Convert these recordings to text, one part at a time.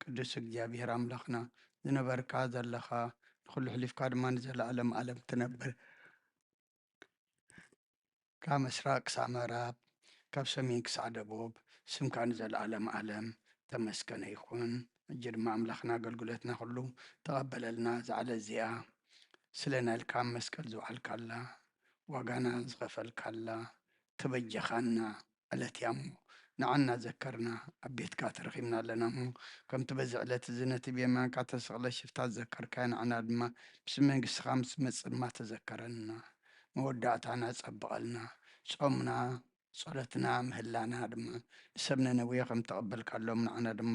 ቅዱስ እግዚኣብሔር ኣምላኽና፣ ዝነበርካ ዘለኻ፣ ንኹሉ ኣሕሊፍካ ድማ ንዘለኣለም ኣለም ትነብር። ካብ ምስራቅ ክሳብ ምዕራብ፣ ካብ ሰሜን ክሳብ ደቡብ፣ ስምካ ንዘለኣለም ኣለም ተመስገነ ይኹን። ሕጂ ድማ ኣምላኽና ኣገልግሎትና ኩሉ ተቐበለልና። እዛ ዕለት እዚኣ ስለ ናልካ ኣብ መስቀል ዝወዓልካላ፣ ዋጋና ዝኸፈልካላ፣ ተበጀኻና ዕለት እያ እሞ፣ ንዓና ዘከርና ኣብ ቤትካ ተረኺብና ኣለና እሞ፣ ከምቲ በዚ ዕለት እዚ ነቲ ብየማንካ ተሰቕለ ሽፍታ ዝዘከርካዮ፣ ንዓና ድማ ምስ መንግስትኻ ምስ መጽእ ድማ ተዘከረና። መወዳእታና ጸብቐልና። ጾምና፣ ጸሎትና፣ ምህላና ድማ ንሰብ ነነዌ ከም ተቐበልካሎም ንዓና ድማ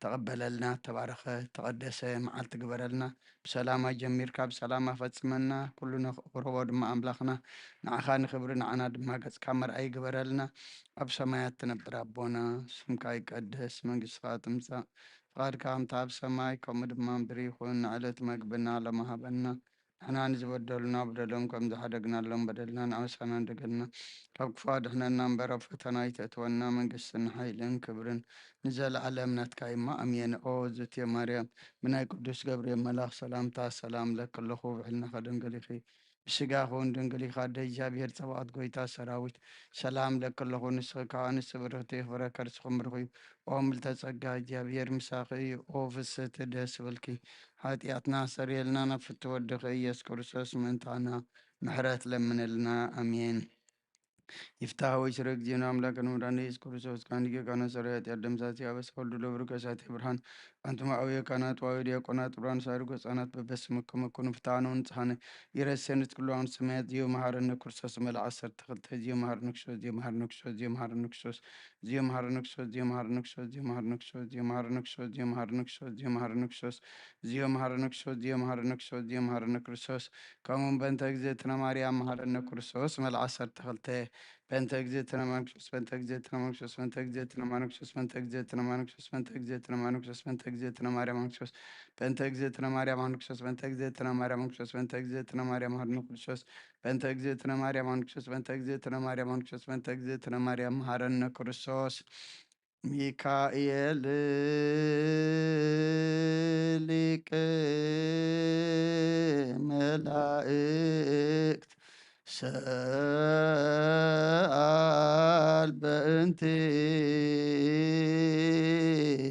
ተቐበለልና። ተባረኸ፣ ተቐደሰ መዓልቲ ግበረልና። ብሰላማ ጀሚርካ ብሰላማ ፈጽመና። ኩሉ ነኽብሮ ድማ ኣምላኽና፣ ንዓኻ ንኽብሪ፣ ንዓና ድማ ገጽካ መርኣይ ግበረልና። ኣብ ሰማያት ትነብር ኣቦና፣ ስምካ ይቀደስ፣ መንግስትኻ ትምጻእ፣ ፍቓድካ ከምቲ ኣብ ሰማይ ከምኡ ድማ ምድሪ ይኹን። ንዕለት መግብና ሎሚ ሃበና። ንሕና ንዝበደሉና በደሎም ከም ዝሓደግናሎም በደልና ንኣበሳና እንደገልና፣ ካብ ክፉ ኣድሕነና እምበር ኣብ ፈተና ኣይተእትወና። መንግስትን ሓይልን ክብርን ንዘለኣለም ናትካ እማ ኣሜን። ኦ እግዝእትየ ማርያም፣ ብናይ ቅዱስ ገብርኤል መልኣኽ ሰላምታ ሰላም እለኪ ኣለኹ፣ ብሕልናኺ ድንግል ኢኺ፣ ብስጋኺ እውን ድንግል ኢኻ፣ ኣደ እግዚኣብሔር ጸባኦት ጎይታ ሰራዊት ሰላም እለኪ ኣለኹ። ንስኺ ካብ ኣንስቲ ብርኽቲ ኢኺ፣ ፍረ ከርስኺ ብሩኽ እዩ። ኦ ምልዕተ ጸጋ፣ እግዚኣብሔር ምሳኺ እዩ። ኦ ፍስሕቲ ደስ ይበልኪ፣ ሓጢኣትና ኣስተሰርየልና፣ ናብ ፍትው ወድኺ ኢየሱስ ክርስቶስ ምእንታና ምሕረት ለምንልና። ኣሜን። ይፍታህ ወይ ስረ እግዚእነ አምላክነ መድኃኒነ ኢየሱስ ክርስቶስ ካን ሊቀ ካህናት ሠራዊ ኃጢአት ደምሳሲ አበሳ ወልድ ለብሩክ እሳተ ብርሃን። አንትሙ አብየ ካህናት ወአበው ዲያቆናት ብርሃን ሳሪ ገጻናት በበስምክሙ ኩኑ ፍትሐነ ወንጽሐነ። ኢረሴንስ ኩሉ አሁን ሰማያት ዚዮ መሐረነ ክርስቶስ መልአ ዐሰርተ ክልተ ዚዮ መሐረነ ክርስቶስ ዚዮ መሐረነ ክርስቶስ ዚዮ መሐረነ ክርስቶስ ዚዮ መሐረነ ክርስቶስ ዚዮ መሐረነ ክርስቶስ ዚዮ መሐረነ ክርስቶስ ዚዮ መሐረነ ክርስቶስ ዚዮ መሐረነ ክርስቶስ ዚዮ መሐረነ ክርስቶስ ዚዮ መሐረነ ክርስቶስ ዚዮ መሐረነ ክርስቶስ ዚዮ መሐረነ ክርስቶስ ከምኡውን በእንተ እግዝእትነ ማርያም መሐረነ ክርስቶስ መልአ ዐሰርተ ክልተ በእንተ እግዝእትነ ማርያም ክርስቶስ በእንተ እግዝእትነ ማርያም ክርስቶስ በእንተ እግዝእትነ ማርያም ክርስቶስ በእንተ እግዝእትነ ማርያም ክርስቶስ በእንተ እግዝእትነ ማርያም ክርስቶስ በእንተ እግዝእትነ ማርያም ክርስቶስ በእንተ እግዝእትነ ማርያም ክርስቶስ በእንተ እግዝእትነ ማርያም መሐረነ ክርስቶስ በእንተ እግዝእትነ ማርያም ክርስቶስ በእንተ እግዝእትነ ማርያም ክርስቶስ በእንተ እግዝእትነ ማርያም መሐረነ ክርስቶስ ሚካኤል ሊቀ መላእክት ሰአል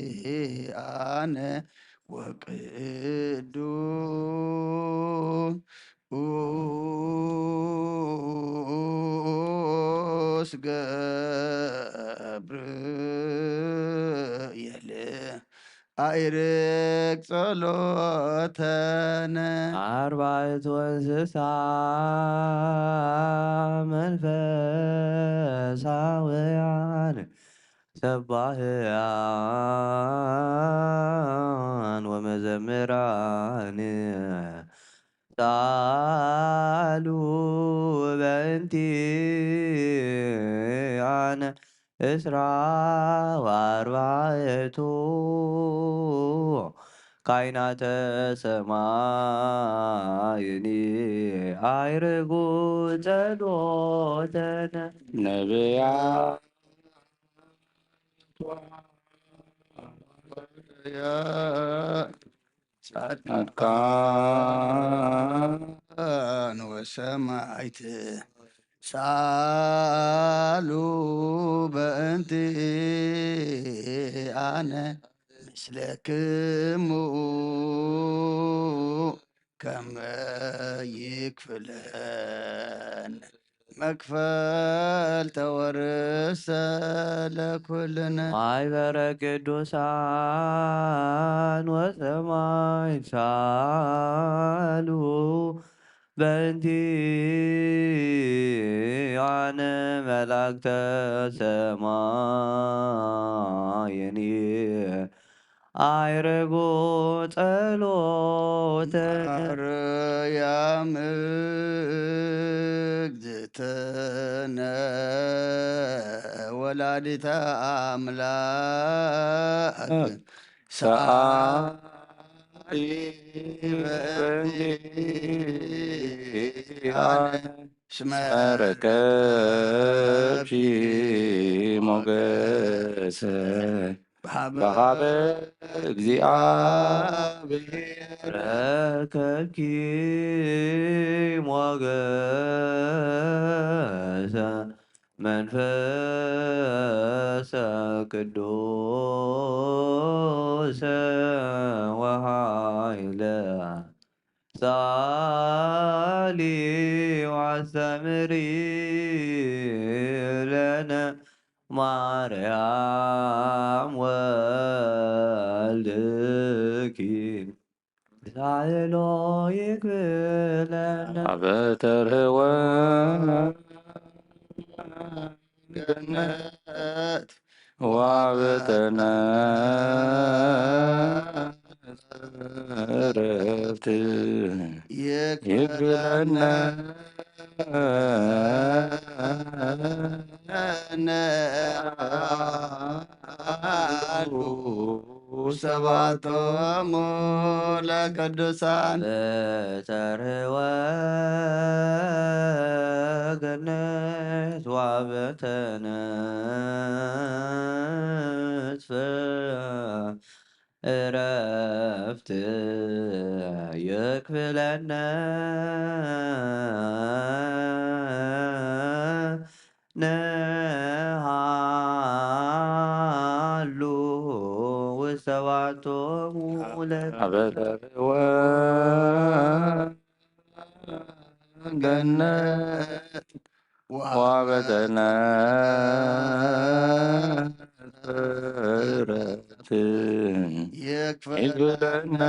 በእንቲአነ ወቅዱስ ገብርኤል አኢርግ ጸሎተነ። አርባዕቱ እንስሳ መንፈሳውያን ሰባህያን ወመዘምራን ሳሉ በእንቲአነ እስራ ወአርባዕቱ ካይናተ ሰማይኒ አይርጉ ጸሎተነ። ነቢያት ጻድቃን ወሰማዕት ሳሉ በእንቲአነ ምስለክሙ ከመ ይክፍለን መክፈልተ ወርእሰ ለኩልነ። ማይበረ ቅዱሳን ወሰማዕት ሳሉ በእንቲአነ መላእክተ ሰማይኒ አይረጎ ጸሎተ ማርያም እግዝእትነ ወላዲተ አምላክ ሰአሊ በእንቲአነ እስመ ረከብኪ ሞገሰ በሃበ እግዚኣብሔር ረከብኪ ሞገሰ መንፈሰ ቅዱስ ወኃይለ ሳሊ ወአስተምሪ ለነ ማርያም ወልድኪ ላዕሎ ይግብለነ። አበ ተርህወ ገነት ወአበ ተነጽፈ ዕረፍት ይግብለነ። ሰባቶሙ ለቅዱሳን በተርህወ ገነት ወአበ ተነጽፈ ዕረፍት ይክፍለነ። ነሃሉ ውሰባቶሙ ለበተርወ ገነት ወበተነ ፍረት ይግብለነ።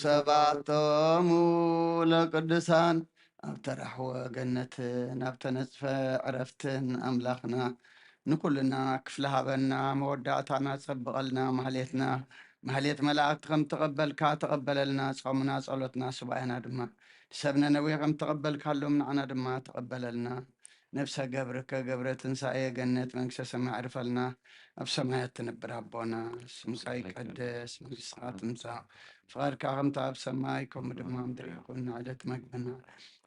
ሰባቶሙ ለቅዱሳን ኣብ ተራሕወ ገነትን ኣብ ተነጽፈ ዕረፍትን ኣምላኽና ንኩልና ክፍሊ ሃበና፣ መወዳእታና ጸብቐልና፣ ማህሌትና ማህሌት መላእክቲ ከም ተቐበልካ ተቐበለልና። ጾምና፣ ጸሎትና፣ ሱባኤና ድማ ንሰብ ነነዌ ከም ተቐበልካሎም ንዓና ድማ ተቐበለልና። ነፍሰ ገብርከ ገብረ ትንሳኤ ገነት መንግስተ ሰማይ ዕርፈልና። ኣብ ሰማያት ትነብር ኣቦና፣ ስምካ ይቀደስ፣ መንግስትኻ ትምጻእ፣ ፍቓድካ ከምታ ኣብ ሰማይ ከምኡ ድማ ምድሪ ይኹን። ዕለት መግብና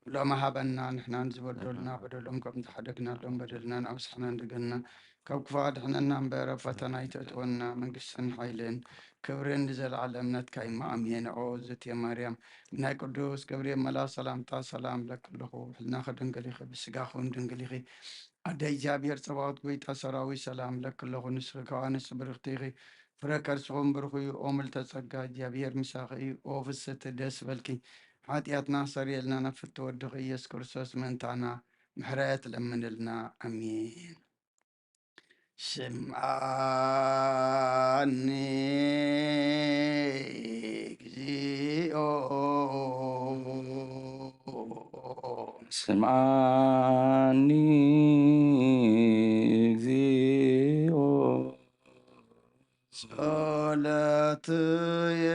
ሎሚ ሃበና፣ ንሕናን ዝበደሉና በደሎም ከም ዝሓደግናሎም በደልና ንኣውሳሕና ንገና ካብ ክፉ ኣድሕነና እምበር፣ ኣብ ፈተና ኣይተእትወና። መንግስትን ሓይልን ክብርን ንዘለዓለም ናትካ እዩ። እሞ ኣሜን። ኦ እግዝእትየ ማርያም፣ ብናይ ቅዱስ ገብርኤል መልኣኽ ሰላምታ ሰላም እብለኪ ኣለኹ። ብሕልናኺ ድንግል ኢኺ፣ ብስጋኺ እውን ድንግል ኢኺ። ኣደ እግዚኣብሔር ጸባኦት፣ ጐይታ ሰራዊት፣ ሰላም እብለኪ ኣለኹ። ንስኺ ከኣ ንጽብርኽቲ ኢኺ፣ ፍረ ከርስኺ እውን ብሩኽ እዩ። ኦ ምልዕተ ጸጋ፣ እግዚኣብሔር ምሳኺ እዩ። ኦ ፍስሕቲ፣ ደስ ይበልኪ። ሓጢኣትና ኣስተሰርየልና፣ ናብ ፍትወ ወድኺ ኢየሱስ ክርስቶስ ምእንታና ምሕረት ለምንልና። ኣሜን። ስምዓኒ እግዚኦ። ስምዓኒ እግዚኦ። ጸሎትየ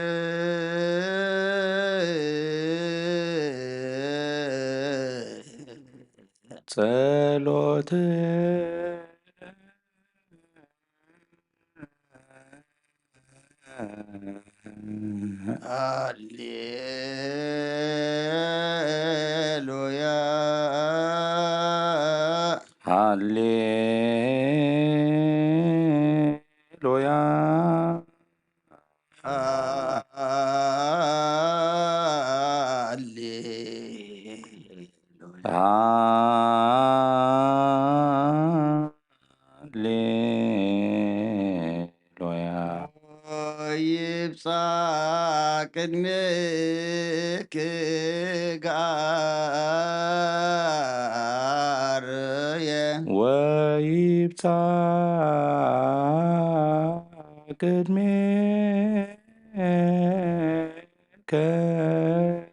ጸሎትየ ሃሌሉያ። ሃሌሉያ። ሃሌ ሃሌሉያ። ይብጻሕ ቅድሜኪ ጋርየ ወይብጻሕ ቅድሜ ከጋር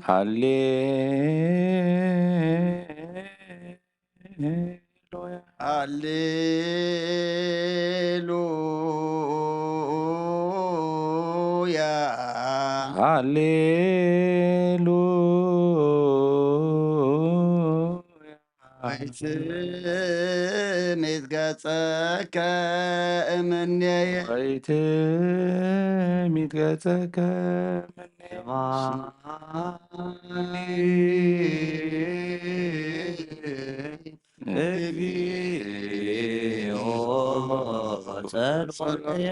ሃሌሉያ። ሃሌሉያ። ሃሌሉያ። ሃሌሉያ። ወይትሚት ገጸከ እምኔየ። ወይትሚት ገጸከ እምኔየ። ስምዓኒ። እግዚኦ ጸሎየ።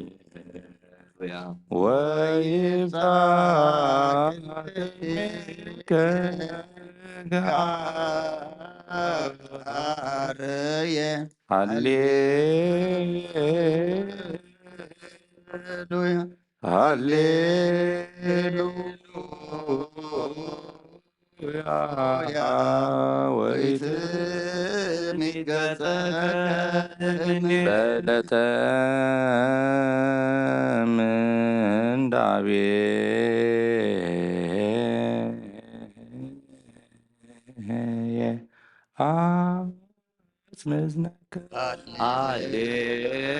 ሃሌሉያ። ወይብጻሕ ክብርከ። ሃሌሉያ። ሃሌሉያ። ወይትሚት ገጸከ። በዕለተ ምንዳቤ አጽንዝነከ። ሃሌሉያ።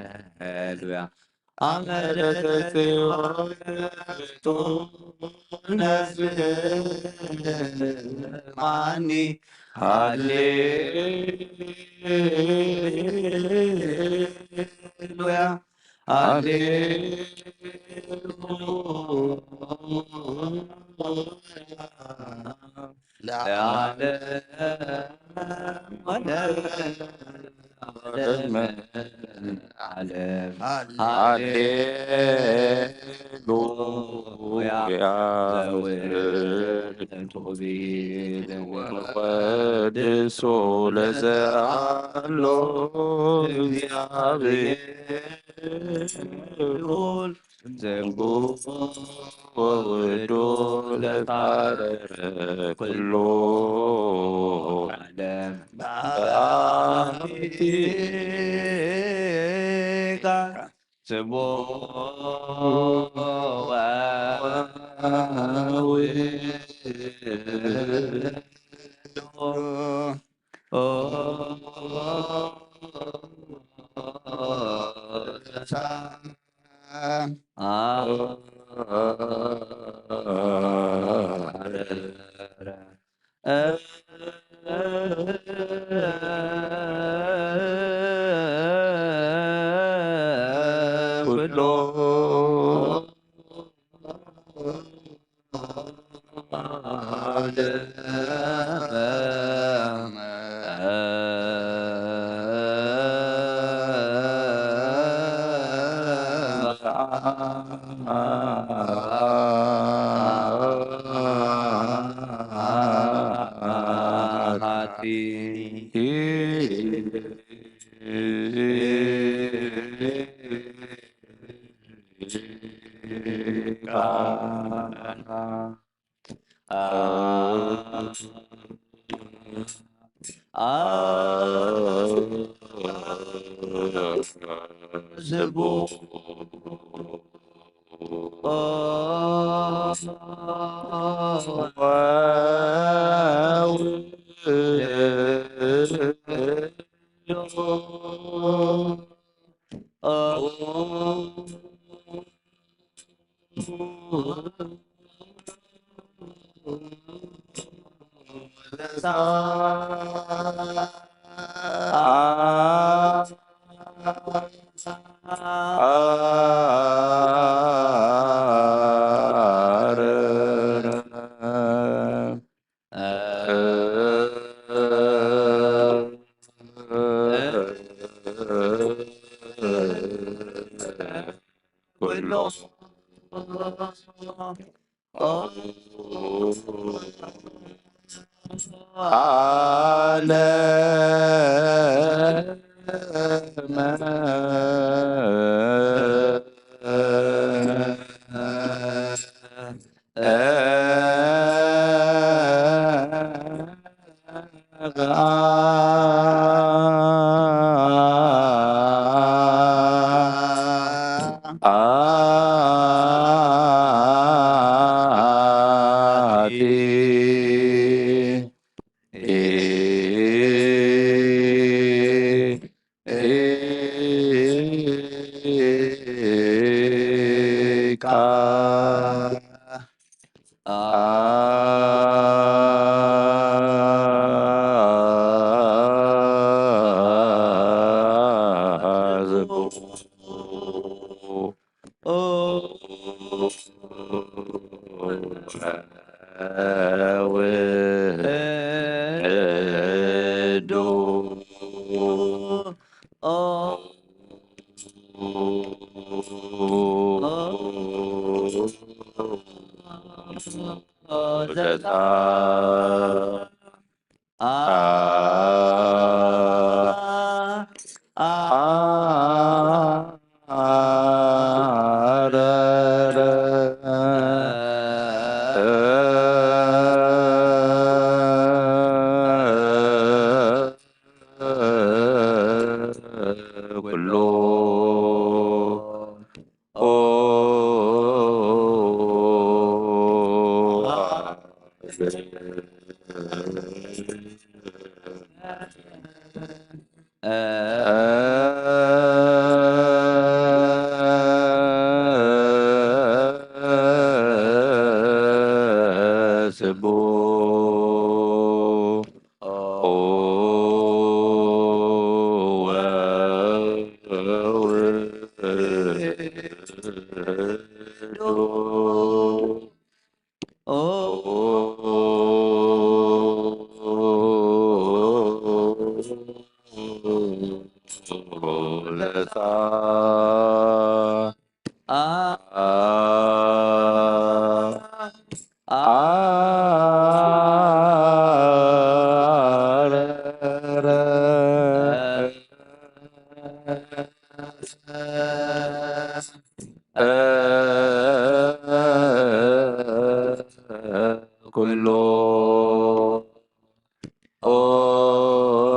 ሃሌሉያ። አመደተ ጽዮን ነስማኒ። ሃሌሉያ። ሃሌሉያ። ለዓለም ወለዓለም ዓለም። ሃሌሉያ። ዘውእቱ ብሂል ወቀድሶ ለዘአሎ እግዚአብሔር። ዘንጉ ወውዱ ለታረረ ኩሉ ዓለም በአንቲካ ስቡሕ ወውዱ ኩሎ ኩሉ ኩሉ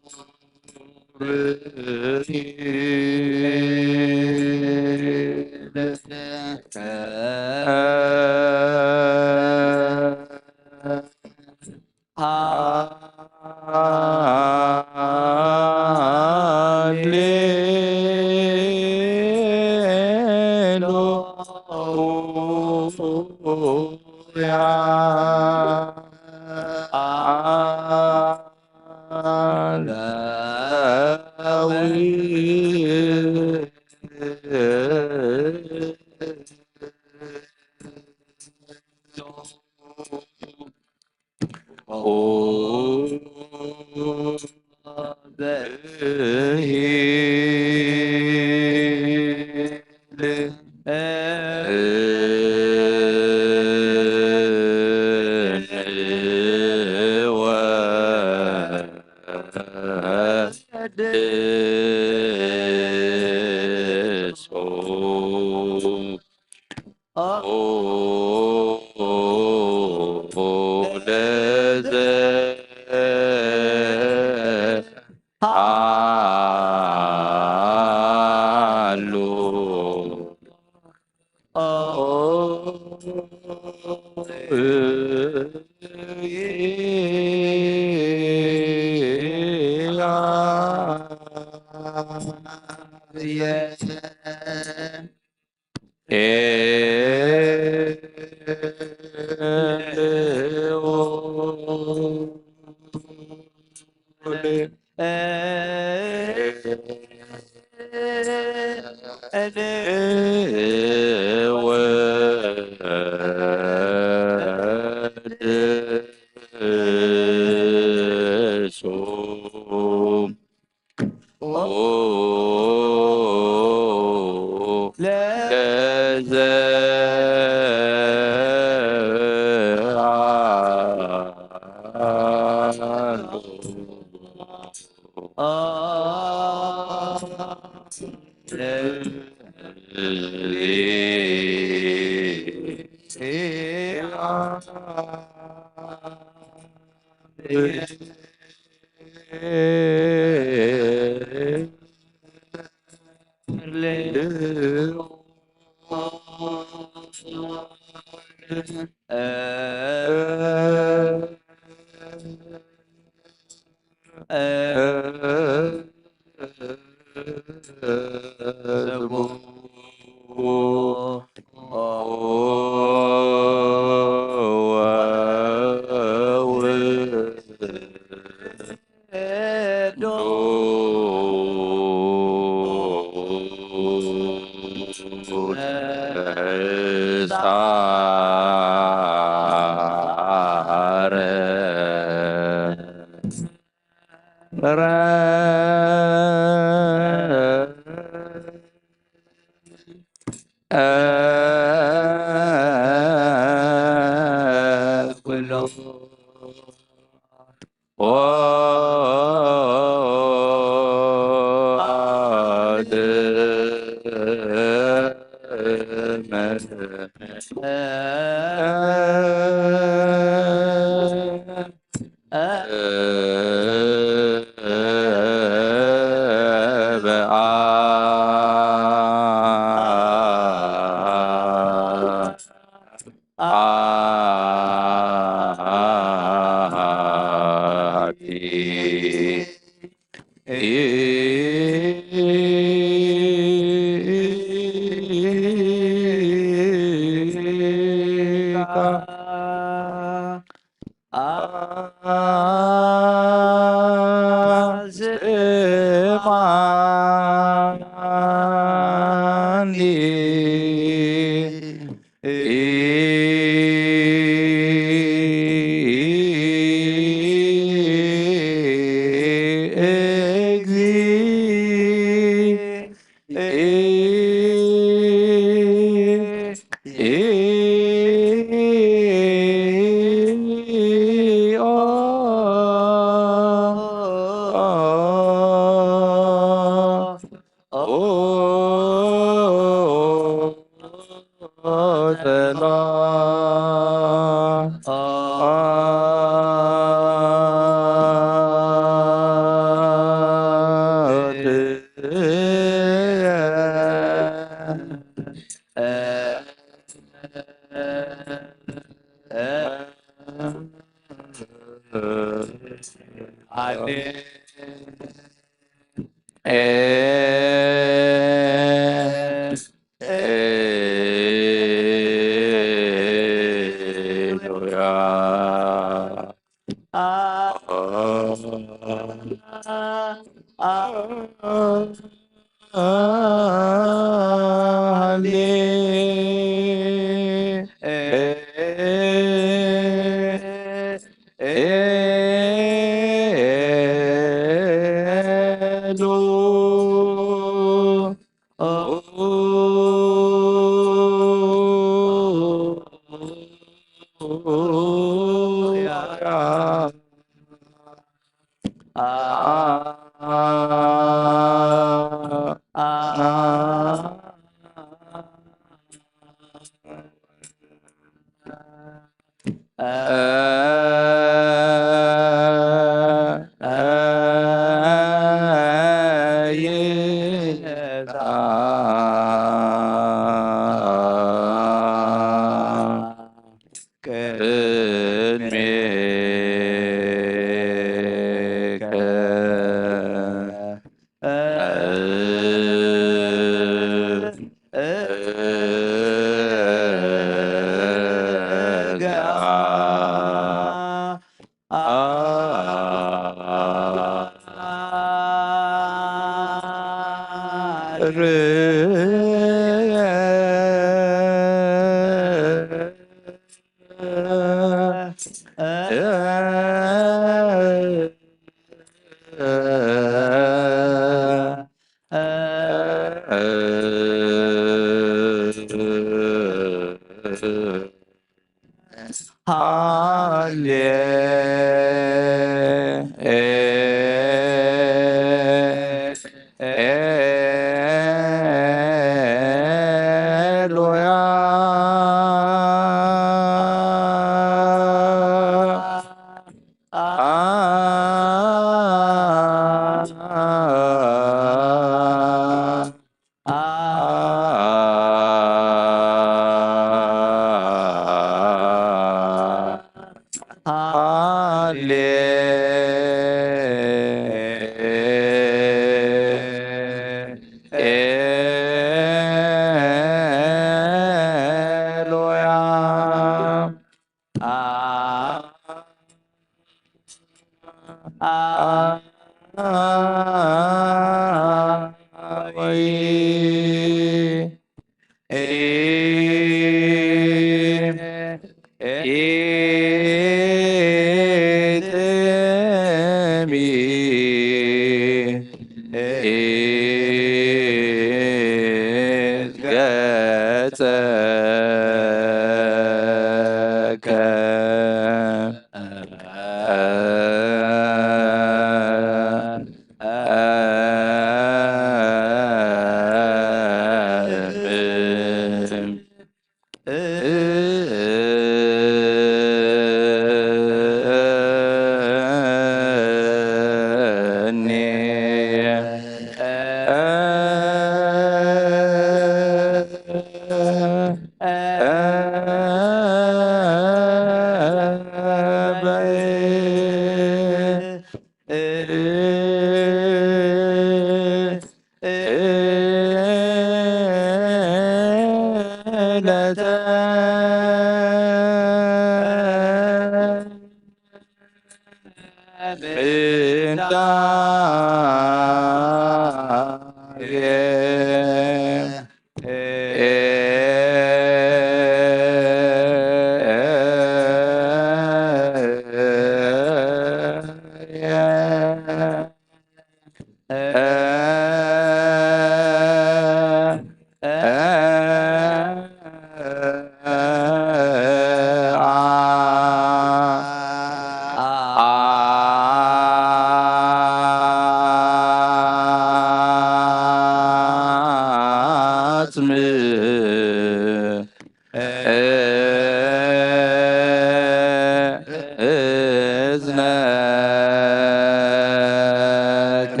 እዝነከ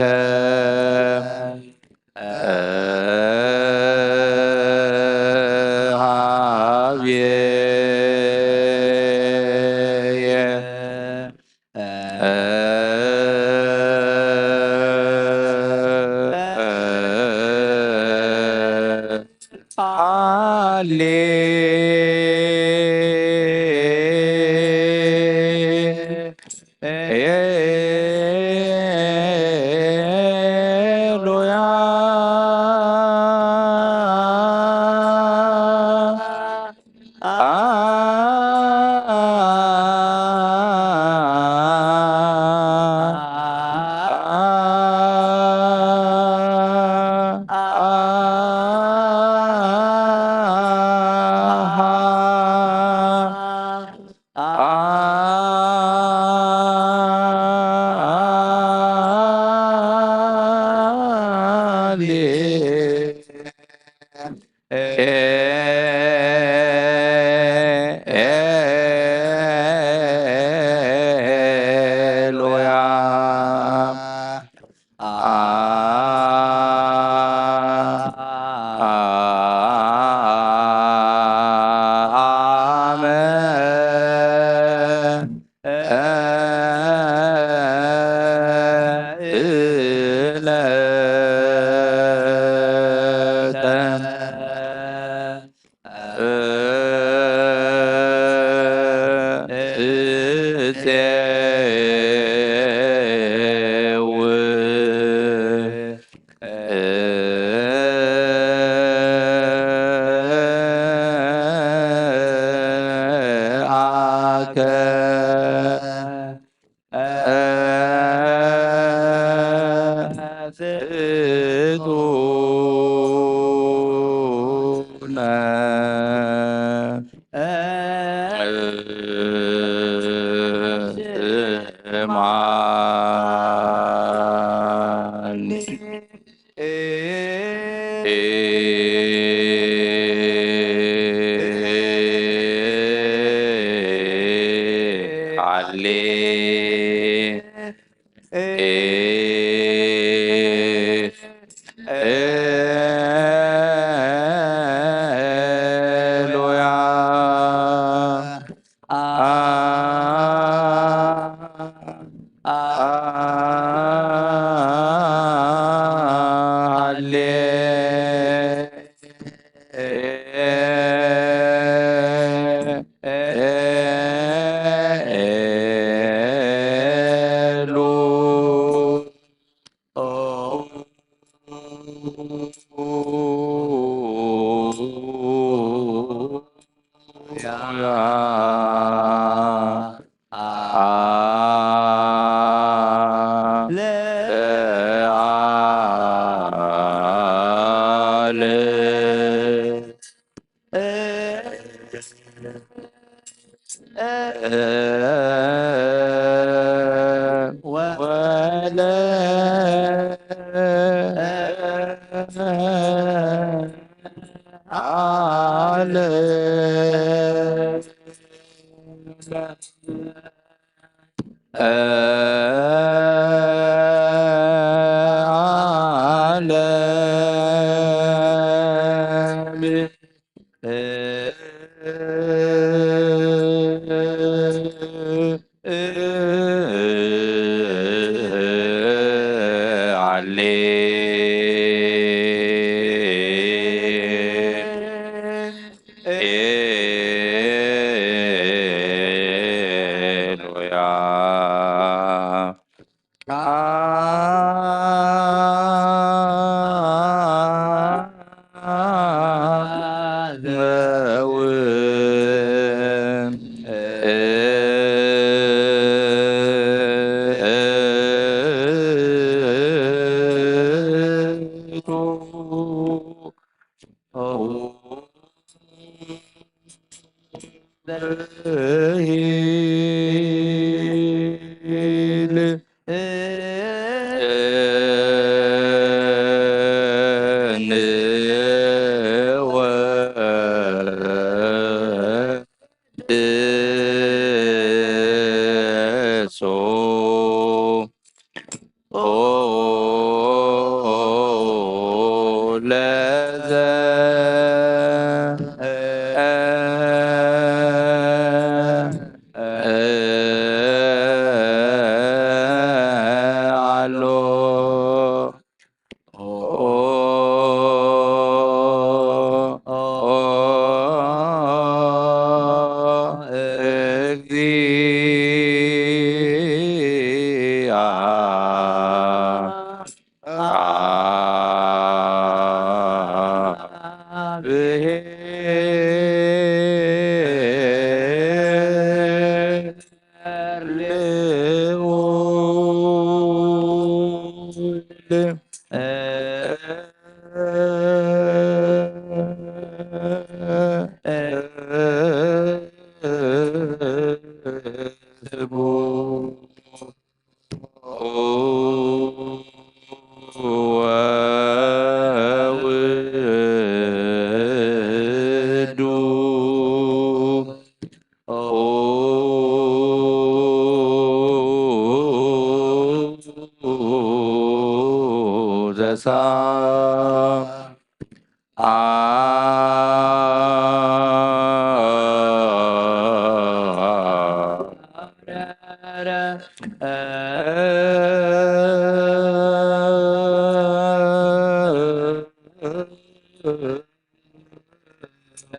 ሃብየ። ሃሌ ሉያ።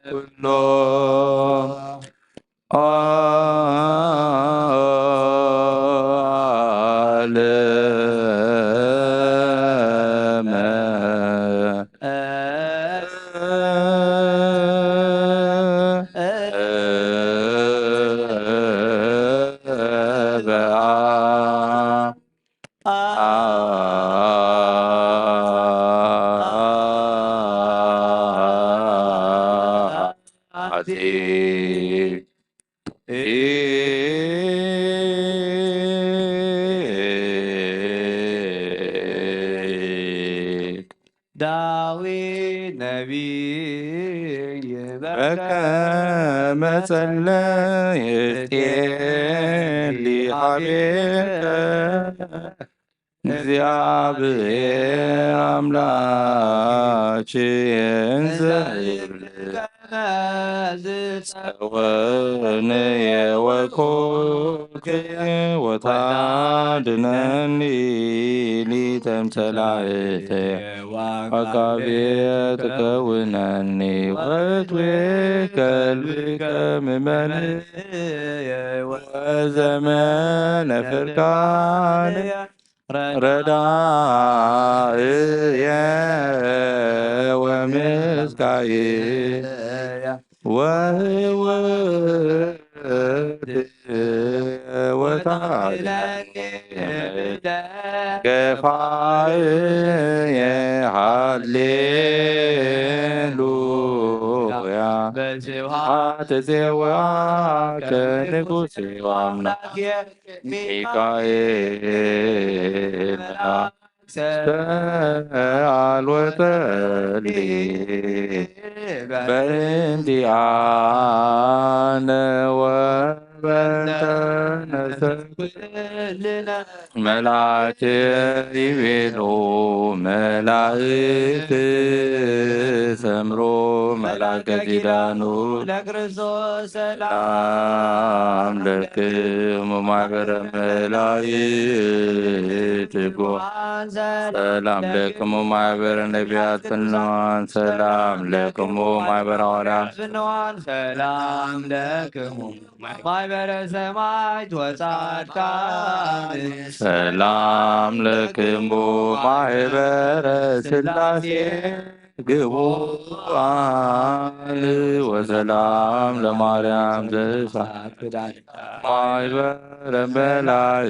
ኩሎ ዓለመ በአ ዳዊት ነቢይ በከመ ጸለየ ኃቤከ እግዚአብሔር አምላክ እንዘ ይብልከ ጸወነ ወኮንከ ወታድነኒ ሊተም ጸላእተ ወአቃቤ ትከውነኒ ወትቤ ከልብከ ምመን ወዘመነ ፍርቃን ረዳእየ ወምስካየ ወህይወት ወታድነኒ ገፋዬ ሃሌሉያ በስብሐት ጼዋከ ንጉሴ ወአምላኬ ሚካኤል መልአክ ሰአል ወጸሊ በእንቲአነ ወበእንተ ነሰኩልነ መላእክት ይቤሉ መላእክት ሰምሩ መላከ ኪዳኑ ለክርስቶስ ሰላም ለክሙ ማህበረ መላእክት ጉ ሰላም ለክሙ ማህበረ ነቢያት ፍንዋን ሰላም ለክሙ ማህበረ ሐዋርያት ፍንዋን ሰላም ለክሙ ማህበረ ሰማዕት ወጻድቃን ሰላም ለክሙ ማህበረ ስላሴ ግቡአን ወሰላም ለማርያም ዘሳት ክዳን ማህበረ መላእክት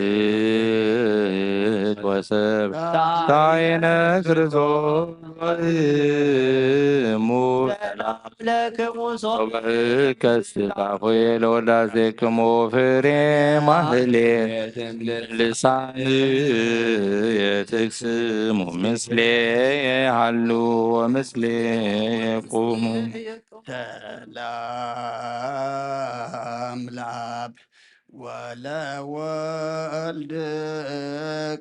ወሰብእታይነ ክርስቶስ እሙ ለክሙ ሶበ እከስት አፉየ ለወዳሴክሙ ፍሬ ማህሌት ልሳን የትክስሙ ምስሌ ሃሉ ወምስሌ ቁሙ። ሰላም ለአብ ወለወልድ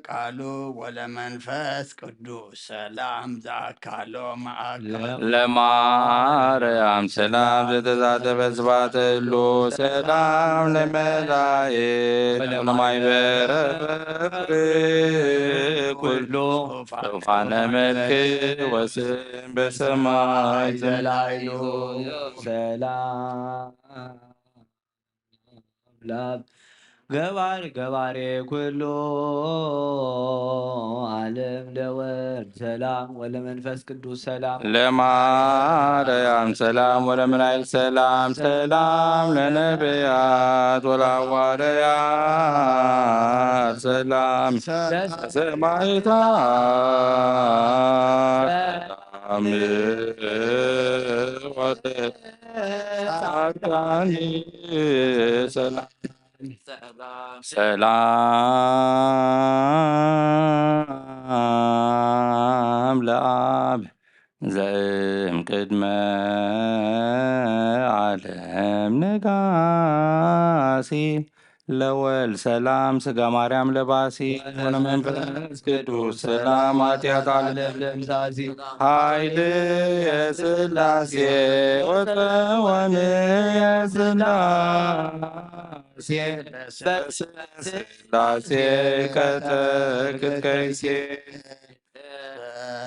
ቃሉ ወለመንፈስ ቅዱስ ሰላም ዘአካሎ ማእከል ለማርያም ሰላም ዘተዛተበ ስብሐት እሉ ሰላም ለመላእክት ለማይበረ ኩሉ ዙፋነ መልክ ወስም በሰማይ ዘላይሉ ሰላም ለአብ ገባር ገባሬ ኩሉ ዓለም ለወልድ ሰላም ወለመንፈስ ቅዱስ ሰላም ለማርያም ሰላም ወለመላእክት ሰላም ሰላም ለነቢያት ወለሐዋርያት ሰላም ለሰማዕታት ሰላም ወለ ጻድቃን ሰላም ሰላም ለአብ ዘእም ቅድመ ዓለም ነጋሲ ለወልድ ሰላም ስጋ ማርያም ለባሲ ወለመንፈስ ቅዱስ ሰላም ኃጢአት ዓለም ደምሳሲ ኃይል የስላሴ ወተወን የስላሴ ስላሴ ከተክት ከይሴ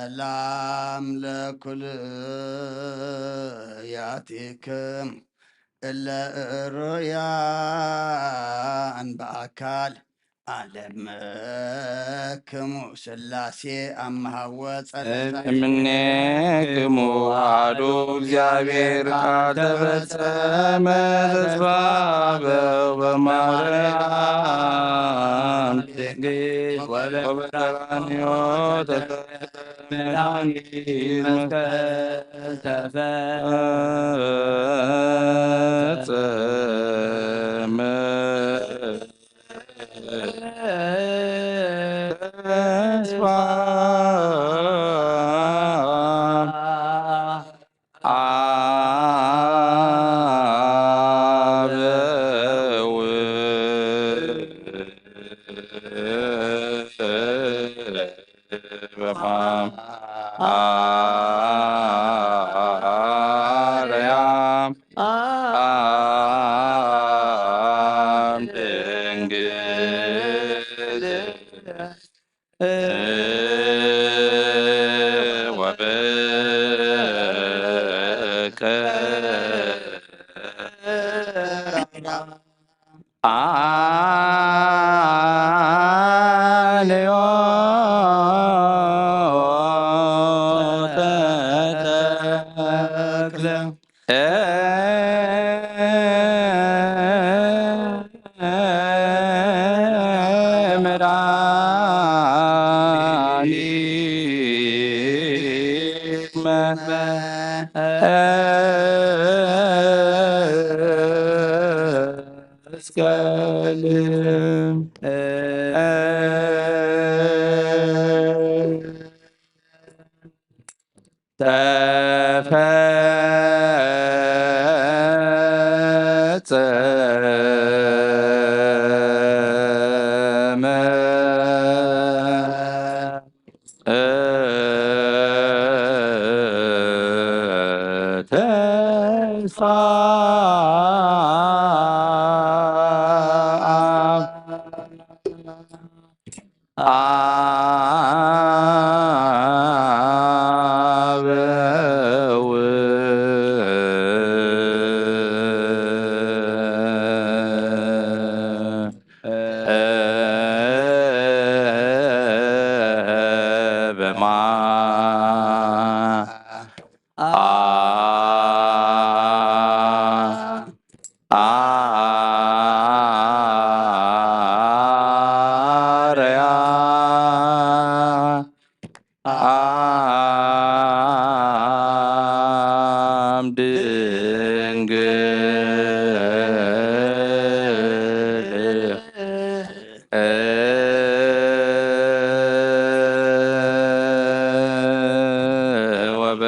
ሰላም ለኩልያቲክም እለ እሩያን በአካል አለምክሙ ስላሴ አመሃወ ጸለተ እምኔክሙ አሐዱ እግዚአብሔር ቃል ተፈጸመ ተስፋ በው በማርያም ድንግል ወበቀራንዮ ተፈጸመ መድኃኒት መስቀል ተፈጸመ። ተስፋ አበው በማርያም ድንግል ወበቀራንዮ ተተክለ መድኃኒት መስቀል ተፈጸመ። ተስፋ አበው በማ አርያ አም ድንግል ወበ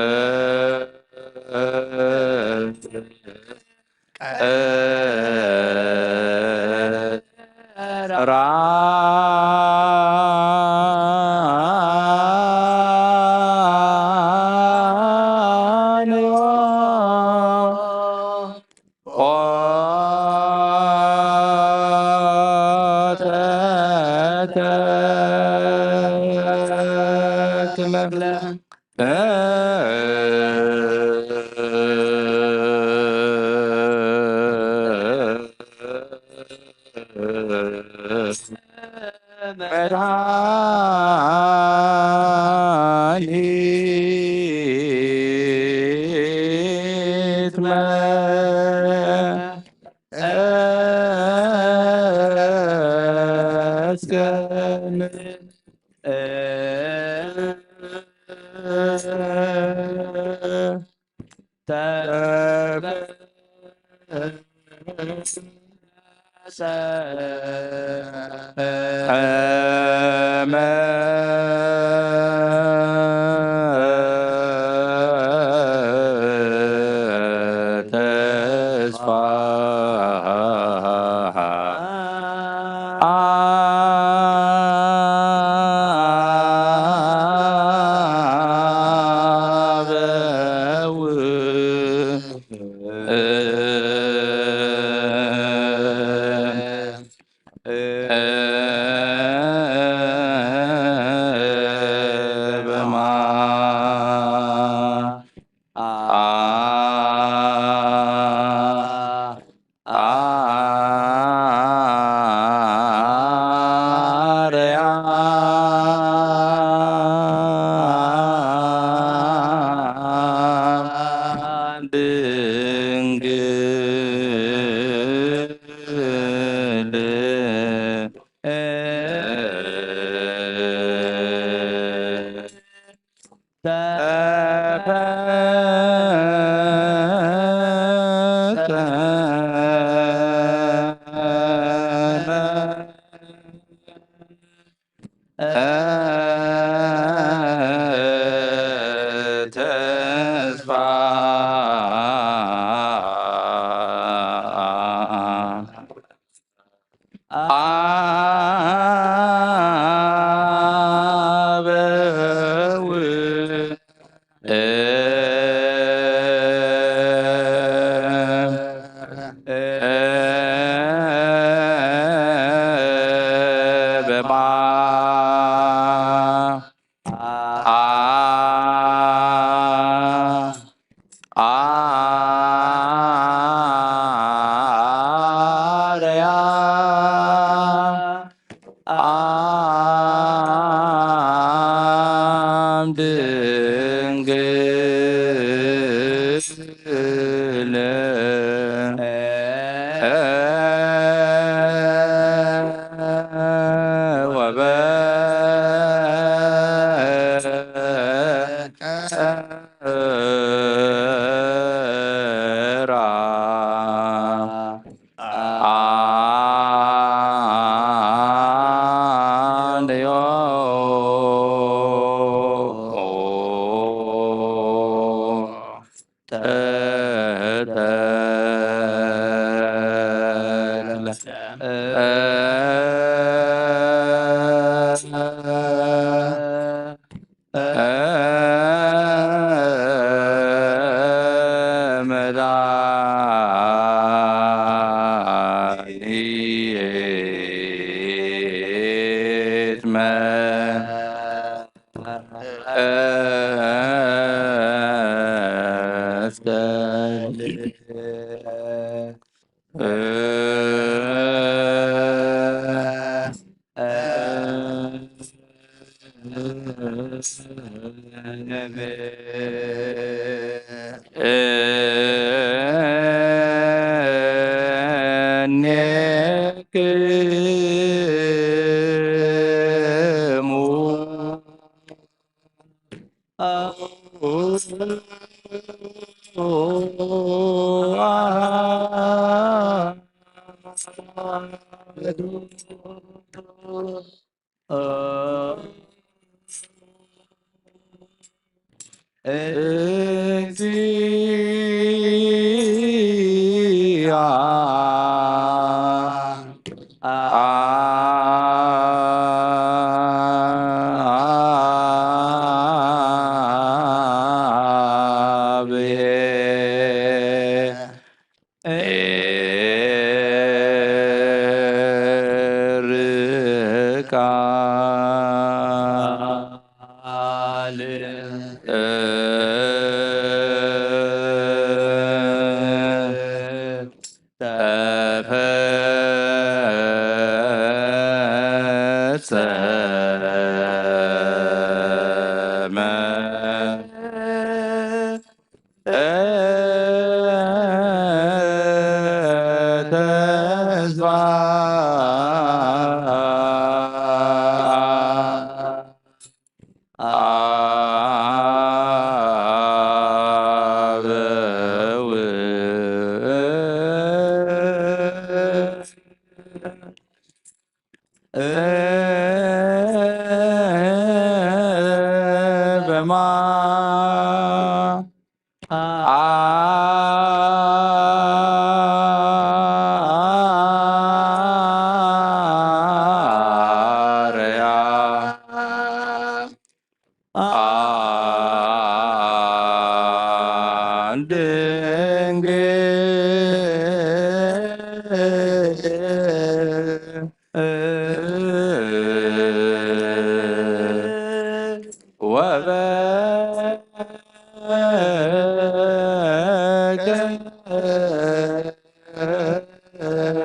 ቀራንዮ ተተክለ መድኃኒት መስቀል ተስፋ ድንግል ተስፋ አበው በማ አርያ አም ድንግል ወበ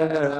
ኣልዮ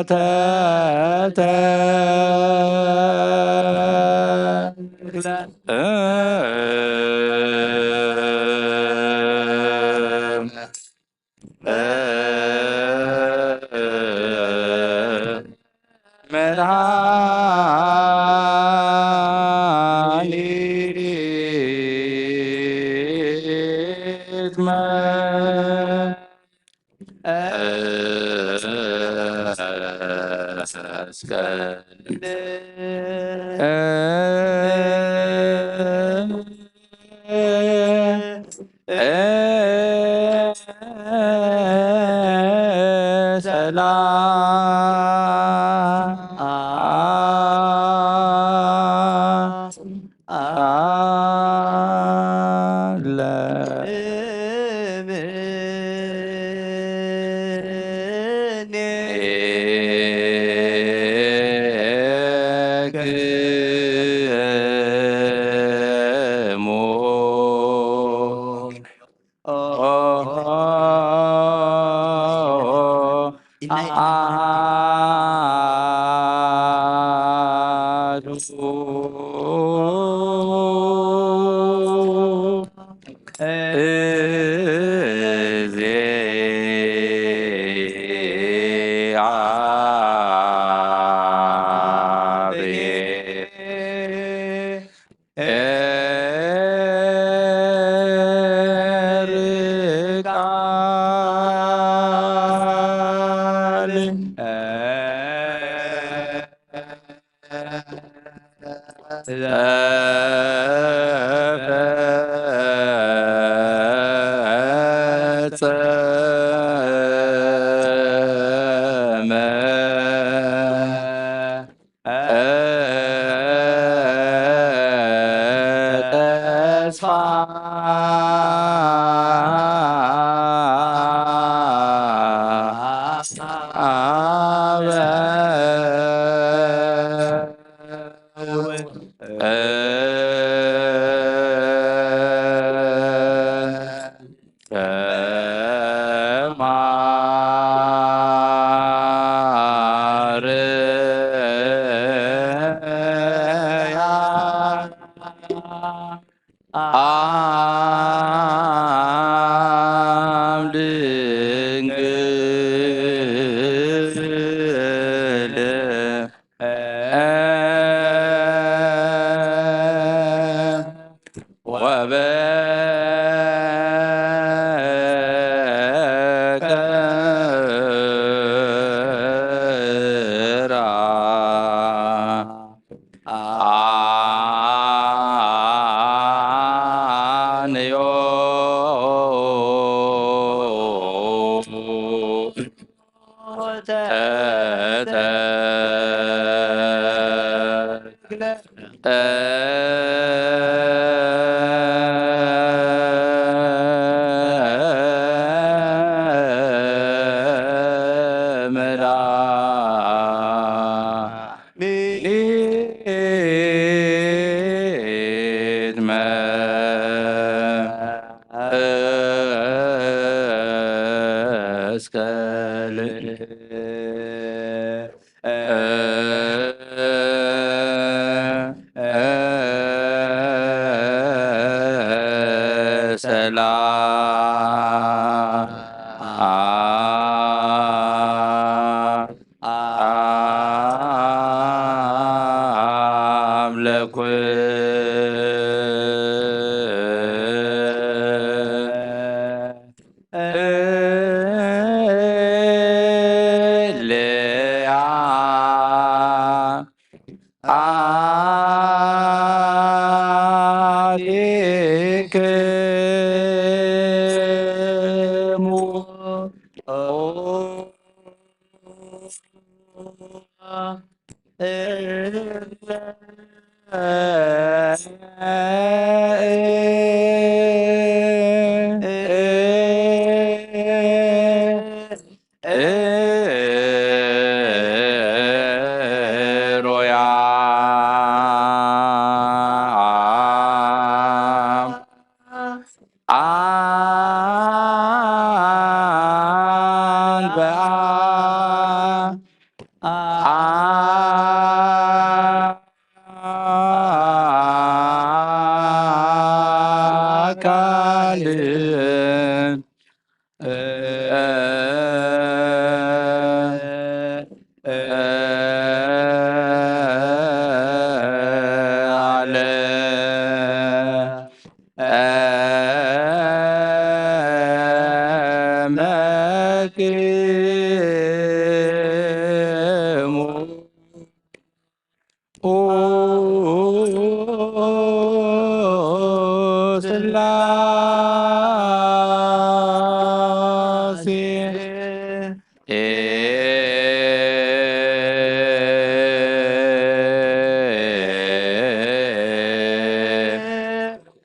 ጸጸ ሰላም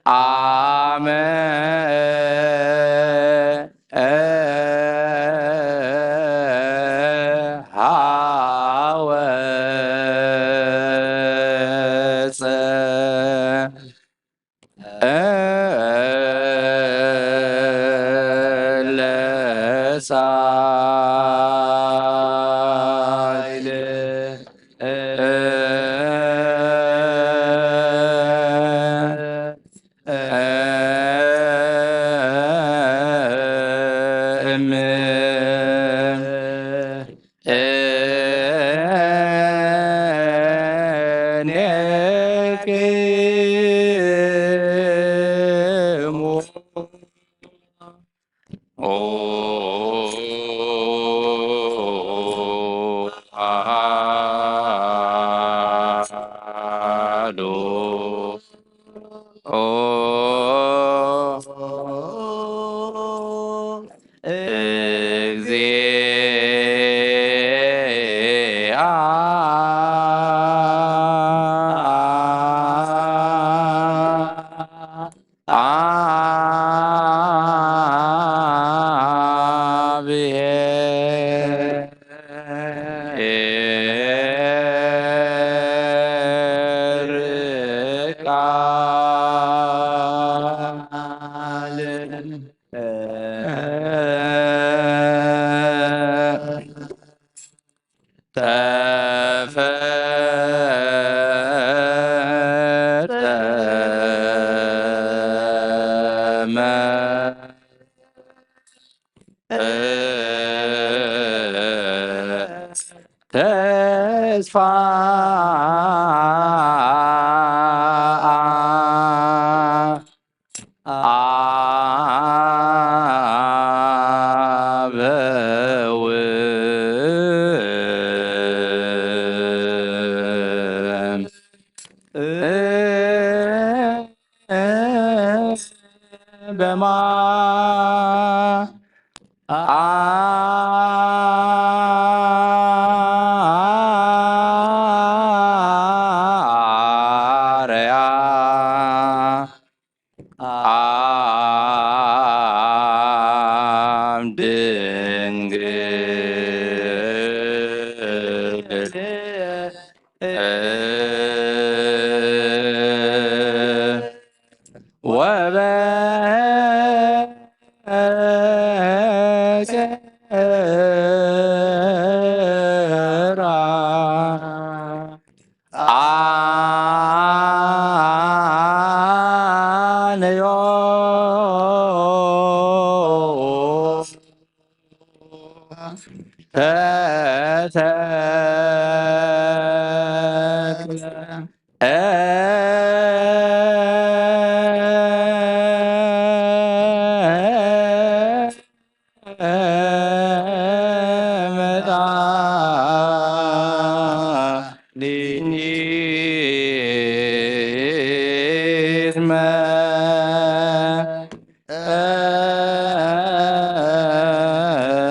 አመ ሀወፀ ለሳይል እም እኔክሙ አሐዱ እግዚአ አብሔር ቃል ተፈጸመ። ተስፋ አበው በማ አርያ አም ድንግል ወበስራ አንዮ ተተክለ መድኃኒትመ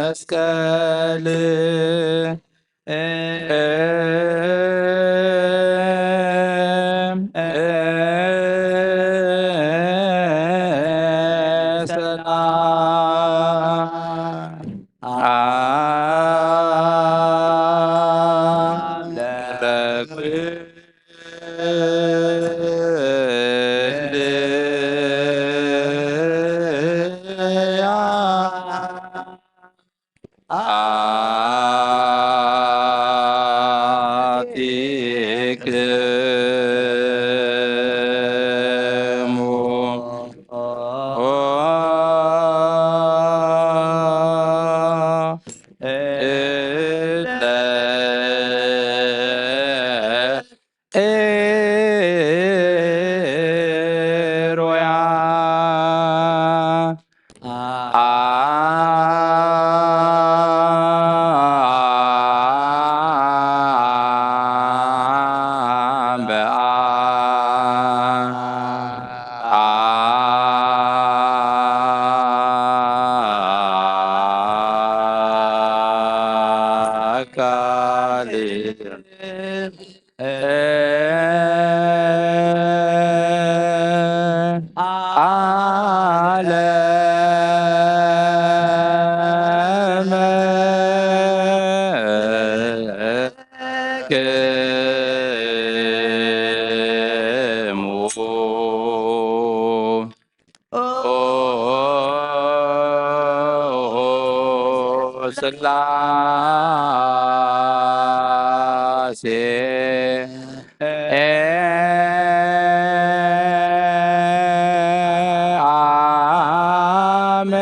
መስቀል ሰላም ለኩልያ አቲክሙ እለ ኤሮያ ካልእ ዓለመ ክሙ ስላሴ አመ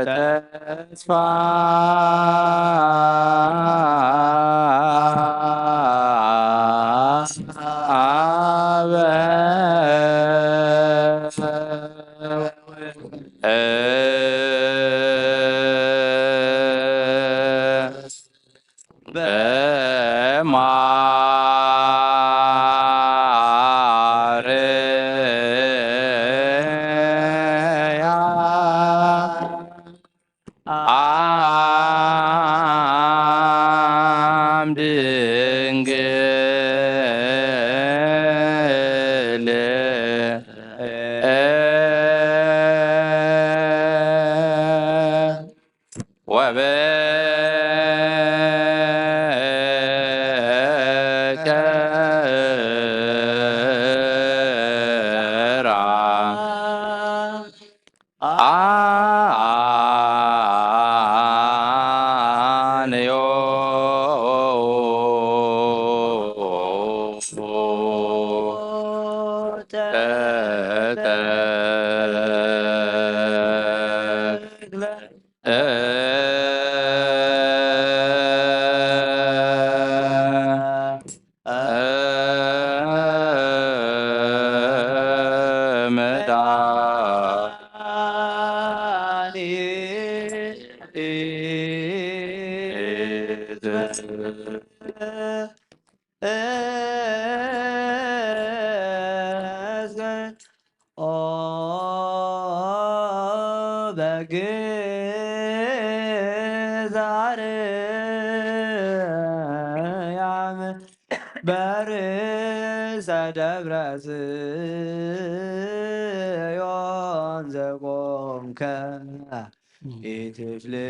ተስፋ አበ በማርያም ድንግል ወበ በርእሰ ደብረ ጽዮን ዘቆምከ ኢትፍልጠነ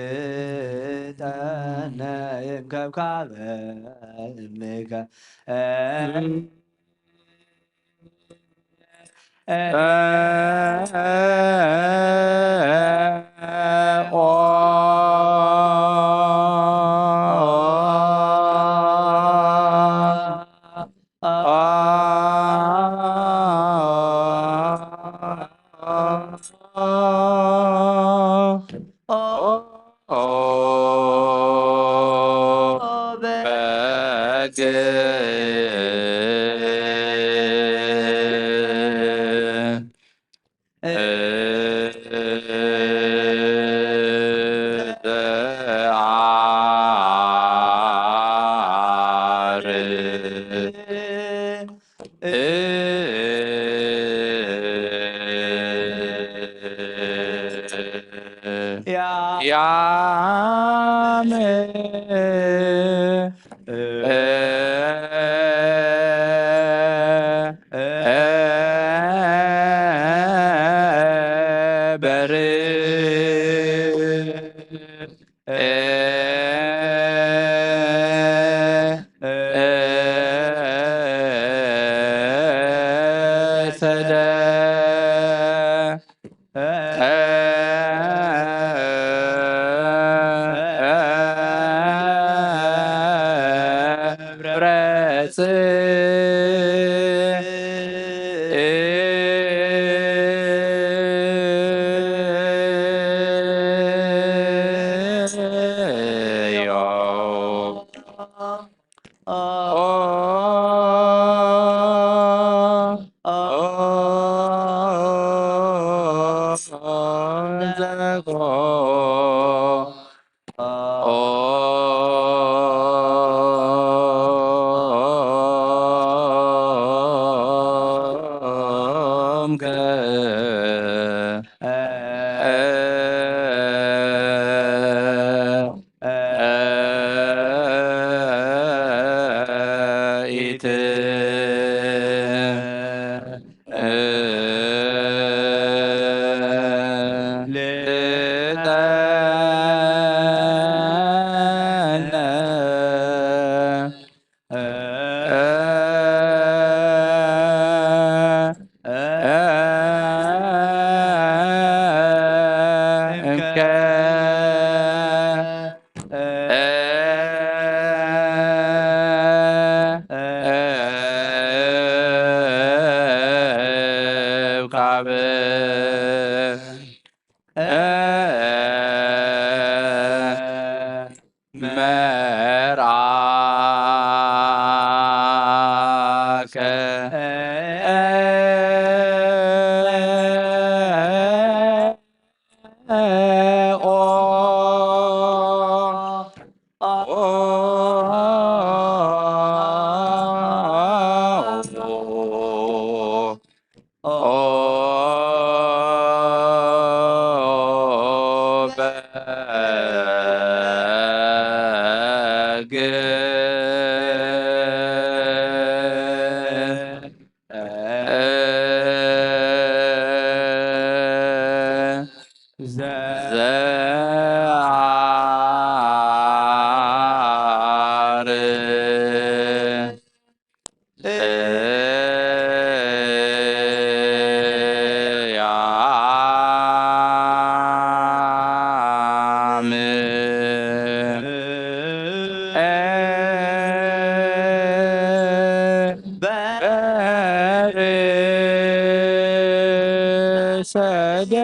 እምከብካበ እምከ ያም በር ሰደ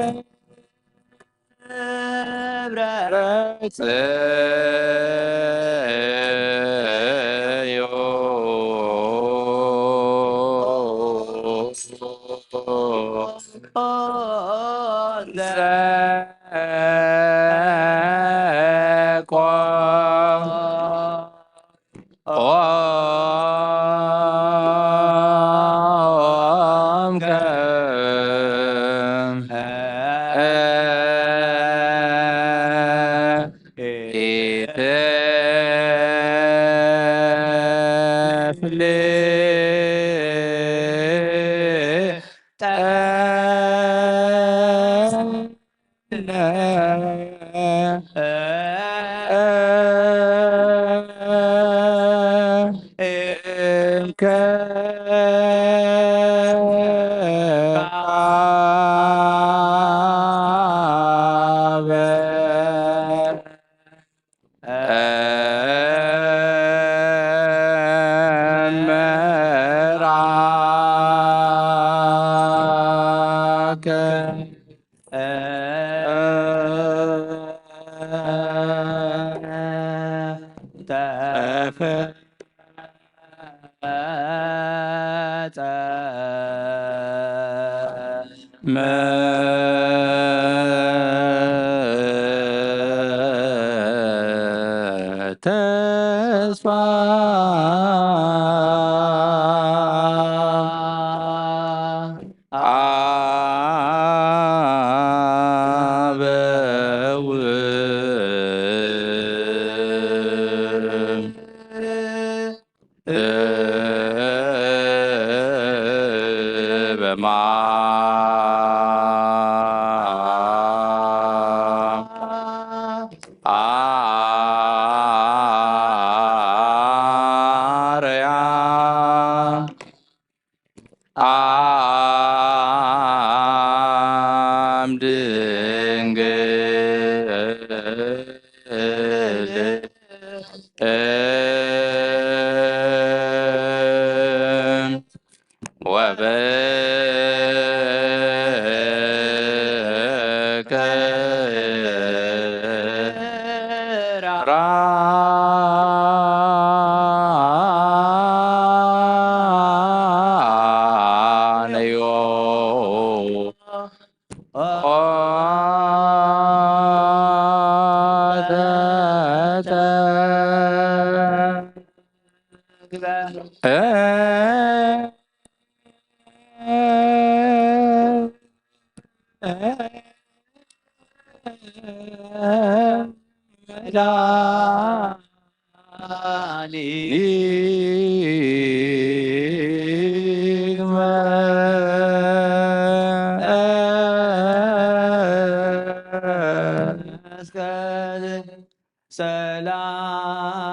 ተስፋ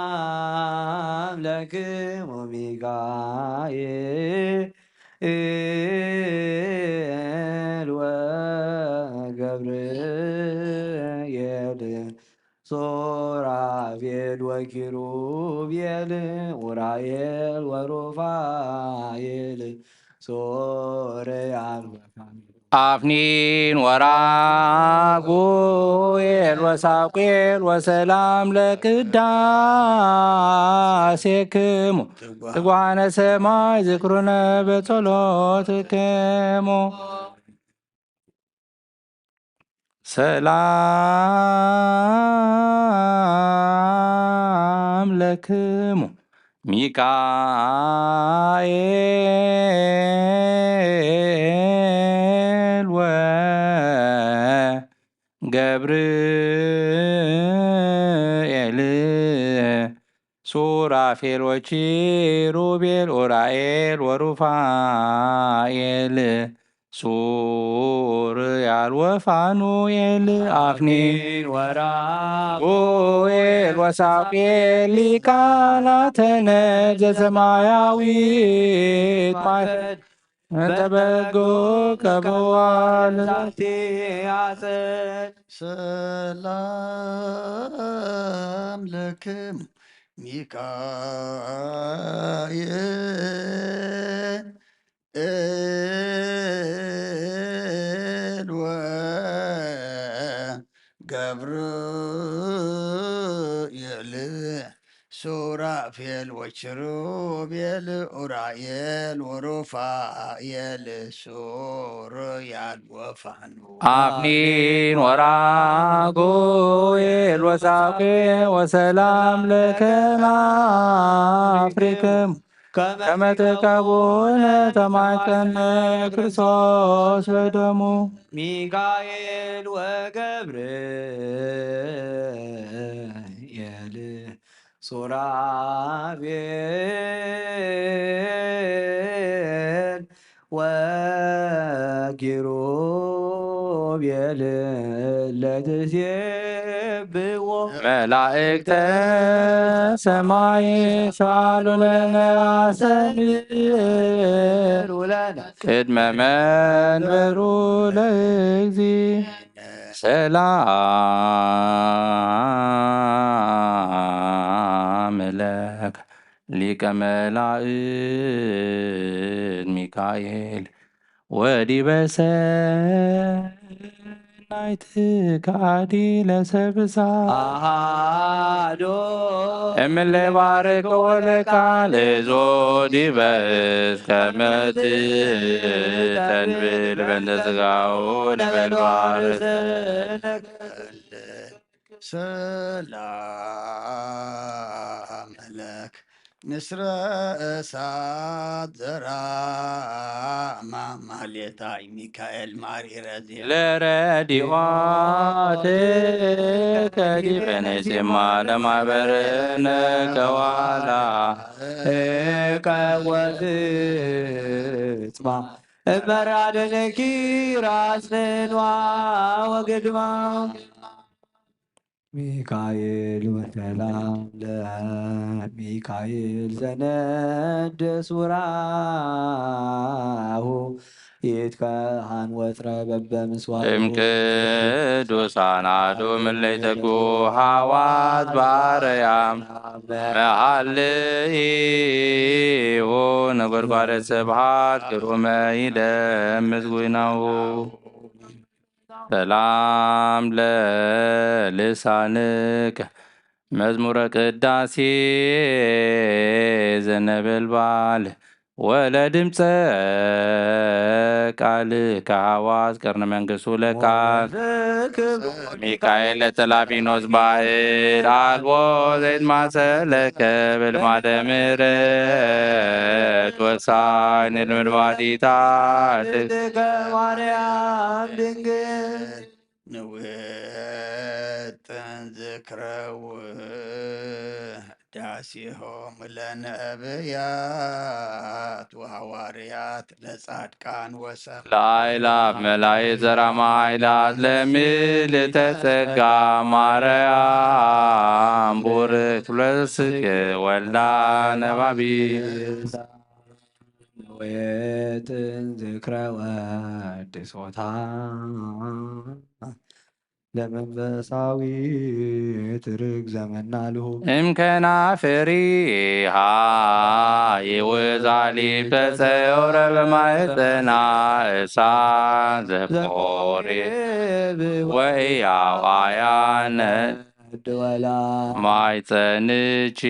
ሰላም ለክሙ ሚካኤል ወገብርኤል ሱራፌል ወኪሩቤል ኡራኤል ወሩፋኤል ሶርያል ወፋሚል አፍኒን ወራጉኤል ወሳቁኤል ወሰላም ለቅዳሴክሙ ትጓነ ሰማይ ዝክሩነ በጸሎትክሙ። ሰላም ለክሙ ሚካኤል ወገብርኤል ሱራፌል ወኪሩቤል ኡራኤል ወሩፋኤል ሱርያል ወፋኑኤል አፍኒን ወራጉኤል ወሳቁኤል ሊቃናተ ነግዘ ሰማያዊት ማርያም እንተ በጎ ቀበዋ ለዛቲ አጸድ። ሰላም ለክሙ ሚካኤል ወገብርኤል ሱራፌል ወኪሩቤል ኡራኤል ወሩፋኤል ሱርያል ወፋኑ አፍኒን ወራጉኤል ወሳቁኤል ወሰላም ለከመ አፍሪክሙ ከመ ተቀቡነ ተማይጠነ ክርስቶስ በደሙ። ሚካኤል ወገብርኤል ሱራፌል ወኪሩቤል ለትሴብዎ መላእክተ ሰማይ ሳሉ ለነ አሰምሩ ለነ ቅድመ መንበሩ ለእግዚእ። ሰላም ለከ ሊቀ መላእክት ሚካኤል ወዲበ ሰማይ ናይቲ ከኣዲ ለሰብሳ ኣሃዶ እምለ ባርክ ወለቃል እዞ ዲበ እስከ መት ተንብል በእንተ ስጋው ነበልባል ሰላም ለክ ንስረ እሳት ዘራማ ማሌታይ ሚካኤል ማሪረ ዜማ ለረዲኦት ከዲበነ ዜማ ለማበረነ ከዋላ እቀወዝጽማ እመራደነኪ ራስንዋ ወግድማ ሚካኤል ወሰላም ለሚካኤል ዘነድስ ውራሁ ይትከሃን ወጥረ በበምስዋሁ እም ቅዱሳን ኣዱ ምለይተጉ ሃዋት ባረያም መሃልይሁ ነጎድጓደ ስብሃት ግሩመ ይደምስ ጉይናሁ ሰላም ለልሳንከ መዝሙረ ቅዳሴ ዘነበልባል ወለድምፀ ቃልከ ሃዋስ ቀርነ መንግስቱ ለቃል ሚካኤል ለተላፊኖስ ባዕል ኣልቦ ዘይትማሰለከ ብልማደ ምሕረት ወሳይ ንልምድ ባዲታት ማርያም ድንግል ንውጥን ዝክረ ውዳሴሆሙ ለነብያት ወሃዋርያት ለጻድቃን ወሰብ ለአእላፍ መላእክት ዘራማ ኃይላት ለምልዕተ ጸጋ ማርያም ቡርክ ፍለስክ ወልዳ ነባቢ ወየጥን ዝክረ ወድሶታ ለመንፈሳዊ ትርግ ዘመና ልሁብ እምከና ፍሪሃ ይውዛሊ ተጸውረ በማህፀና እሳት ዘቆሬ ወህያው አያነ ድወላ ማይፀንች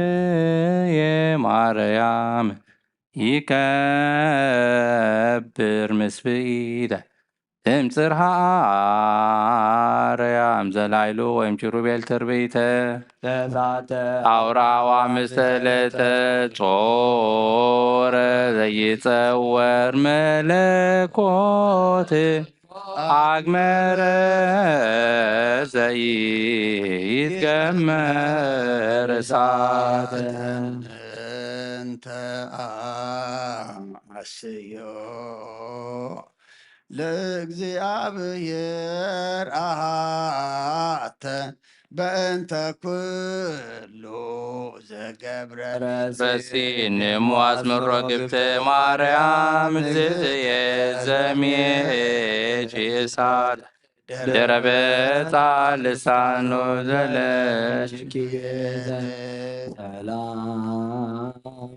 እግዝእትየ ማርያም ይከብር ምስፍኢተ እምፅርሃ ኣርያም ዘላይሉ ወይም ኪሩቤል ትርብይተ ተሳተ አውራዋ ምስተለተ ጾረ ዘይጸወር መለኮት አግመረ ዘይትገመር እሳት እንተ አስዮ ለእግዚኣብሔር አሃተ በእንተ ኩሉ ዘገብረ ረስኒ እሞ አስምሮ ግብተ ማርያም እግዝእትየ ዘሚሄች እሳት ደረበ ጻል ልሳኖ ዘለሽ ሰላም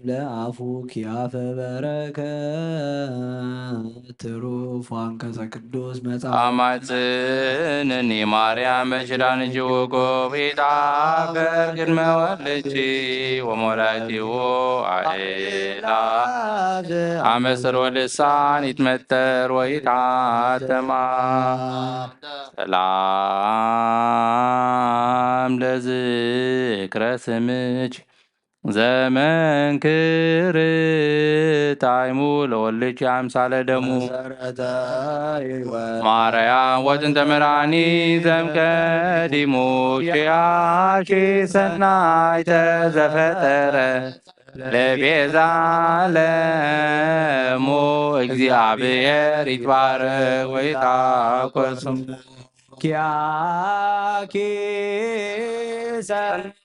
ለአፉኪ አፈ በረከት ትሩፋን ከሰ ቅዱስ መጽሐፍ አማጽንኒ ማርያም በኪዳንኪ ውቁብ ኢታፍር ቅድመ ወልድኪ ወሞላይቲሁ አእላፍ አመስር ወልሳን ይትመተር ወይታተማ ሰላም ለዝክረ ስምኪ ዘመንክር ጣዕሙ ለወልድኪ አምሳለ ደሙ ማርያም ወጥንተ መድኃኒት ዘምቀዲሙ ኪያኪ ሰናይተ ዘፈጠረ ለቤዛ ለሙ እግዚአብሔር ይትባረክ ወይታኮስም ኪያኪ ሰናይተ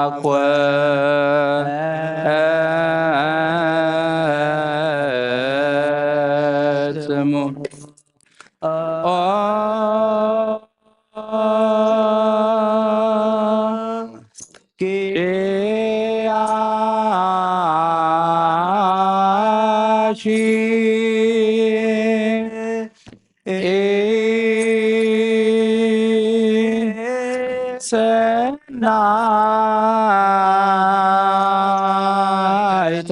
ኣኮ ስሙ ኪያሺ ሰናይተ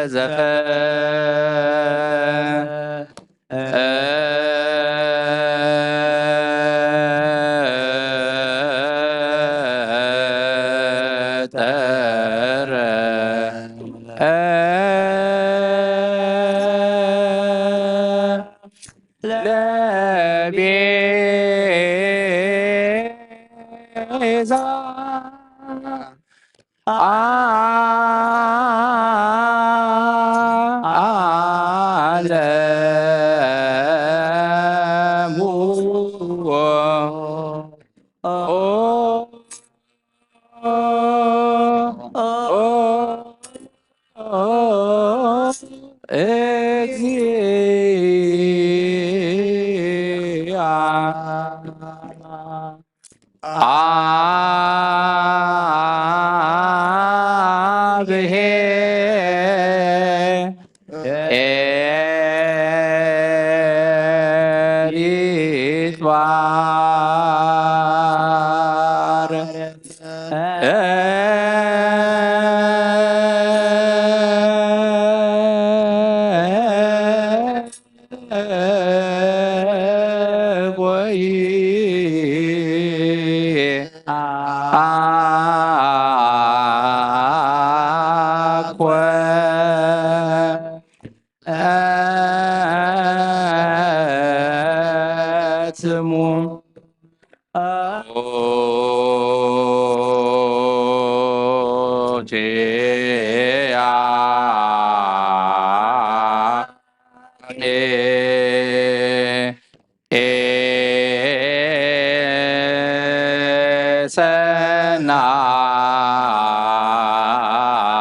ዘፈ ጠረ ለቤዛ ዓለሙ እግዚአ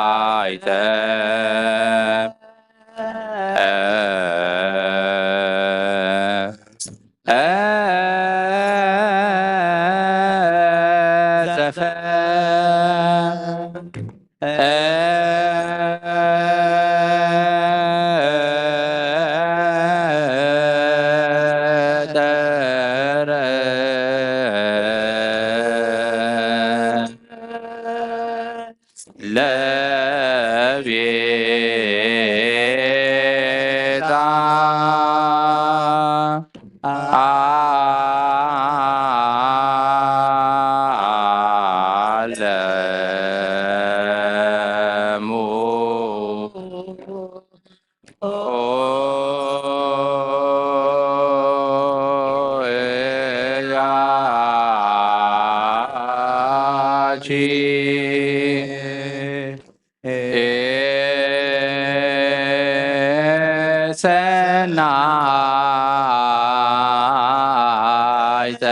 ሰናይተ ዘፈ ለቤዛ ዓለሙ ያቺ ሰናይተ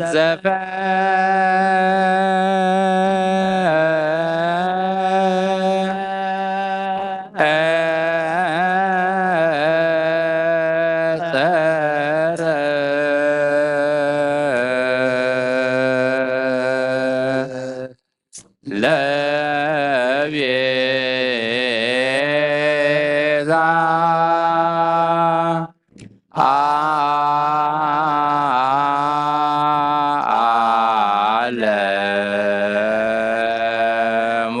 ዘፈ ለቤዛ ዓለሙ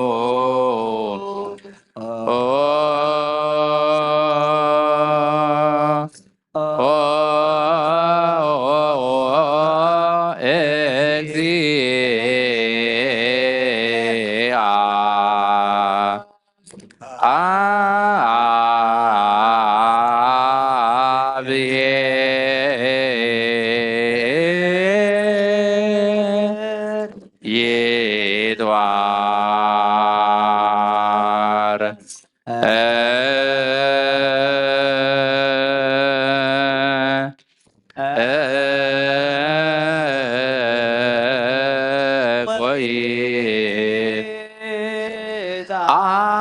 እግዚአ ስሙ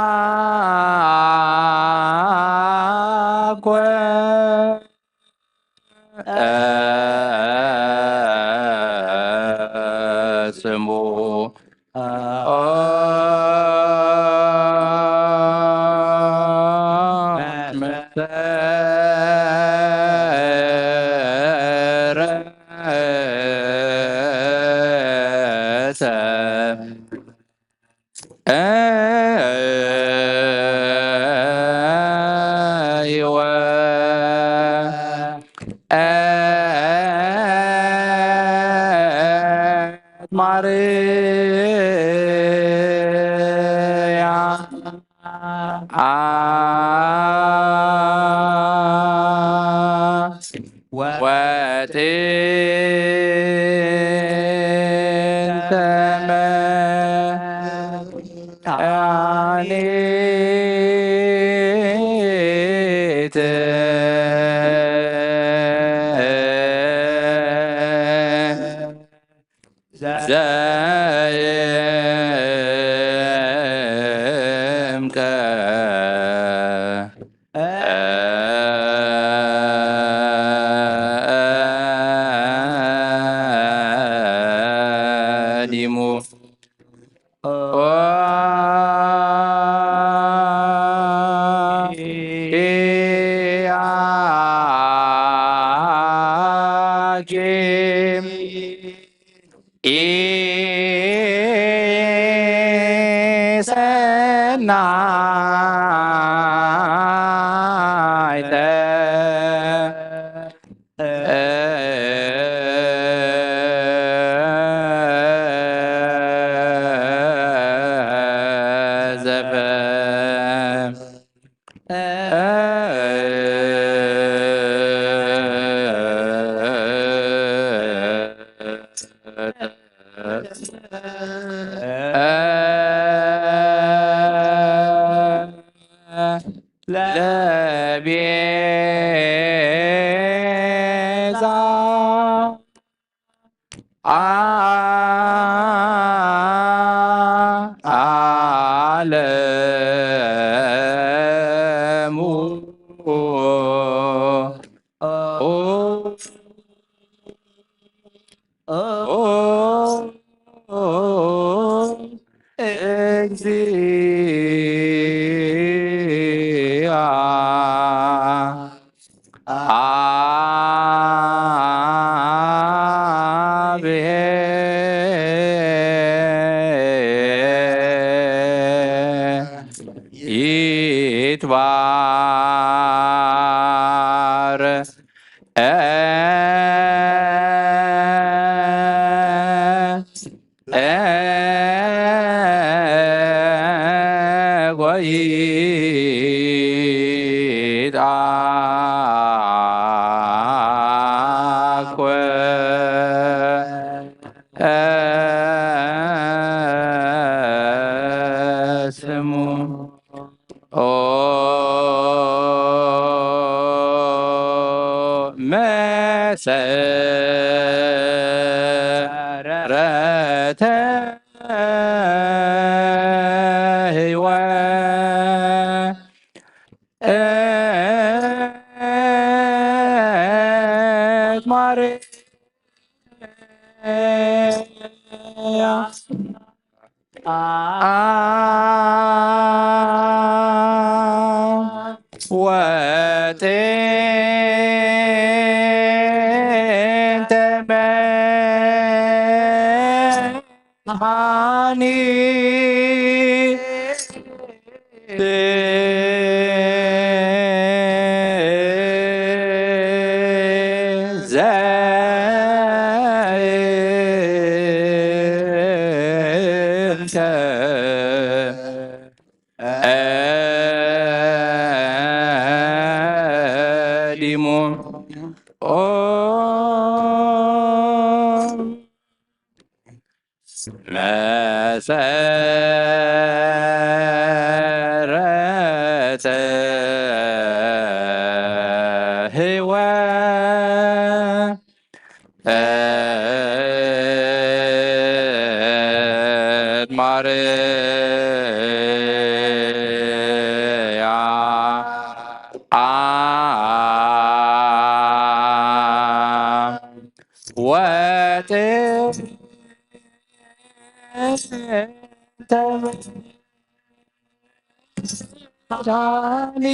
መድኃኒት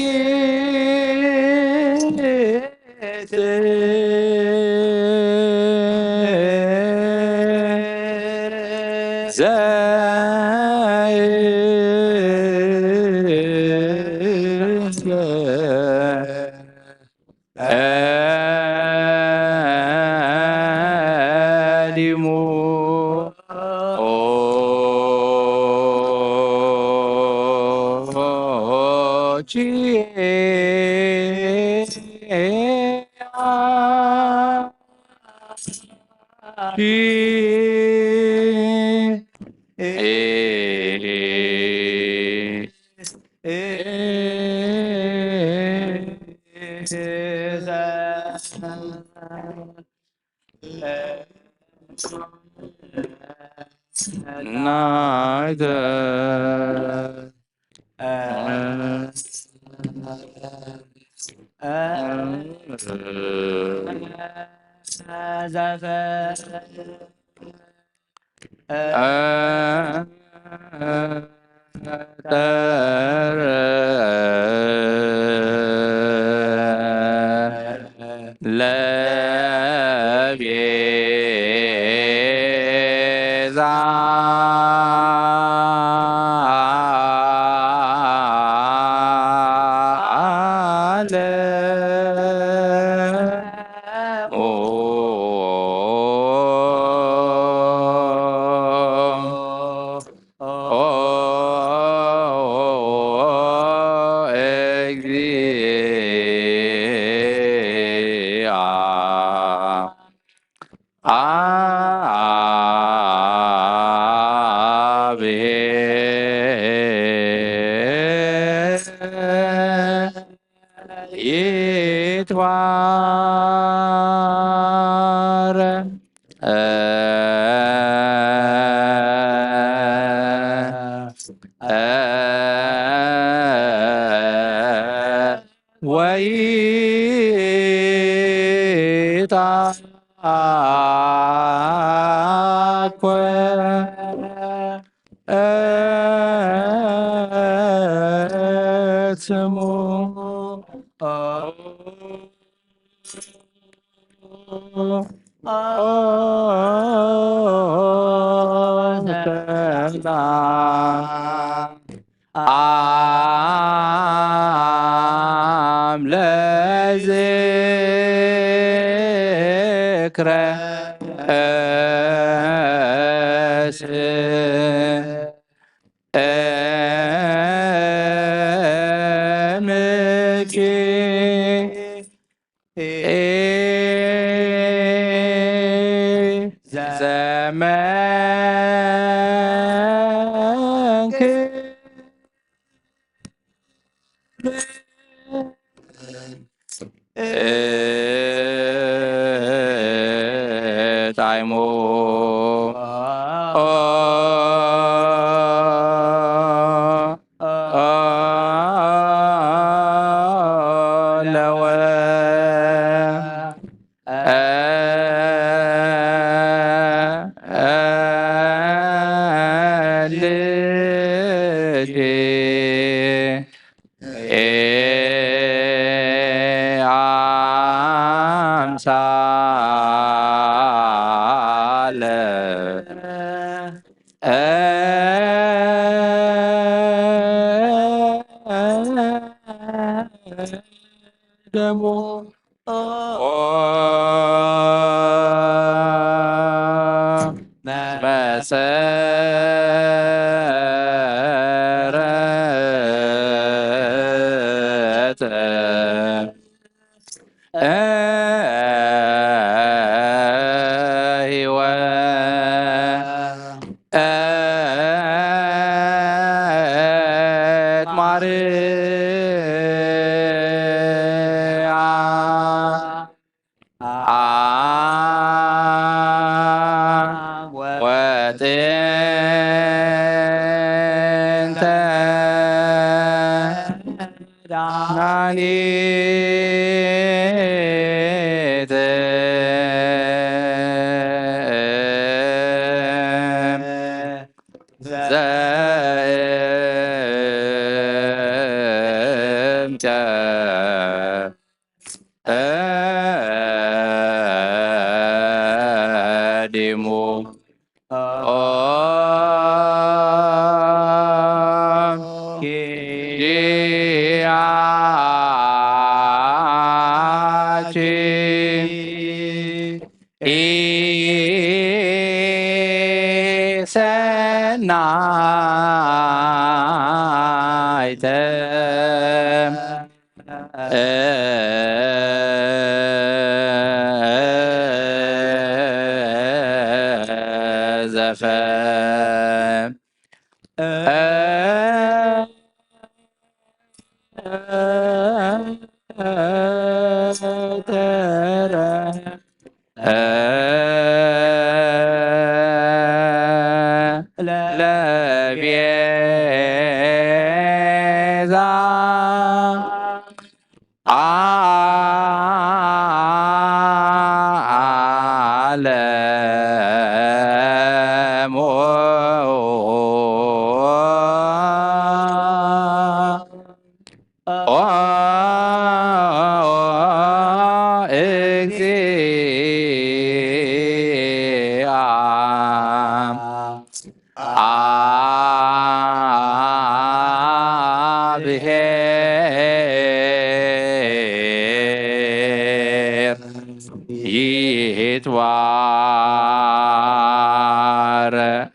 ዘእንበ አሊሙ ኦቺ ናይተ ለቤዛ ዓለም። እግዚአ አብሔር ይትባረክ ወይትባረክ ስሙ። ሰላም ለዝክረ ስምኪ ዘመንክ ጣይሞ ለወ ልኪ አምሳለ ደሞ መሰረተ ሕይወት ማርያም ወጥንተ መድኃኒት ዘ ቀዲሙ ኪያችን ሰናይተ ዘፈ ለቤዛ ዓለም ኦ እግዚአ ብሔር ይትባረክ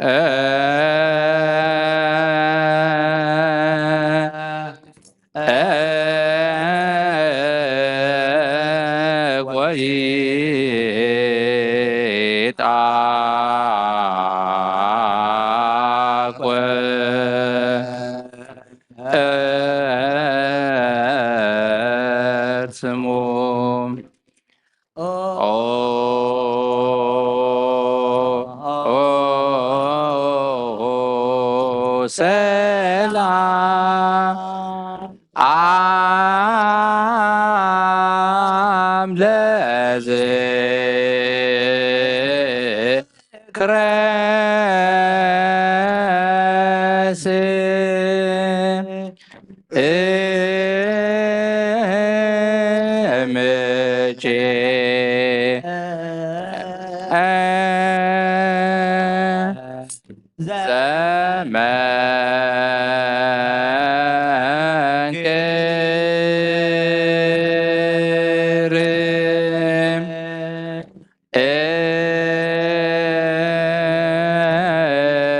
ወይትአኮር ስሙ። ኦ ሰላም ለዝክረ ስም እምቼ ዘመንክር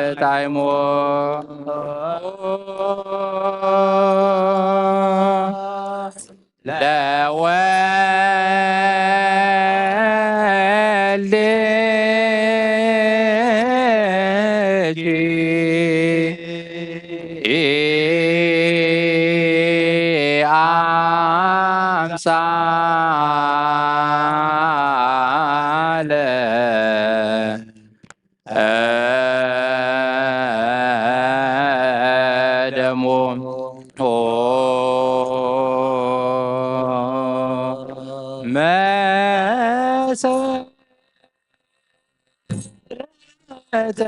እታይሞ ለወልድ አምሳለ ደሙ መሰረተ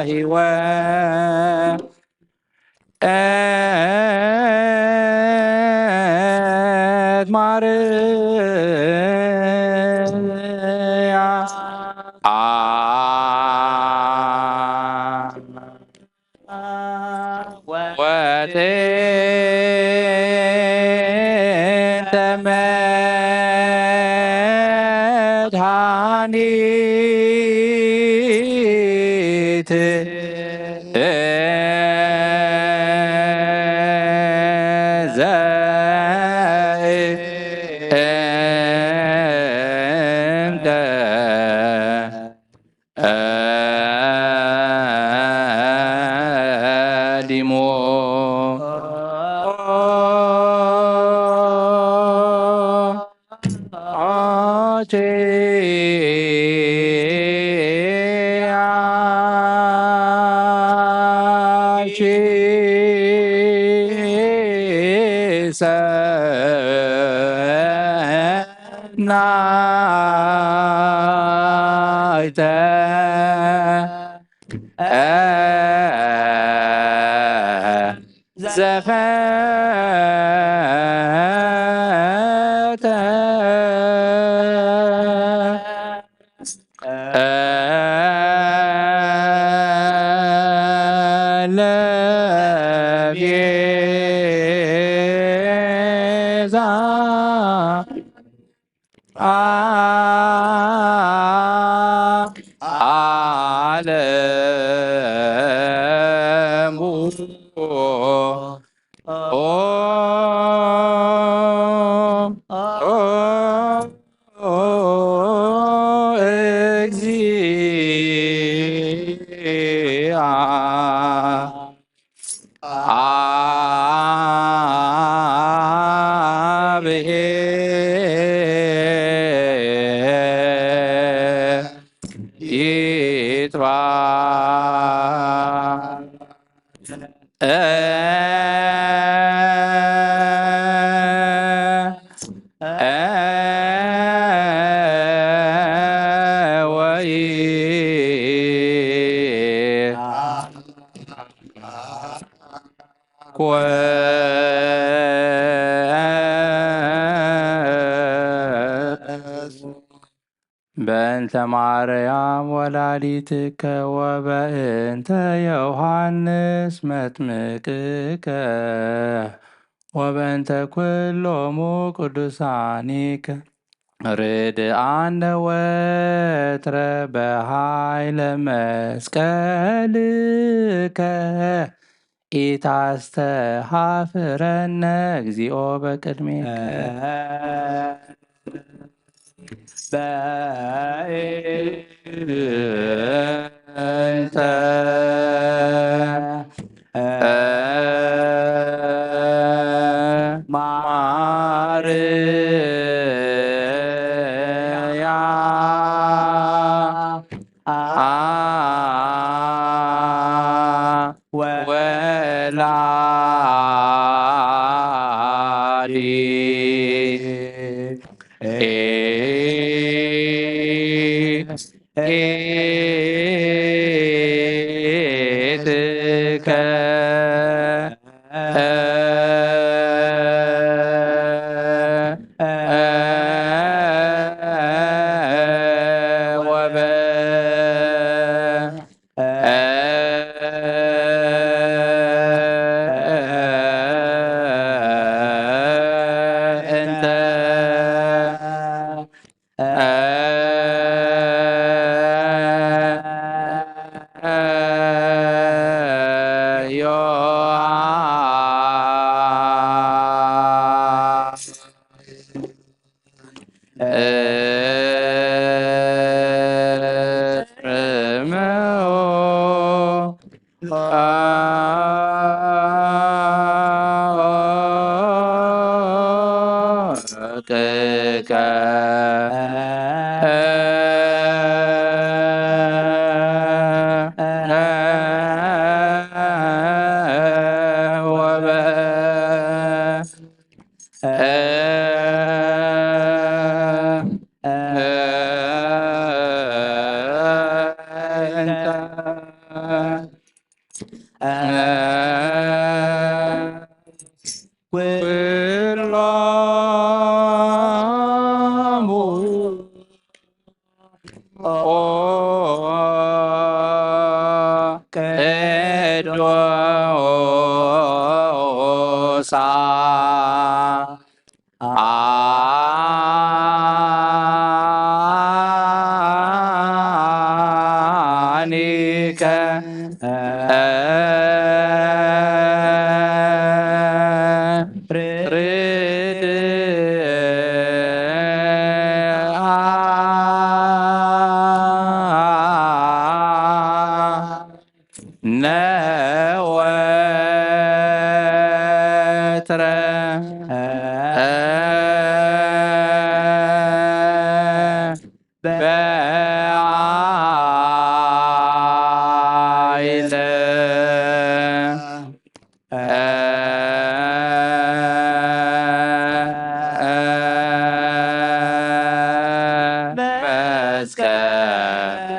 ሕይወት ማርያም። ወጥንተ መድኃኒት ዘእንተ ቀዲሙ ሰናይተ ዘፈተ ለቤዛ ዓለሙ። ኦ፣ ኦ፣ እግዚአ ብሔር ይትባረክ። ወይ በእንተ ማርያም ወላዲትከ ወበእንተ ዮሐንስ መጥምቅከ ወበእንተ ኩሎሙ ቅዱሳኒከ ርድኣነ ወትረ በኃይለ መስቀልከ ኢታስተሃፍረነ እግዚኦ በቅድሜከ። በእንተ ማርያ ወላዲት ቅዱሳኒከ ርድአነ ወትረ በኃይለ መስቀል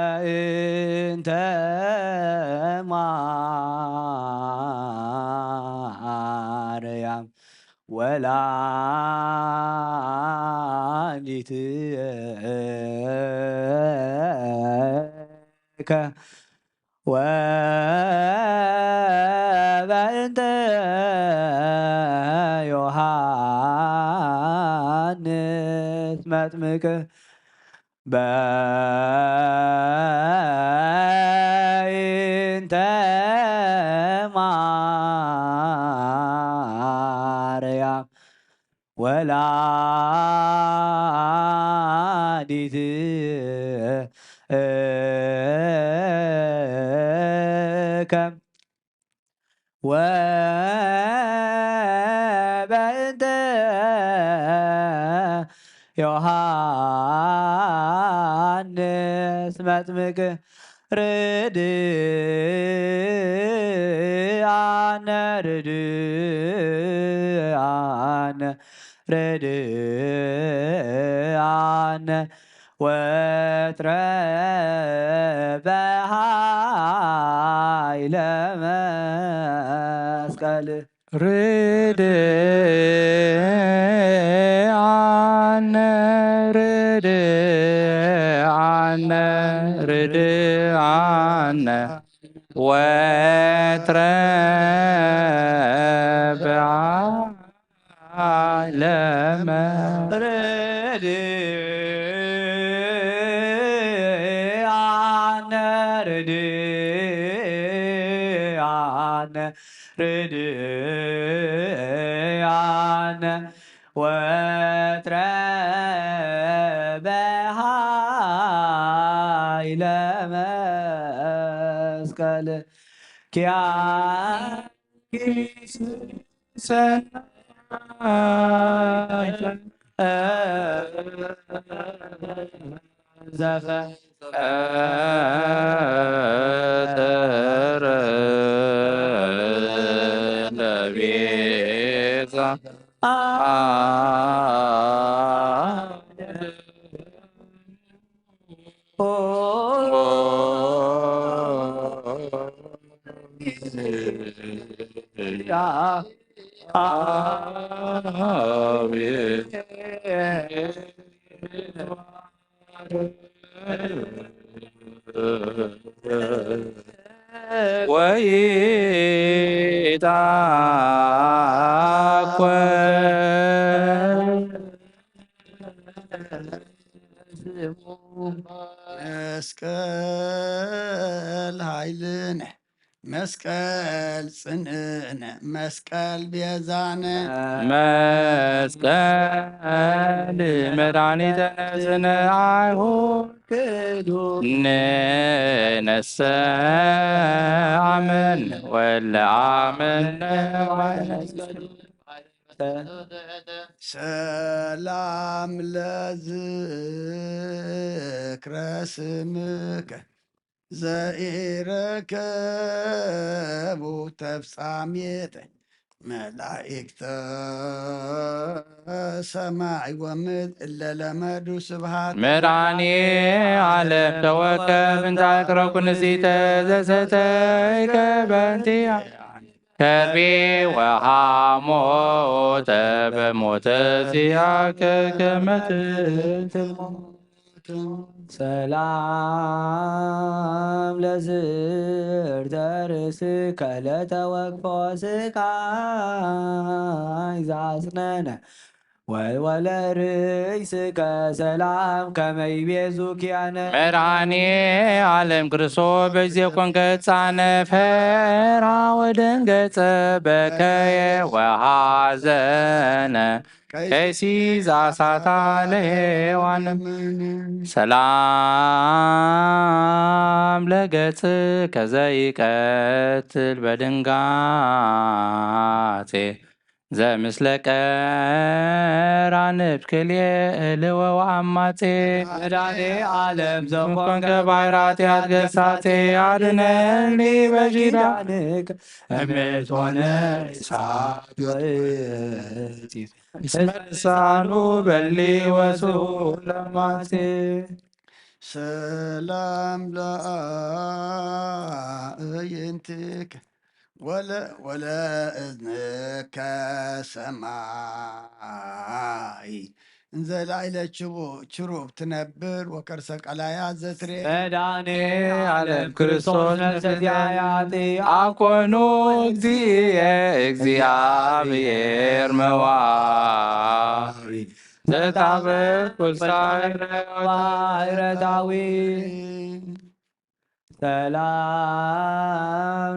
በእንተ ማርያም ወላዲትከ ወበእንተ ዮሐንስ መጥምቅ በእንተ ማርያም ወላ ወላዲትከ ወበእንተ ዮሐንስ መጥምቅ ርድኣነ ርድኣነ ርድኣነ ወትረ በሃይለ መስቀል ርድኣነ ርድኣነ ርድኣነ ወትረ በሃይለ መስቀል ርድኣነ ርድኣነ ርድኣነ ወትረ በሃይለ መስቀል ኪያኪ ሰናይተ ዘፈ ወይታኮ መስቀል ኃይልነ መስቀል ጽንዕነ መስቀል ቤዛነ መስቀል መድኃኒተ ነፍስነ አይሁድ ክዱ ንነሰ አምን ወለ አምን ሰላም ለዝክረ ስምከ ዘኢረከቡ ተፍጻሜተ መላእክተ ሰማይ ወምድር እለ ለመዱ ስብሐት መድኃኔ ዓለም ተወከብ እንተ አቅረብኩ ንጽሕተ ዘሰተይከ በእንቲያ ከርቤ ወሐሞተ በሞተ ዚአከ ከመ ትትሞት ሰላም ለዝርተ ርእስከ ለተወክፎ ስቃይ ዛጽነነ ወልወለ ርእስከ ሰላም ከመ ይቤዙ ኪያነ መድኃኔ ዓለም ክርስቶስ በጊዜ ኮንከ ሕፃነ ፈራ ወደንገጸ በከየ ወሐዘነ ከይሲ ዛሳታ ለሔዋን ሰላም ለገጽ ከዘይቀትል በድንጋጼ ዘምስለ ቀራንብ ክልኤ እልወ ወአማጼ መድኃኔ ዓለም ዘኮንከ ባሕረ ኃጢአት ገሳጼ አድነኒ በኪዳንከ እምትሆነ እሳት ወጢፍ እስመ ልሳኑ በሊ ወስሑ ለማጼ ሰላም ለአዕይንትከ ወለ ወለ እዝንከ ሰማይ እንዘ ላዕለ ችቡ- ችሩብ ትነብር ወከርሰ ቀላያት ዘትሬ መድኃኔ ዓለም ክርስቶስ ነፍሰ ዚአያቲ አኮኑ እግዚእየ እግዚአብሔር መዋሪ ዘታበ ኩልሳይረ ባሕረታዊ ሰላም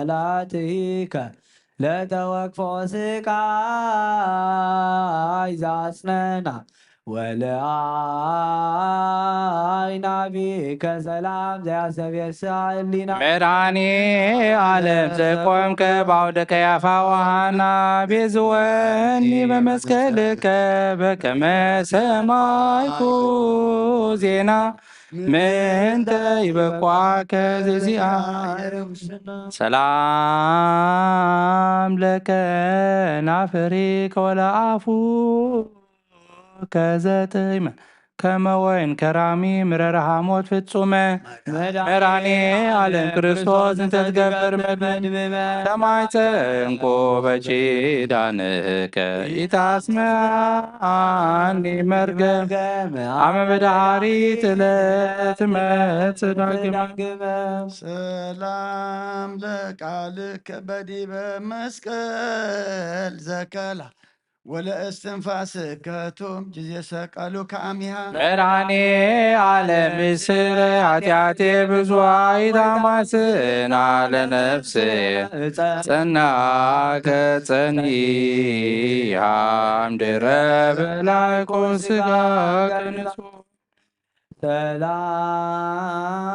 ለመላትከ ለተወክፎ ስቃይ ዛጽነና ወለአይናፊከ ሰላም ዘያስተብየሰ ህሊና። መድኃኔ ዓለም ዘቆምከ በአውደ ቀያፋ ወሐና፣ ቤዝወኒ በመስቀልከ በከመ ሰማይኩ ዜና ምንተ ይበቋከ ዚዚአ። ሰላም ለከ ናፍሪከ ወለአፉ ከዘጥይመ ከመ ወይን ከራሚ ምረረ ሐሞት ፍጹመ። መድኃኔ ዓለም ክርስቶስ እንተ ትገብር መድመ ሰማይ ጸንቆ በኪዳንከ ኢታስመዓኒ መርገም። አመ በዳሃሪት ዕለት መጽእ ዳግመ። ሰላም ለቃልከ በዲበ መስቀል ዘከላ ወለእስትንፋስከ ቶም ጊዜ ሰቀሉከ አሚሃ። መድኃኔ ዓለም እስረ ኃጢአቴ ብዙኃ ኢታማስና ለነፍሴ ጸና ከጸኒሃም ድረ በላይኮ ስጋ ከንጹ። ሰላም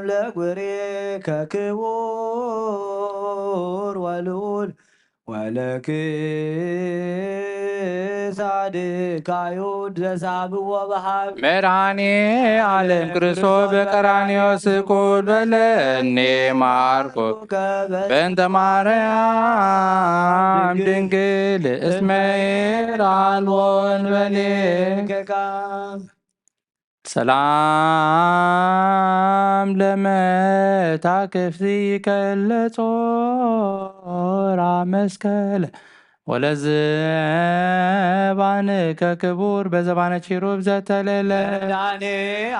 ለጉሬከ ክቡር ወልዑል ወለክሳድከ አይሁድ ዘሳብዎ በሃብ። መድኃኔ ዓለም ክርስቶስ በቀራንዮ ስቁል በለኒ ማርቆ በእንተ ማርያም ድንግል እስመ አልቦ እንበሌከ። ሰላም ለመታክፍቲከ እለ ጾራ መስቀል ወለዘባንከ ክቡር በዘባነ ኪሩብ ዘተለለ። መድኃኔ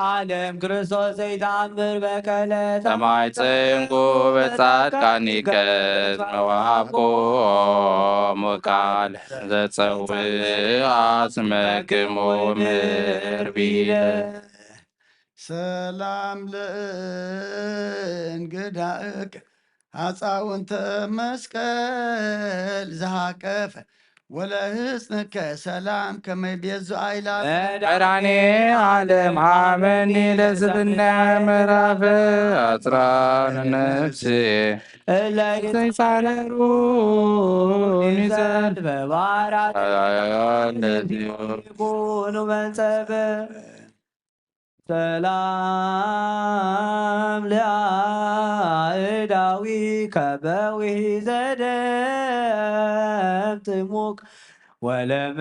ዓለም ክርስቶስ ዘይተአምር በቀለ ሰማይ ጽንቁ በጻድቃኒከ መዋሃብኮሙ ቃል ዘጸውዕ አስመክሙ ምርቢለ። ሰላም ለእንግዳእከ ሐፃውንተ መስቀል ዝሃቀፈ ወለህፅንከ ሰላም ከመይ ቤዙ አይላፍ። መድኃኔ ዓለም ሀበኒ ለስብነ ምዕራፍ አጽራር ነፍሴ እለ ዘይሳረሩኒ ዘልፈ ባራት ይኩኑ መንጸፍ። ሰላም ለአእዳዊከ በዊሒ ዘደም ጥሙቅ ወለመ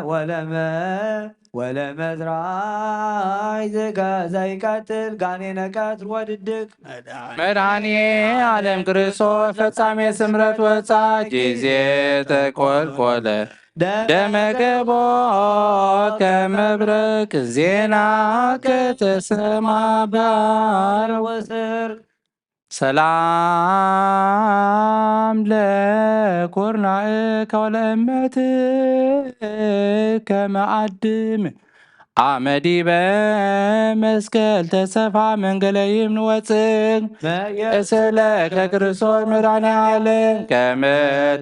ወለመ ወለመዝራይ ዝገ ዘይቀትል ጋኔነ ቀትር ወድድቅ። መድኃኔ ዓለም ክርስቶስ ፈጻሜ ስምረት ወፃ ጊዜ ተቆልቆለ ደመ ገቦ ከመብረቅ ዜና ከተሰማ ባር ወስር። ሰላም ለኩርናእከ ወለእመትከ መአድም አመ ዲበ መስቀል ተሰፋ መንገለ ይምን ወፅግ። እስእለከ ክርስቶስ መድኃኔ ዓለም ከመ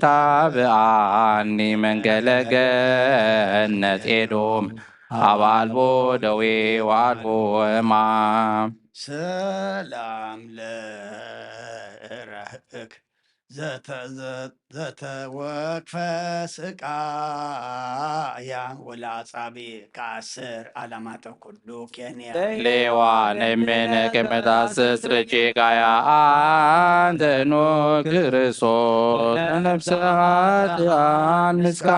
ታብአኒ መንገለ ገነት ኤዶም አብ አልቦ ደዌ ወአልቦ ሕማም። ሰላም ለረህብክ ዘተ- ዘ- ዘተወክፈ ስቃያ ወለአጻቢ ከአስር አላማተ ኩሉ ኬንያ። ሌዋ ነሜነ ከመታስስ ርጪቃያ አንተኑ ክርስቶስ ለነፍሳት አንስካያ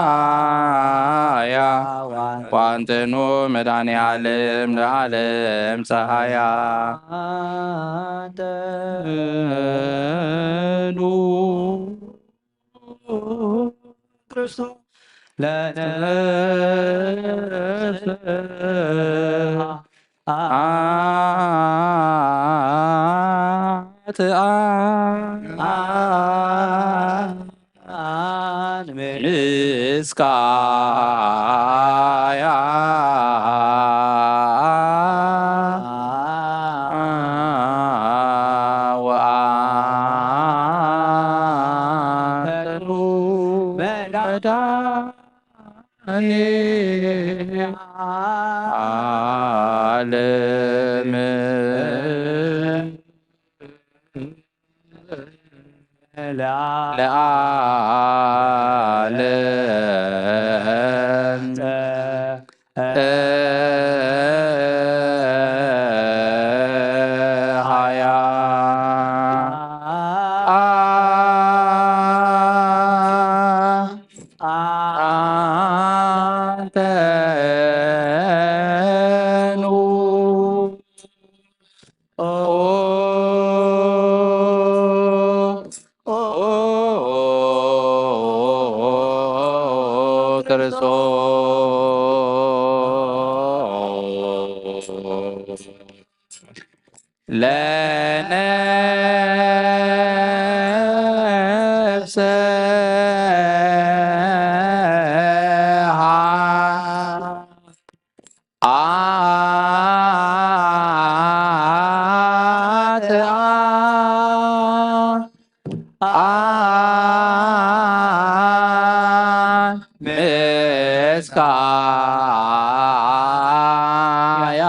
ዋንተኑ መድኃኔ ዓለም ለዓለም ፀሐያ። አንተኑ ክርስቶስ ለነፍስሃ አትአ ምስካያ ወአንተኑ መድኃኔ ዓለም ለዓለም ጸሃያ አንተኑ ክርስቶስ ለነፍስሃ አትአ ምስካያ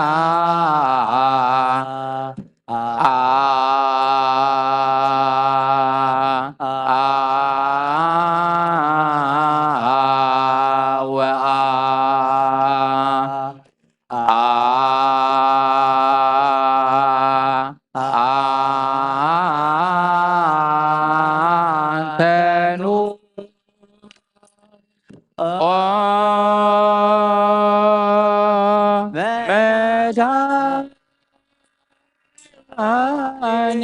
ወአ አንተኑ ኦ መድኃኔ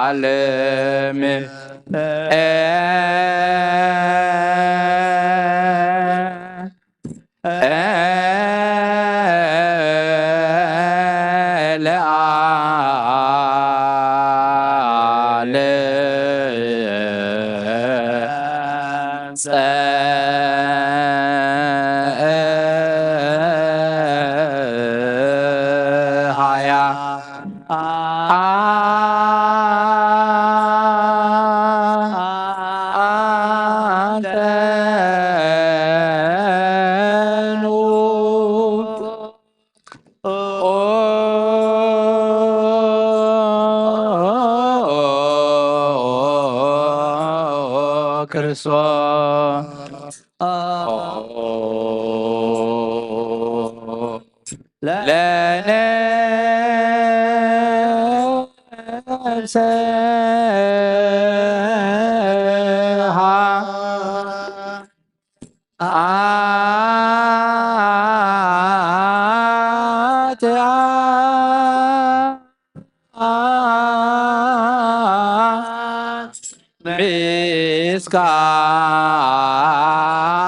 ዓለም ለዓለም ጸሃያ አንተኑ ኦ ክርስቶስ ለነፍስሃ አትአ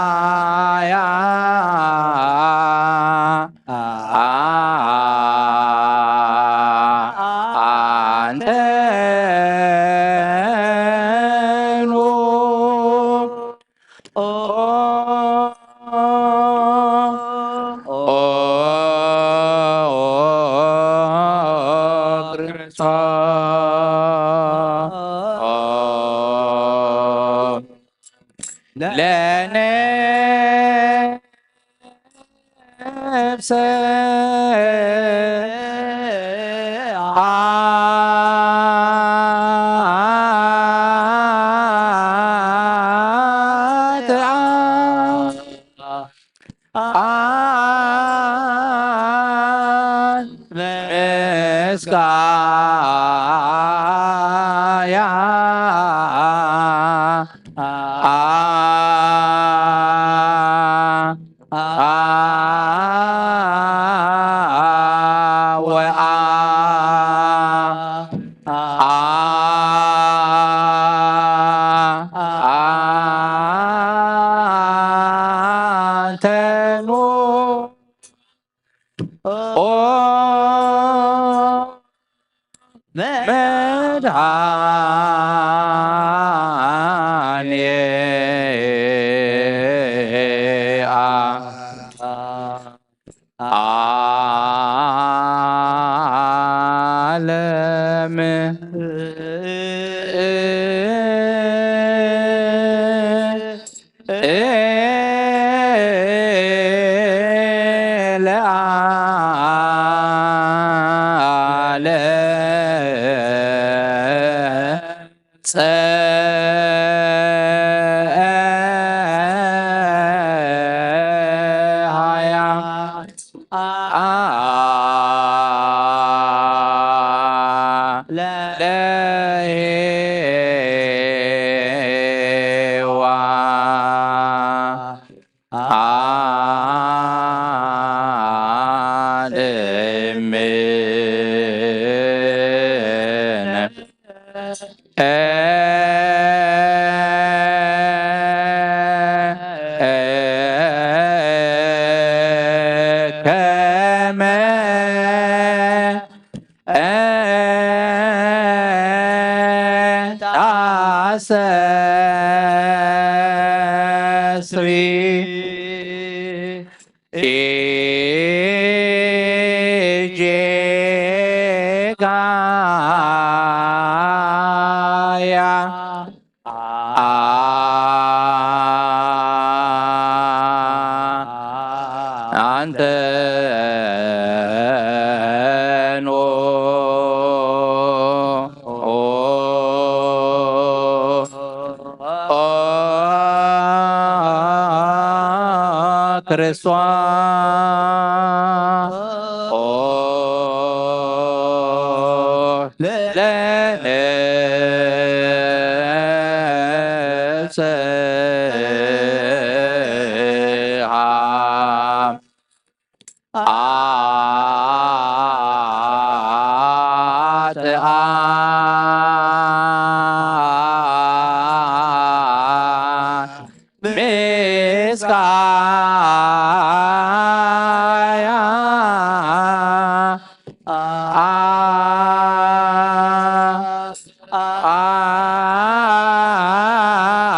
ምስካያ አንተኑ ኦ ክርስቶስ ለነፍስሃ ምስካያ ወአ አንተኑ ኦ መድኃኔ ዓለም ጸሃያ ለሔዋን ከመ ታስተስሪ ጌጋያ። አንተ ክርስቶስ ለንስሐ ኃጥኣን ምስጋያ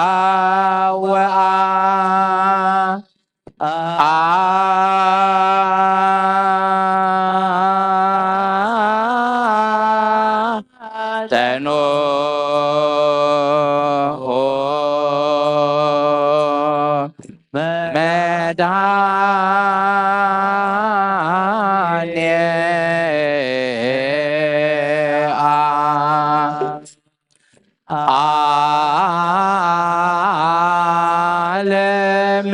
አወአ አጠኑ መድኃኔ ዓለም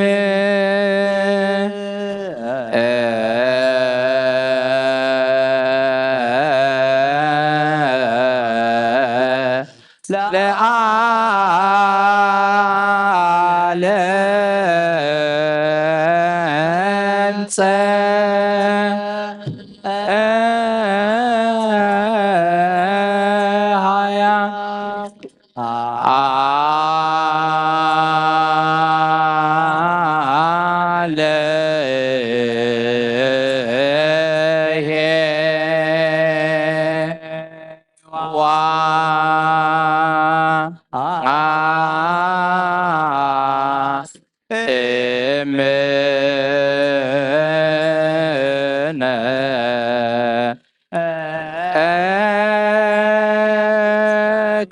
ለዓለም ጸሃያ ለሔዋን እምነ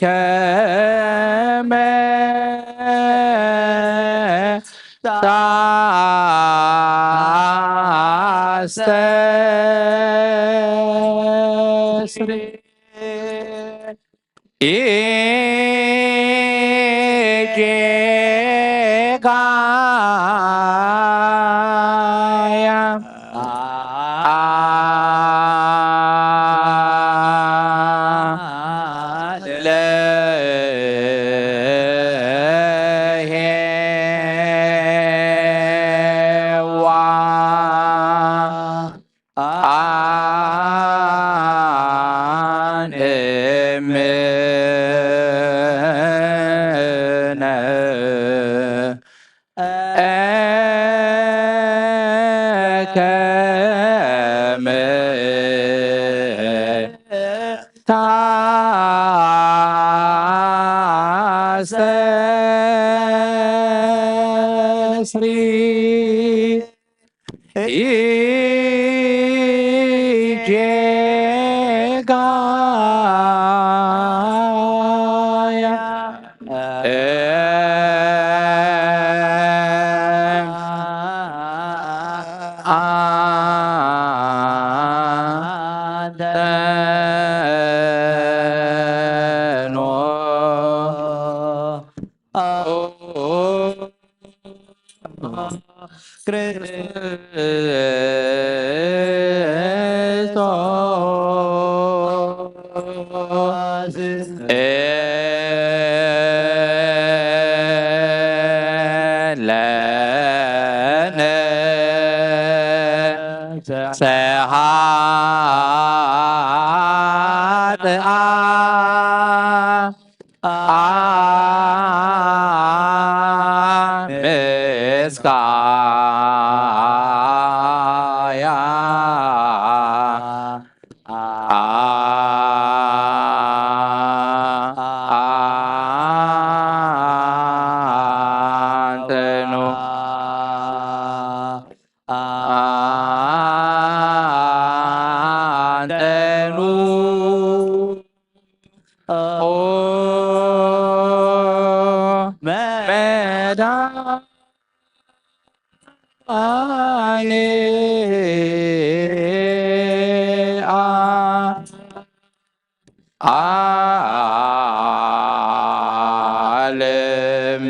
ከመ ታስተስሪ ጌጋያ ለሔዋን አን እምነ ከመ ታስተስሪ ጌጋያ አጠኖ ክርስቶስ ለነ ሰሃጥኣ ምስካያ አንተኑ አንተኑ ኦ መዳ አኔ አ ዓለም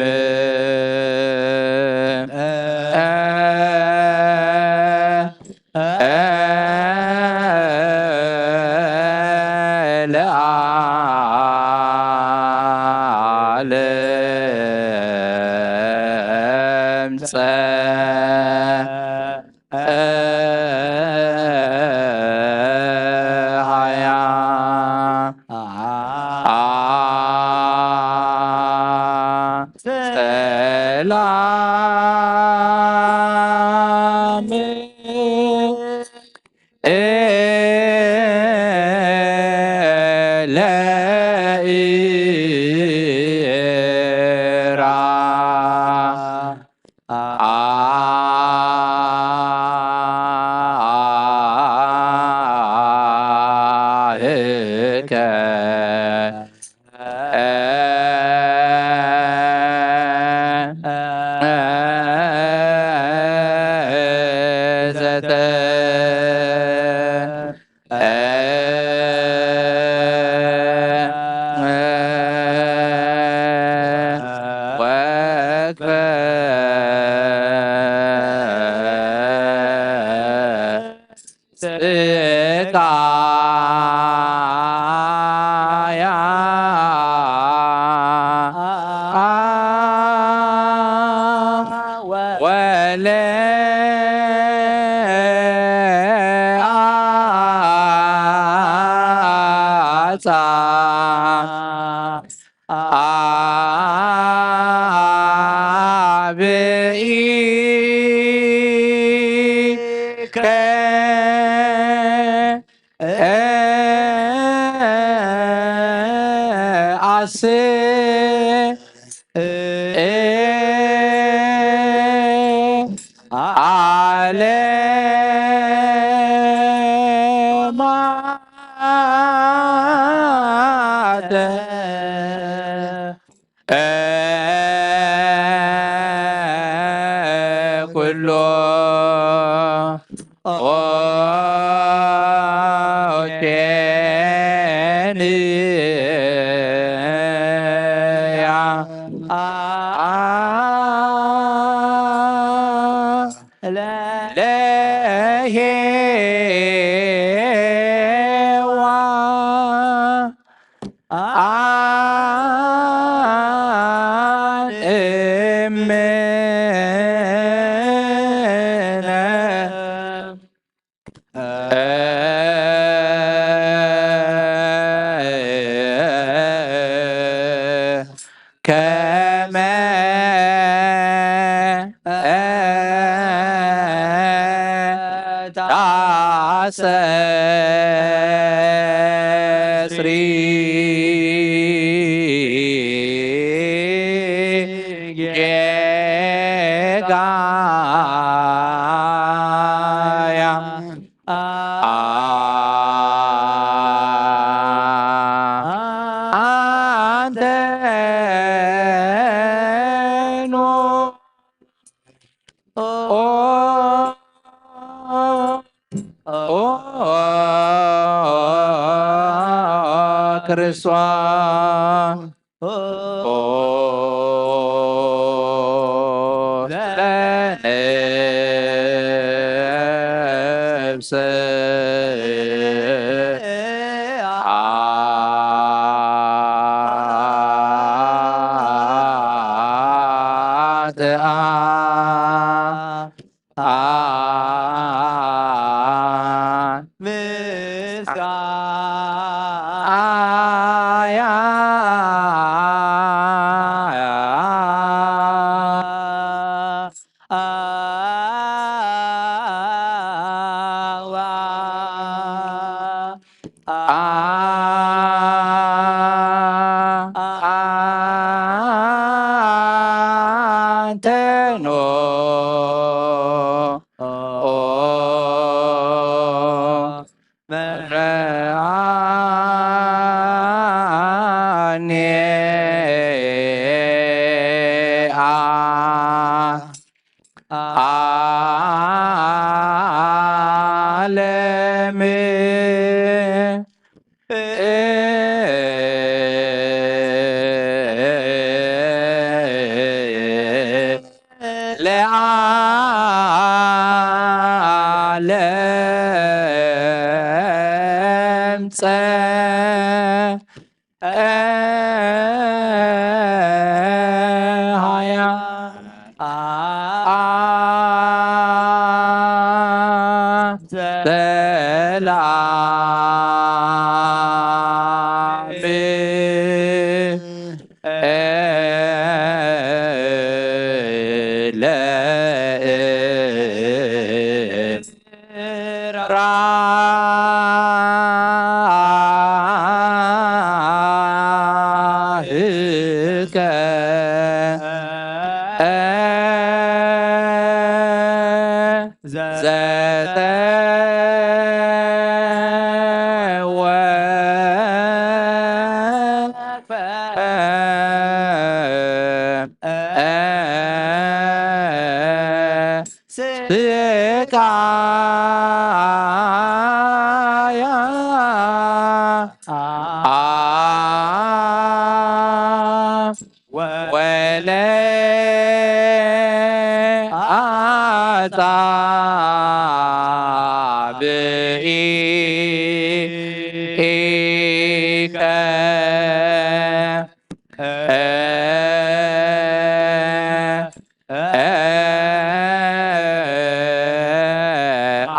ለዓለም ጸሃያ ሰላም ለኢራ አህከ ዘተ ወክፈ ስቃያ ወለ አጻ አብኢከ አስ ዓለማተ ኩሎ ኦኬንያ ለሄዋ አን እምነ ከመ ታሰስሪ ጌጋያ አንተኑ ኦ ክርስቶስ ለነ ዓለም ለዓለም ጸ ሃያ ሰላም ለእስራህከ ዘተወፈ ስቃያ ወለ አጻብኢከ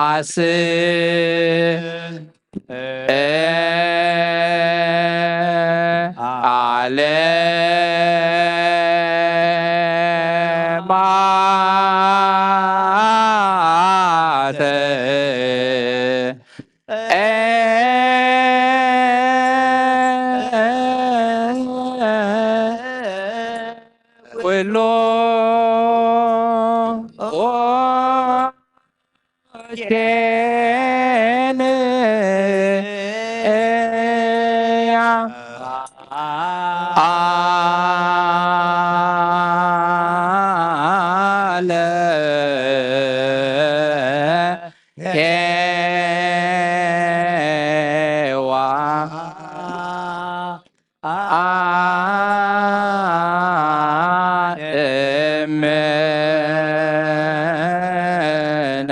አስ ዓለማተ ኩሉ ኬንያ ዓለ ሄዋ እምነ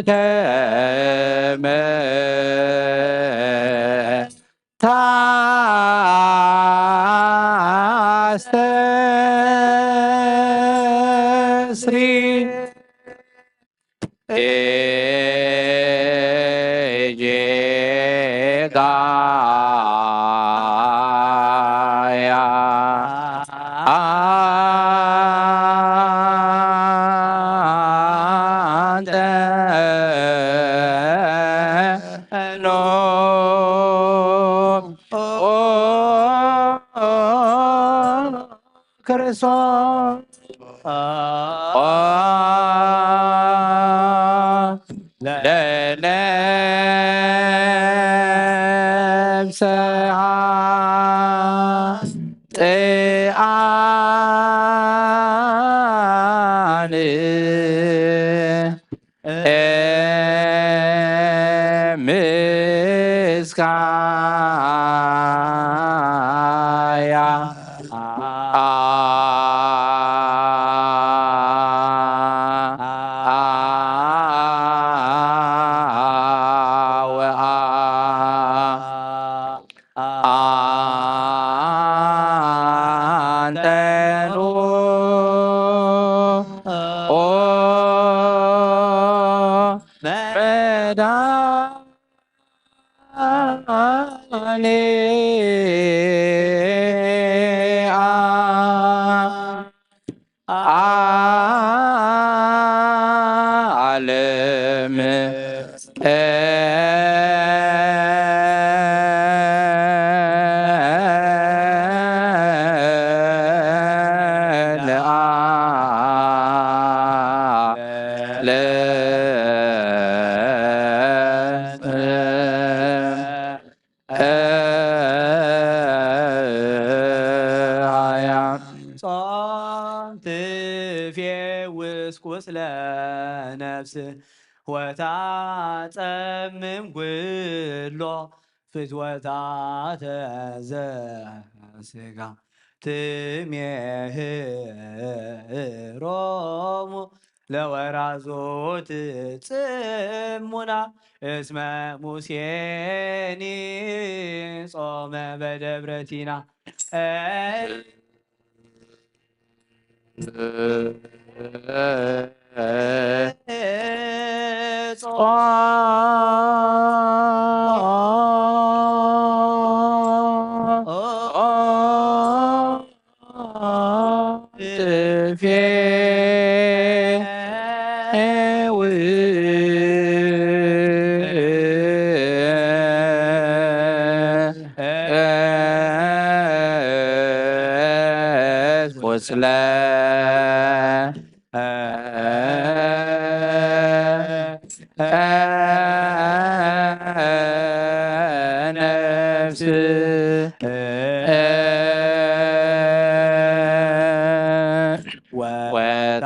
ከመ ታስተስሪ ጌጋያ አንተ ኖ ክርስቶስ ለነብሰሃ ጥዓን ምስካያ ወአ አንተኑ መዳ ዓለም ነፍስ ወታጸምም ጉሎ ፍትወታተ ዘስጋ ትሜህሮሙ ለወራዙት ጽሙና እስመ ሙሴኒ ጾመ በደብረ ሲና። ቁስለ ነፍስ ወታጸ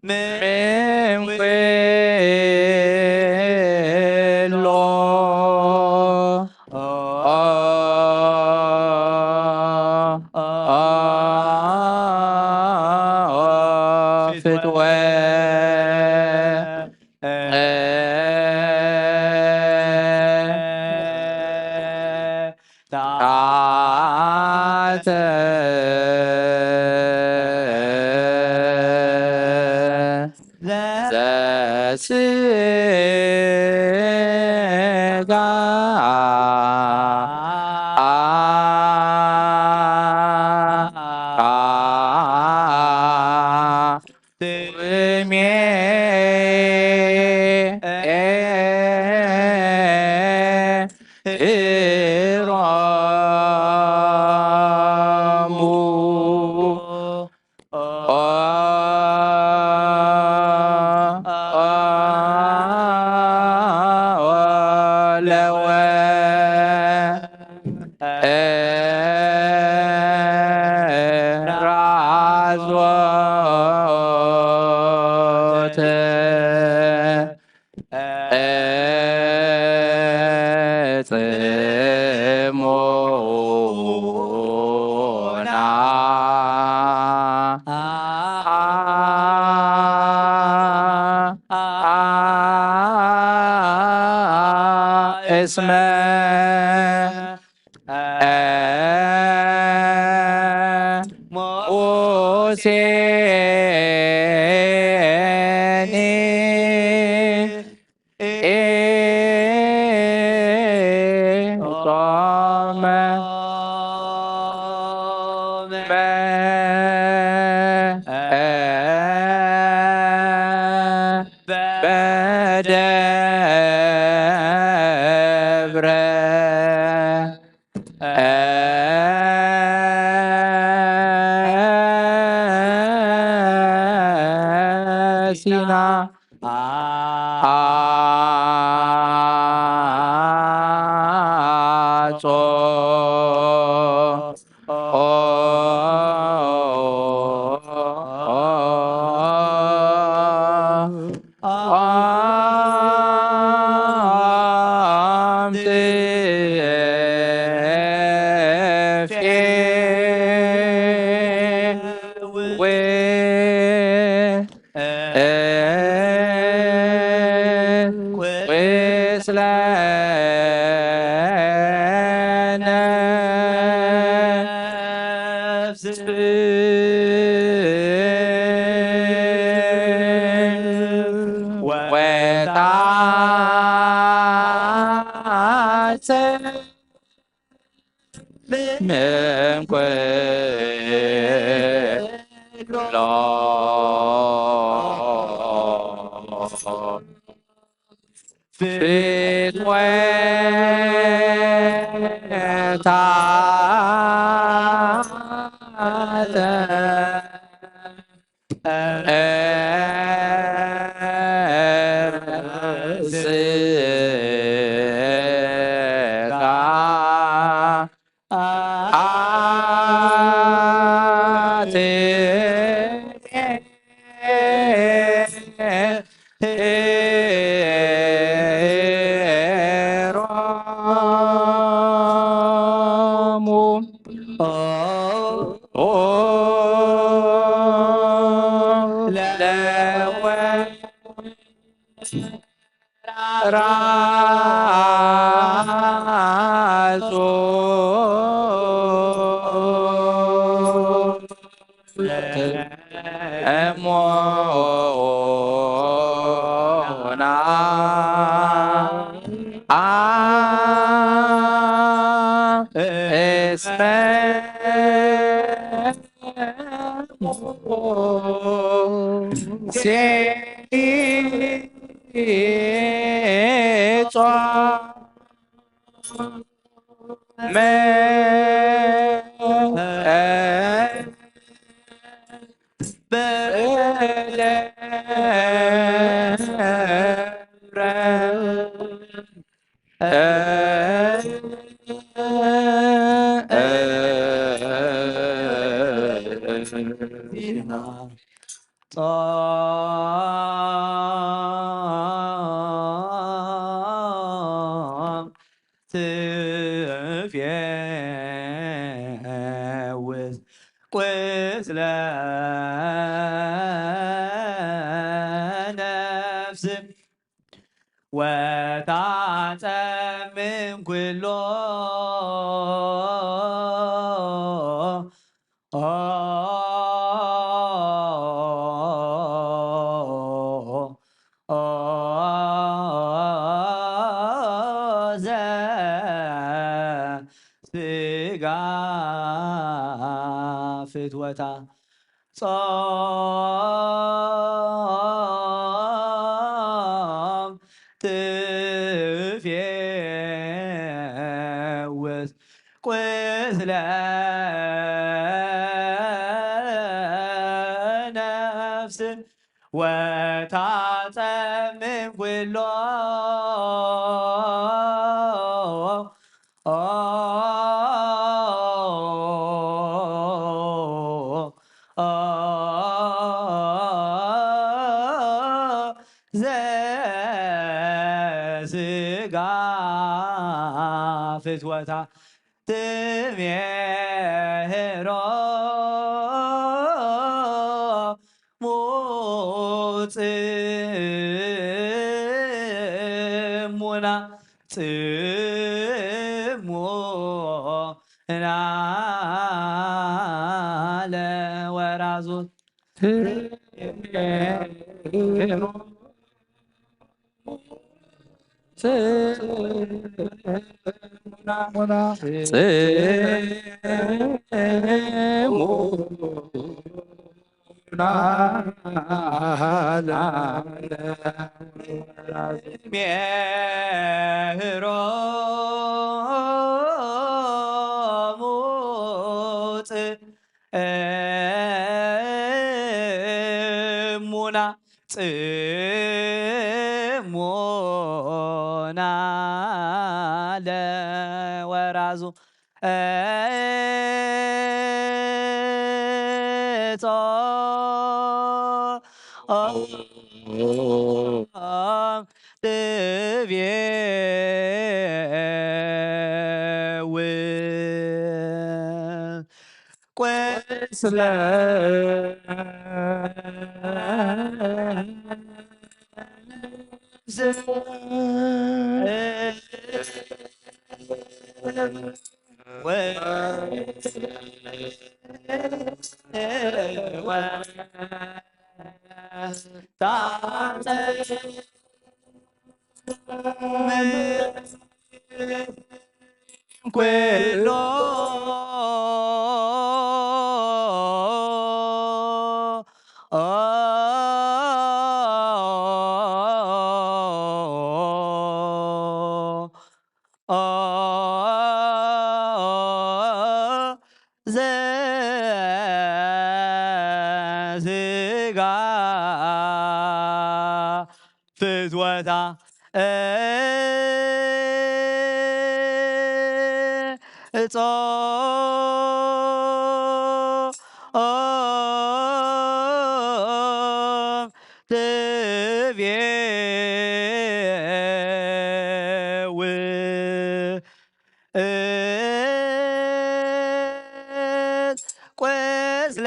ምን ኩሎ ፍትወ ጣተ ዘስጋ ትሜ ሮሙ ለወ ራዞት ጽሞና እስመ ሙሴኒ ጾመ በደብረ ሲና አጾ ቁስለ ነፍስ ወታጸ ምን ኩሎ ፍትወታተ ስጋ ራሱ እሞና እስመ ሴሚጾ መ በደብረ ጾም ትፌውስ ቁስለ ነፍስ ወታጸምም ኩሎ ዘ ስጋ ፍትወታ ጾም ትፌውስ ቁስለ ነፍስ ወታጸምም ኩሎ ዘስጋ ፍትወታ ትሜህሮ ሙጽሙና ጽሙና ለወራዙት ሜህሮሙ ጽሙና ጽሞና ለወራዙ ጾም ትቤው ቁስለ ኩሎ ዘስጋ ፍትወታ ጾም ትቤው ቁስለ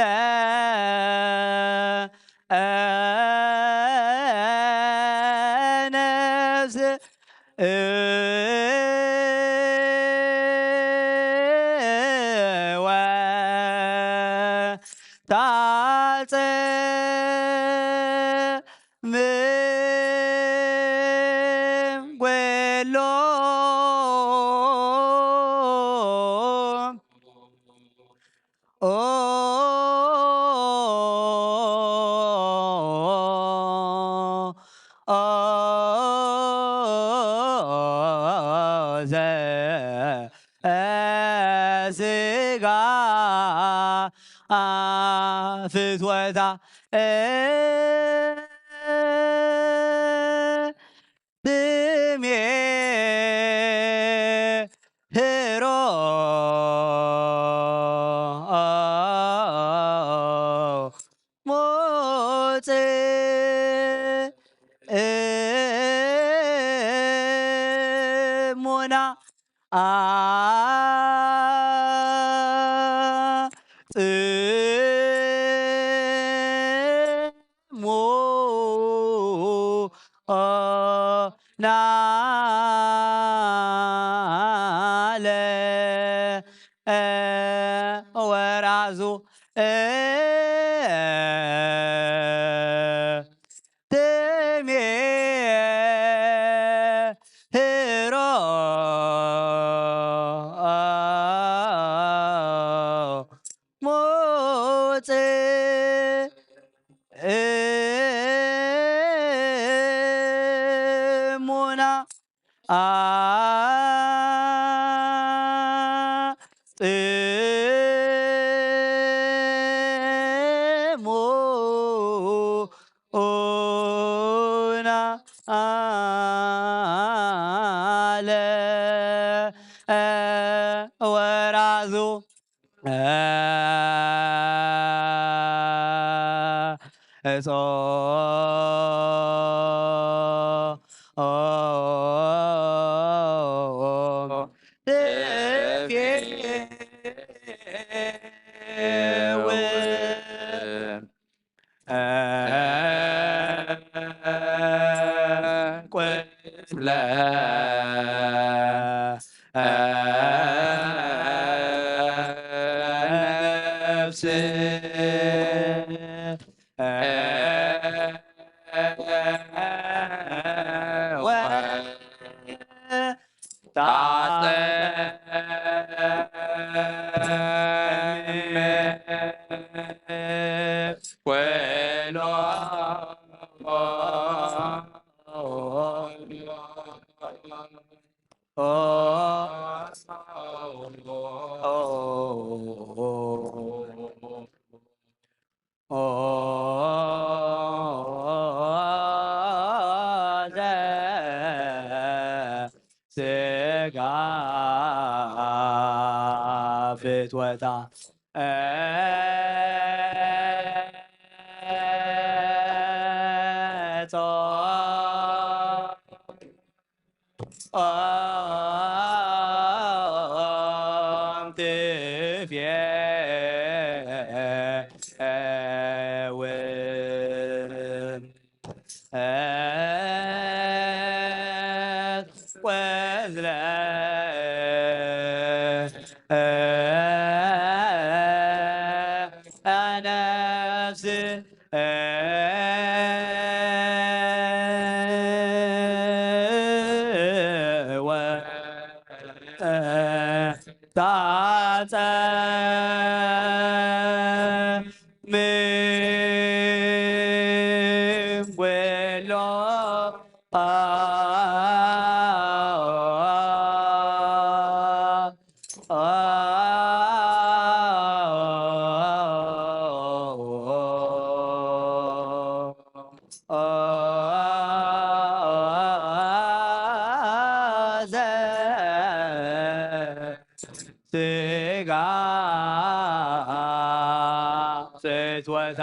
ጸምም ጎሎ ኦ ዘ ስጋ ፍትወታ ትምህሮ ሞጽእ እሙና ጽሙናለ ወራዙ ትምህሮ ሞጽእ እሙና ጽሙናለ ወራዙ እጾ ቁስለ ነፍስ ስጋ ፍትወታ ጾም ትፌ ወቆዝለ ነፍስ ወታጸምም ጎሎ ስጋ ፍትወታ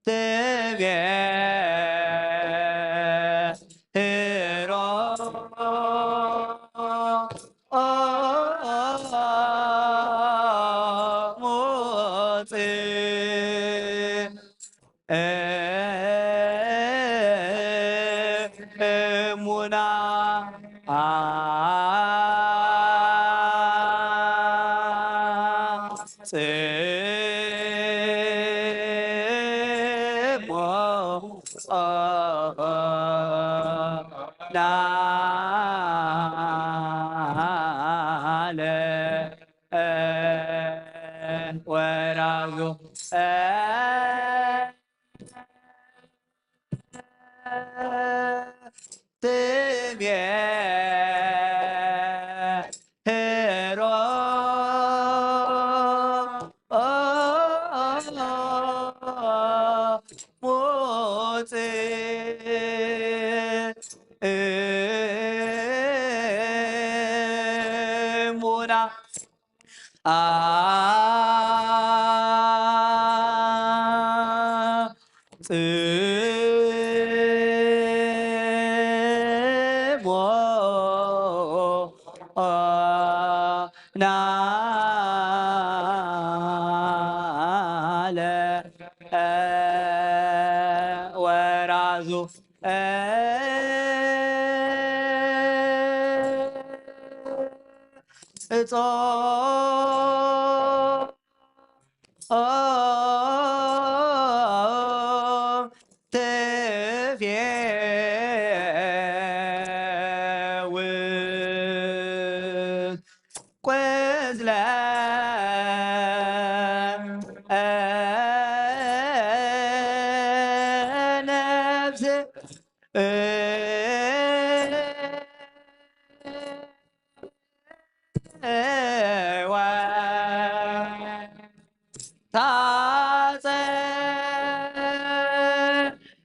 ትቤ ህሮ ሞጽእ እሙና ጽሞና ለወራዙ ትሜ ሄሮ ሙጽ ሙና አ ጽሞና ለወራዙ እጾ ጾም ትፌውስ ቆዝለ ነፍስ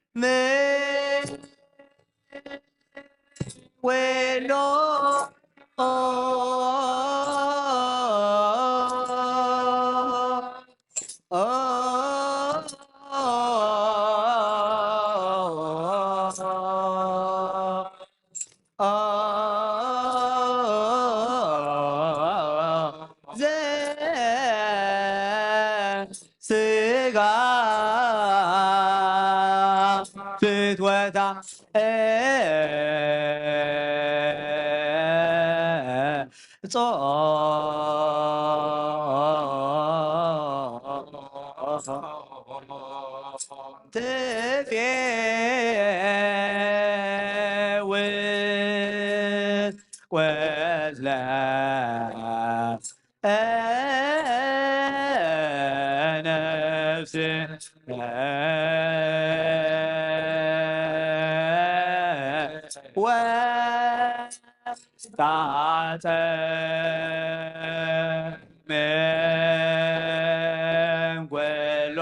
ታጸምም ወሎ ስጋ ፍትወታ ጾም ትፌውስ ቆዝለ ነፍስ ወስታተ መንጎሎ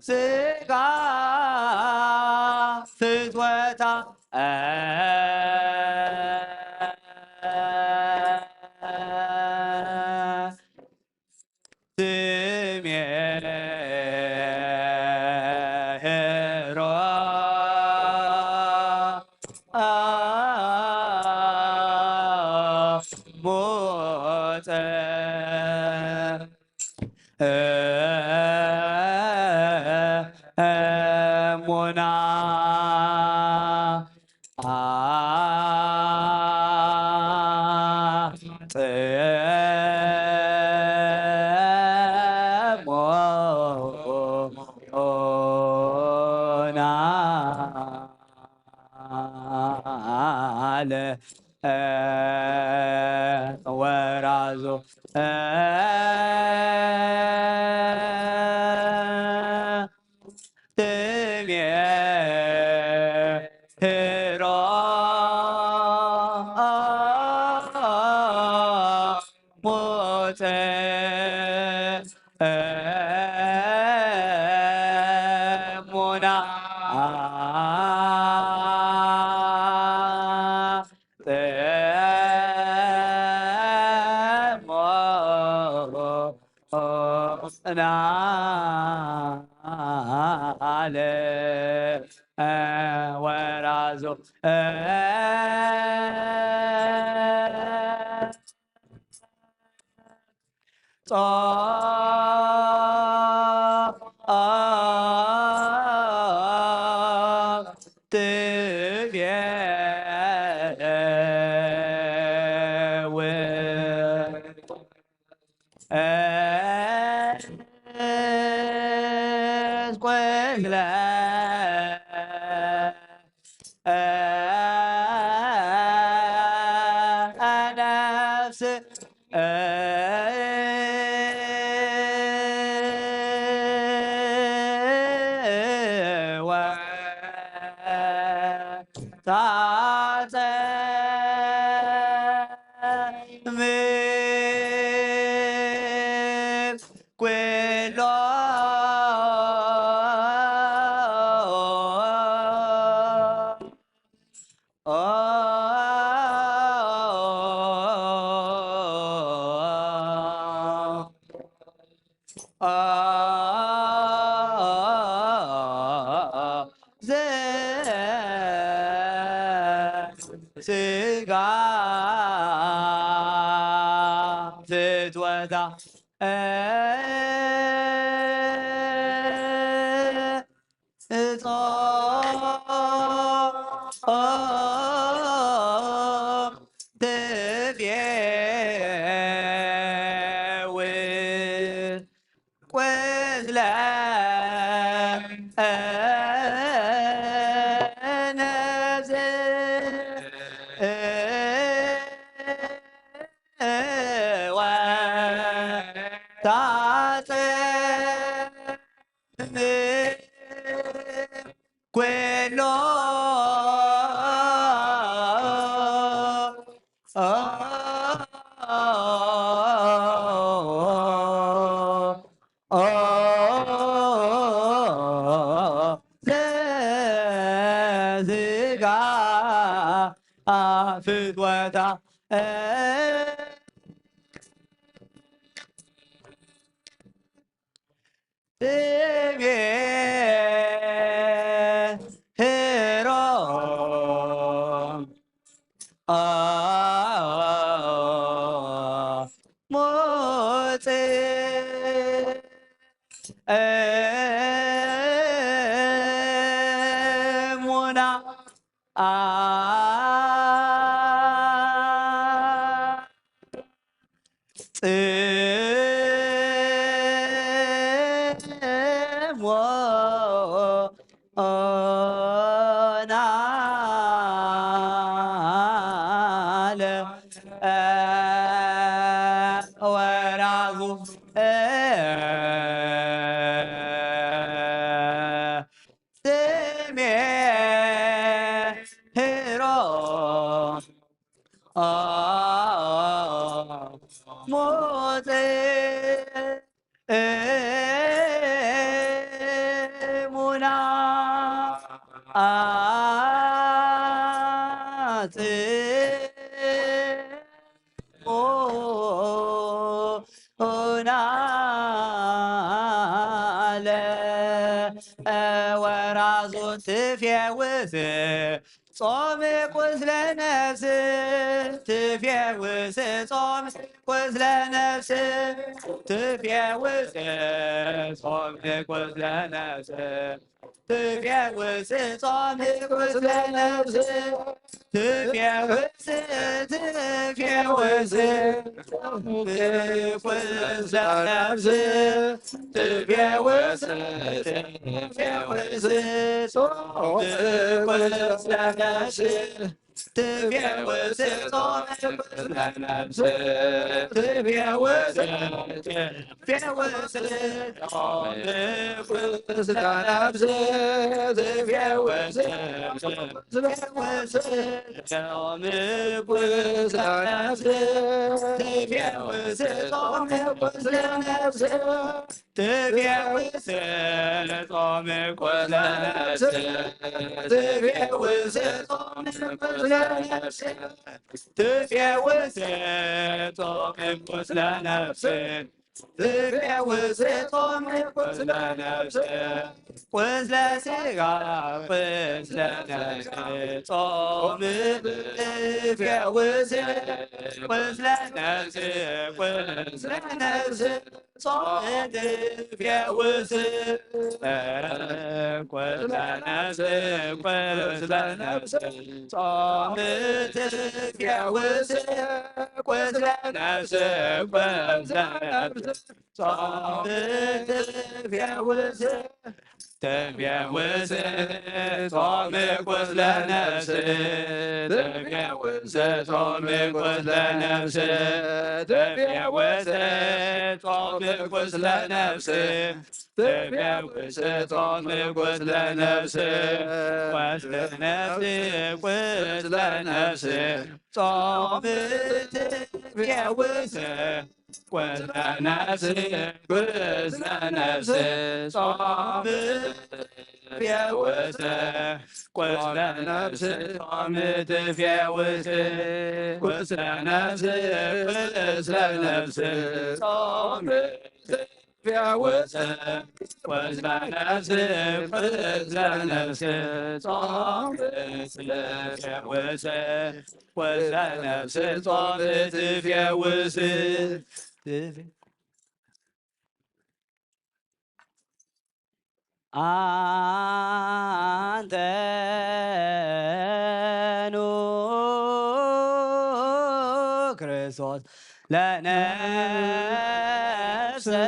ስጋ ፍትወታ ስሜ ሄሮ ሞጸ እሞና ጸሞና አለ ወራዙ ትሜ ሄሮ ሞጸ ሞና ጸሞና አለ ወራዞ ጾም ትቤ ስጋ ፍትወታ ትፈውስ ጾም ቁስለ ነፍስ ቁስለ ሥጋ ቁስለ ነፍስ ጾም ትፈውስ ቁስለ ነፍስ ቁስለ ነፍስ ጾም ትፈውስ ቁስለ ነፍስ ቁስለ ነፍስ ጾም ትፈውስ ቁስለ ነፍስ ቁስለ ነፍስ ጾም ትፈውስ ትፈውስ ጾም ቁስለ ነፍስ ትፈውስ ጾም ቁስለ ነፍስ ትፈውስ ጾም ቁስለ ነፍስ ትፈውስ ጾም ቁስለ ነፍስ ቁስለ ነፍስ ቁስለ ነፍስ ጾም ትፈውስ ቁስለ ነፍስ ቁስለ ነፍስ ጾም ትፈውስ ቁስለ ነፍስ ጾም ትፈውስ ቁስለ ነፍስ ቁስለ ነፍስ ጾም ትፈውስ ቁስለ ነፍስ ቁስለ ነፍስ ጾም ትፈውስ ቁስለ ነፍስ ጾም ትፈውስ አንተ ኑ ክርስቶስ ለነፍስሃ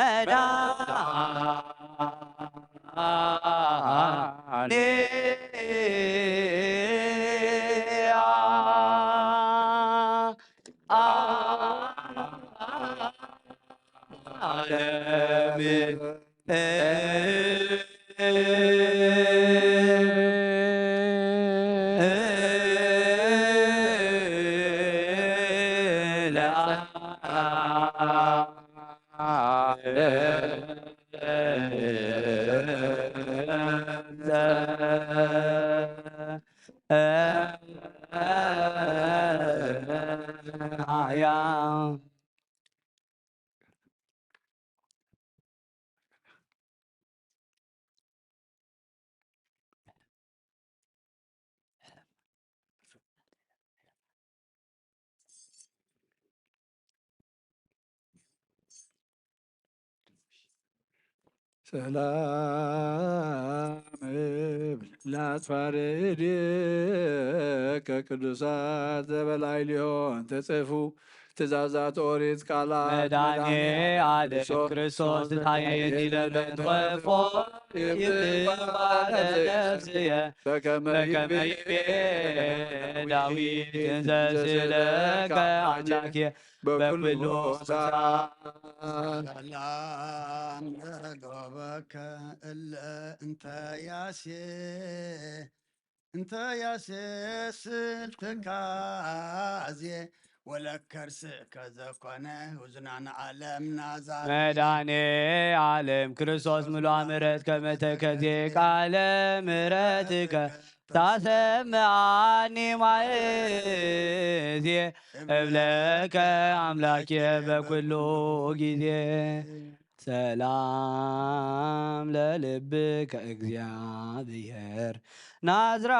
መፍያ ሰላም እብል ለአጽፋርየ እዴከ ቅዱሳት ዘበላዕሌሆን ተጽሕፉ ትእዛዛት ኦሪት ቃላት መድኃኔ ዓለም ክርስቶስ ታየኒ ለመንፈቆ ይባረክ ነፍስየ በከመ ይቤ ዳዊት እንዘ ስእለከ አምላኬ በኩሉ ሰዓት። ሰላም ለገብከ እለ እንተ ያሴ እንተ ያሴ ስል ትካዜ ወለከርስከ ዘኮነ ውዝናን ዓለም ናዛ መድኃኔ ዓለም ክርስቶስ ምሉአ ምሕረት ከመ ተከዜ ቃለ ምሕረትከ ታሰምዓኒ ማእዜ እብለከ አምላኬ በኩሉ ጊዜ። ሰላም ለልብከ እግዚአብሔር ናዝራዊ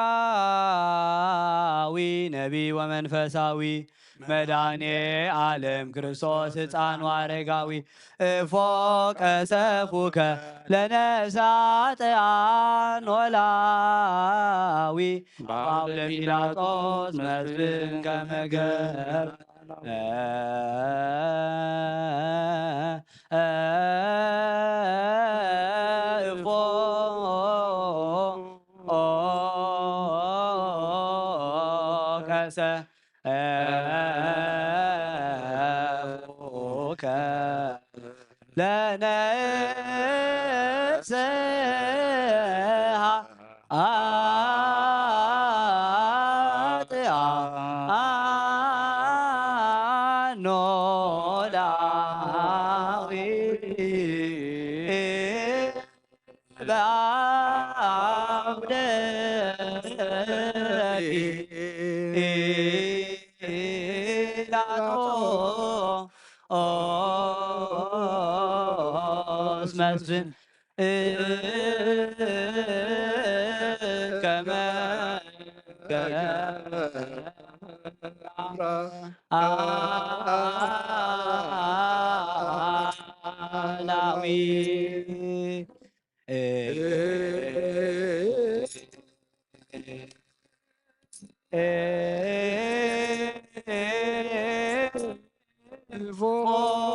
ነቢይ ወመንፈሳዊ መድኃኔ ዓለም ክርስቶስ ሕፃን ወአረጋዊ እፎ ቀሰፉከ ለነፍሳጥያን ኖላዊ በአውደ ጲላጦስ መስፍን ከመገብ ቡከ ለነስሐ ኃጥኣን ኖላዊ በአውደ ጲላጦስ መስፍን ከመ አላዊ ቡከ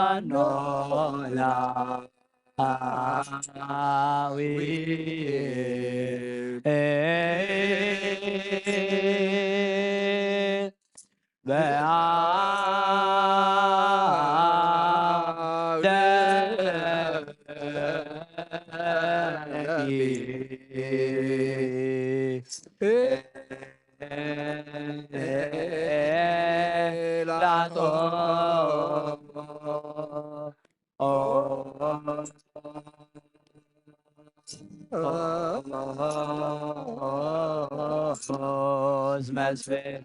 ኣኖላ ኣዊ በአውደ መስፍን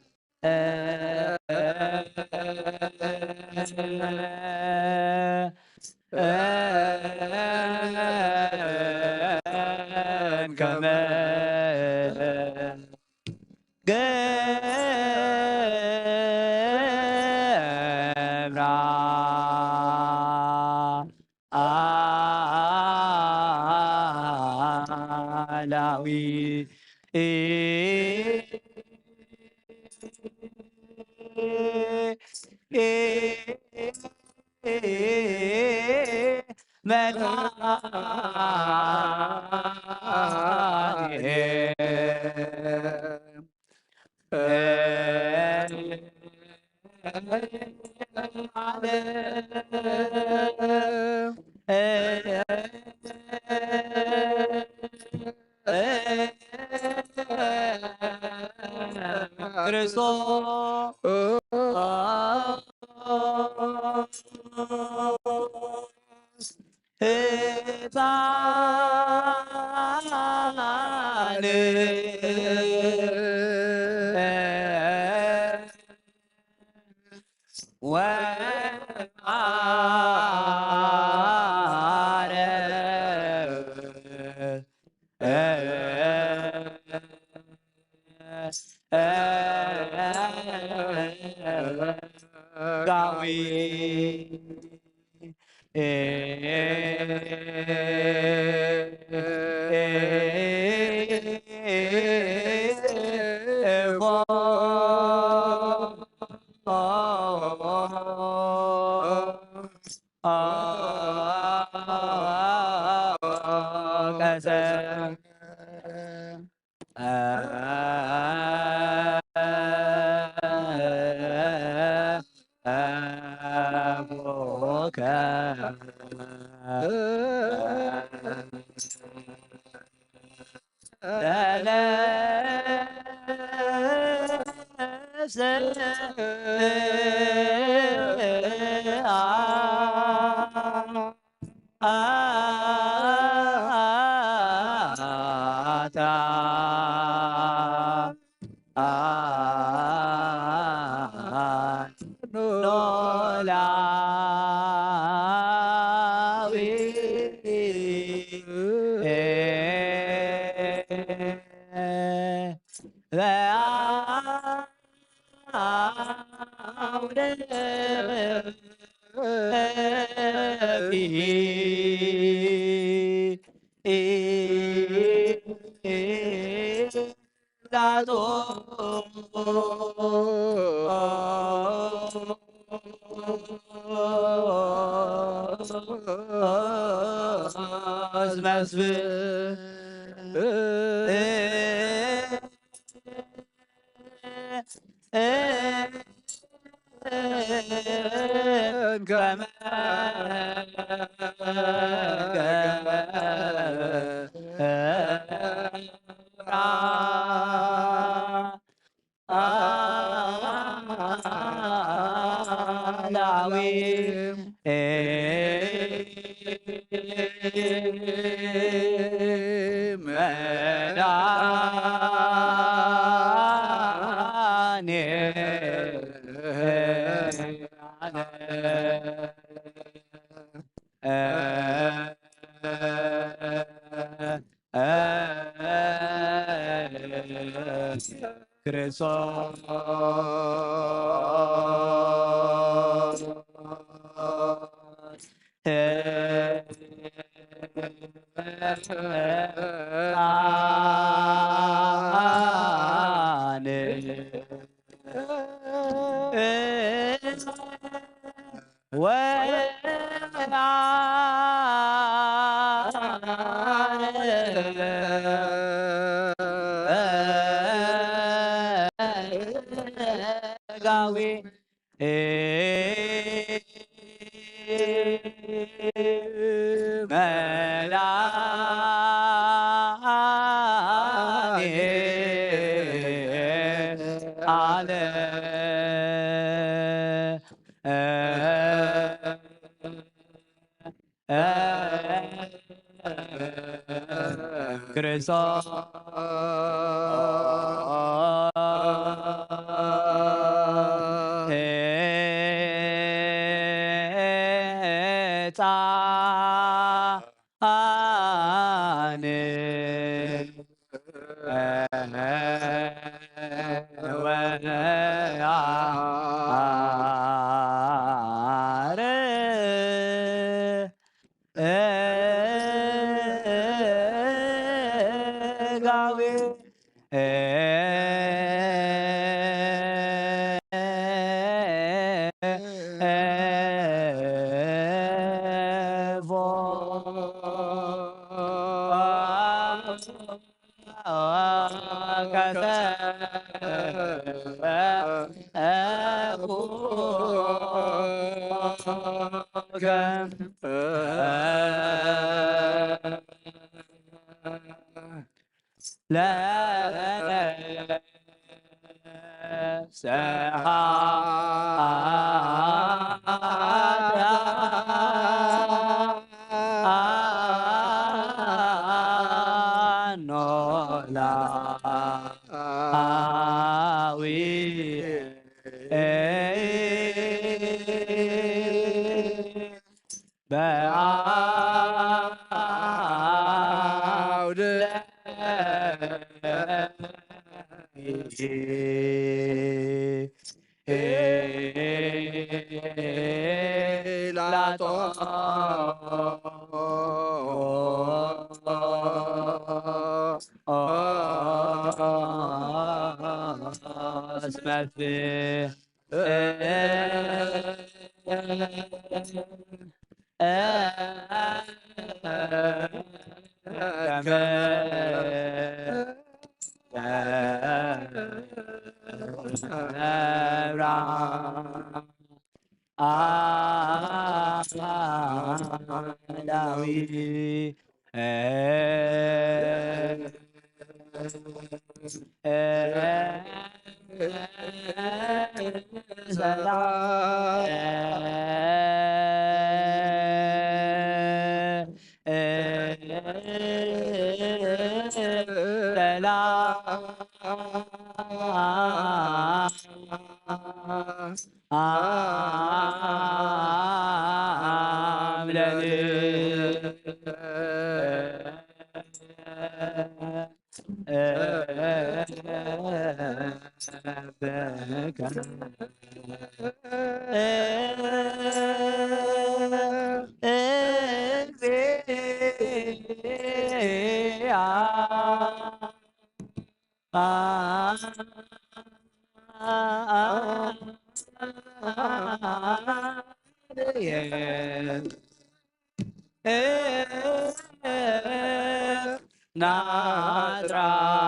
ከመ ገብራ አላዊ መድኃኔ ክርስቶስ ሕፃን ወማረ ጋዊ ክርስቶስ ወአረጋዊ መድኃኔ ዓለም ክርስቶስ ሕፃን ወአረጋዊ በአውደ ጲላጦስ መፍትሕ ናዝራዊ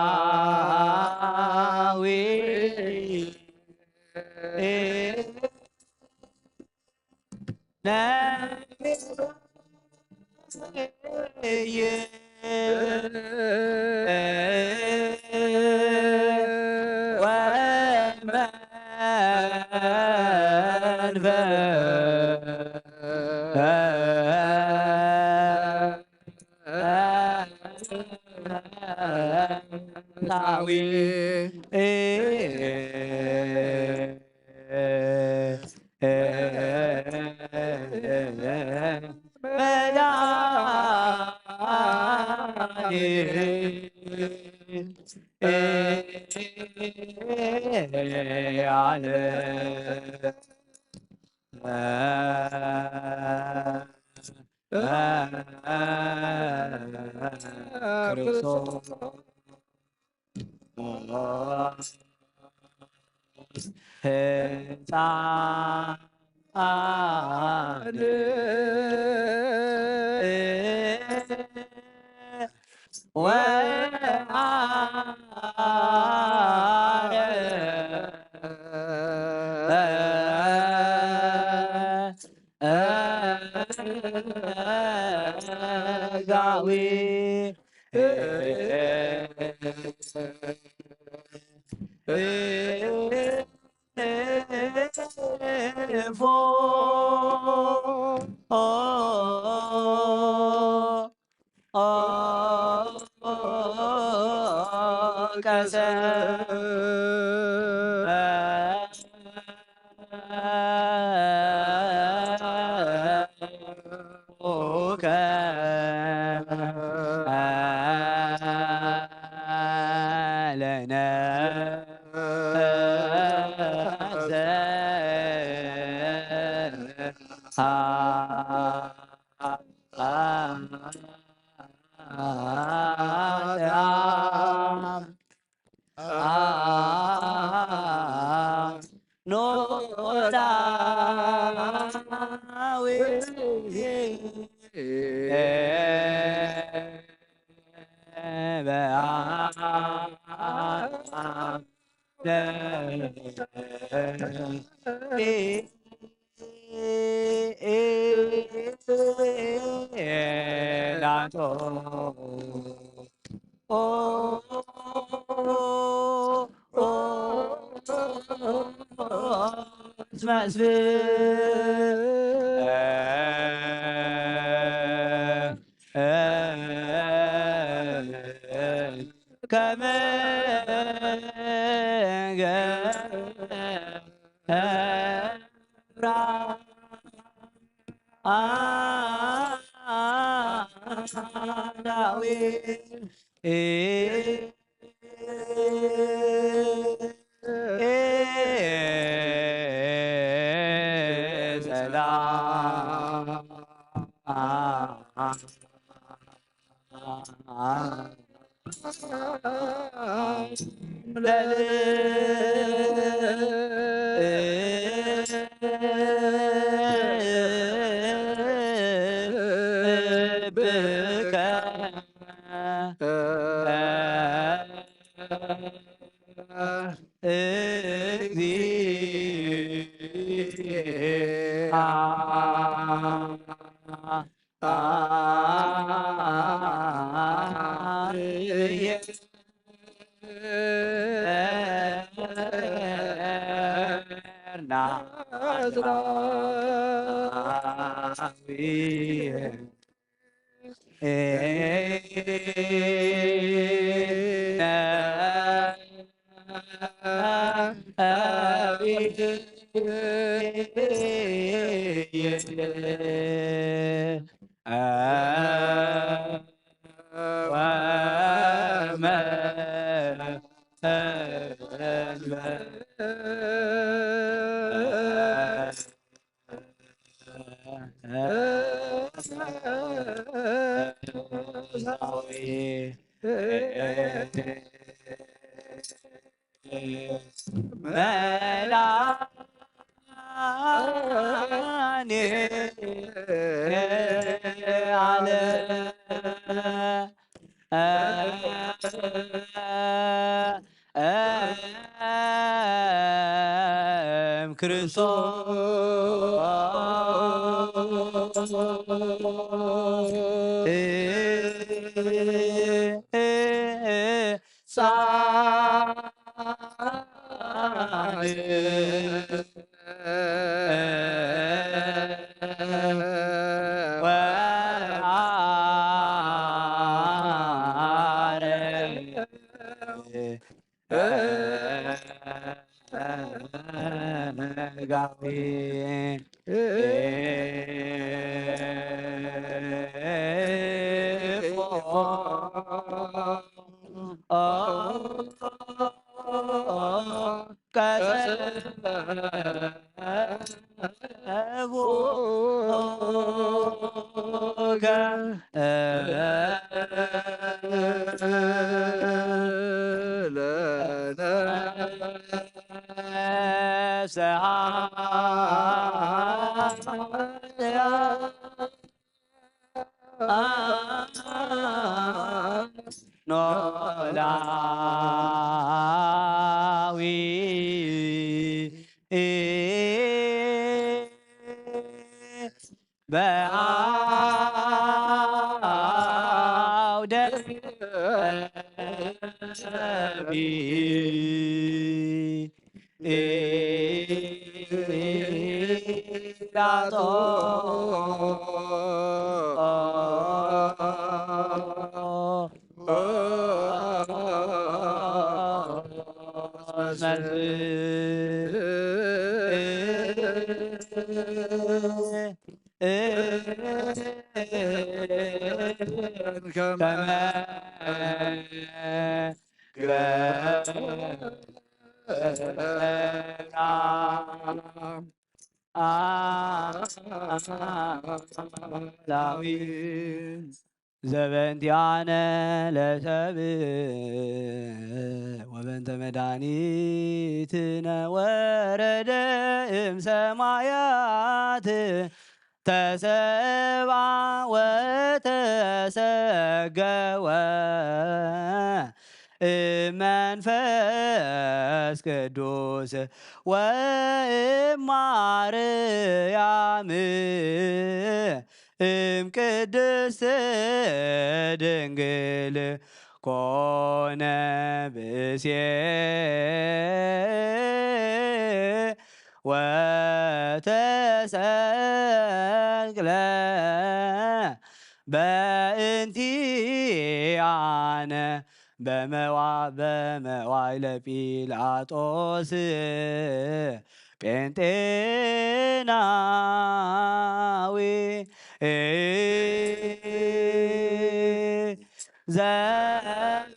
ህፃን ወአረጋዊ ሰዓያ ኖላዊ በአውደ ጲላጦስ ዘበንቲአነ ለሰብ ወበንተ መድኃኒትነ ወረደ እምሰማያት ተሰብአ ወተሰገወ እመንፈስ ቅዱስ ወእማርያም እምቅድስት ድንግል ኮነ ብእሴ ወተሰቅለ በእንቲአነ በመዋ በመዋይለ ጲላጦስ ጴንጤናዊ ዘበነ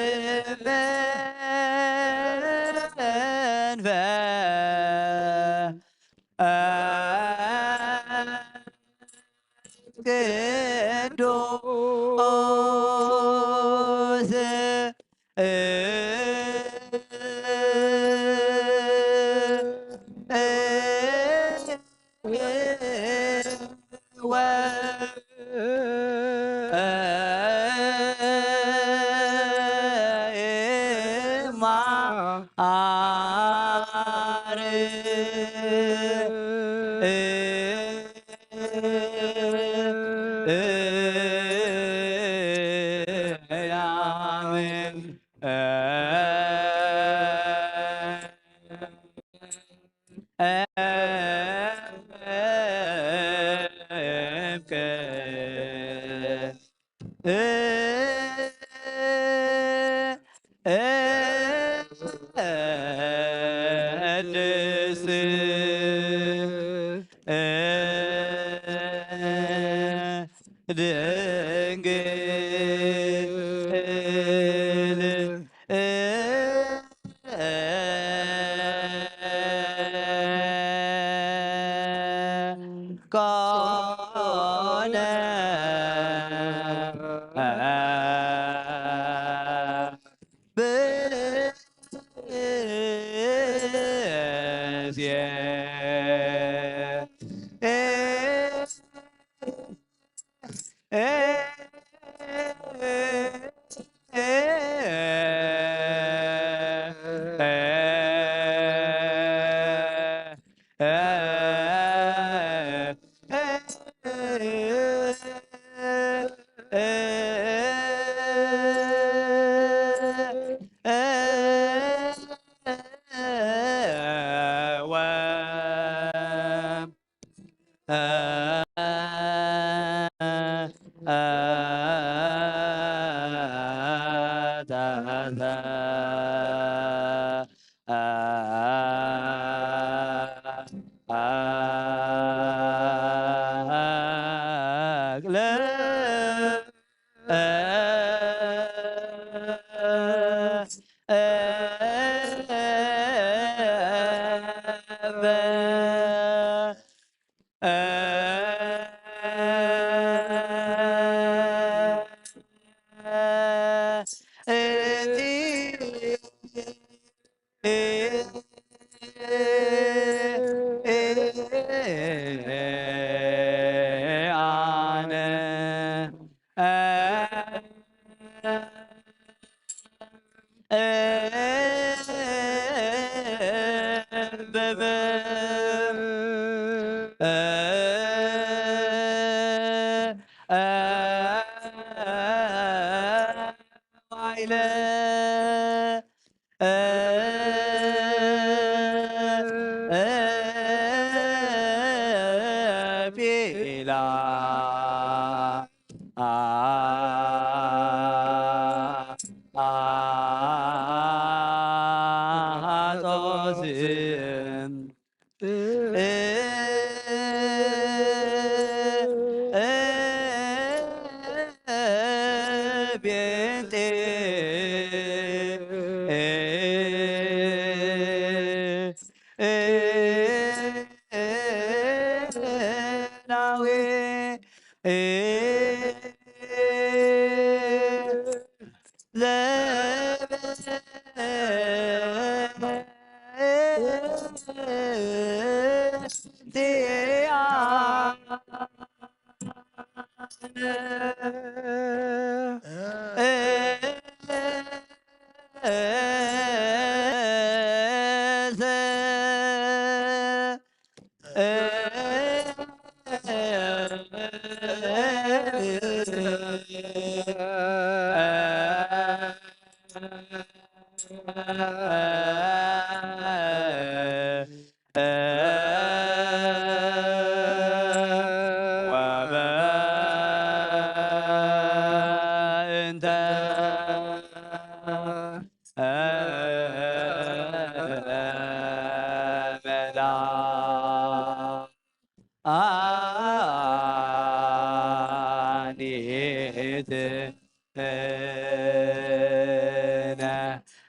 መንፈስ ቅዱስ ድንግል ኮነ ብእሴ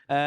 መንፈስ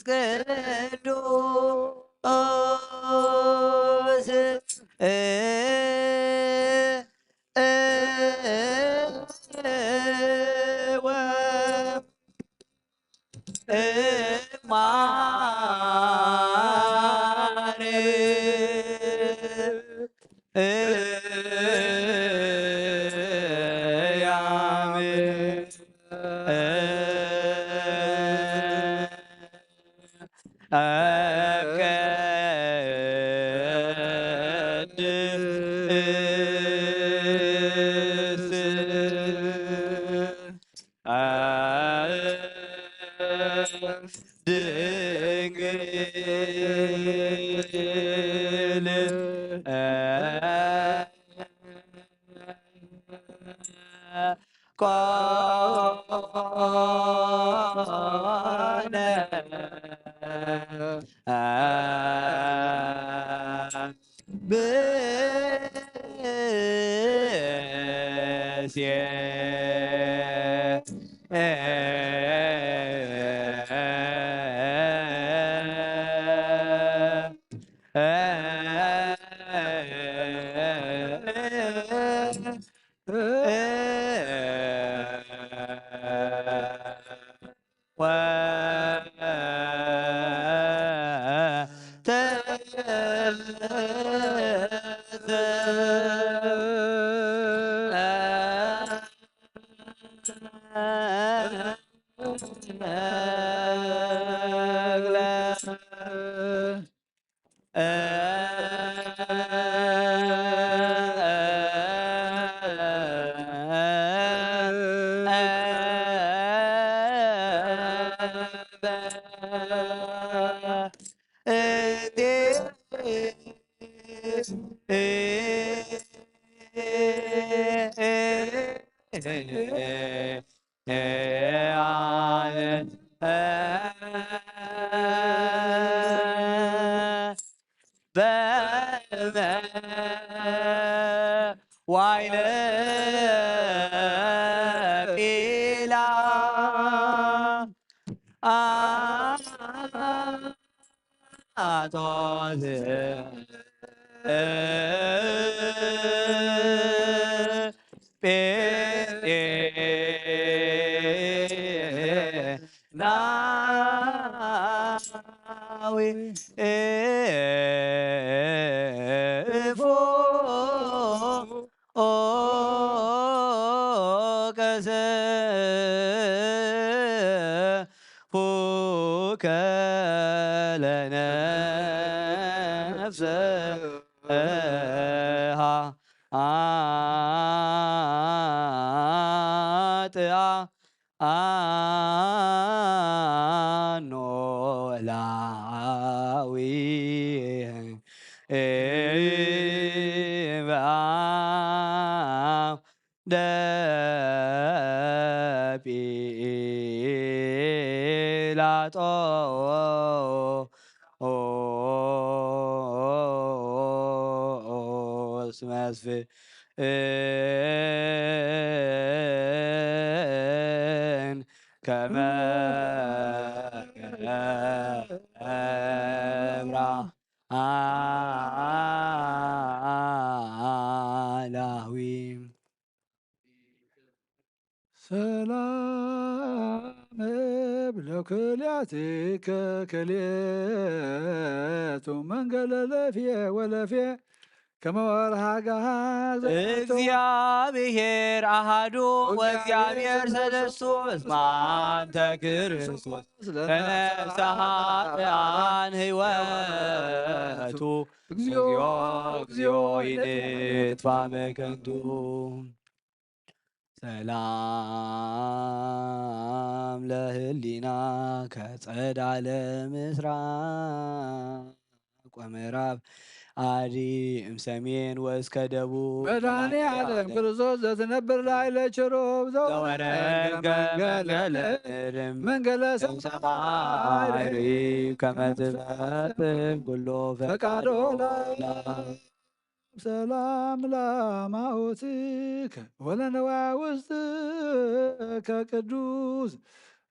ቅዱስ ድንግል ኮነ ብእሴ ዋይለ ጲላ አቶት ጴንጤ ናዊ እፎ ኦ ቀሰ ፉከ ለነፍሰ ሃ አጥአ አኖ ላዊ ጲላጦስ መስፍን ከመ ገብራ ላዊ። ሰላም እብል ለኩልያቲከ ክልኤቱ መንገለ ለፍየ ወለፍየ ከመ ወርሃ ጋሃ። እግዚአብሔር አሃዱ ወእግዚአብሔር ሰለስቱ እስመ አንተ ክርስቶስ ለነፍስሃ ሕይወቱ። እግዚኦ እግዚኦ ይንጥፋ መከንቱ። ሰላም ለህሊና ከጸዳለ ምስራቅ ወምዕራብ አዲ እምሰሜን ወእስከ ደቡብ። መድኃኔ ዓለም ክርስቶስ ዘትነብር ላዕለ ችሩብ ዘወረድ ዘወረድ መንገለ መንገለ መንገለ ሰማይ ሰማይ ርኢብ ከመ ትፈጽም ኩሎ ፈቃዶ ፈቃዶ ለአምላክ። ሰላም ለአማውትከ ወለነዋውስትከ ቅዱስ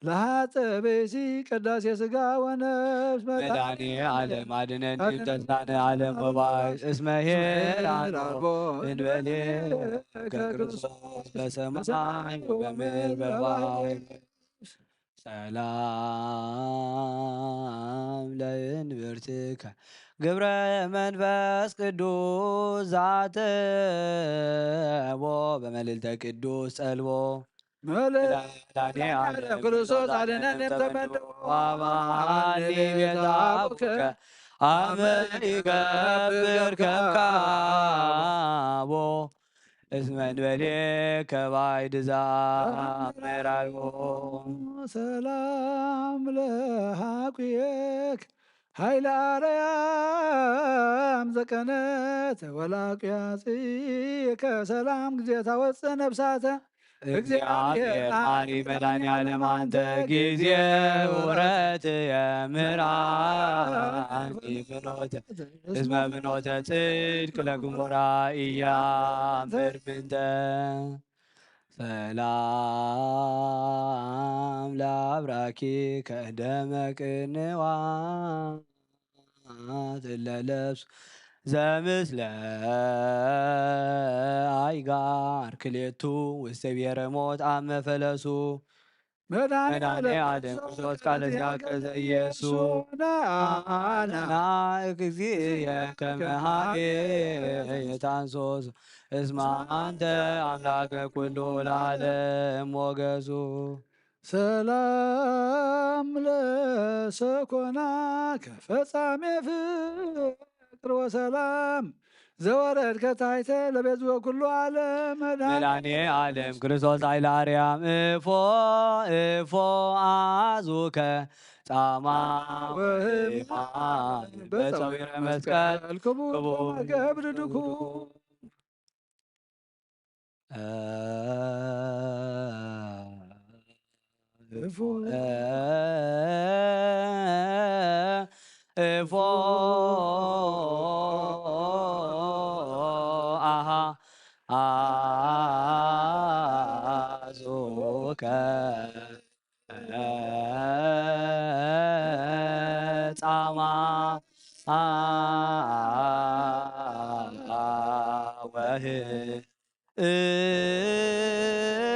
ለሃጸ ብእሲ ቅዳሴ ሥጋ ወነፍስ። መድኃኔ ዓለም አድነን እምተስናነ ዓለም ወባይ እስመ ኄር አልቦ እንበሌከ ክርስቶስ በሰማይ ወበምድር በባሕር። ሰላም ለእንብርትከ ግብረ መንፈስ ቅዱስ ዛተቦ በመልዕልተ ቅዱስ ጸልቦ። መድኃኔ ዓለም ክርስቶስ አድነን እምተመንዶ። አባኒ ቤዛ አቡከ አመ ይገብር ከካቦ እስመ እንበሌከ ባዕድ ዘአመራርቦ። ሰላም ለሃቁየክ ኃይለ አርያም ዘቀነት ወላቁያጽከ ሰላም ጊዜ ታወፅእ ነፍሳተ። እግዚአብሔር መሐሪ መድኃኔ ዓለም አንተ ጊዜ ውረት የምራን ፍኖተ እስመ ፍኖተ ጽድቅ ለግሙራ ኢያምር ምንተ። ሰላም ለአብራኪ ከደመ ቅንዋት እለ ለብሱ ዘምስለ አይጋር ክሌቱ ውስተ ብሔረ ሞት አመ ፈለሱ። መድኃኔ መድኃኔ ዓለም ዓለም ክርስቶስ ቃለ ዚአከ ዘኢየሱስ ና እግዚእየ ከመ ሀቤ የታንሶስ እስመ አንተ አምላከ ኩሉ ለዓለም ሞገሱ። ሰላም ለሰኮናከ ፈጻሜ ፍቅር ወሰላም ዘወረድከ ታሕተ ለቤዝወ ኩሉ ዓለም መድኃኔ መድኃኔ ዓለም ክርስቶስ ኃይለ አርያም እፎ እፎ አዙከ ጻማ ወህማን በፀዊረ መስቀል ክቡር ክቡር ገብር ድኩም። እፎ እፎ አሃ አዙከ ጻማ ወህ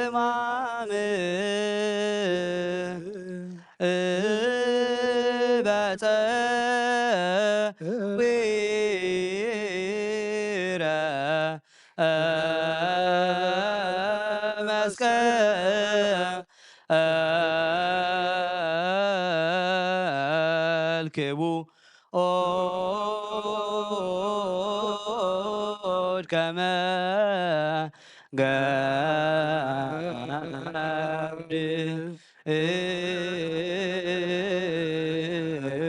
እማም በፀዊረ መስቀል ክቡር ከመ ገብር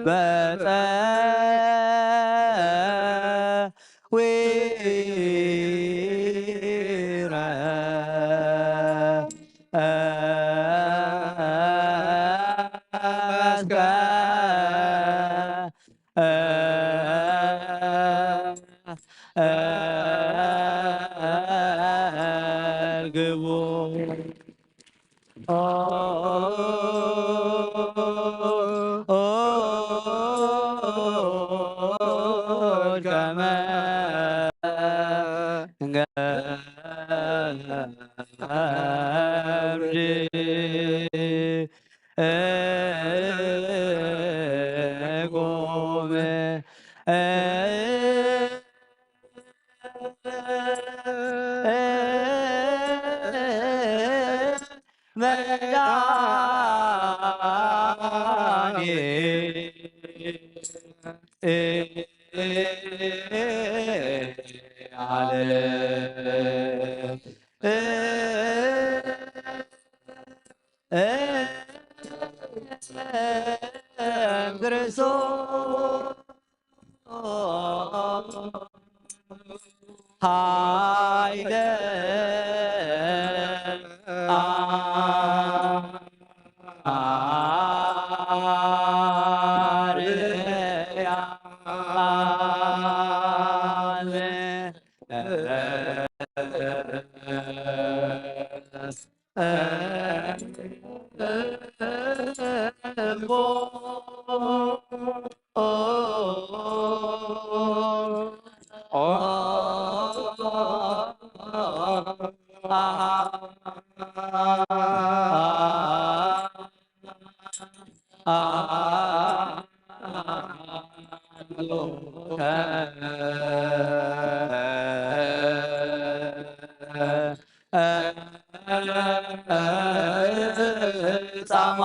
በጸ ዊረ እስከ እርግቡ። ከመ ገብር ቁም መድኃኔ ዓለም ክርስቶስ ኃይለ አርያም ጻማ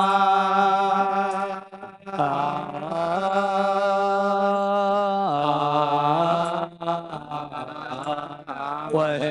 ወይ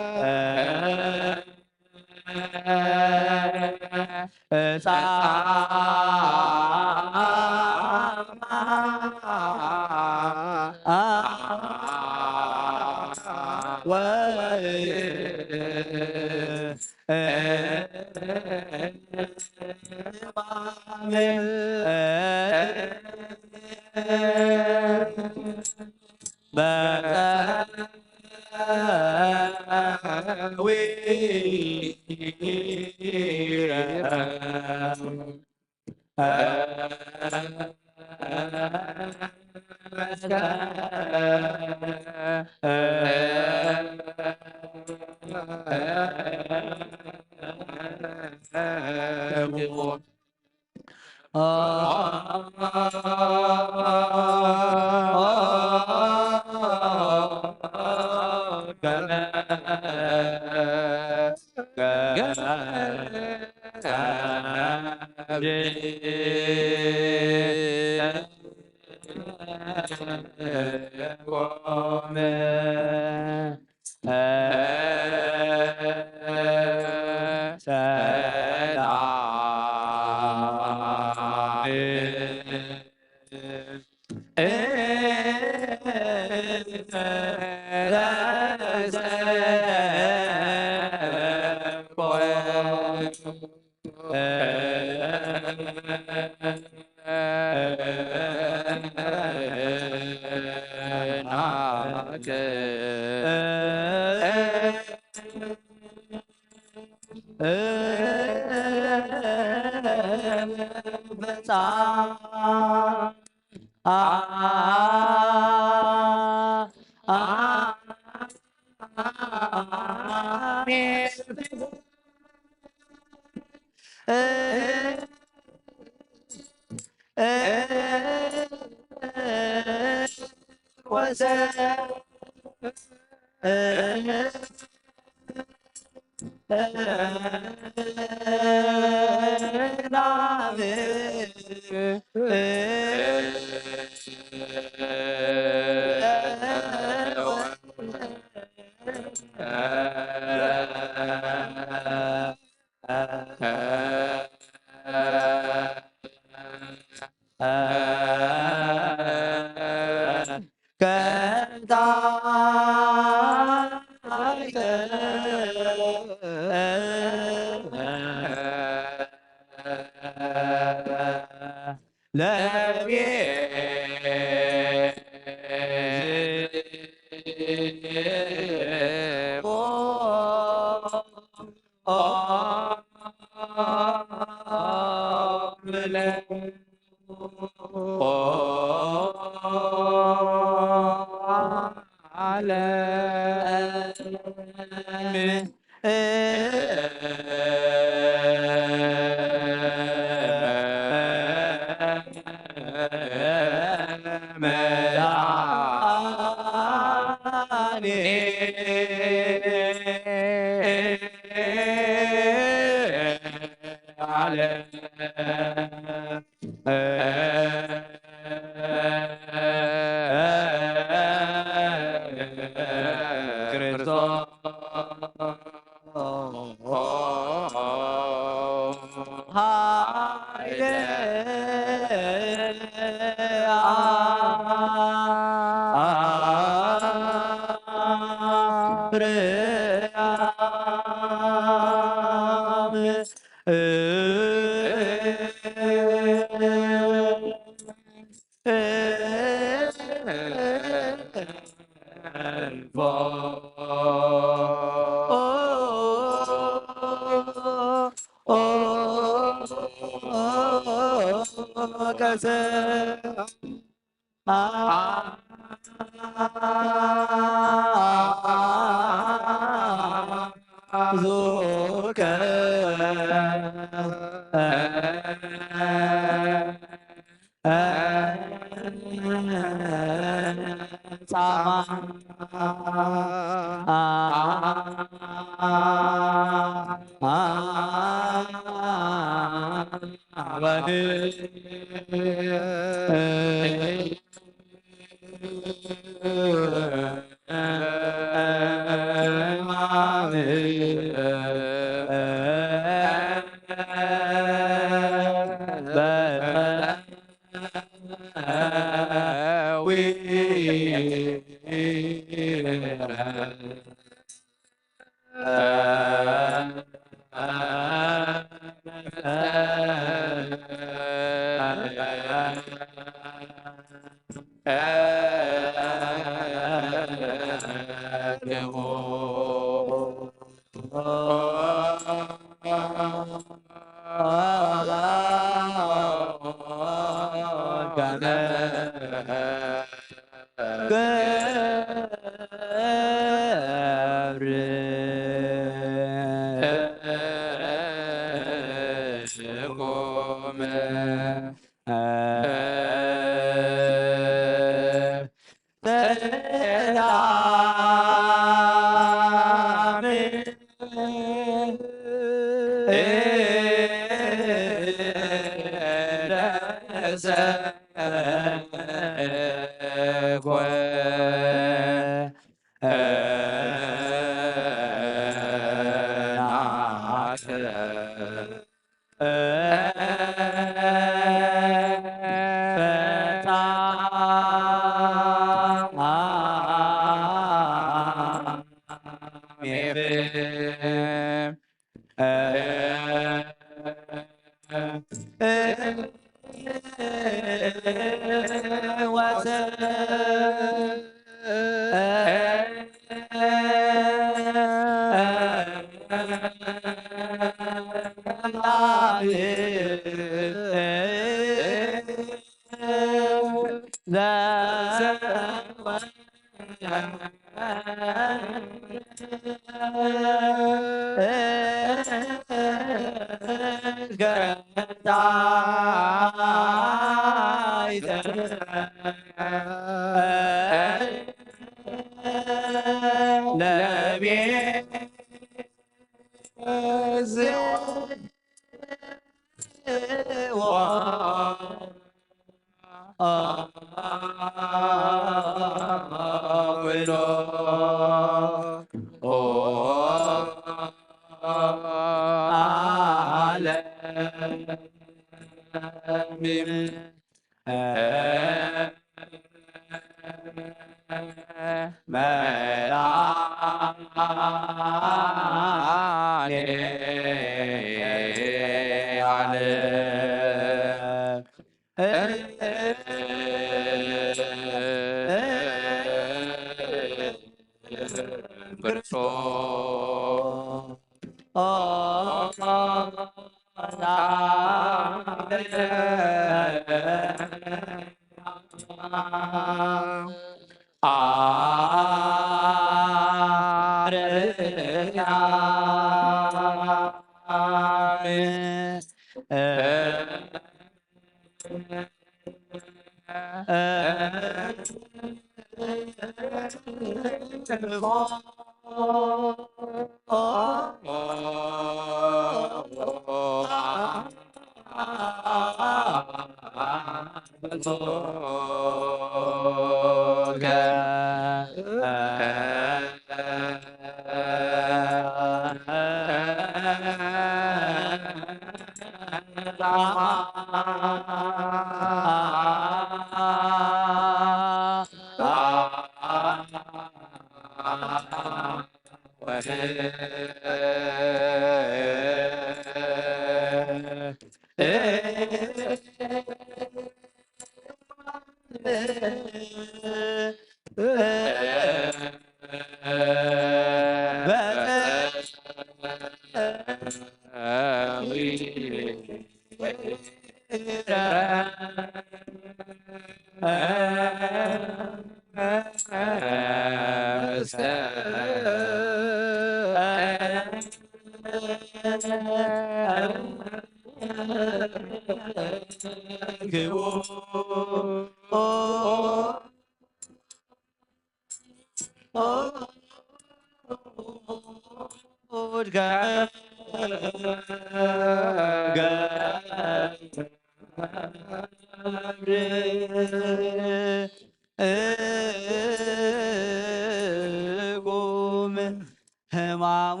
ሕማሙ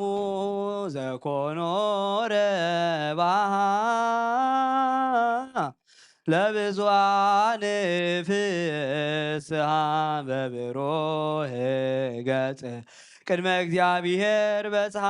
ዘኮኖ ረብሃ ለብዙኃን ንፍስሃ በብሩህ ገጽ ቅድመ እግዚኣብሔር በጽሓ።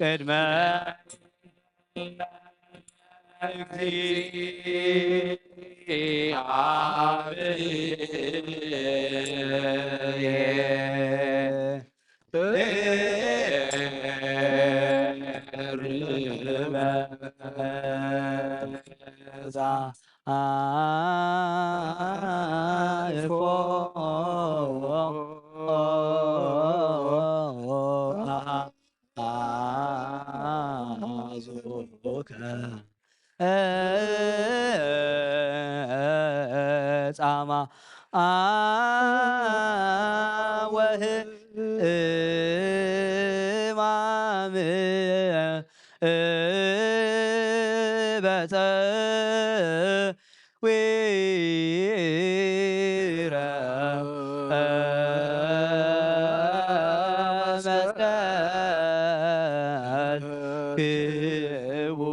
ቅድመ ጻማ ወህማም በጸ ዊረ መስቀል ክቡድ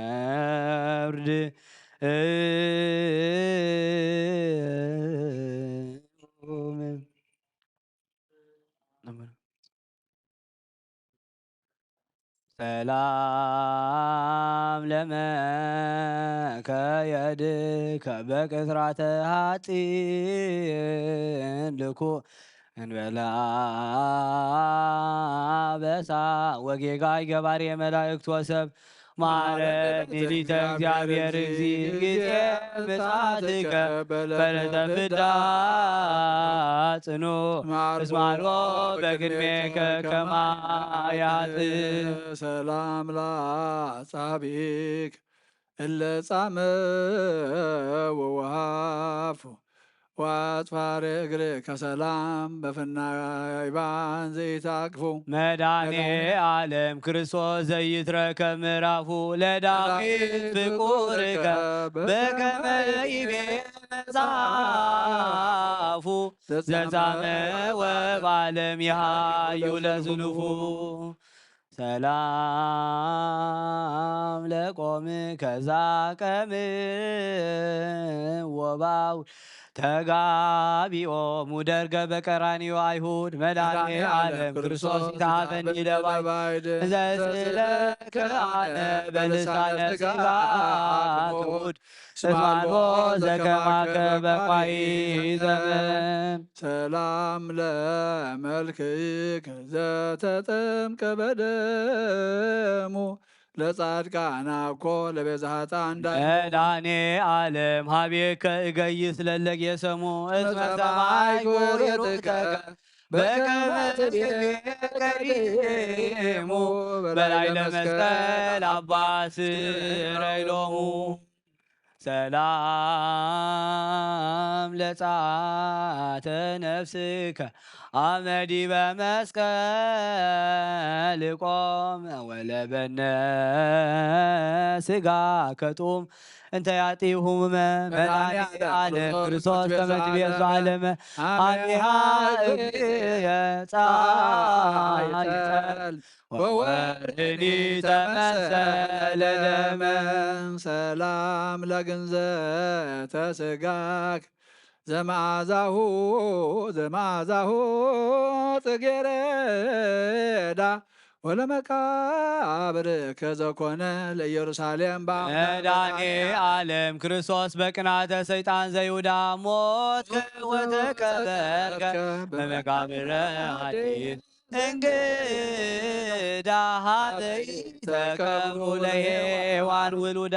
ከመንገርድ ሰላም ለመከየድከ በቅትራተ ሀጢን ልኩ እንበላ በሳ ወጌጋይ ገባሬ መላእክት ወሰብ ማረኒ ሊተ እግዚኣብሔር እግዚእ ጊዜ ምጽኣትከ በለተ ፍዳ ጽኑ እስማሎ በቅድሜከ ከማያት ሰላም ላጻቢክ እለ ጻመ ወወሃፉ ወአጽፋሪ እግርከ ሰላም በፍናይባን ዘይታቅፉ መድኃኔ ዓለም ክርስቶስ ዘይትረከብ ምዕራፉ ለዳዊት ፍቁርከ በከመ ይቤ መጽሐፉ ዘጻመ ወባለም ይሃዩ ለዝኑፉ ሰላም ለቆም ከዛ ቀም ወባው ተጋቢኦሙ ደርገ በቀራንዮ አይሁድ መድኃኔ ዓለም ክርስቶስ ይትሃፈኒ ለባይድ እንዘ ስእለከ አነ በልሳነ ስጋ ክቡድ እስማልቦ ዘከማከ በቋይ ዘመን ሰላም ለመልክክ ዘተጠምቀ በደሙ ለጻድቃን አኮ ለቤዛ ኃጥአን ዳይሙ መድኃኔ ዓለም ሀቤከ እገይስ ለለጌሰሙ እስመ ሰማይ ጎሪሩከ በከመ ትቤ ቀዲሙ በላይ ለመስቀል አባ ስረይ ሎሙ ሰላም ለጻተ ነፍስከ አመ ዲበ መስቀል ቆመ ወለበነ ስጋ ከጡም እንተ ያጢ ሁመ መድኃኔ ዓለም ክርስቶስ ከመ ትቤዛ ዓለመ አሚሃ እግየ ጻይተል ወወርኒ ተመሰለ ደመ ሰላም ለግንዘተ ስጋክ ዘመዓዛሁ ዘመዓዛሁ ጽጌረዳ ወለመቃብር ከዘኮነ ለኢየሩሳሌም መድኃኔ ዓለም ክርስቶስ በቅናተ ሰይጣን ዘይሁዳ ሞት ወተቀበርከ በመቃብረ ሐዲስ እንግዳ ሀበይ ተቀብሩ ለሔዋን ውሉዳ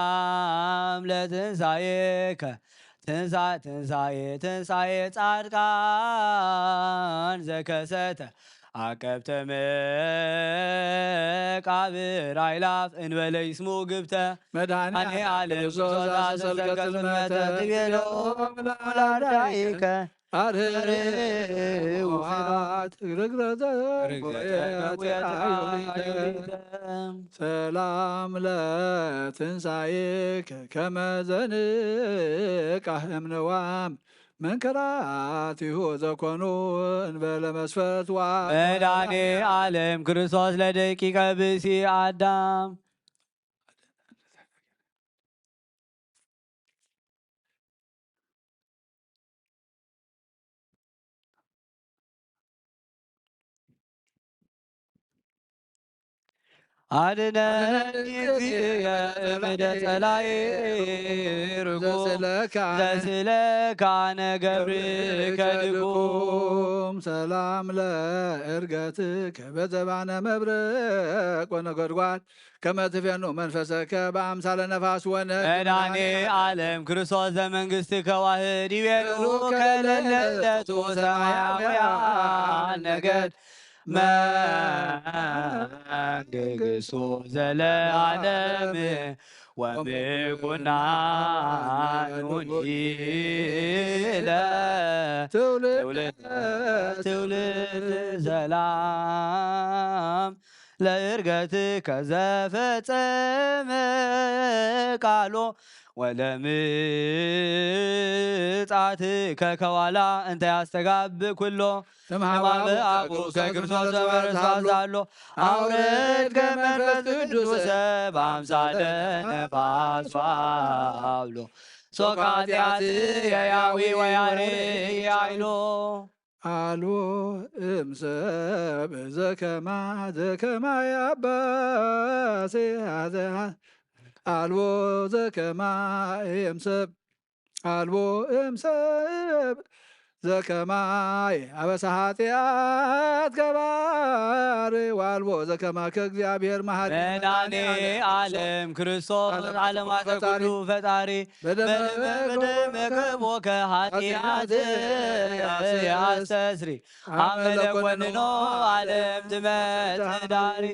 ሰላም ለትንሳኤከ ትንሳ ትንሳኤ ትንሳኤ ጻድቃን ዘከሰተ አቀብተ መቃብር አይላፍ እንበለ ይስሙ ግብተ መድኃኔ ዓለም ክርስቶስ አሰሰልከ ጽልመተ ትቤሎ ላዳይከ አርህርውሃት ርግረተ ሰላም ለትንሳኤከ ከመ ዘንቃህ እምንዋም መንከራቲሁ ዘኮኑ እንበለ መስፈት ዋ መድኃኔ ዓለም ክርስቶስ ለደቂቀ ብሲ አዳም አድነኒ እግዚእየ እምደ ጸላኢ ርጉም ዘስእለከ አነ ገብርከ ድኩም ሰላም ለእርገትከ በዘባነ መብረቅ ወነጎድጓድ ከመ ትፌኑ መንፈሰከ በአምሳለ ነፋስ ወነ መድኃኔ ዓለም ክርስቶስ ዘመንግስት ከዋህድ ይቤሉ ከለለቱ ሰማያውያን ነገድ መንግስቱ ዘለዓለም ወምኩናኑኒ ለትውልድ ትውልድ ሰላም ለእርገትከ ዘፈጸመ ቃሎ ወለምጻትከ ከዋላ እንተ ያስተጋብ ኩሎ እምሃበ አቡከ ክርስቶስ ዘበርሳዛሎ አውረድከ መንፈስ ቅዱስ በአምሳለ ነፋስ ፋብሎ ሶካጢያት የያዊ ወያሬ ያይሎ አልቦ እምሰብ ዘከማ ዘከማ ያባሴ አልቦ ዘከማ እምሰብ ኣልቦ እምሰብ ዘከማይ ኣበሳ ኃጢአት ገባሪ ዋልቦ ዘከማከ እግዚኣብሔር መሃሪ መድኃኔ ዓለም ክርስቶስ ዓለማት ኩሉ ፈጣሪ በደመ ገቦከ ኃጢአት ያስተስሪ አመለ ኮንኖ ዓለም ትመጽእ ዳሪ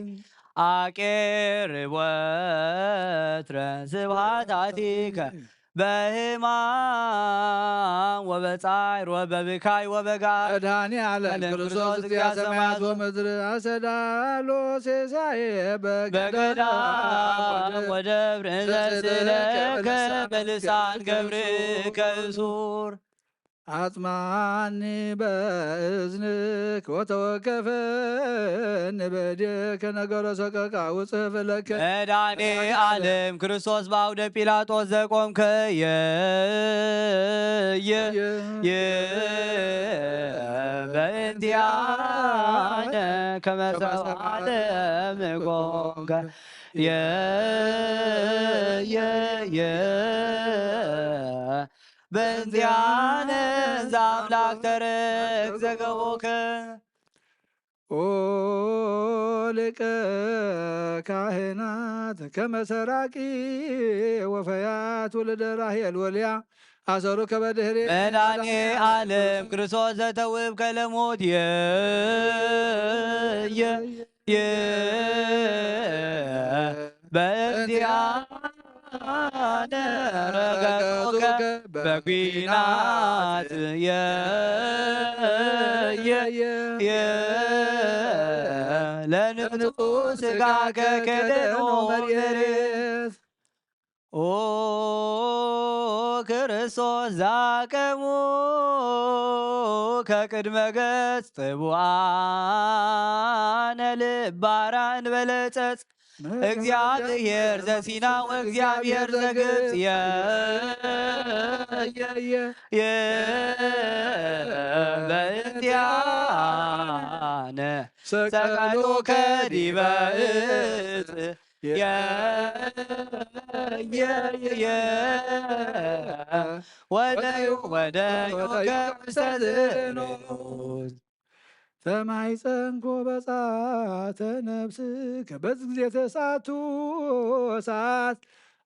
አቄርብ ወትረ ስብሐታቲከ በህማም ወበጻይር ወበብካይ ወበጋር መድኃኔ ዓለም ክርስቶስ እግዚአ ሰማያት ወምድር አሰዳሎ ሴሳዬ በገዳም ወደብር እንዘ ስእለከ በልሳን ገብርከ እሱር አጽማኒ በእዝንክ ወተወከፈኒ በእዴከ ነገረ ሰቀቃ ውጽፍ ለከ መድኃኔ ዓለም ክርስቶስ በአውደ ጲላጦስ ዘቆምከ የየ በእንቲአነ ከመ ሰብአ ዓለም ቆምከ የየየ በእንቲአነ ዘአምላክ ተረክ ዘገቦከ ኦ ሊቀ ካህናት ከመ ሰራቂ ወፈያት ውልደ ራሄል ወልያ አሰሩ ከበድህሪ መድኃኔ ዓለም ክርስቶስ ዘተውህብ ከለሞት የየ በእንቲአነ ረገጦከ በኩናት የየ ለንጹሕ ሥጋከ ከደኖ መሬት ኦ ክርስቶስ ዛቀሙ ከቅድመ ገጽ ጥቡአነ ልባራ እንበለ ጸጽ እግዚአብሔር ዘሲና ወእግዚአብሔር ዘግብጽ የ የ የ በእንቲአነ ሰቀሉ ከዲበ እጽ የ የ የ ወደዩ ወደዩ ከውሰዝኖት ተማይፀንኮ በጻተ ነፍስከ በዝግዜተ እሳቱ እሳት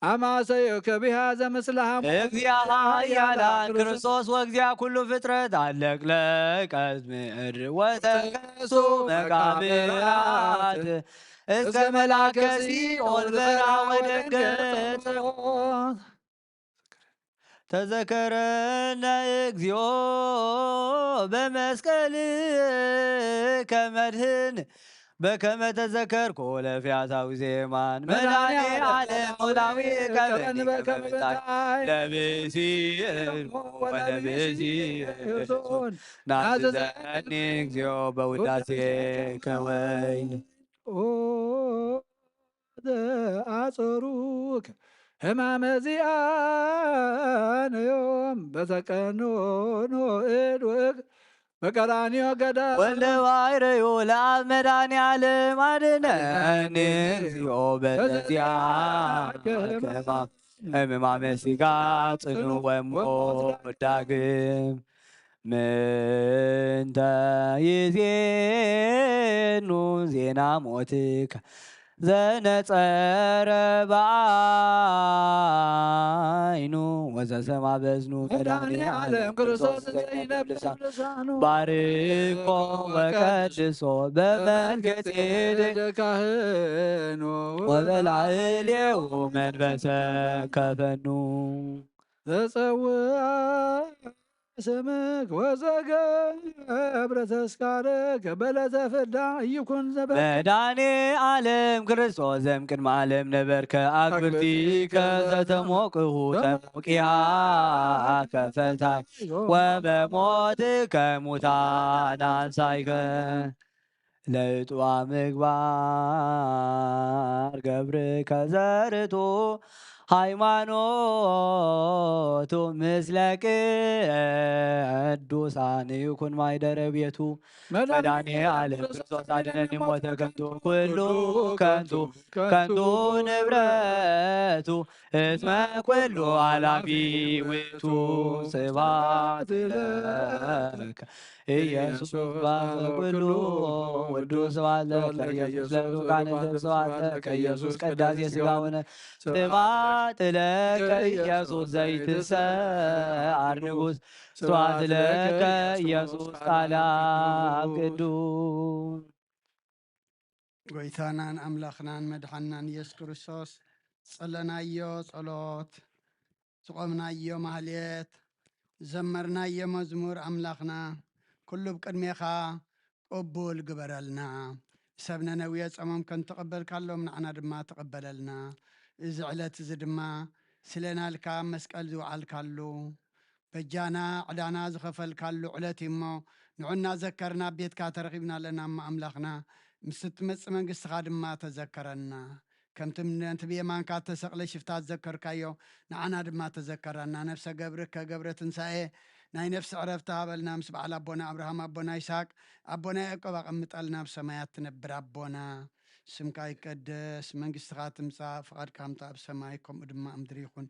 አማሰዮ ከቢሃ ዘምስለ ሐሞት እግዚአ ኃያላን ክርስቶስ ወእግዚአ ኩሉ ፍጥረት አለቅለቀት ምድር ወተንቀሱ መቃብራት እስከ መላከ ሲኦል በራ ወደንገጸ ተዘከረነ እግዚኦ በመስቀልከ መድህን በከመ ተዘከርኮ ለፊያታዊ ዜማን መድኃኔ ዓለም ሞላዊ ቀበኒ ከመ ብታይ ለብሲ ወለብሲ ናዝዘኒ እግዚኦ በውዳሴ ከወይን ኦ ዘአጸሩከ ሕማመ ዚአነዮም በተቀኖኖ እድ ወእግ በቀራንዮ ገዳ ወልደ ባሕረዩ ለአብ መድኃኔ ዓለም አድነኒ እግዚኦ በተዚአ ከማ እምማመ ሥጋ ጽኑ ወሞት ዳግም ምንተ ይዜኑ ዜና ሞትከ ዘነጸረ በአይኑ ወዘሰማ በዝኑ መድኃኔ ዓለም ክርስቶስ ዘይነብር ልሳኑ ባርኮ ወቀድሶ በመልከ ጼዴቅ ካህኑ ወበላዕሌሁ መንፈሰ ከፈኑ ዘጸውአ ስምክ ወዘገብረ ተስካረከ በለተ ፍዳ ይኩን ዘበ መድኃኔ ዓለም ክርስቶስ ዘም ቅድመ ዓለም ነበርከ አግብርቲከ ዘተሞቅሁ ተሞቅያ ከፈልታይ ወበሞትከ ሙታን አንሳይከ ለእጥዋ ምግባር ገብርከ ዘርቱ ሃይማኖቱ ምስለ ቅዱሳን ይኩን ማይደረ ቤቱ። መድኃኔ ዓለም ክርስቶስ አድነኒ ሞተ ከንቱ ኩሉ ከንቱ ከንቱ ንብረቱ እስመ ኩሉ አላፊ ውእቱ። ስብሐት ለከ ኢየሱስ ስብሐት ለኩሉ ውዱ ስብሐት ለከ ኢየሱስ ለብዙኃን ስብሐት ለከ ኢየሱስ ቅዳሴ ሥጋውነ ስብሐት ለከ ኢየሱስ ዘይትሰዓር ንጉሥ ስብሐት ለከ ኢየሱስ ቃለ አብ ቅዱስ። ጎይታናን ኣምላኽናን መድሓንናን ኢየሱስ ክርስቶስ ዝጸለናዮ ጸሎት፣ ዝቖምናዮ ማህሌት፣ ዘመርናዮ መዝሙር ኣምላኽና ኩሉ ብቅድሜኻ ቅቡል ግበረልና። ሰብ ነነዌ ጾሞም ከም ተቐበልካሎም ንዓና ድማ ተቐበለልና። እዚ ዕለት እዚ ድማ ስለ ናልካ ኣብ መስቀል ዝወዓልካሉ በጃና ዕዳና ዝኸፈልካሉ ዕለት እዩ እሞ፣ ንዑ እናዘከርና ኣብ ቤትካ ተረኺብና ኣለና እሞ ኣምላኽና፣ ምስ እትመጽእ መንግስትኻ ድማ ተዘከረና። ከምቲ ነቲ ብየማንካ እተሰቕለ ሽፍታ ዝዘከርካዮ፣ ንዓና ድማ ተዘከረና። ነፍሰ ገብርከ ገብረ ትንሳኤ ናይ ነፍሲ ዕረፍቲ ሃበልና፣ ምስ በዓል ኣቦና ኣብርሃም፣ ኣቦና ይስሐቅ፣ ኣቦና ያዕቆብ ኣቐምጠልና፣ ኣብ ሰማያት ትነብር ኣቦና፣ ስምካ ይቀደስ፣ መንግስትኻ ትምጻእ፣ ፍቓድካ ምጻእ ኣብ ሰማይ ከምኡ ድማ ኣብ ምድሪ ይኹን።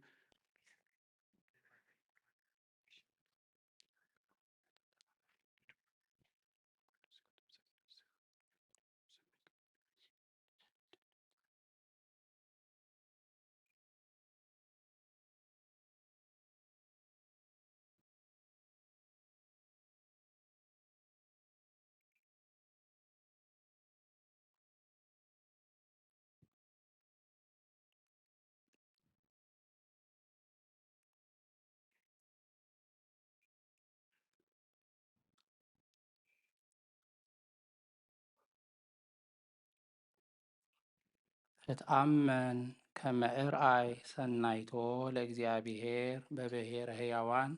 እትኣመን ከመ እርኣይ ሰናይቶ ለእግዚኣብሔር በብሔረ ሕያዋን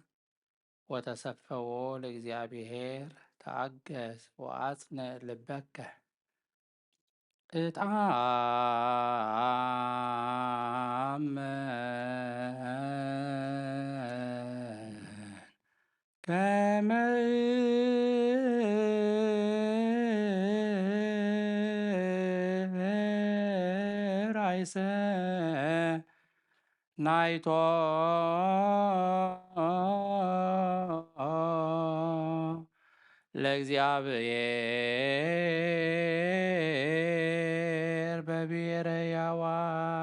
ወተሰፈዎ ለእግዚኣብሔር ተኣገስ ወኣጽንዕ ልበከ። እትኣመን ከመ እርኣይ ሰናይቶ ለእግዚኣብሔር በብሔረ ሕያዋን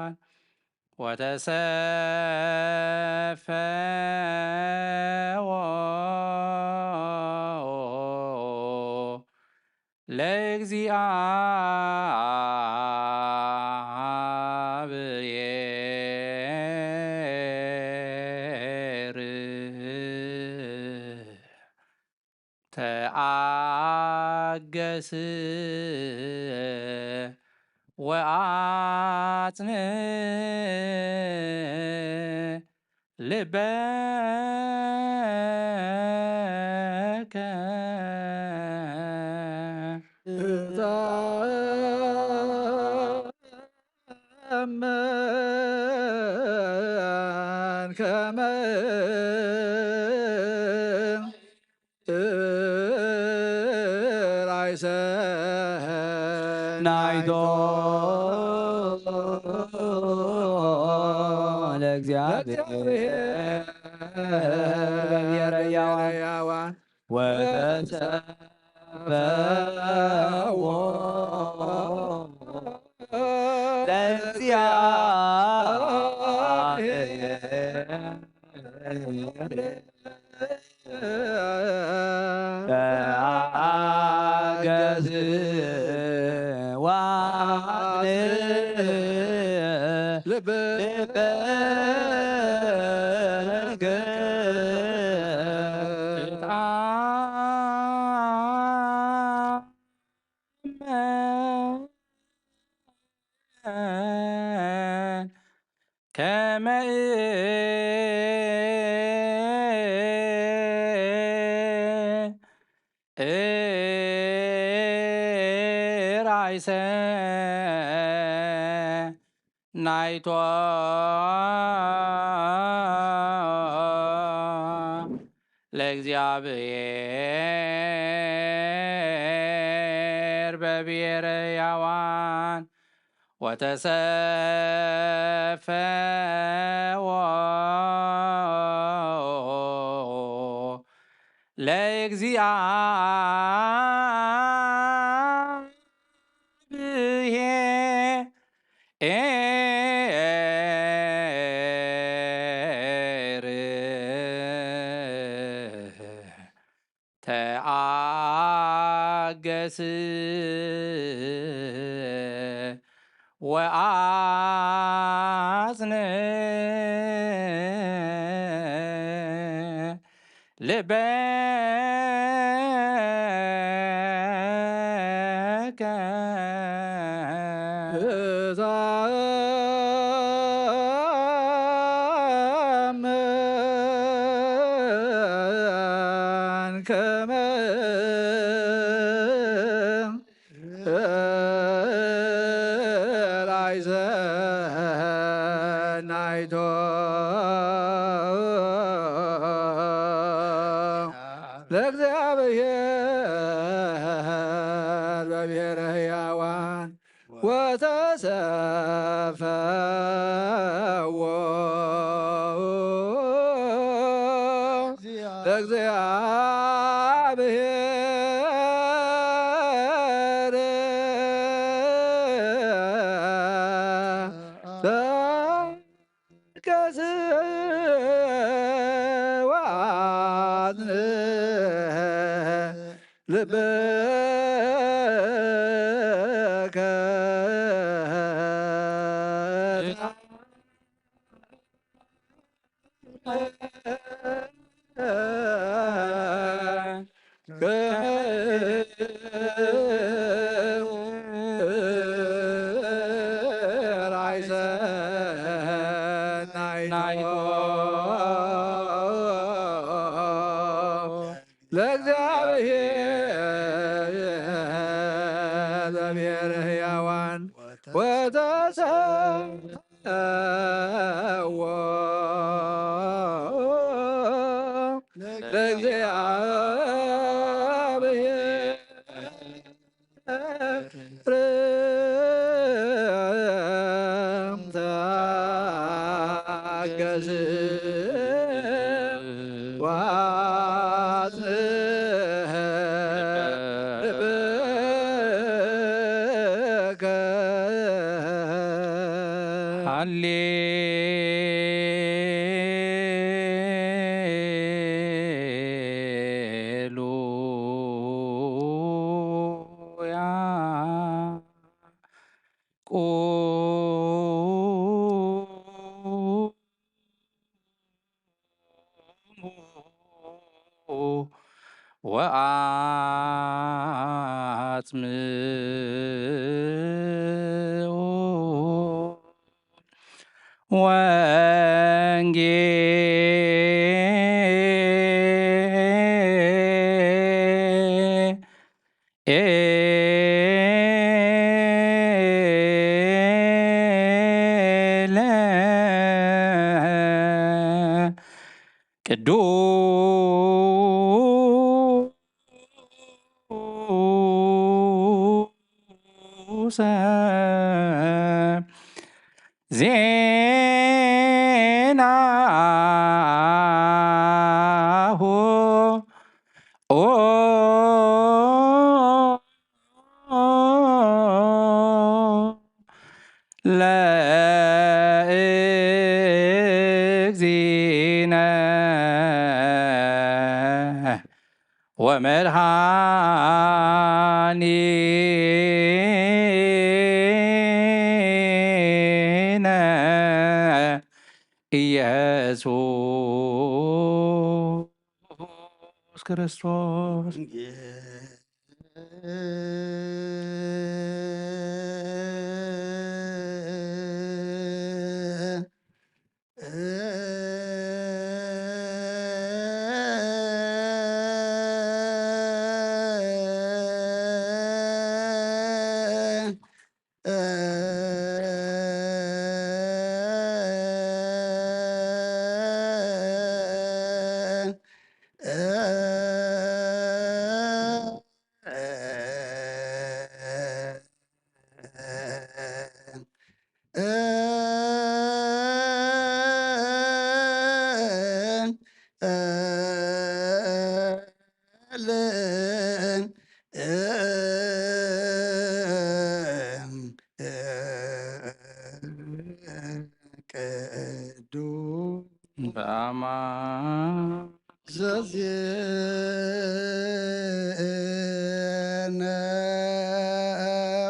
ወተሰፈዎ ለእግዚኣብሔር። ተኣገስ ወኣጽንዕ ልበከ። እትኣመን ከመ እርኣይ ሰናይቶ ለእግዚኣብሔር በብሔረ ሕያዋን ወተሰፈዎ ለእግዚኣብሔር። ተኣገስ ወአጽንዕ ልበከ። ከመ እርኣይ ሰ ናይቶም ለእግዚኣብሔር በብሔረ ሕያዋን ወተሰፈዎ ለእግዚኣብሔር። ተኣገስ ወኣጽን ልበከ። እዛመን ከመ ራእይ ሰናይቶ ለእግዚኣብሔር በብሔረ ሕያዋን ወተሰፈዎ ለእግዚኣብሔር። ተአገስ ወአጽንዕ ልበከ። ለእግዚኣብሔር በብሔረ ሕያዋን ወተሰብሐዎ ለእግዚኣብሔር። ተአገስ ወአጽንዕ ልበከ። ሃሌሉያ። ቁሙ ወአጽምዑ ወንጌ ኤለ ቅዱሰ ዜናሁ ኦ ለእግዚእነ ወመድኃኒነ ኢየሱስ ክርስቶስ።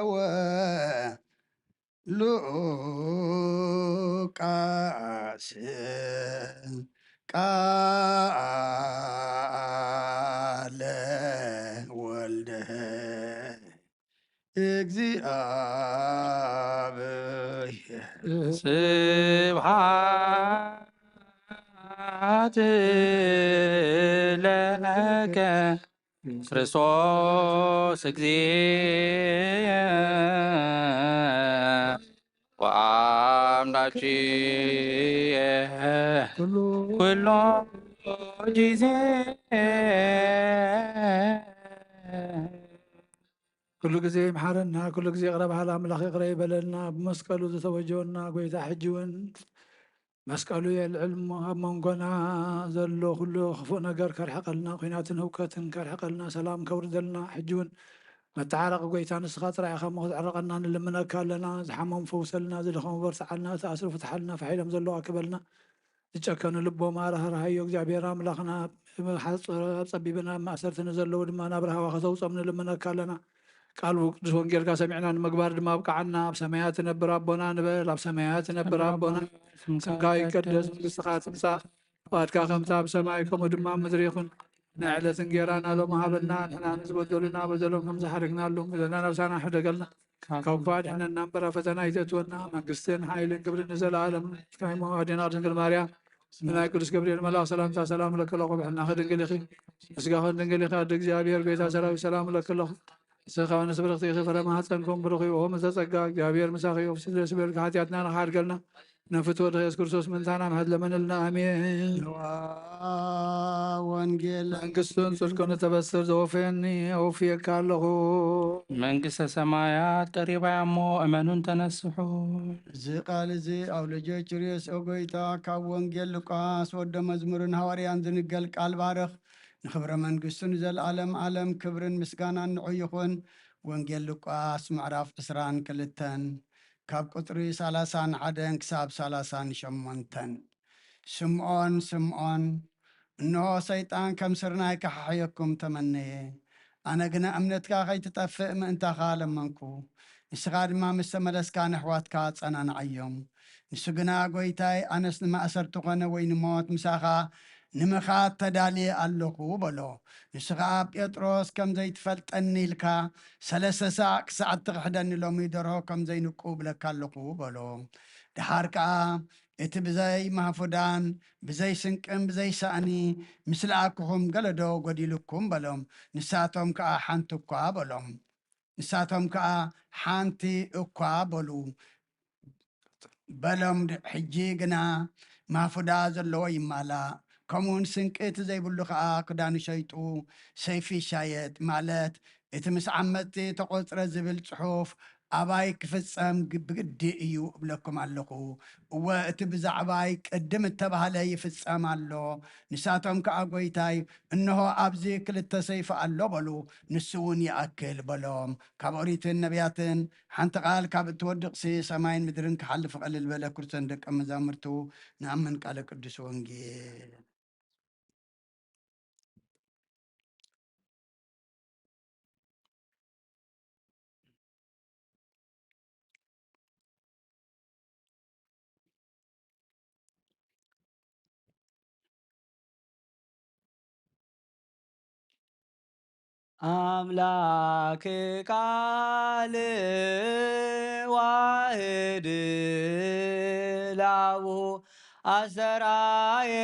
ዘዜነወ ሉቃስ ቃለ ወልደ እግዚኣብሔር። ስብሐት ለከ ክርስቶስ እግዚእ ወአምላክየ ኩሎ ጊዜ። ኩሉ ግዜ ይምሓረና፣ ኩሉ ግዜ ይቕረ በሃል ኣምላኽ ይቕረ ይበለልና። ብመስቀሉ ዝተወጀወና ጎይታ ሕጂ እውን መስቀሉ የልዕል እሞ ኣብ መንጎና ዘሎ ኩሉ ክፉእ ነገር ከርሕቐልና፣ ኲናትን ህውከትን ከርሕቐልና፣ ሰላም ከውርደልና። ሕጂ እውን መተዓረቒ ጎይታ ንስኻ ጥራይ ኢኻ እሞ ክትዕረቐና ንልምነካ ኣለና። ዝሓመሙ ፈውሰልና፣ ዝደኸሙ በርትዓልና፣ ዝተኣስሩ ፍትሓልና፣ ፋሕ ኢሎም ዘለዉ ኣክበልና። ዝጨከኑ ልቦም ኣርህርሃዮ እግዚኣብሔር ኣምላኽና። ኣብ ሓጹር ኣብ ጸቢብን ኣብ ማእሰርቲ ንዘለዉ ድማ ናብ ራህዋ ከተውጾም ንልምነካ ኣለና። ቃል ቅዱስ ወንጌልካ ሰሚዕና ንምግባር ድማ ኣብቅዓና። ኣብ ሰማያት ትነብር ኣቦና ንበል። ኣብ ሰማያት ትነብር ኣቦና፣ ስምካ ይቀደስ፣ መንግስትኻ ትምጻእ፣ ፍቓድካ ከምቲ ኣብ ሰማይ ከምኡ ድማ ኣብ ምድሪ ይኹን። ናይ ዕለት እንጌራና ሎሚ ሃበና፣ ንሕና ንዝበደሉና በደሎም ከም ዝሓደግናሎም፣ በደልና ነብሳና ሕደገልና፣ ካብ ክፉእ ኣድሕነና እምበር፣ ኣብ ፈተና ኣይተእትወና። መንግስትን ሓይልን ክብርን ንዘለኣለም ናትካ እሞ፣ ኣዴና ድንግል ማርያም፣ ብናይ ቅዱስ ገብርኤል መልኣኽ ሰላምታ ሰላም እለኪ ኣለኹ። ብሕልናኺ ድንግል ኢኺ፣ ስጋኽን ድንግል ኢኺ። ኣደ እግዚኣብሔር፣ ጎይታ ሰራዊት፣ ሰላም እለኪ ኣለኹ። ንስኺ ከኣ ንስብርኽቲ ኢኺ፣ ፍረ ማህፀንኩም ብሩኽ እዩ። ኦ ምልዕተ ጸጋ፣ እግዚኣብሔር ምሳኺ እዩ። ደስ ይበልኪ፣ ሓጢኣትና ንኽሓድገልና፣ ነፍትወ ድኸ የሱስ ክርስቶስ ምእንታና ምሕረት ለመንልና። ኣሜን። ንዋ ወንጌል መንግስቱን ጽድቁን እተበስር ዘወፈየኒ ኣወፍየካ ኣለኹ። መንግስተ ሰማያት ቀሪባ እያ እሞ እመኑን ተነስሑ። እዚ ቃል እዚ ኣውለጀ ችርዮስ ኦ ጎይታ፣ ካብ ወንጌል ሉቃስ ወደ መዝሙርን ሃዋርያን ዝንገል ቃል ባርኽ። ንኽብረ መንግስቱ ንዘለዓለም ዓለም ክብርን ምስጋናን ንዑ ይኹን። ወንጌል ሉቃስ ምዕራፍ ዕስራን ክልተን ካብ ቁጽሪ ሰላሳን ሓደን ክሳብ ሰላሳን ሸሞንተን። ስምዖን፣ ስምዖን፣ እንሆ ሰይጣን ከም ስርናይ ክሓሕየኩም ተመነየ። ኣነ ግና እምነትካ ከይትጠፍእ ምእንታኻ ለመንኩ። ንስኻ ድማ ምስ ተመለስካ ነሕዋትካ ኣጸናንዓዮም። ንሱ ግና፣ ጐይታይ፣ ኣነስ ንማእሰርቲ ኾነ ወይ ንሞት ምሳኻ ንምኻድ ተዳልየ ኣለኹ በሎ። ንሱ ኸኣ፣ ጴጥሮስ ከም ዘይትፈልጠኒ ኢልካ ሰለስተ ሳዕ ክሳዕ እትኽሕደኒ ሎሚ ደርሆ ከም ዘይንቁ እብለካ ኣለኹ በሎ። ደሓር ከኣ እቲ ብዘይ ማፉዳን ብዘይ ስንቅን ብዘይ ሳእኒ ምስ ለኣክኹም ገለዶ ጐዲሉኩም በሎም። ንሳቶም ከኣ ሓንቲ እኳ በሎም። ንሳቶም ከኣ ሓንቲ እኳ በሉ። በሎም። ሕጂ ግና ማፉዳ ዘለዎ ይማላእ፣ ከምኡውን ስንቂ እቲ ዘይብሉ ኸኣ ክዳኑ ሸይጡ ሰይፊ ይሻየጥ፣ ማለት እቲ ምስ ዓመጽቲ ተቖጽረ ዝብል ጽሑፍ ኣባይ ክፍጸም ግ-፣ ብግዲ እዩ እብለኩም ኣለኹ። እወ፣ እቲ ብዛዕባይ ቅድም እተባህለ ይፍጸም ኣሎ። ንሳቶም ከኣ፣ ጐይታይ፣ እንሆ ኣብዚ ክልተ ሰይፊ ኣሎ በሉ፣ ንሱ እውን ይኣክል በሎም። ካብ ኦሪትን ነቢያትን ሓንቲ ቃል ካብ እትወድቕሲ ሰማይን ምድርን ክሓልፍ ቐልል በለ። ክርስቶን ደቀ መዛሙርቱ ንኣምን ቃለ ቅዱስ ወንጌል። ኣምላክ ቃል ዋህድ ላቡ ኣሰራየ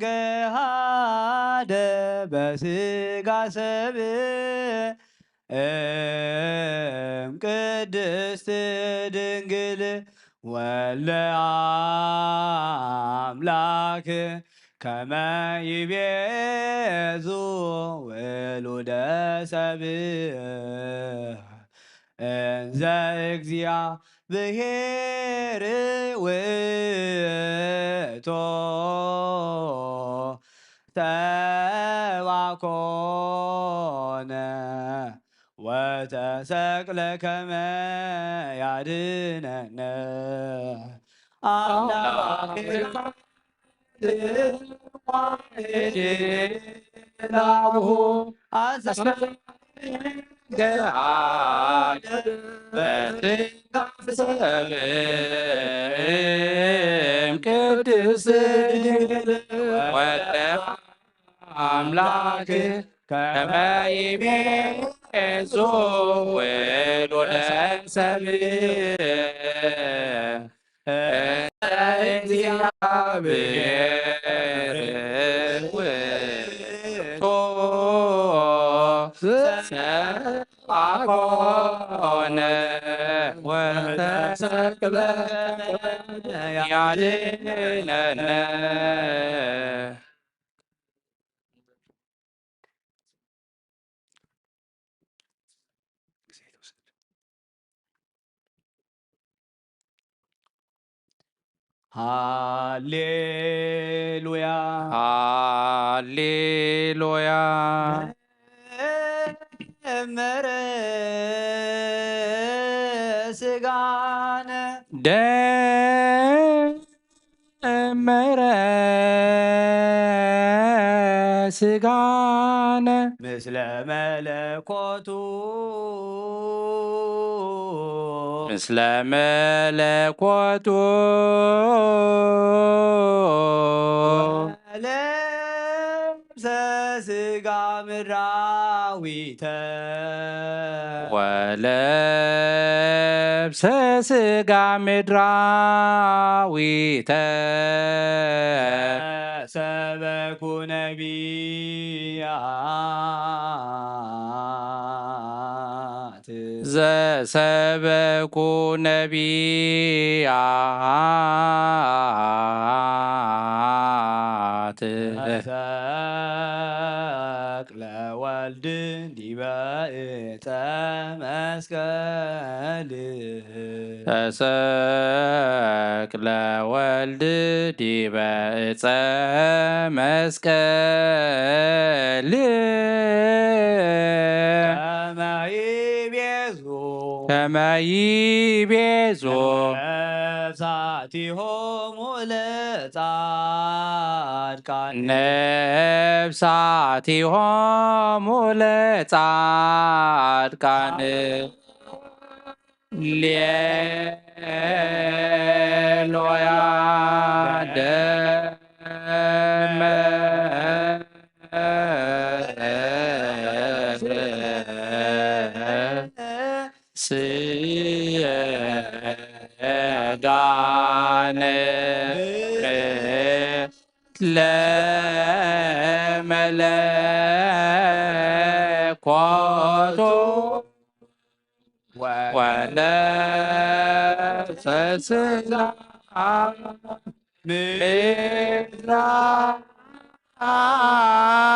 ገሃደ በስጋ ሰብ እም ቅድስት ድንግል ወለ ኣምላክ ከመ ይቤዙ ውሉደ ሰብ እንዘ እግዚኣብሔር ውእቶ ሰብአ ኮነ ወተሰቅለ ከመ ያድነነ። ኣምላክ ላሁ አስመ ገሃድ በስም ቅድስት ድንግል ወልደ አምላክ ከመ ይቤ ሶ ወዶ ለሰብ እግዚአብሔር ውእቱ ሰብአ ኮነ ወተሰቅለ ያድነነ። ሃሌሉያ። ሃሌሉያ። ደመረ ስጋነ። ደመረ ስጋነ። ምስለ መለኮቱ። ምስለ መለኮቱ። ወለብሰ ስጋ ምድራዊተ። ወለብሰ ስጋ ምድራዊተ። ሰበኩ ነቢያት። ዘሰበኩ ነቢያት። ተሰቅለ ወልድ ዲበ ዕፀ መስቀል። ተሰቅለ ወልድ ዲበ ዕፀ መስቀል። ከመ ይቤዞ። ከመ ይቤዞ። ነፍሳቲሆሙ ለጻድቃን። ነፍሳቲሆሙ ለጻድቃን። ሌሉያ። ደመ ስጋነ ለመለኮቱ ወለብሰ ስጋ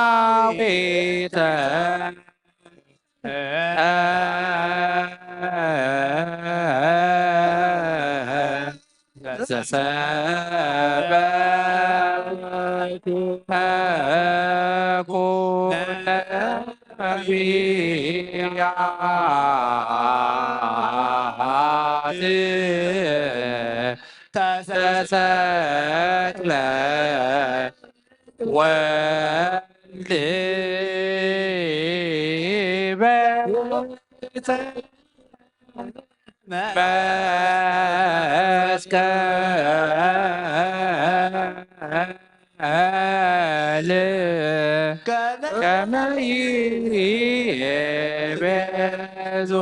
ምድራዊተ። ዘሰበኩ ነቢያት። ተሰቅለ ወልድ በዕፀ መስቀል ከመ ይቤዞ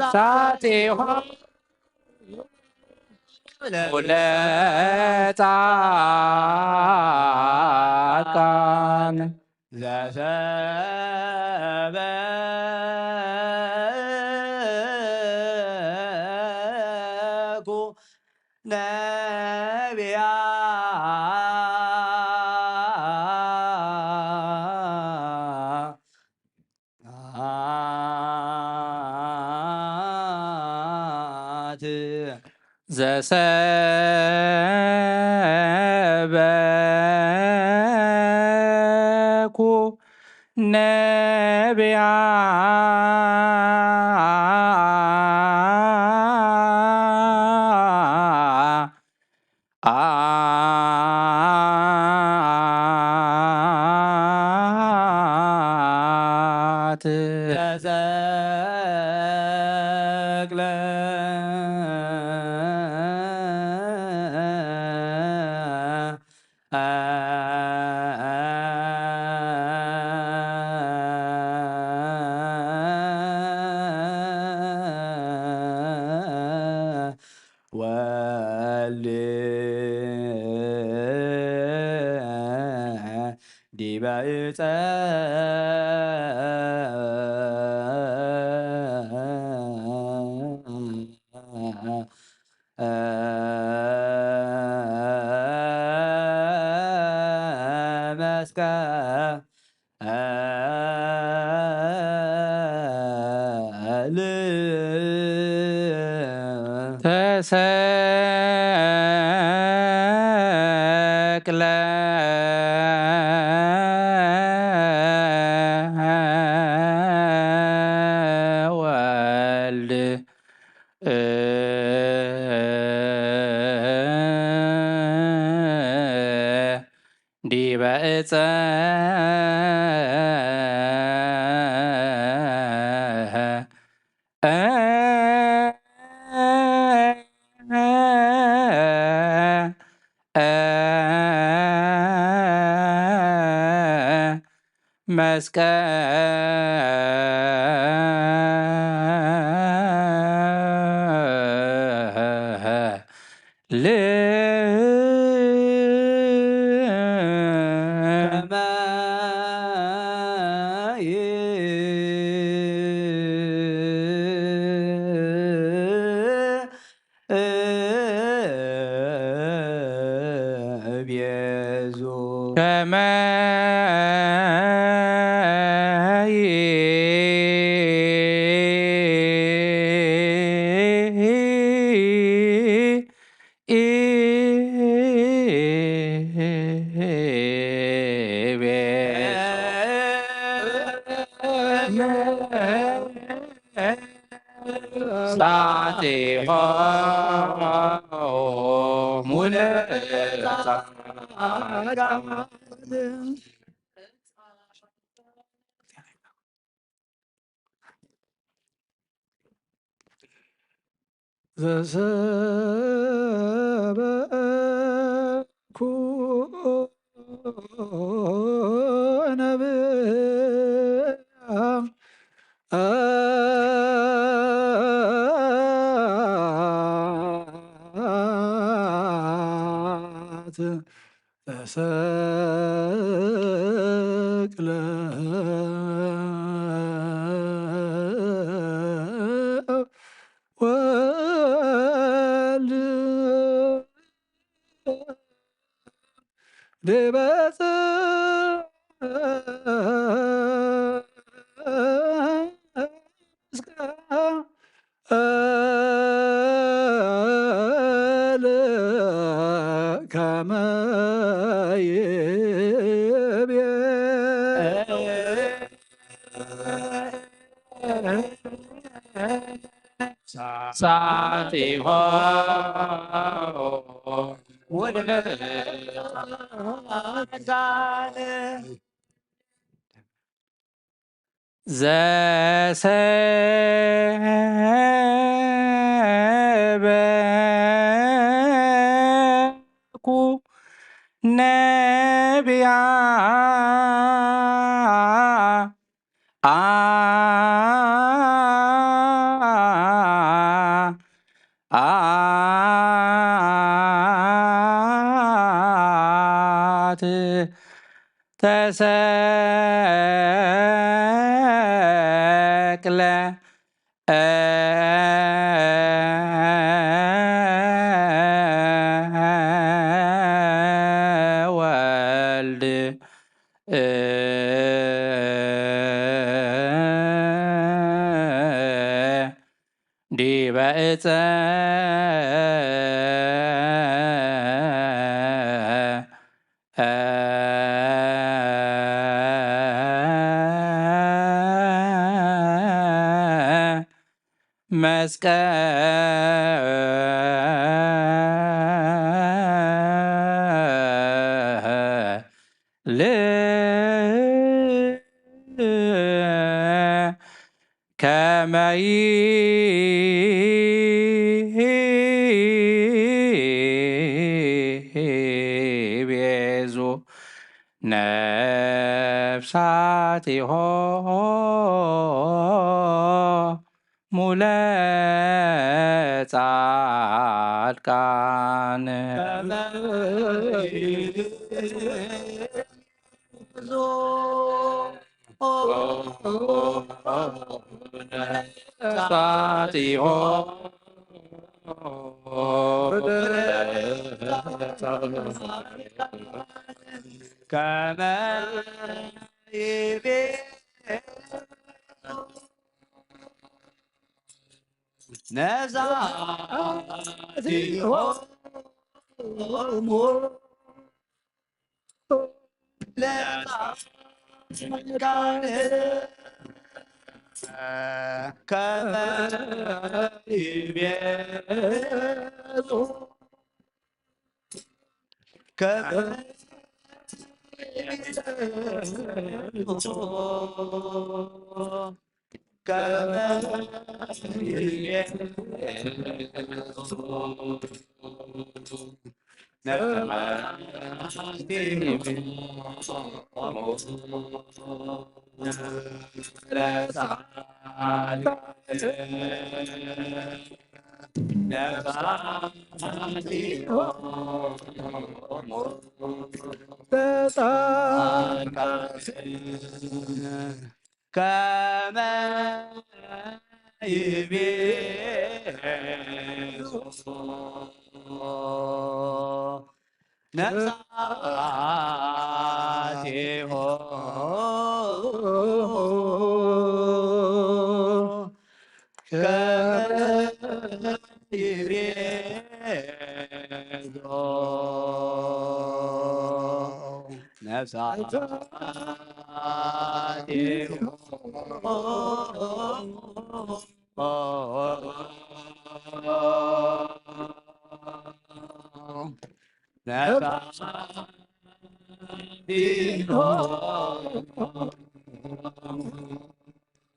ነፍሳቲሆሙ ለጻድቃን። ዘሰበኩ ነቢያት። ዘሰበኩ ነቢያት። ተሰቅለ ወልድ ዲበ ዕፀ መስቀል ተሰቅለ ወልድ ዲበ ዕፀ መስቀል ቤዙ ከመ ሳቲሆሙ ለጻድቃን ዘሰበኩ ነብያ ተሰቅለ ወልድ ዲበ ዕፀ ከመ ይቤ ሳቲሆሙ ለጻድቃን ዘሰበኩ ነብያ አት ተሰቅለ ወልድ ዲበ ዕፀ መስቀል ከመ ይቤዙ ነፍሳቲሆሙ ለጻድቃን። ከመ ይቤ ነፍሳቲሆሙ ለጻድቃን ከመ ይቤዙ ከመ ይቤዙ ከመ ይቤዙ ነፍሳቲሆሙ ከመ ይቤዙ ነፍሳቲሆሙ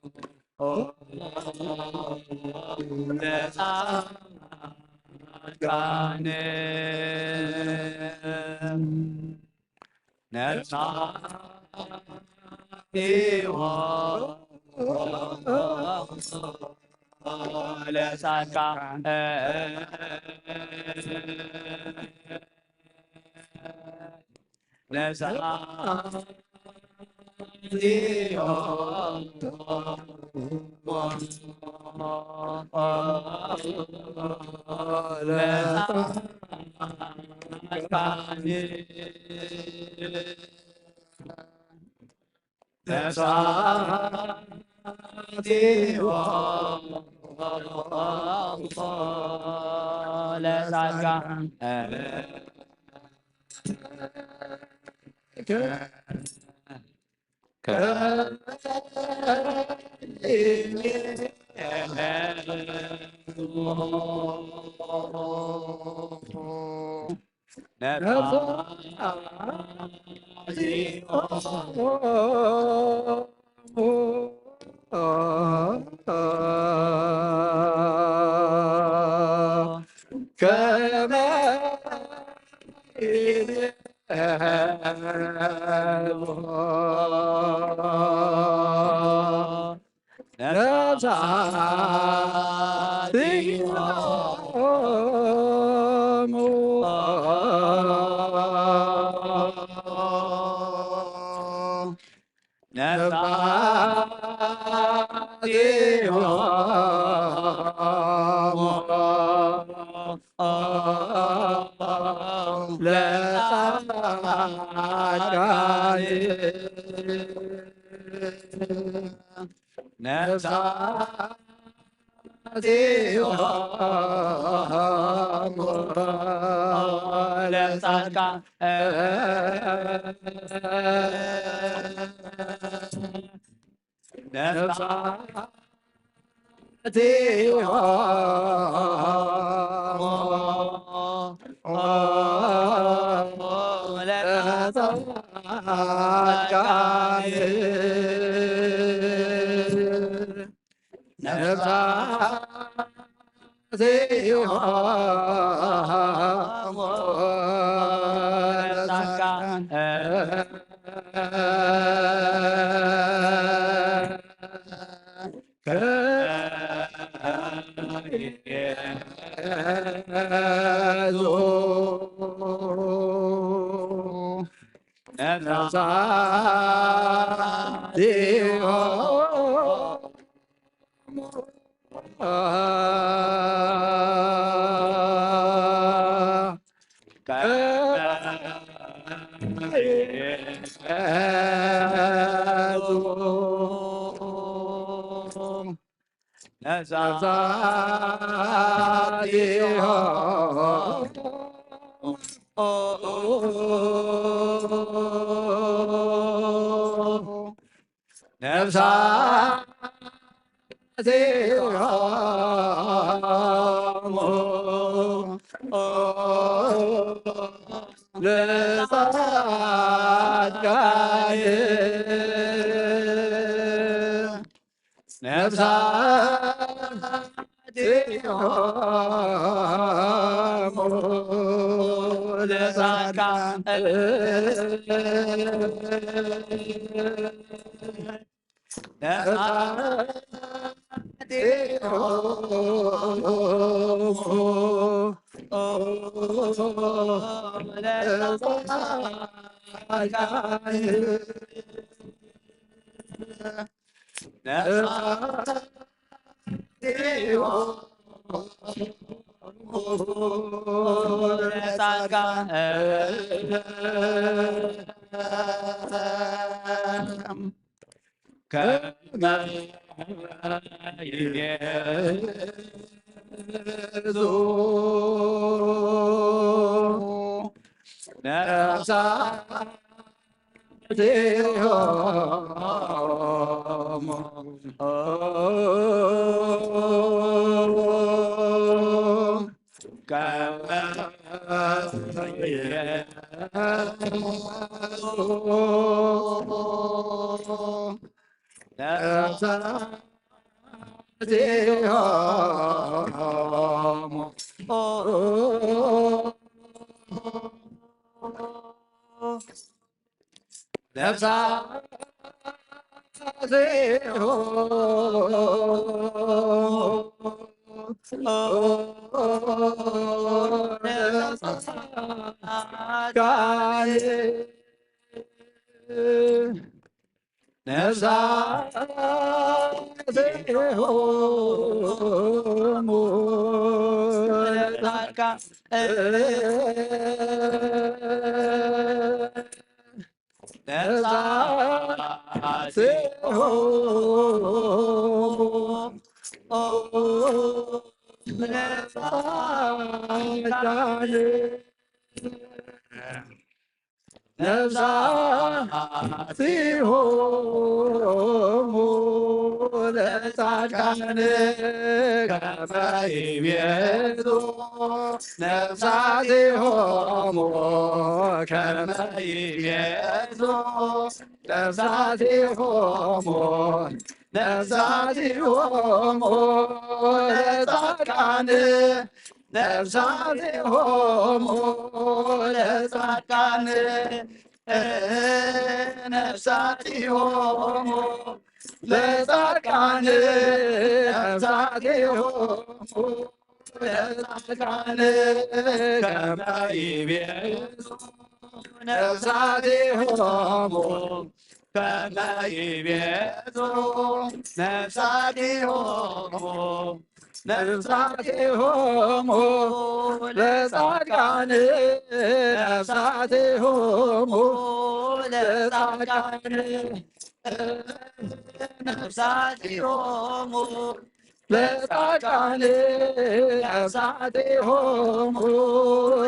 ነፍሳቲሆሙ ለጻድቃን ነፍሳቲሆሙ ለጻድቃን ነፍሳቲሆሙ ለጻድቃን ነፍሳቲሆሙ ለጻድቃን ከመ ነፍሳቲሆሙ ነፍሳቲሆሙ ለጻድቃን ነፍሳቲሆሙ ለጻድቃን ነፍሳቲሆሙ ለጻድቃን ነፍሳቲሆሙ ለጻድቃን ነፍሳቲሆሙ ለጻድቃን ከመ ይቤዙ ነፍሳቲሆሙ ከመ ይቤዙ ነፍሳቲሆሙ ነፍሳቲሆሙ ለጻድቃን ነፍሳቲሆሙ ለጻድቃን ነፍሳቲሆሙ ለጻድቃን ነፍሳቲሆሙ ለጻድቃን ከመ ይቤዙ ነፍሳቲሆሙ ከመ ይቤዙ ነፍሳቲሆሙ ነፍሳቲሆሙ ለጻድቃን ነፍሳቲሆሙ ለጻድቃን ነፍሳቲሆሙ ለጻድቃን ነፍሳቲሆሙ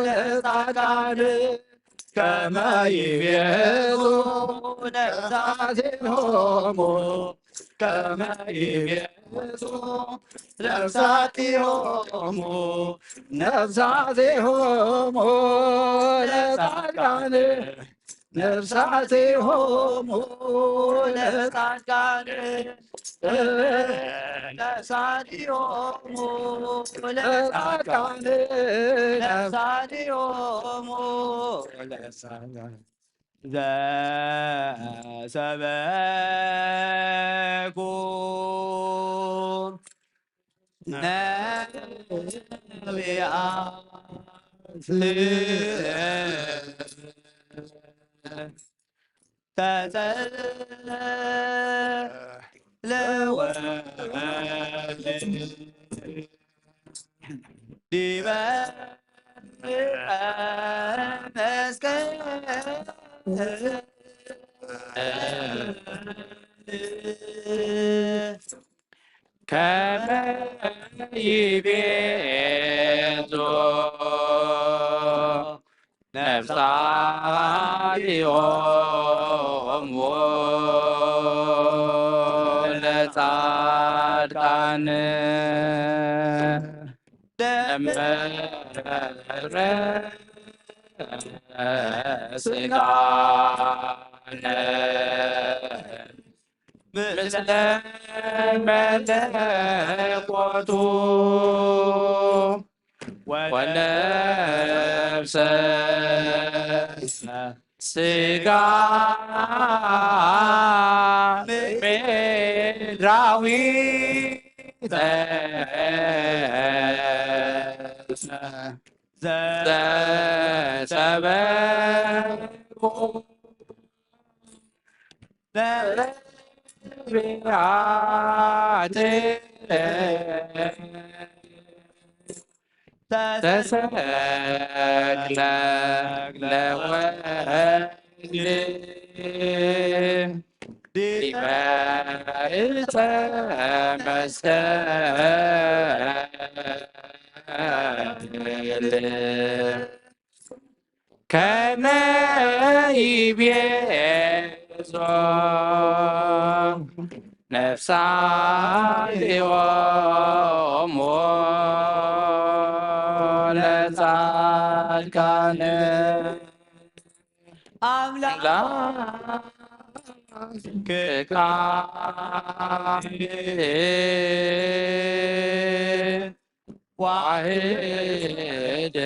ለጻድቃን ከመ ይቤዙ ነፍሳቲሆሙ ከመ ይቤዙ ነፍሳቲሆሙ ነፍሳቲሆሙ ለጻድቃን ነፍሳቲሆሙ ለጻድቃን፣ ነፍሳቲሆሙ ለጻድቃን፣ ነፍሳቲሆሙ ለጻድቃን። ዘሰበኩ ነቢያት ተጸለወ ዲበ መስቀል ከመ ይቤዞ ነፍሳቲሆሙ ለጻድቃን። ደመረ ስጋነ ምስለ መለኮቱ ወነፍሰ ስጋ ምድራዊተ ዘሰበኩ ነቢያት ተሰቅለ ለወልድ ዲበ ዕፀ መስቀል ከመ ይቤዞ ነፍሳቲሆሙ ለጻድቃን። አምላክ ክቃ ዋህድ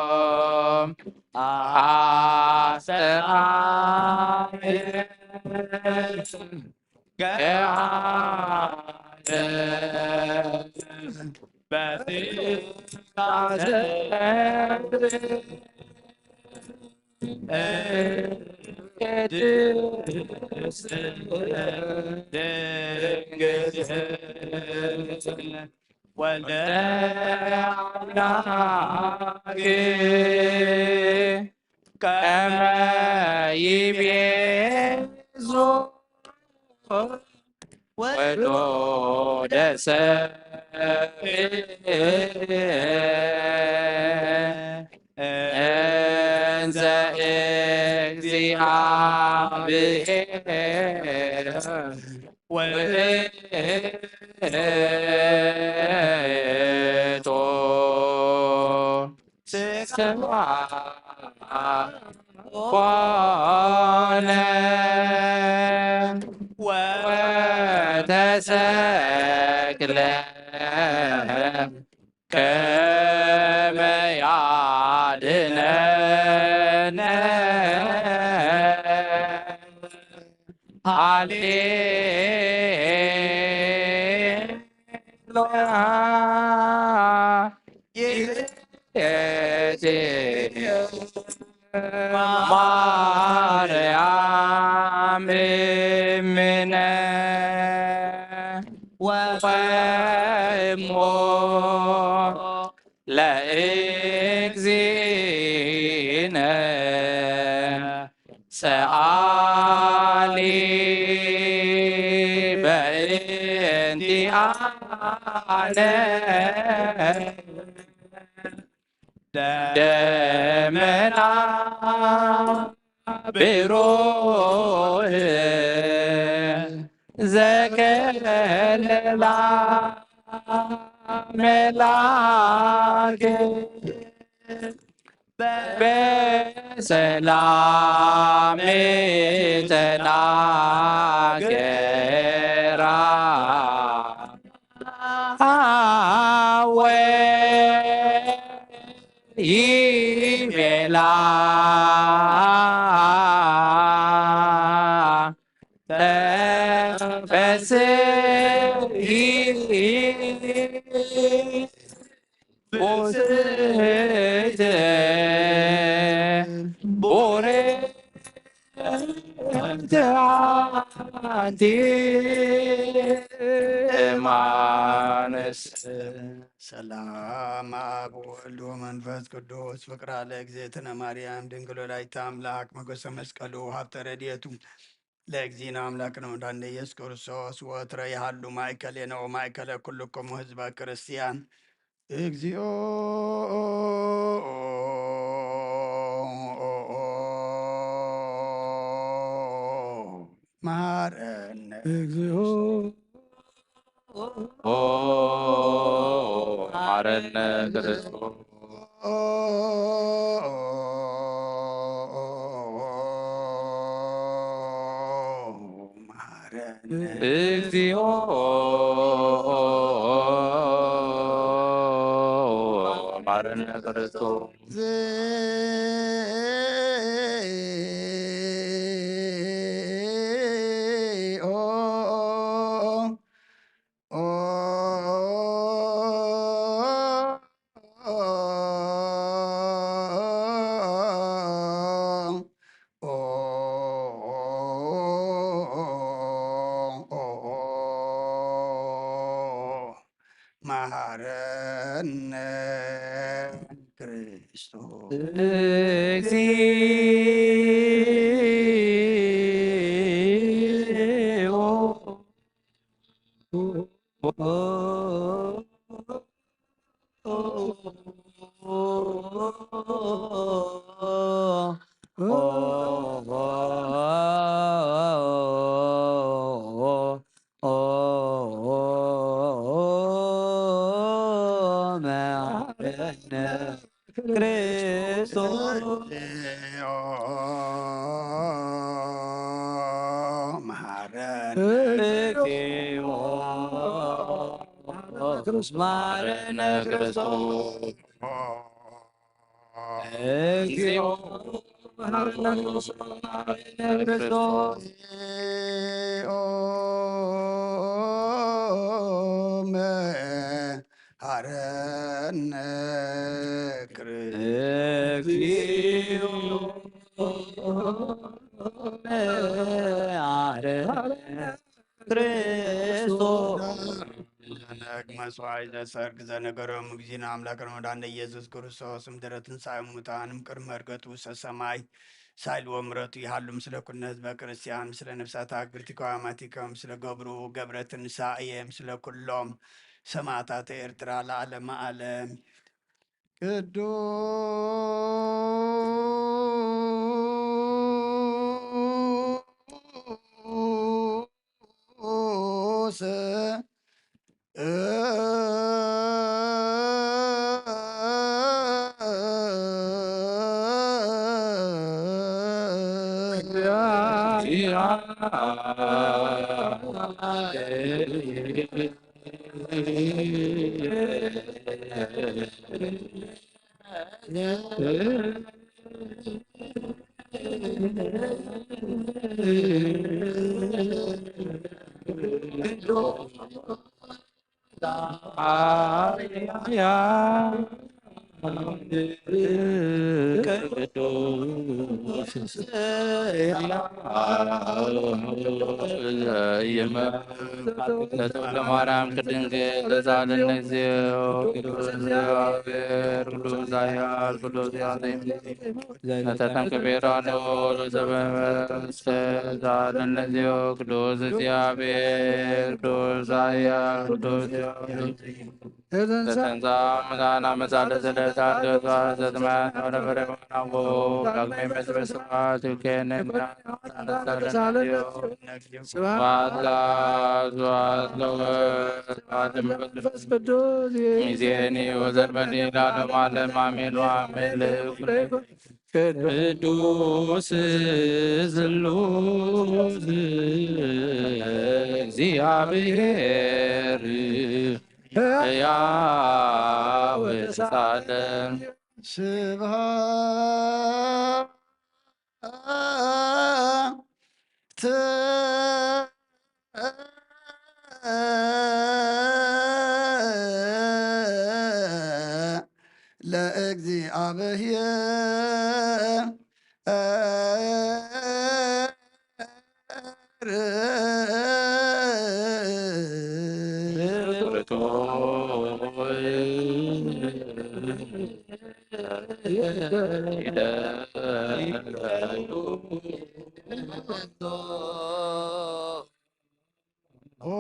ለአቡሆም አስተርአየ ገሃደ በትእዛዘ ቅድስት ድንግል ወልደ አምላክ ከመ ይቤዞ ወዶደ ሰብእ እንዘ እግዚአብሔር ውእቱ ስብሐ ኮነ ወተሰቅለ ከመ ያድነነ። ሃሌሉያ። ይእቲ ማርያም እምነ ወእሞ ለእግዚእነ ሰአሊ በእንቲአነ። ደመና ብሩህ ዘከለላ መላክ በሰላም ተናገራ። ወይቤላ ተፈስሒ ፍስሕት ቡርክት ኣንቲ እማንስ። ሰላም ኣብ ወልድ ወመንፈስ ቅዱስ ፍቅራ ለእግዝእትነ ማርያም ድንግል ወላዲተ ኣምላክ ሞገሰ መስቀሉ ሀብተ ረድኤቱ ለእግዚእነ አምላክነ ወመድኃኒነ ኢየሱስ ክርስቶስ ወትረ ይሃሉ ማእከሌነ ወማእከለ ኩልክሙ ህዝበ ክርስቲያን። እግዚኦ መሐረነ። እግዚኦ መሐረነ ክርስቶስ። መሐረነ። እግዚኦ መሐረነ ክርስቶስ። መሐረነ ክርስቶስ። እግዚኦ መሐረነ ክርስቶስ። መሐረነ። እግዚኦ መሐረነ ክርስቶስ። እግዚኦ መሐረነ ክርስቶስ። መሐረነ ክርስቶስ። እግዚኦ መሐረነ ክርስቶስ። ነግ መስዋዕት ዘሰርግ ዘነገሮም እግዚእነ አምላክነ ወመድኃኒነ ኢየሱስ ክርስቶስ እምድረ ትንሣኤ ሙታን እምቅድመ ዕርገቱ ውስተ ሰማይ ሳይል ወምረቱ ይሃሉ ምስለ ኩልነ ህዝበ ክርስቲያን ምስለ ነፍሳት አግብርቲከ ወአማቲከ ምስለ ገብሩ ገብረ ትንሳኤ ምስለ ኩሎም ሰማዕታተ ኤርትራ ለዓለመ ዓለም። ቅዱስ ቅዱስ ለማርያም ቅድንግል ተሳለነ እግዚኦ። ቅዱስ እግዚአብሔር ቅዱስ ኃያል ቅዱስ ያዜም ነተተን ክቤራ ነው ለዘበመስተ ተሳለነ እግዚኦ። ቅዱስ እግዚአብሔር ቅዱስ ኃያል ቅዱስ ተንሳ ሙታን አመሳለ ስለታ ገባ ዘትማት ወነበረ ወናቦ ዳግሜ መስበስባት ይልኬነ ስብሐት ለአብ ወወልድ ወመንፈስ ቅዱስ። ሚዜኒ ወዘልፈኒ ለዓለመ ዓለም አሜን ወአሜን። ለይኩን ቅዱስ ስሉስ እግዚአብሔር ሕያው ለዘለዓለም። ስብሐት ለእግዚአብሔር። ኦ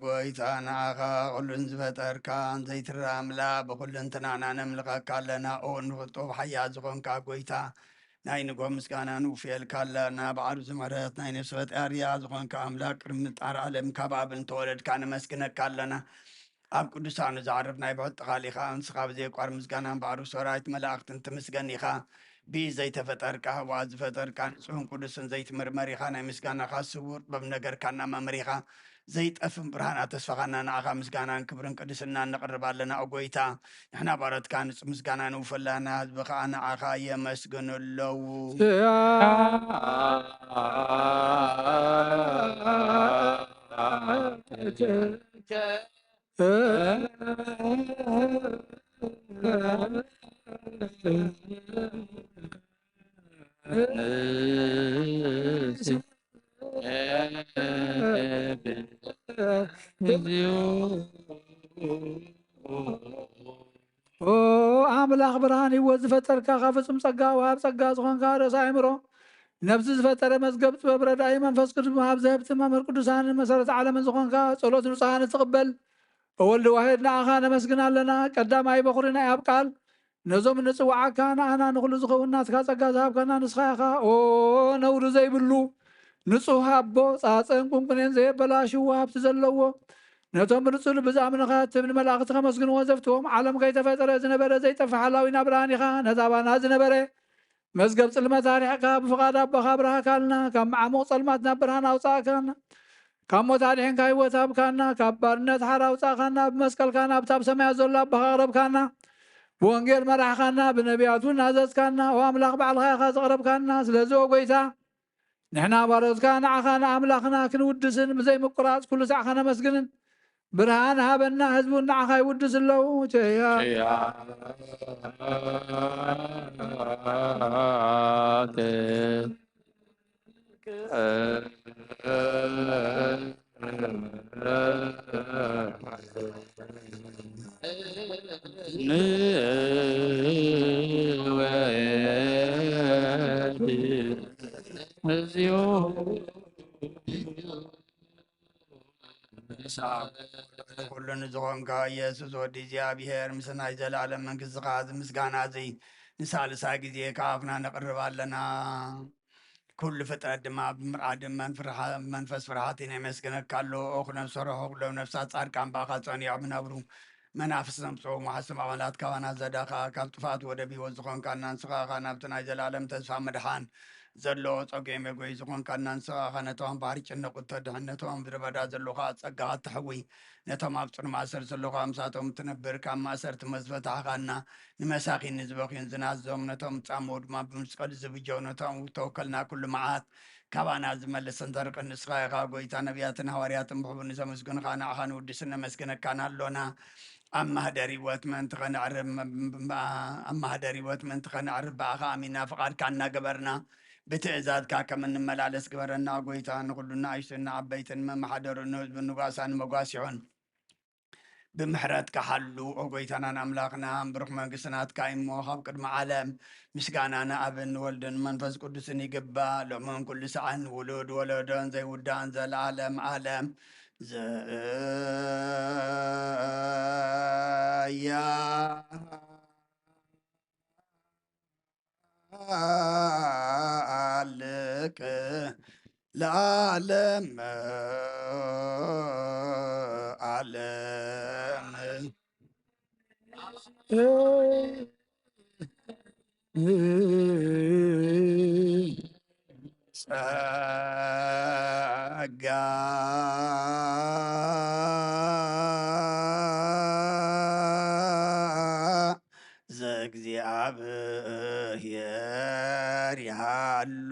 ጎይታ፣ ንዓኻ ኩሉን ዝፈጠርካን ዘይትረኣ ኣምላኽ፣ ብኹልንትናና ነምልኸካ ኣለና። ኦ ንኽጡብ ሓያል ዝኾንካ ጎይታ፣ ናይ ንጎ ምስጋና ንውፍየልካ ኣለና። ብዓርቢ ዝምሕረት ናይ ነፍሲ ፈጣሪያ ዝኾንካ ኣምላኽ፣ ቅድሚ ምጣር ዓለም ካብ ኣብ እንተወለድካ ነመስግነካ ኣለና። ኣብ ቅዱሳኑ ዘዕርፍ ናይ ብሕቲ ቃል ኢኻ። ንስኻ ብዘየቋር ምስጋናን ባዕሩ ሰራዊት መላእኽትን ትምስገን ኢኻ። ብኢድ ዘይተፈጠርካ፣ ህዋ ዝፈጠርካ፣ ንጹህን ቅዱስን ዘይትምርመር ኢኻ። ናይ ምስጋናኻ ስውር ጥበብ ነገርካና መምህር ኢኻ። ዘይጠፍን ብርሃና ተስፋኻና ንዓኻ ምስጋናን ክብርን ቅድስናን ነቕርብ ኣለና። ኦ ጎይታ፣ ንሕና ባሮትካ ንጹህ ምስጋና ንውፈላና፣ ህዝቢ ኸኣ ንዓኻ የመስግኑ ኣለዉ። ኦ ኣምላኽ ብርሃን ህይወት ዝፈጠርካ፣ ካብ ፍጹም ጸጋ ወሃብ ጸጋ ዝኾንካ ርእሰ ኣእምሮ፣ ነፍሲ ዝፈጠረ መዝገብ ጥበብ ረዳኢ መንፈስ ቅዱስ መሃብ ዘህብቲ መምህር ቅዱሳንን መሰረት ዓለምን ዝኾንካ ጸሎት ንጹሃን ትቕበል። ወልድ ዋሕድ ንኣኻ ነመስግን ኣለና። ቀዳማይ በኹሪ ናይ ኣብ ቃል ነዞም ንጽውዓካ ንኣና ንኹሉ ዝኸውን ናትካ ጸጋ ዝሃብካና ንስኻ ኢኻ። ኦ ነውሪ ዘይብሉ ንጹህ ኣቦ፣ ጻጸን ቁንቁኔን ዘየበላሽዎ ሃብቲ ዘለዎ፣ ነቶም ብንጹህ ልቢ ዝኣምኑኻ ትብል መላእኽቲ ከመስግንዎ ዘፍትዎም፣ ዓለም ከይተፈጠረ ዝነበረ ዘይጠፍእ ሓላዊና ብርሃን ኢኻ። ነዚ ኣባና ዝነበረ መዝገብ ጽልመት ኣርሒቕካ፣ ብፍቓድ ኣቦኻ ኣብርሃካልና፣ ካብ መዓሙቕ ጸልማት ናብ ብርሃን ኣውጻእካና። ካብ ሞት ኣድሒንካ ህይወት ሃብካና፣ ካብ ባርነት ሓራ ኣውጻእካና፣ ብመስቀልካ ናብታ ኣብ ሰማያት ዘሎ ኣቦኻ ኣቕረብካና። ብወንጌል መራሕካና፣ ብነቢያት እውን ኣዘዝካና። ኦ ኣምላኽ ባዕልኻ ኢኻ ዘቕረብካና። ስለዚ ኦ ጎይታ፣ ንሕና ባሮትካ ንዓኻ ንኣምላኽና ክንውድስን ብዘይ ምቁራጽ ኩሉ ሳዕ ከነመስግንን ብርሃን ሃበና። ህዝቡ ንዓኻ ይውድስ ኣለዉ። ቸያ ኩሉ ንዝኾንካ ኢየሱስ ወዲ እግዚኣብሔር፣ ምስ ናይ ዘለኣለም መንግስትኻ እዚ ምስጋና እዚ ንሳልሳይ ግዜ ካብ ኣፍና ነቕርብ ኣለና። ኩሉ ፍጥረት ድማ ብምርኣድን መንፍርሃ-፣ መንፈስ ፍርሃትን የመስግነካ ኣሎ። ኦኽ ነብሰ ርሑቕ ሎም ነፍሳት ጻድቃን ብኣኻ ጸኒዖም ይነብሩ። መናፍስቶም ጽውም ሓስም ኣባላት ካባና ዘዳኻ፣ ካብ ጥፋት ወደብ ህይወት ዝኾንካና ንስኻ ኢኻ ናብቲ ናይ ዘለኣለም ተስፋ ምድሓን ዘለዎ ጸገም የጎይ ዝኾንካና ንስኻ ኢኻ። ነቶም ኣብ ባሕሪ ጭንቕ እተድሕን፣ ነቶም ኣብ ምድረ በዳ ዘለዉ ኸኣ ጸጋኻ እተሕዊ፣ ነቶም ኣብ ጽኑ ማእሰር ዘለዉ ኸኣ ምሳቶም እትነብር፣ ካብ ማእሰርቲ መዝፈታሕኻና፣ ንመሳኺን ንዝበኽዩን ዝናዞም፣ ነቶም ዝጻምኡ ድማ ብመስቀል ዝብጀው፣ ነቶም ዝተወከልና ኩሉ መዓት ካባና ዝመልስን ዘርቅን ንስኻ ኢኻ። ጎይታ፣ ነቢያትን ሃዋርያትን ብሕቡን ንዘመስግኑኻ ንዓኻ ንውድስን ነመስግነካን ኣሎና። ኣብ ማህደር ህይወት ምእንቲ ኸነዕርብ፣ ኣብ ማህደር ህይወት ምእንቲ ኸነዕርብ ብኣኻ ኣሚና ፍቓድካ እናገበርና ብትእዛዝካ ከም እንመላለስ ግበረና። ጎይታ፣ ንኹሉ ንኣሽቱን ንዓበይትን መመሓደሩ ንህዝቡ ንጓሳ ንመጓሲዑን ብምሕረትካ ሓሉ። ኦ ጎይታናን ኣምላኽናን፣ ብሩኽ መንግስቲ ናትካ እዩ እሞ፣ ካብ ቅድሚ ዓለም ምስጋና ንኣብን ንወልድን መንፈስ ቅዱስን ይግባእ፣ ሎምን ኩሉ ሰዓን፣ ውሉድ ወለዶን ዘይውዳእን ዘለዓለም ዓለም። ዘያ ጻልቅ ለዓለም ዓለም። ጸጋ ዘእግዚኣብሔር ይሃሉ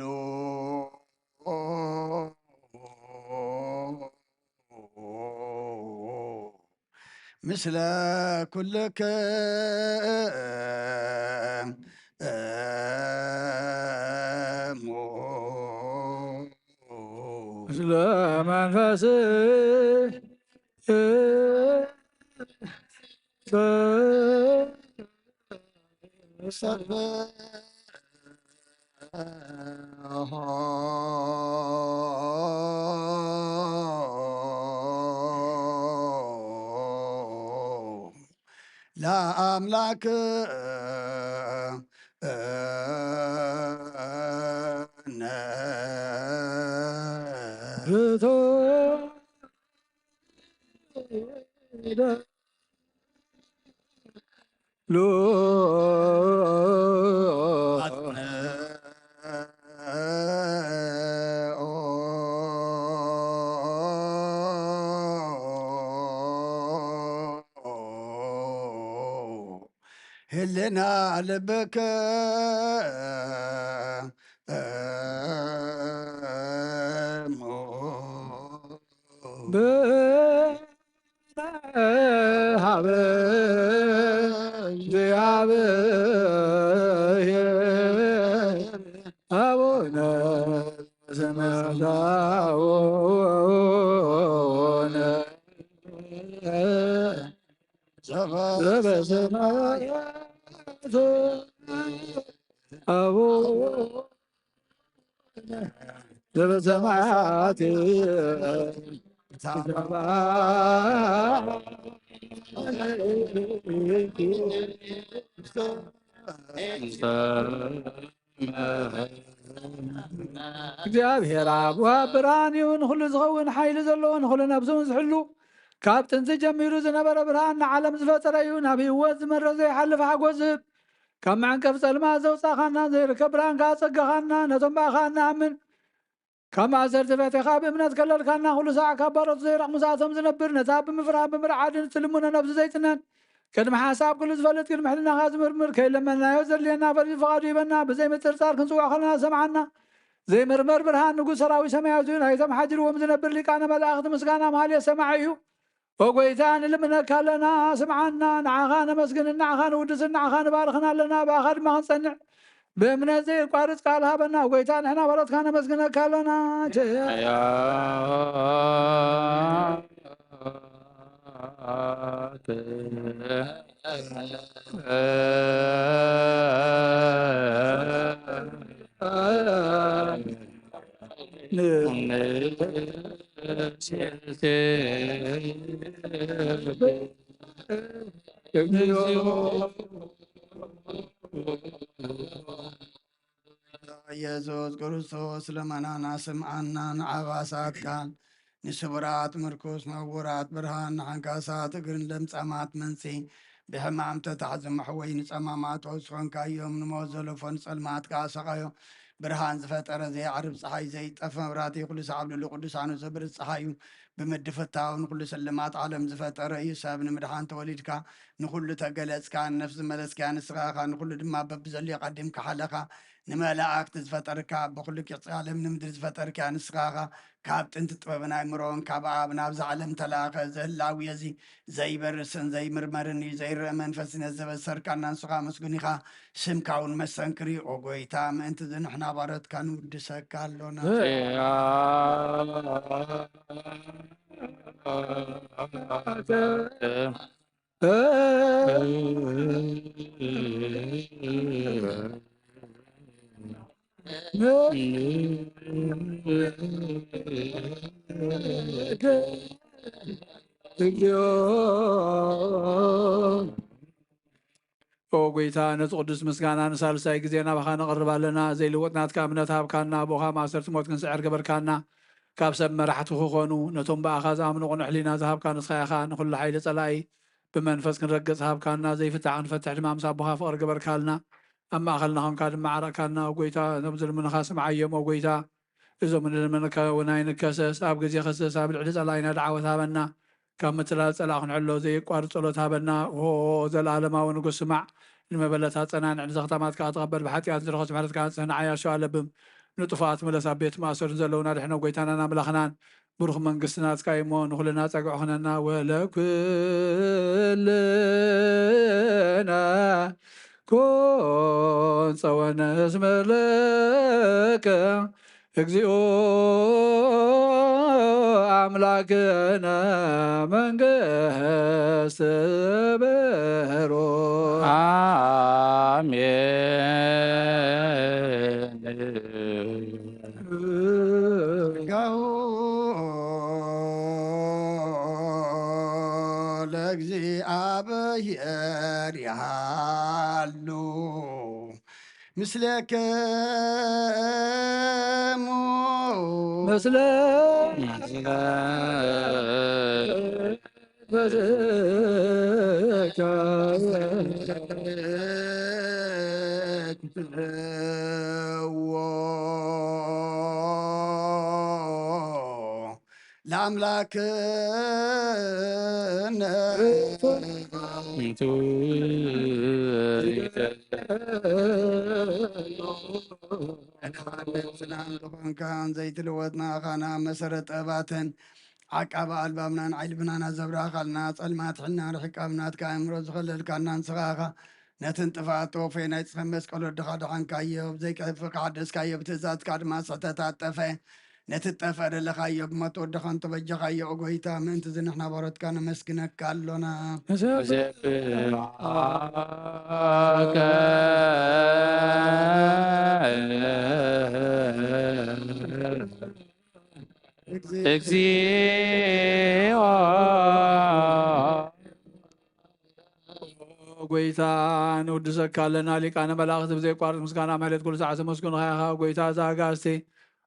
ምስለ ኩልክሙ ምስለ መንፈስ ለአምላክ ህልና ልብክ ሀበ አቡነ ሰማያት ዘበሰማያት አቡነ ዘበሰማያት እግዚኣብሔር ኣብ ወሃብ ብርሃን እዩ፣ ንኹሉ ዝኸውን ሓይሊ ዘለዎ፣ ንኹሉ ነብሱ ዝሕሉ፣ ካብ ጥንቲ ጀሚሩ ዝነበረ ብርሃን፣ ንዓለም ዝፈጠረ እዩ። ናብ ህይወት ዝመርሕ ዘይሓልፍ ሓጎስ ዝህብ፣ ካብ መዕንቀፍ ጸልማት ዘውጻኻና፣ ዘይርከብ ብርሃን ከኣ ጸጋኻና፣ ነቶም ብኣኻ እንኣምን ካብ ማእሰርቲ ፈቲኻ ብእምነት ከለልካና፣ ኩሉ ሳዕ ካብ ባሮቱ ዘይረቕ ምስኣቶም ዝነብር፣ ነታ ብምፍራህ ብምርዓድን እትልምኖ ነብሱ ዘይጽነን፣ ቅድሚ ሓሳብ ኩሉ ዝፈልጥ፣ ቅድሚ ሕልናኻ ዝምርምር፣ ከይለመንናዮ ዘድልየና ፈሊጡ ፍቓዱ ሂበና፣ ብዘይ ምጥርጣር ክንጽውዖ ከለና ዝሰምዓና፣ ዘይምርመር ብርሃን ንጉስ ሰራዊት ሰማያዊት እዩ። ናይቶም ሓዲርዎም ዝነብር ሊቃነ መላእኽቲ ምስጋና ማህሌት ሰማዒ እዩ። ኦ ጐይታ፣ ንልምነካ ኣለና፣ ስምዓና፣ ንዓኻ ነመስግንን ንዓኻ ንውድስን ንዓኻ ንባርኽን ኣለና፣ ብኣኻ ድማ ክንጸንዕ ብእምነት ዘየቋርጽ ቃል ሃበና። ጐይታ፣ ንሕና ባሮትካ ነመስግነካ ኣለና። ኢየሱስ ክርስቶስ ለመናና ስምዓና፣ ንዓባሳትካን ንስቡራት ምርኩስ፣ ንዕዉራት ብርሃን፣ ንሓንካሳት እግርን ለምጻማት መንጺ፣ ብሕማም ተታሕዞም መሕወዪ ንጸማማት ፈውሲ ኾንካዮም፣ ንሞት ዘለፎ ንጸልማት ከኣ ሰቓዮ። ብርሃን ዝፈጠረ ዘየዕርብ ጸሓይ፣ ዘይጠፍ መብራህቲ፣ ኩሉ ሰዓብ ልዕሊ ቅዱሳኑ ዘብርህ ጸሓይ እዩ። ብምድፍታው ንኹሉ ስልማት ዓለም ዝፈጠረ እዩ። ሰብ ንምድሓን ተወሊድካ፣ ንኹሉ ተገለጽካ፣ ንነፍሲ ዝመለስካያ ንስኻ ኢኻ፣ ንኹሉ ድማ በብዘልዮ ቀዲምካ ሓለኻ። ንመላእክቲ ዝፈጠርካ፣ ብኹሉ ቅርጺ ዓለም ንምድሪ ዝፈጠርካያ ንስኻ ኢኻ። ካብ ጥንቲ ጥበብን ኣእምሮን ካብ ኣብ ናብዛ ዓለም ተላእኸ። እዚ ህላዌ እዚ ዘይበርስን ዘይምርመርን እዩ። ዘይረአ መንፈስ ነዚ ዘበሰርካና ንስኻ ምስጉን ኢኻ። ስምካ እውን መሰንክር እዩ። ኦ ጐይታ፣ ምእንቲ እዚ ንሕና ባሮትካ ንውድሰካ ኣሎና። እግዚኦ። ኦ ጎይታ፣ ነቲ ቅዱስ ምስጋና ንሳልሳይ ግዜ ናባኻ ነቕርብ ኣለና። ዘይልወጥ ናትካ እምነት ሃብካና፣ ብኡኻ ማእሰርቲ ሞት ክንስዕር ገበርካና። ካብ ሰብ መራሕቲ ክኾኑ፣ ነቶም ብኣኻ ዝኣምኑ ቅኑዕ ሕሊና ዝሃብካ ንስኻ ኢኻ። ንኹሉ ሓይሊ ጸላኢ ብመንፈስ ክንረግጽ ሃብካና፣ ዘይፍታሕ ክንፈትሕ ድማ ምስ ኣቦኻ ፍቕሪ ገበርካልና። ኣብ ማእኸልና ኾንካ ድማ ዓረቕካና። ኦ ጎይታ፣ ነቶም ዝልምኑኻ ስምዓዮም። ኦ ጎይታ፣ እዞም እንልምነካ እውን ኣይንከሰስ። ኣብ ግዜ ክስስ ኣብ ልዕሊ ጸላኢና ደዓወት ሃበና። ካብ ምትላል ጸላእ ክንሕሎ ዘየቋርጽ ጸሎት ሃበና። ኦ ዘለኣለማዊ ንጉስ፣ ስማዕ። ንመበለት ኣጸናንዕ፣ ንዘኽታማት ከኣ ተቐበል። ብሓጢኣት ዝረኸሱ ምሕረትካ ኣንጽህ፣ ንዓያሾ ኣለብም። ንጥፉኣት ምለስ፣ ኣብ ቤት ማእሰር ዘለዉና ድሕኖ። ጎይታናን ኣምላኽናን፣ ብሩኽ መንግስቲ ናትካ እዩ እሞ፣ ንኹልና ጸግዒ ኹነና። ወለኩልና ኮን ጸወነ እስመ ለከ እግዚኦ ኣምላክነ መንግስት ብሩክ። ኣሜን። ጸጋሁ ለእግዚኣብሔር ይሃሉ ምስለክሙ። ምስለ ለኣምላክነ ዝኾንካን ዘይትልወጥ ንኣኻና መሰረት ጠባትን ዓቃቢ ኣልባብናን ዓይልብናና ዘብራኻልና ጸልማት ሕና ርሒቃ ብናትካ ኣእምሮ ዝኸለልካና ንስኻ ኢኻ። ነትን ጥፍኣት ተወፈየ ናይ ጽኸ መስቀል ወድኻ ደሓንካዮ፣ ብዘይክሕፍካ ሓደስካዮ፣ ብትእዛዝካ ድማ ስሕተት ኣጠፈ። ነቲ ትጠፍእ ደለኻዮ ብሞት ወድኻ እንተበጀኻዮ፣ ኦ ጎይታ፣ ምእንቲ እዚ ንሕና ባሮትካ ነመስግነካ ኣሎና። ንሰብሐከ እግዚኦ። ጎይታ፣ ንውድሰካ ኣለና። ሊቃነ መላእኽቲ ብዘይቋርጽ ምስጋና ማህሌት ኩሉ ሰዓት ዘመስግኑኻ ኢኻ። ጎይታ፣ እዛ ኣጋእዝቲ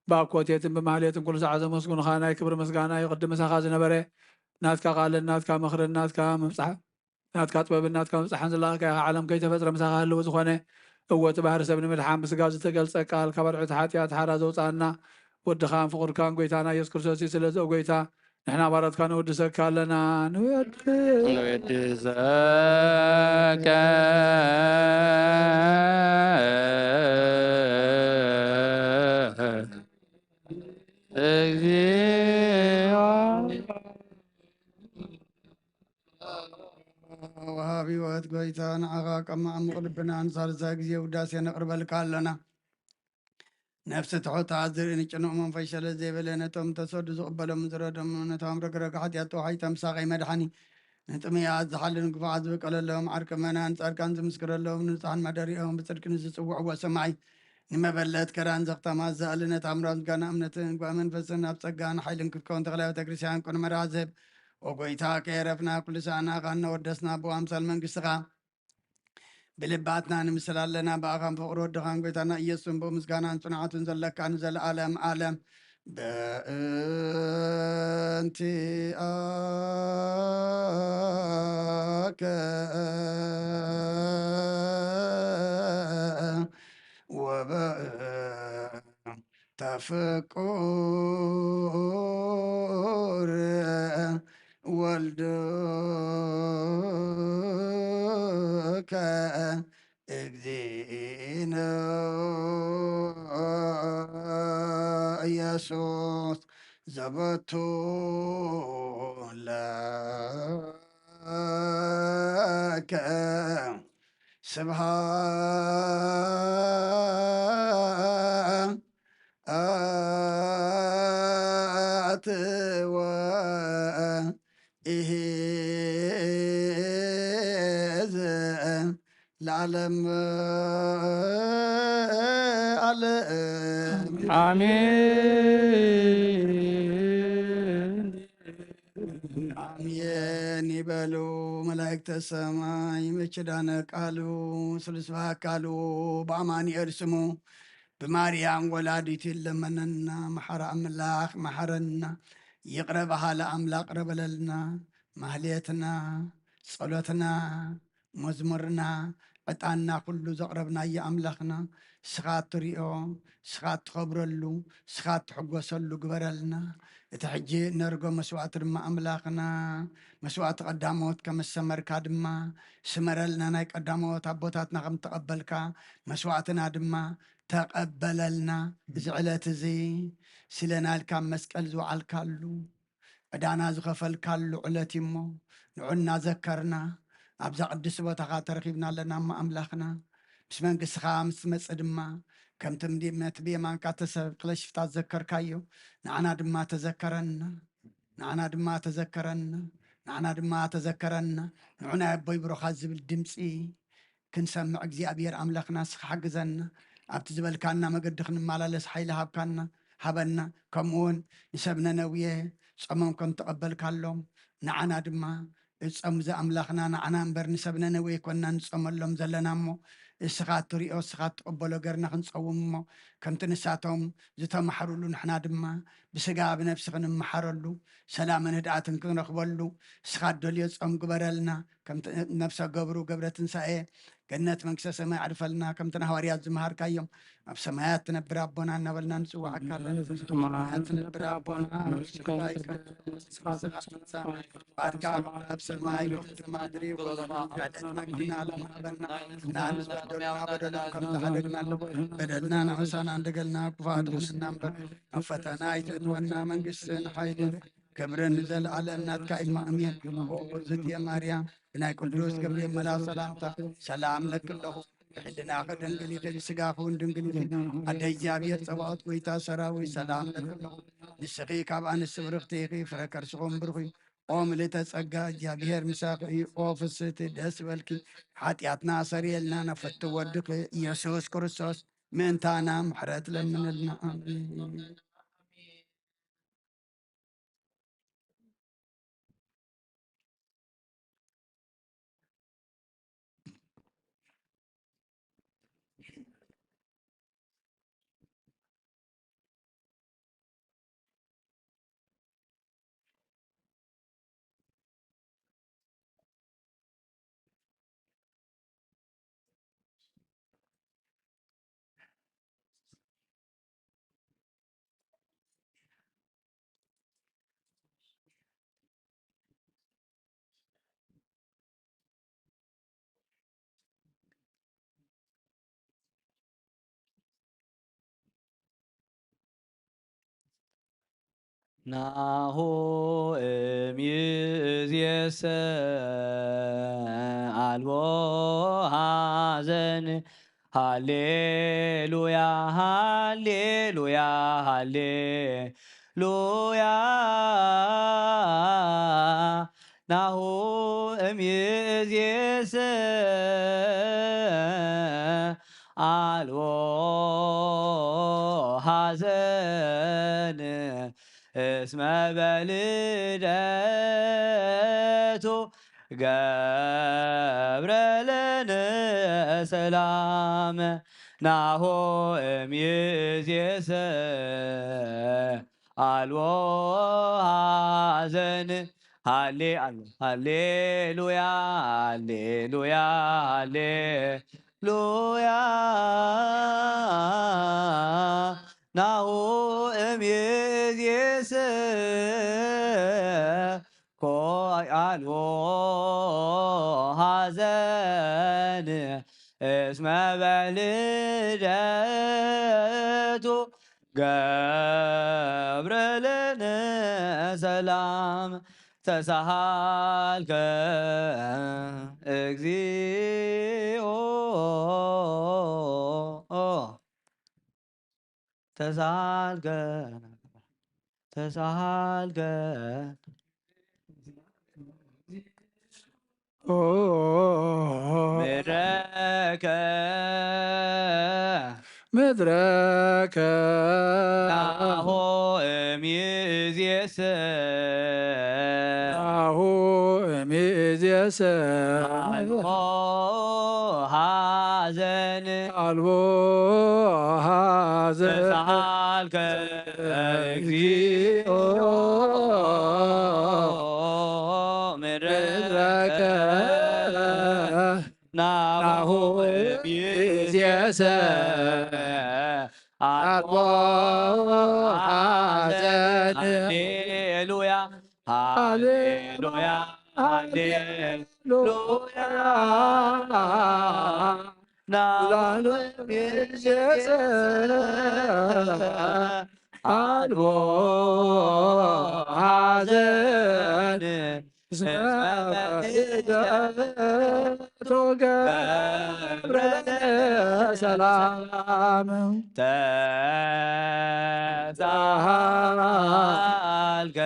ብኣኮቴትን ብማህሌትን ኩሉ ሰዓት ዘመስግኑኻ፣ ናይ ክብሪ ምስጋና እዩ። ቅድም ምሳኻ ዝነበረ ናትካ ቃልን ናትካ ምኽርን ናትካ ምብጻሕ ናትካ ጥበብን ናትካ ምብጻሕን ዝለኣኽካ ኢኻ። ዓለም ከይተፈጥረ ምሳኻ ህልው ዝኾነ፣ እወ፣ እቲ ባህሪ ሰብ ንምድሓን ብስጋ ዝተገልጸ ቃል፣ ካብ ኣድዕት ሓጢኣት ሓራ ዘውጽኣና ወድኻን ፍቑርካን ጎይታና ኢየሱስ ክርስቶስ እዩ። ስለዚ፣ ኦ ጎይታ፣ ንሕና ባሮትካ ነወድሰካ ኣለና። ንወድ ንወድሰካ እግዚኦ። ወሃቢ ህይወት ጎይታ፣ ንዓኻ ካብ መዓሙቕ ልብና ንሳልሳይ ግዜ ውዳሴ ነቕርበልካ ኣሎና። ነፍሲ ትሑት ዝርኢ ንጭኑቕ መንፈስ ሸለል ዘይበለ፣ ነቶም ተሰዱ ዝቕበሎም ዝረዶም፣ ነቶም ረግረግ ሓጢኣት ተዋሒጦም ሳቐይ መድሓኒ፣ ንጥሙያት ዝሓልን ግፉዓት ዝበቀለሎም፣ ዓርኪ መናን ጻድቃን ዝምስክረሎም፣ ንንጹሓን ማደሪኦም ብጽድቂ ንዝጽውዕዎ ሰማይ፣ ንመበለት ከራን ዘኽታማት ዝኣሊ፣ ነታ ኣምራ ምስጋና እምነትን ጓ መንፈስን ኣብ ጸጋን ሓይልን ክትከውን ተኽለ ቤተ ክርስቲያን ቅኑዕ መርሃ ዝህብ፣ ኦ ጎይታ፣ ከየረፍና ኩሉ ሰዓና ኻን ነወደስና ብኣምሳል መንግስትኻ ብልባትና ንምስል ኣለና። ብኣኻን ፍቕሪ ወድኻን ጎይታና ኢየሱስን ብኡ ምስጋናን ጽንዓቱን ዘለካ ንዘለኣለም ዓለም። በእንቲኣከ ወበእንተ ፍቁር ወልድከ እግዚእነ ኢየሱስ ዘበቱ ለከ ስብሃት ወኢሂዝ ለዓለም ዓለም። ኣሜን። ኣሜን። ይበሉ መላእክተ ሰማይ፣ ምችዳነ ቃሉ፣ ስሉስ ኣካሉ፣ ብኣማኑኤል ስሙ፣ ብማርያም ወላዲቱ ይለመነና። መሓሪ ኣምላኽ መሓረና። ይቕረ በሃሊ ኣምላኽ ይቕረ በለልና። ማህሌትና፣ ጸሎትና፣ መዝሙርና፣ ዕጣንና ኩሉ ዘቕረብናዮ ኣምላኽና፣ ንስኻ እትሪኦ፣ ንስኻ እትኸብረሉ፣ ንስኻ እትሕጎሰሉ ግበረልና። እቲ ሕጂ እነርጎ መስዋእቲ ድማ ኣምላኽና፣ መስዋእቲ ቀዳሞት ከም ዝሰመርካ ድማ ስመረልና። ናይ ቀዳሞት ኣቦታትና ከም እተቐበልካ መስዋእትና ድማ ተቐበለልና። እዚ ዕለት እዚ ስለ ናልካ ኣብ መስቀል ዝወዓልካሉ፣ ዕዳና ዝኸፈልካሉ ዕለት እዩ እሞ፣ ንዑ እናዘከርና ኣብዛ ቅድስቲ ቦታኻ ተረኺብና ኣለና እሞ ኣምላኽና፣ ምስ መንግስትኻ ምስ ትመጽእ ድማ፣ ከምቲ ምዲ-፣ ነቲ ብየማንካ ተሰቂለ ሽፍታ ዝዘከርካዮ፣ ንዓና ድማ ተዘከረና፣ ንዓና ድማ ተዘከረና፣ ንዓና ድማ ተዘከረና። ንዑ ናይ ኣቦይ ብሩኻት ዝብል ድምጺ ክንሰምዕ እግዚኣብሔር ኣምላኽና ንስኻ ሓግዘና። ኣብቲ ዝበልካና መገዲ ክንመላለስ ሓይሊ ሃብካና፣ ሃበና። ከምኡ እውን ንሰብ ነነዌ ጾሞም ከም ተቐበልካሎም ንዓና ድማ እጾም እዚ ኣምላኽና ንዓና እምበር ንሰብ ነነዌ ኣይኮንና ንጾመሎም ዘለና እሞ፣ እስኻ እትሪኦ እስኻ እትቕበሎ ገርና ክንጸውም እሞ፣ ከምቲ ንሳቶም ዝተማሕሩሉ ንሕና ድማ ብስጋ ብነብሲ ክንመሓረሉ ሰላምን ህድኣትን ክንረኽበሉ እስኻ እትደልዮ ጾም ግበረልና። ከምቲ ነብሰ ገብሩ ገብረ ትንሳኤ ገነት መንግስተ ሰማይ ኣዕርፈልና። ከምቲ ንሃዋርያት ዝመሃርካዮም ኣብ ሰማያት ትነብር ኣቦና እናበልና ንጽዋዓካ ኣለና። ሰማያት ትነብር ኣቦና፣ መንግስትኻ ይትከል፣ መንግስትኻ ትምጻእ፣ ፍቓድካ ኣብ ሰማይ ከምቲ ኣብ ምድሪ ይኹን። ዕለትና ክፍልና ሎም ሃበና፣ ንሕና ንበደልና በደሎም ከም ዝሓደግና፣ በደልና ንሕሳና እንደገልና ክፉኣት ኣድሕነና እምበር፣ ኣብ ፈተና ኣይተእትወና፣ መንግስትን ሓይልን ክብርን ንዘለኣለም ናትካ እዩ። ኣሜን። ኦ እግዝእትየ ማርያም፣ ብናይ ቅዱስ ገብርኤል መልኣክ ሰላምታ ሰላም እለኪ ኣለኹ። ብሕልናኺ ድንግል ኢኺ፣ ብስጋኺ እውን ድንግል ኢኺ። ኣደ እግዚኣብሔር ጸባኦት፣ ጎይታ ሰራዊት፣ ሰላም እለኪ ኣለኹ። ንስኺ ካብ ኣንስቲ ብርኽቲ ኢኺ፣ ፍረ ከርስኺ እውን ብሩኽ እዩ። ኦ ምልእተ ጸጋ፣ እግዚኣብሔር ምሳኺ እዩ። ኦ ፍስህቲ፣ ደስ ይበልኪ። ሓጢኣትና ኣሰርየልና፣ ናብ ፍትው ወድኺ ኢየሱስ ክርስቶስ ምእንታና ምሕረት ለምንልና። ኣሜን። ናሁ እምይእዜሰ ኣልቦ ሐዘን። ሃሌሉያ፣ ሃሌሉያ፣ ሃሌሉያ። ናሁ እምይእዜሰ ኣልቦ ሐዘን እስመ በልደቱ ገብረ ለነ ሰላም። ናሁ እምይእዜሰ ኣልቦ ሐዘን። ሃሌ-፣ ሃሌሉያ፣ ሃሌሉያ፣ ሃሌሉያ። ናሁ እምይእዜሰ ኮ-፣ ኣልቦ ሐዘን እስመ በልደቱ ገብረ ለነ ሰላም። ተሳሃልከ እግዚኦ፣ ተሳሃልከ፣ ተሳሃልከ። ምድረከ ምድረከ ናሁ እምይእዜሰ ናሁ እምይእዜሰ ኣልቦ ሐዘን ኣልቦ ሐዘን ተሳሃልከ እግዚኦ ምድረከ ናሁ እምይእዜሰ ኣልቦ ሐዘን። ሃሌሉያ ሃሌሉያ ሃሌሉያ ናሁ እምይእዜሰ ኣልቦ ሐዘን ገብረ ሰላም ተሳሃልከ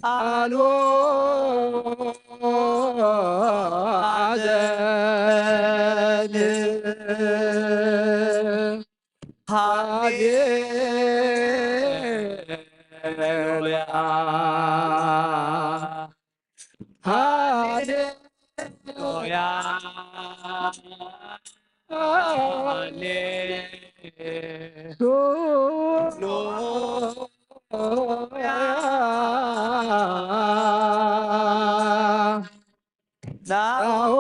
ኣልቦ ሐዘን ሃሌሉያ ሃሌሉያ ናሁ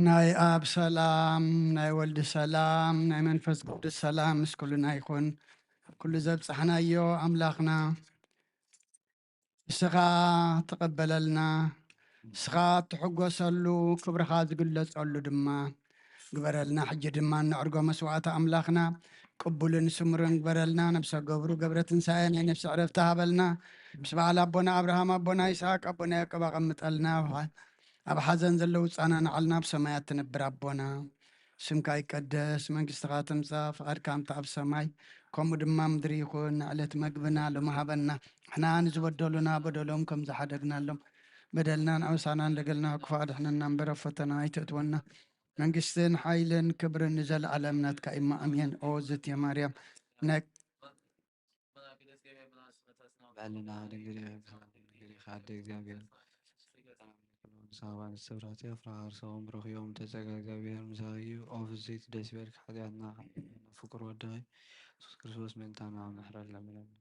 ናይ ኣብ ሰላም፣ ናይ ወልድ ሰላም፣ ናይ መንፈስ ቅዱስ ሰላም ምስ ኩልና ይኹን። ኩሉ ዘብጻሕናዮ ኣምላኽና ንስኻ ተቐበለልና፣ ንስኻ ትሕጎሰሉ፣ ክብርኻ ዝግለጸሉ ድማ ግበረልና። ሕጂ ድማ እነዕርጎ መስዋዕቲ ኣምላኽና ቅቡልን ስሙርን ግበረልና። ነብሰ ገብሩ ገብረ ትንሳኤ ናይ ነብሲ ዕረፍቲ ሃበልና። ምስ በዓል ኣቦና ኣብርሃም፣ ኣቦና ይስሐቅ፣ ኣቦና ያዕቆብ ኣቐምጠልና። ኣብ ሓዘን ዘለዉ ጻናንዓልና፣ ኣብ ሰማያት ትነብር ኣቦና። ስምካ ይቀደስ፣ መንግስትኻ ትምጻእ፣ ፍቓድካ ከምቲ ኣብ ሰማይ ከምኡ ድማ ምድሪ ይኹን። ንዕለት መግብና ሎሚ ሃበና። ንሕና ንዝበደሉና በደሎም ከም ዝሓደግናሎም፣ በደልና ንዕውሳና እንደገልና ክፉእ ኣድሕነና እምበር ኣብ ፈተና ኣይተእትወና። መንግስትን ሓይልን ክብርን ንዘለኣለም ናትካ እማ ኣሜን። ኦ ዝትየ ማርያም ነክ በዓልና ድንግል ኢኻ፣ ድንግል ኢኻ፣ ኣደ እግዚኣብሔር። ሰባን ስብራት ፍርሃ ርእሶም ብሩኽ እዮም፣ ተጸጋ እግዚኣብሔር ምሳኺ እዩ። ኦ ፍስሕቲ ደስ ይበልኪ፣ ሓጢኣትና ፍቁር ወድኺ የሱስ ክርስቶስ ምእንታና ምሕረት ለምነልና።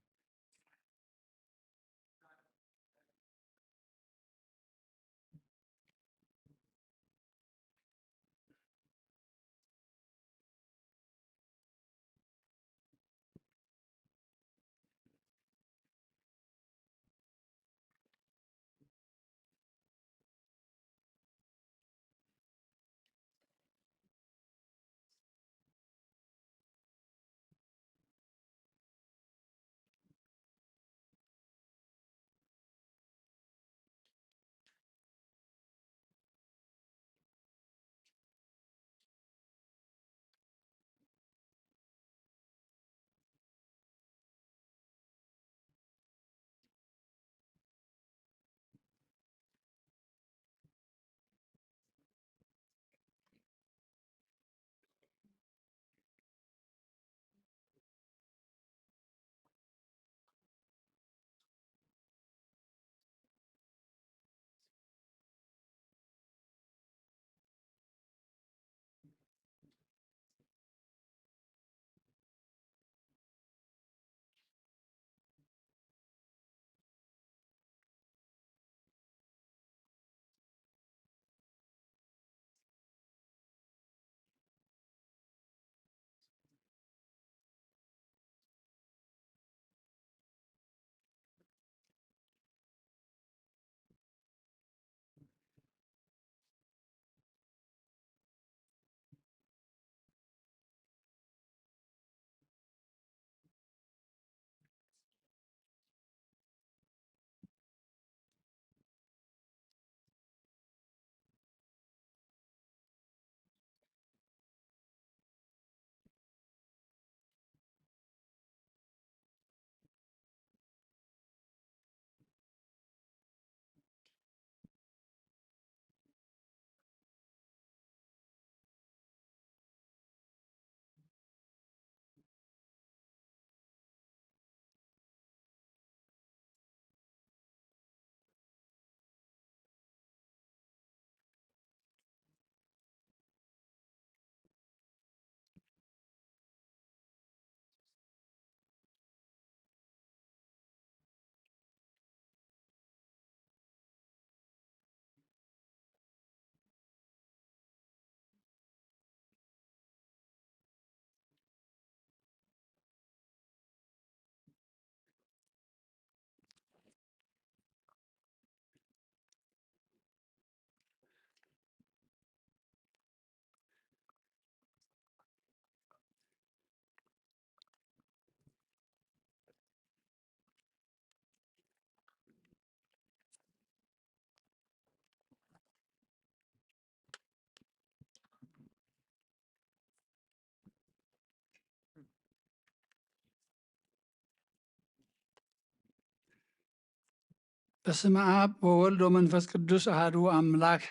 በስመ ኣብ ወወልድ ወመንፈስ ቅዱስ ኣሃዱ ኣምላክ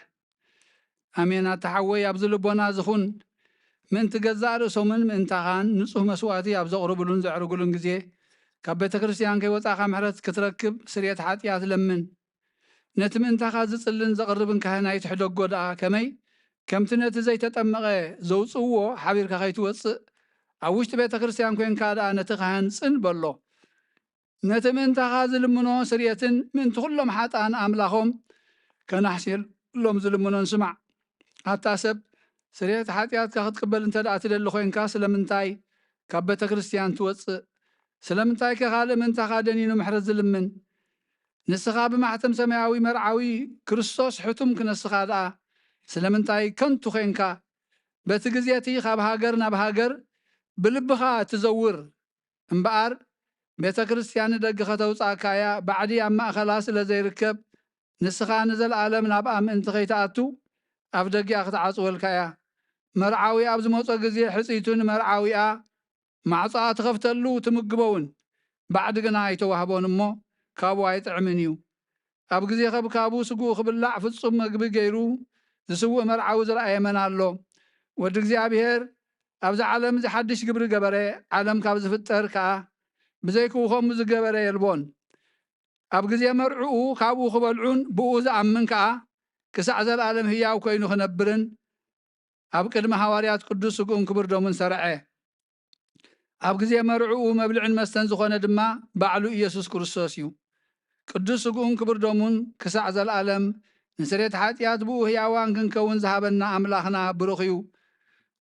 ኣሜን። ኣታ ሓወይ ኣብዚ ልቦና ዝኹን ምእንቲ ገዛእ ርእሶምን ምእንታኻን ንጹህ መስዋእቲ ኣብ ዘቕርብሉን ዘዕርጉሉን ግዜ ካብ ቤተ ክርስቲያን ከይወጻኻ ምሕረት ክትረክብ ስርየት ሓጢኣት ለምን። ነቲ ምእንታኻ ዝጽልን ዘቕርብን ካህን ኣይትሕደጎ ደኣ ከመይ ከምቲ ነቲ ዘይተጠመቐ ዘውጽእዎ ሓቢርካ ከይትወጽእ ኣብ ውሽጢ ቤተ ክርስቲያን ኮይንካ ደኣ ነቲ ካህን ጽን በሎ። ነቲ ምእንታኻ ዝልምኖ ስርየትን ምእንቲ ኩሎም ሓጥኣን ኣምላኾም ከናሕሲሎም ዝልምኖን ስማዕ። ኣታ ሰብ ስርየት ሓጢኣትካ ክትቅበል እንተ ደኣ ትደሊ ኮይንካ ስለምንታይ ካብ ቤተ ክርስቲያን ትወጽእ? ስለምንታይ ከ ካልእ ምእንታኻ ደኒኑ ምሕረት ዝልምን? ንስኻ ብማሕተም ሰማያዊ መርዓዊ ክርስቶስ ሕቱም ክነስኻ ደኣ ስለምንታይ ከንቱ ኮይንካ? በቲ ግዜ እቲ ካብ ሃገር ናብ ሃገር ብልብኻ እትዘውር እምበኣር ቤተ ክርስቲያን ንደገ ከተውጽኣካ እያ። ባዕዲ ኣብ ማእኸላ ስለ ዘይርከብ ንስኻ ንዘለኣለም ናብኣ ምእንቲ ከይትኣቱ ኣብ ደጊኣ ክትዓጽወልካ እያ። መርዓዊ ኣብ ዝመጾ ግዜ ሕጽይቱ ንመርዓዊኣ ማዕጾኣ ትኸፍተሉ ትምግቦ እውን፣ ባዕዲ ግና ኣይተዋህቦን እሞ ካብኡ ኣይጥዕምን እዩ። ኣብ ግዜ ከብካቡ ስግኡ ክብላዕ ፍጹም መግቢ ገይሩ ዝስውእ መርዓዊ ዝረኣየ መን ኣሎ? ወዲ እግዚኣብሔር ኣብዚ ዓለም እዚ ሓድሽ ግብሪ ገበረ፣ ዓለም ካብ ዝፍጠር ከኣ ብዘይክኡ ከምኡ ዝገበረ የልቦን። ኣብ ግዜ መርዕኡ ካብኡ ክበልዑን ብኡ ዝኣምን ከኣ ክሳዕ ዘለኣለም ህያው ኮይኑ ክነብርን ኣብ ቅድሚ ሃዋርያት ቅዱስ ስግኡን ክቡር ደሙን ሰርዐ። ኣብ ግዜ መርዕኡ መብልዕን መስተን ዝኾነ ድማ ባዕሉ ኢየሱስ ክርስቶስ እዩ። ቅዱስ ስግኡን ክቡር ደሙን ክሳዕ ዘለኣለም ንስሬት ሓጢኣት ብኡ ህያዋን ክንከውን ዝሃበና ኣምላኽና ብሩኽ እዩ።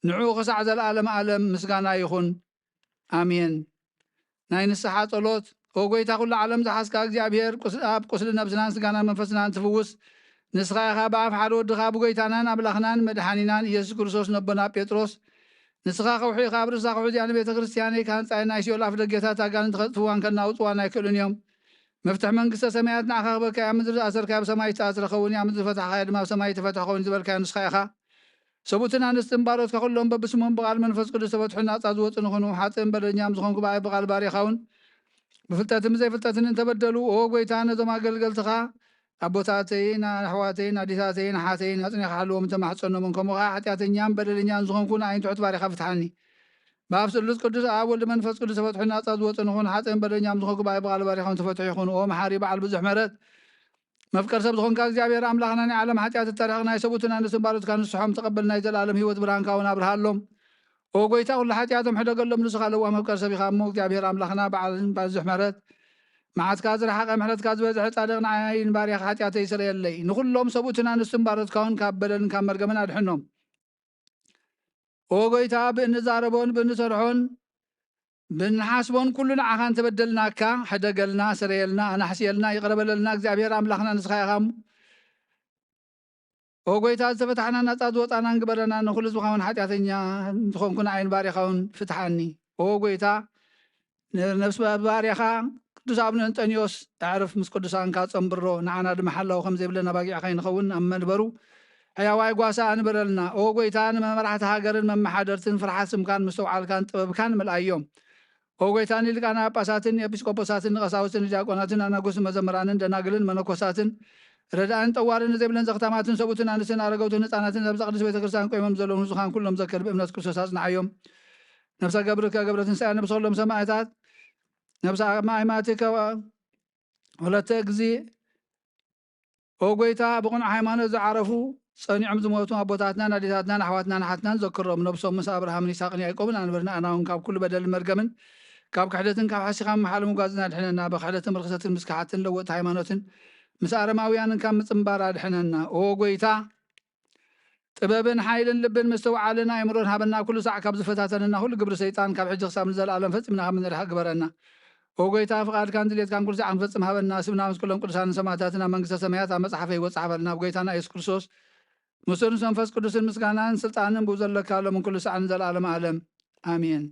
ንዕኡ ክሳዕ ዘለኣለም ኣለም ምስጋና ይኹን። ኣሜን። ናይ ንስሓ ጸሎት። ኦ ጎይታ፣ ኩሉ ዓለም ዝሓዝካ እግዚኣብሔር፣ ቁስ-፣ ኣብ ቁስሊ ነብስናን ስጋናን መንፈስናን ትፍውስ ንስኻ ኢኻ። ብኣፍ ሓደ ወድኻ ብጎይታናን ኣምላኽናን መድሓኒናን ኢየሱስ ክርስቶስ ነቦና ጴጥሮስ፣ ንስኻ ከውሒ ኢኻ፣ ኣብ ርእሳ ከውሒ እዚኣ ንቤተ ክርስቲያነይ ክሃንጻ እየ፣ ናይ ሲኦል ኣፍ ደገታት ኣጋንንቲ ከጥፍዋን ከናውጽዋን ኣይክእሉን እዮም። መፍትሕ መንግስተ ሰማያት ንዓኻ ክበካ እያ፣ ኣብ ምድሪ ዝኣሰርካዮ ኣብ ሰማይ ዝተኣስረ ክኸውን እዩ፣ ኣብ ምድሪ ዝፈታሕካዮ ድማ ኣብ ሰማይ ዝተፈትሐ ክኸውን እዩ ዝበልካዮ ንስኻ ኢኻ። ሰብኡትን ኣንስትን ባሮትካ ኩሎም በብስሞም ብቓል መንፈስ ቅዱስ ተፈትሑ ናጻ ዝወጹ ንኹኑ። ሓጥእን በደለኛም ዝኾንኩ ብኣይ ብቓል ባሪኻውን ብፍልጠትን ብዘይፍልጠትን እንተበደሉ፣ ኦ ጎይታ፣ ነዞም ኣገልገልትኻ ኣቦታተይን ኣሕዋተይን ኣዴታተይን ኣሓተይን ኣጽኒኻ ሓልዎም ተማሕጸኖምን፣ ከምኡ ኸዓ ሓጢኣተኛን በደለኛን ዝኾንኩ ንኣይን ትሑት ባሪኻ ፍትሓኒ። ብኣብ ስሉስ ቅዱስ ኣብ ወልድ መንፈስ ቅዱስ ተፈትሑ ናጻ ዝወጹ ንኹን። ሓጥእን በደለኛም ዝኾንኩ ብኣይ ብቓል ባሪኻውን ተፈትሑ ይኹኑ። ኦ መሓሪ በዓል ብዙሕ ምሕረት፣ መፍቀር ሰብ ዝኾንካ እግዚኣብሔር ኣምላኽና፣ ናይ ዓለም ሓጢኣት እተርሕቕ ናይ ሰብኡትን ኣንስትን ባሮትካ ንስሖም ተቐበል፣ ናይ ዘለኣለም ህይወት ብርሃንካ እውን ኣብርሃሎም። ኦ ጎይታ፣ ኩሉ ሓጢኣቶም ሕደገሎም፣ ንስኻ ለዋህ መፍቀር ሰብ ኢኻ እሞ፣ እግዚኣብሔር ኣምላኽና በዓልን ብዙሕ ምሕረት፣ መዓትካ ዝረሓቐ ምሕረትካ ዝበዝሐ ጻድቕ ንዓይን ባርያኻ ሓጢኣተይ ይስረየለይ። ንኹሎም ሰብኡትን ኣንስትን ባሮትካ እውን ካብ በደልን ካብ መርገምን ኣድሕኖም። ኦ ጎይታ፣ ብእንዛረቦን ብእንሰርሖን ብንሓስቦን ኩሉ ንዓኻ እንተበደልናካ፣ ሕደገልና፣ ስረየልና፣ ኣናሕስየልና፣ ይቕረ በለልና። እግዚኣብሔር ኣምላኽና ንስኻ ኢኻ እሞ። ኦ ጎይታ፣ ዝተፈታሕና ናጻ ዝወጻና እንግበረና፣ ንኹሉ ህዝብኻ እውን ሓጢኣተኛ ዝኾንኩ ንዓይን ባሪኻውን ፍትሓኒ። ኦ ጎይታ፣ ንነፍሲ ባርያኻ ቅዱስ ኣቡነ እንጠንዮስ ኣዕርፍ፣ ምስ ቅዱሳንካ ጸንብሮ፣ ንዓና ድማ ሓላው ከም ዘይብለና ባጊዕ ከይንኸውን ኣብ መንበሩ ሕያዋይ ጓሳ ኣንብረልና። ኦ ጎይታ፣ ንመራሕቲ ሃገርን መመሓደርትን ፍርሓት ስምካን ምስትውዓልካን ጥበብካን ምልኣዮም። ኦ ጎይታ፣ ንሊቃነ ጳጳሳትን ኤጲስቆጶሳትን ንቐሳውስትን ንዲያቆናትን ኣናጉስን መዘምራንን ደናግልን መነኮሳትን ረዳእን ጠዋርን ንዘይብለን ዘኽታማትን ሰብኡትን ኣንስትን ኣረገውትን ህፃናትን ኣብዛ ቅድስት ቤተ ክርስቲያን ቆይሞም ዘለውን ህዝብኻን ኩሎም ዘክር፣ ብእምነት ክርስቶስ ኣጽንዓዮም። ነፍሰ ገብርከ ገብረ ትንሳኤ ነብሰሎም ሰማዕታት ነብሰ ኣማይማትከ ወለተ እግዚእ። ኦ ጎይታ፣ ብቕኑዕ ሃይማኖት ዝዓረፉ፣ ጸኒዖም ዝሞቱ ኣቦታትናን ኣዴታትናን ኣሕዋትናን ኣሓትናን ዘክሮም። ነብሶም ምስ ኣብርሃምን ይስሐቅን ያዕቆብን ኣንብር። ንኣና እውን ካብ ኩሉ በደልን መርገምን፣ ካብ ክሕደትን ካብ ሓሲኻ ምሓል ምጓዝን ኣድሕነና። ብክሕደትን ብርክሰትን ምስክሓትን ለወጥቲ ሃይማኖትን ምስ ኣረማውያንን ካብ ምጽንባር ኣድሕነና። ኦ ጎይታ፣ ጥበብን ሓይልን ልብን ምስትውዓልን ኣእምሮን ሃበና። ኩሉ ሳዕ ካብ ዝፈታተነና ኩሉ ግብሪ ሰይጣን ካብ ሕጂ ክሳብ ንዘለኣለም ፈጺምና ካብ ንርሕቕ ግበረና። ኦ ጎይታ፣ ፍቓድካን ድሌትካን ኩሉ ሳዕ ክንፈጽም ሃበና። ስምና ምስ ኩሎም ቅዱሳንን ሰማዕታትን ኣብ መንግስተ ሰማያት ኣብ መጽሓፈ ህይወት ጸሓፈልና። ኣብ ጎይታና የሱስ ክርስቶስ፣ ምስኡ ምስ መንፈስ ቅዱስን ምስጋናን ስልጣንን ብኡ ዘለካ ሎምን ኩሉ ሳዕን ንዘለኣለም ኣለም። ኣሜን።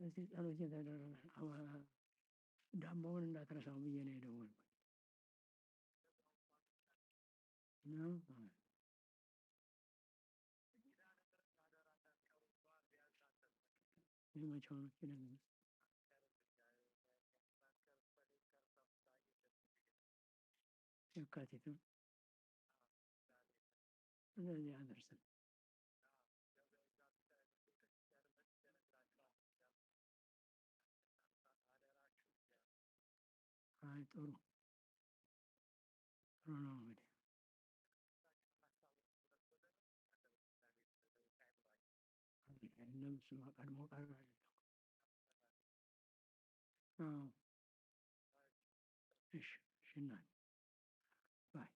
እዚ ጸሎት እየተደረገ። ዳቦውን እንዳትረሳው ብዬ ነው የደወልኩት። እና የመቼው ነው ኪዳነ? የካቲት ነው። ስለዚህ አደርስም። አይ ጥሩ ጥሩ ነው እንግዲህ። የለም እሱማ ቀድሞ ቀረ አይደለም። አዎ። እሺ፣ እሺ እናቴ። ባይ።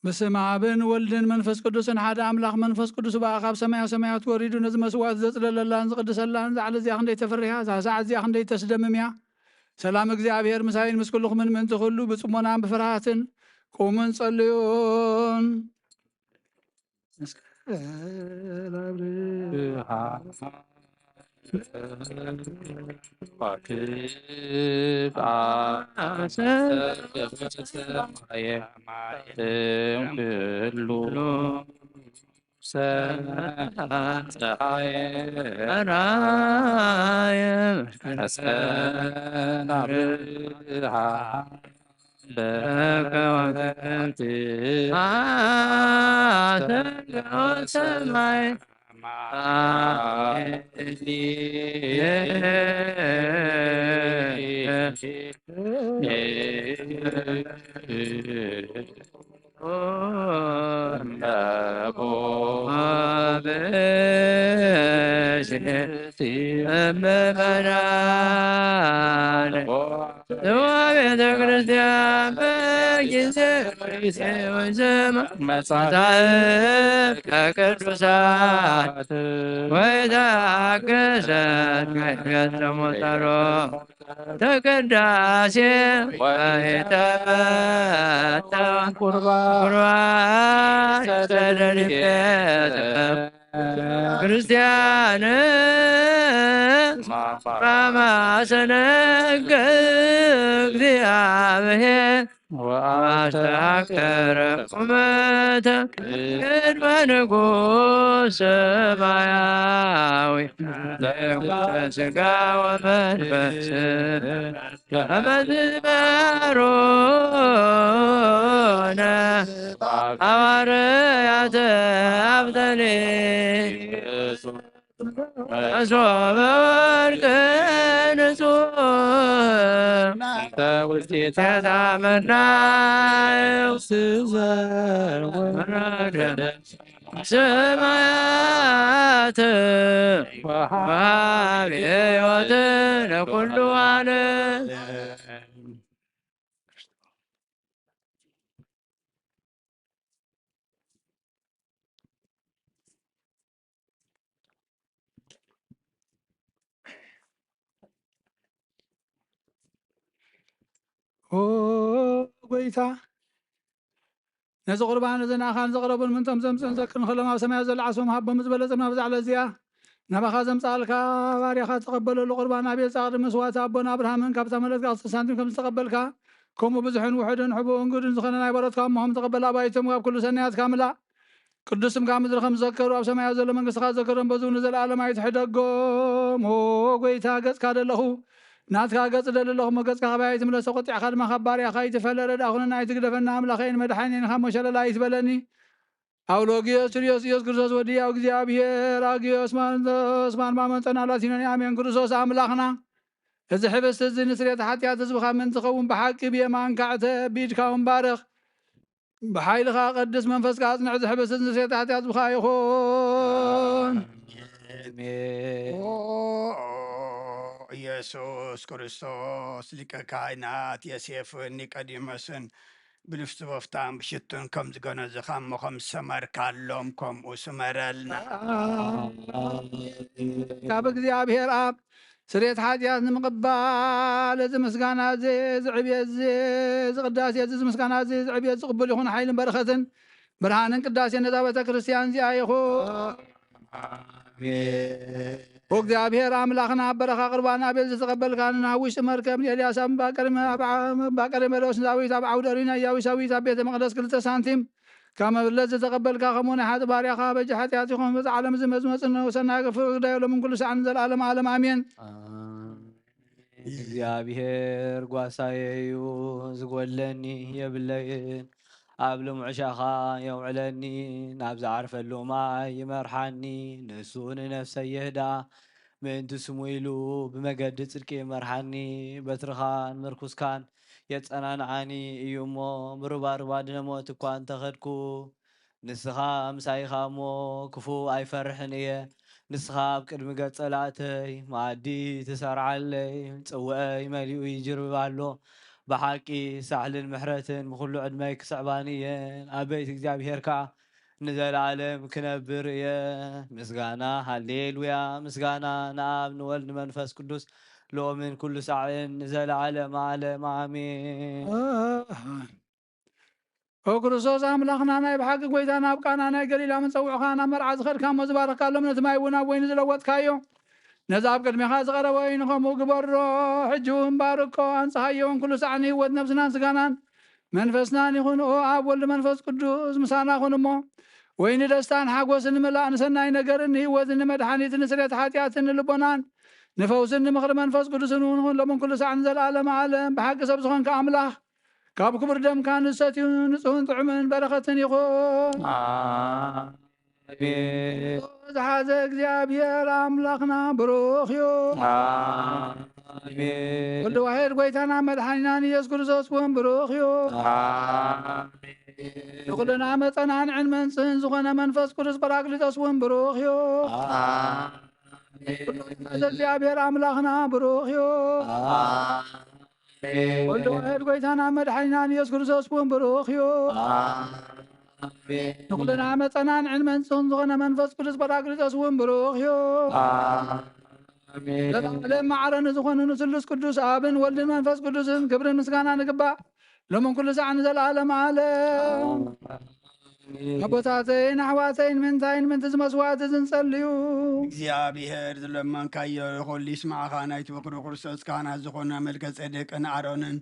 በስመ ኣብን ወልድን መንፈስ ቅዱስን ሓደ ኣምላኽ። መንፈስ ቅዱስ ብኣኻ ካብ ሰማያ ሰማያት ወሪዱ ነዚ መስዋዕት ዘጽለለላን ዝቕድሰላን፣ እዛ ዕለት እዚኣ ክንደይ ተፈሪሃ፣ እዛ ሰዓት እዚኣ ክንደይ ተስደምም እያ። ሰላም እግዚኣብሔር ምሳይን ምስ ኩልኹምን፣ ምእንቲ ኩሉ ብጽሞናን ብፍርሃትን ቁሙን ጸልዩን። ሰማይ ጸሓየ ራየ መስቀል ብርሃን በከዋክብቲ አሰግኦ ሰማይ ቤተ ክርስቲያን በጊዜ መጻሕፍት ከቅዱሳት ወይ ተአቅሰት ገጾሙ ጸሮ ተቀዳሴ ወይ ተመጠወ ቁርባን ተደሪፌ ክርስቲያን ማማሰነገ እግዚአብሔር ወአስተሐቅር ቁመተ ቅድመ ንጉሥ ሰማያዊ ስጋ ወመንፈስ ከመ ዝመሩነ ሐዋርያት አብጠኒ መሶበ ወርቅ ንጹሕ ተውስቴታመናው ስዘወረደ ሰማያት ወሃቢ ሕይወት ለኩሉ ዓለም። ኦ ጎይታ፣ ነዚ ቁርባን እዚ ንኣኻን ዘቕረቡን ምንቶም ዘምጽኡን ዘክር ንኸሎም ኣብ ሰማያት ዘሎ ዓስቦም ሃቦም ዝበለ ጸምና ብዛዕባ እዚኣ ናባኻ ዘምጻልካ ባርያኻ ተቐበለሉ። ቁርባን ኣቤል ጻቕሪ መስዋዕቲ ኣቦና ኣብርሃምን ካብታ መለትካ ክልተ ሳንቲም ከም ዝተቐበልካ ከምኡ ብዙሕን ውሑድን ሕቡእን ግዱን ዝኾነ ናይ በረትካ እሞሆም ተቐበል። ኣባይቶም ካብ ኩሉ ሰናያትካ ምላእ። ቅዱስ ስምካ ምድሪ ከም ዝዘከሩ ኣብ ሰማያት ዘሎ መንግስትኻ ዘከሮም በዚ እውን ንዘለኣለም ኣይትሕደጎም። ኦ ጎይታ፣ ገጽካ ደለኹ ናትካ ገጽ ደሊ ኣለኹ እሞ ገጽካ ካባይ ኣይትምለሶ፣ ቁጢዕካ ድማ ካብ ባርያኻ ኣይትፈለ። ረድኣ ኩነና ኣይትግደፈና፣ ኣምላኸይን መድሓኒን ካብ ሞሸለላ ኣይትበለኒ። ኣውሎጊዮስ ቱልዮስ ኢየሱስ ክርስቶስ ወዲ ያው እግዚኣብሔር ኣጊዮስ ማንቶስ ማንማ መንጠና ላቲኖኒ ኣሜን። ክርስቶስ ኣምላኽና፣ እዚ ሕብስቲ እዚ ንስርየት ሓጢኣት ህዝብኻ ምእንቲ ኸውን ብሓቂ ብየማንካ ዕተ፣ ብኢድካ እውን ባርኽ። ብሓይልኻ ቀድስ፣ መንፈስካ ኣጽንዕ። እዚ ሕብስቲ እዚ ንስርየት ሓጢኣት ህዝብኻ ይኹን። ኦ ኢየሱስ ክርስቶስ ሊቀ ካህናት ዮሴፍን ኒቆዲሞስን ብልፍቲ በፍታን ብሽቱን ከም ዝገነዝኻ እሞ ከም ዝሰመርካሎም ከምኡ ስመረልና። ካብ እግዚኣብሔር ኣብ ስርየት ሓጢኣት ንምቕባል እዚ ምስጋና እዚ፣ እዚ ዕብየት እዚ፣ እዚ ቅዳሴ እዚ፣ እዚ ምስጋና እዚ፣ እዚ ዕብየት እዚ ቅቡል ይኹን። ሓይልን በረኸትን ብርሃንን ቅዳሴን ነዛ ቤተ ክርስቲያን እዚኣ ይኹን። ኣሜን። ወእግዚኣብሔር ኣምላኽና ኣብ በረኻ ቁርባን ኣቤል ዝተቐበልካ፣ ንናብ ውሽጢ መርከብ ንኤልያስ ኣብ እምባ ቀርሜ-፣ ኣብ ዓ-፣ እምባ ቀርሜሎስ ንዳዊት ኣብ ዓውደ ኦሪት ናይ ያቡሳዊት ኣብ ቤተ መቕደስ ክልተ ሳንቲም ካብ መበለት ዝተቐበልካ፣ ከምኡ ናይ ሓጢ ባርያኻ በጃ ሓጢኣት ይኹን። በዚ ዓለም እዚ መዝመጽ ንሰናይ ፍቕሪ ግዳዮ ሎምን ኩሉ ሳዕን ንዘለዓለም ዓለም ኣሜን። እግዚኣብሔር ጓሳየ እዩ፣ ዝጎድለኒ የብለይን። ኣብ ልሙዕ ሻኻ የውዕለኒ፣ ናብ ዝዓርፈሉ ማይ ይመርሓኒ። ንሱ ንነፍሰይ የህድኣ፣ ምእንቲ ስሙ ኢሉ ብመገዲ ጽድቂ ይመርሓኒ። በትርኻን ምርኩስካን የጸናንዓኒ እዩ እሞ፣ ብሩባሩብ ኣድነ ሞት እኳ እንተኸድኩ፣ ንስኻ ምሳይ ኢኻ እሞ፣ ክፉእ ኣይፈርሕን እየ። ንስኻ ኣብ ቅድሚ ገጽ ጸላእተይ መኣዲ ትሰርዓለይ፣ ጽውዐይ መሊኡ ይጅርብብ ኣሎ። ብሓቂ ሳሕልን ምሕረትን ብኹሉ ዕድመይ ክስዕባኒ እየን። ኣቤት እግዚኣብሄር ከኣ ንዘለኣለም ክነብር እየ። ምስጋና፣ ሃሌሉያ፣ ምስጋና ንኣብ ንወልድ ንመንፈስ ቅዱስ ሎምን ኩሉ ሳዕን ንዘለኣለም ዓለም ኣሜን። ኦ ክርስቶስ ኣምላኽና፣ ናይ ብሓቂ ጐይታ፣ ናብ ቃና ናይ ገሊላ ምስ ጸውዑኻ ናብ መርዓ ዝኸድካ እሞ ዝባረኽካሎም ነቲ ማይ እውን ኣብ ወይኒ ዝለወጥካዮ፣ ነዚ ኣብ ቅድሜኻ ዝቐረበ ወይኒ ከምኡ ግበሮ። ሕጂ እውን ባርኮ፣ ኣንጽሃዮ እውን ኩሉ ሳዕ ንህይወት ነፍስናን ስጋናን መንፈስናን ይኹን። ኦ ኣብ ወልድ መንፈስ ቅዱስ ምሳና ኩን እሞ፣ ወይ ንደስታን ሓጎስን ንምላእ ንሰናይ ነገርን ንህይወትን ንመድሓኒትን ንስርየት ሓጢኣትን ንልቦናን ንፈውስን ንምኽሪ መንፈስ ቅዱስን እውን ኹን ሎምን ኩሉ ሳዕ ንዘለዓለመ ዓለም። ብሓቂ ሰብ ዝኾንካ ኣምላኽ ካብ ክቡር ደምካ ንሰትዩ ንጹህን ጥዑምን በረኸትን ይኹን። ኣሜን። ዝሓዘ እግዚኣብሔር ኣምላኽና ብሩኽ እዩ። ኣሜን። ወልድ ዋሕድ ጎይታና መድሓኒናን ኢየሱስ ክርስቶስ እውን ብሩኽ እዩ። ኣሜን። ንኹልና መጸናንዕን መንጽህን ዝኾነ መንፈስ ቅዱስ ጳራቅሊጦስ እውን ብሩኽ እዩ። ኣሜን። ዝሓዘ እግዚኣብሔር ኣምላኽና ብሩኽ እዩ። ኣሜን። ወልድ ዋሕድ ጎይታና መድሓኒናን ኢየሱስ ክርስቶስ እውን ብሩኽ እዩ። ኣሜን። ንኹልና መጸናንዕን መንጽህን ዝኾነ መንፈስ ቅዱስ ጳራቅሊጦስ እውን ብሩኽ እዩ። ኣሜን። ዘላለም ማዕረ ንዝኾኑ ንስሉስ ቅዱስ ኣብን ወልድን መንፈስ ቅዱስን ክብርን ምስጋና ንግባእ ሎምን ኩሉ ሳዕ ንዘለዓለም ዓለም። ኣሜን። ኣቦታተይን ኣሕዋተይን ምንታይን ምንቲ ዝመስዋዕቲ ዝንጸልዩ እግዚኣብሔር ዝለመንካዮ ኩሉ ይስማዕኻ። ናይቲ ወክሪ ክርስቶስ ካህናት ዝኾነ መልከ ጼዴቅን ኣሮንን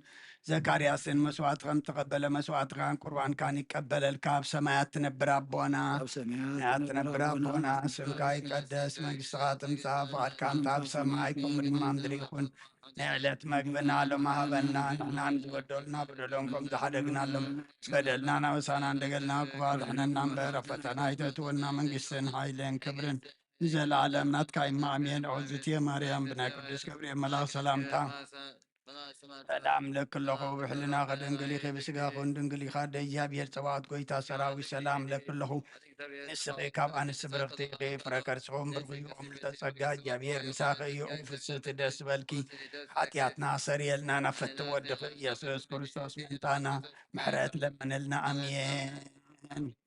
ዘካርያስን መስዋዕቲ ከም ተቐበለ መስዋዕትኻን ቁርባንካን ይቀበለልካ። ኣብ ሰማያት ትነብር ኣቦና፣ ኣብ ሰማያት ትነብር ኣቦና፣ ስምካ ይቀደስ፣ መንግስትኻ ትምጻእ፣ ፍቓድካ ከምታ ኣብ ሰማይ ከምኡ ድማ ምድሪ ይኹን። ንዕለት መግብና ሎሚ ሃበና፣ ንሕና ንዝበደሉና በደሎም ከም ዝሓደግናሎም፣ በደልና ናበሳና እንደገልና፣ ክፉ ኣድሕነና እምበር፣ ኣብ ፈተና ኣይተእትወና፣ መንግስትን ሓይልን ክብርን ንዘለዓለም ናትካ እዩ። ኣሜን። ኦዝትየ ማርያም፣ ብናይ ቅዱስ ገብርኤል መልኣኽ ሰላምታ ሰላም ለኪ ኣለኹ፣ ብሕልናኺ ድንግል ኢኺ፣ ብስጋኺ እውን ድንግል ኢኻ፣ ኣደ እግዚኣብሔር ጸባኦት፣ ጎይታ ሰራዊት፣ ሰላም ለኪ ኣለኹ። ንስኺ ካብ ኣንስቲ ብርኽቲ ኢኺ፣ ፍረ ከርስኺ እውን ብሩኽ እዩ። ኦም ልዕልተ ጸጋ፣ እግዚኣብሔር ምሳኺ እዩ። ኦም ፍስህቲ፣ ደስ በልኪ፣ ሓጢኣትና ኣሰርየልና፣ ናብ ፍትሒ ወድኺ ኢየሱስ ክርስቶስ ምእንታና ምሕረት ለምንልና። ኣሜን።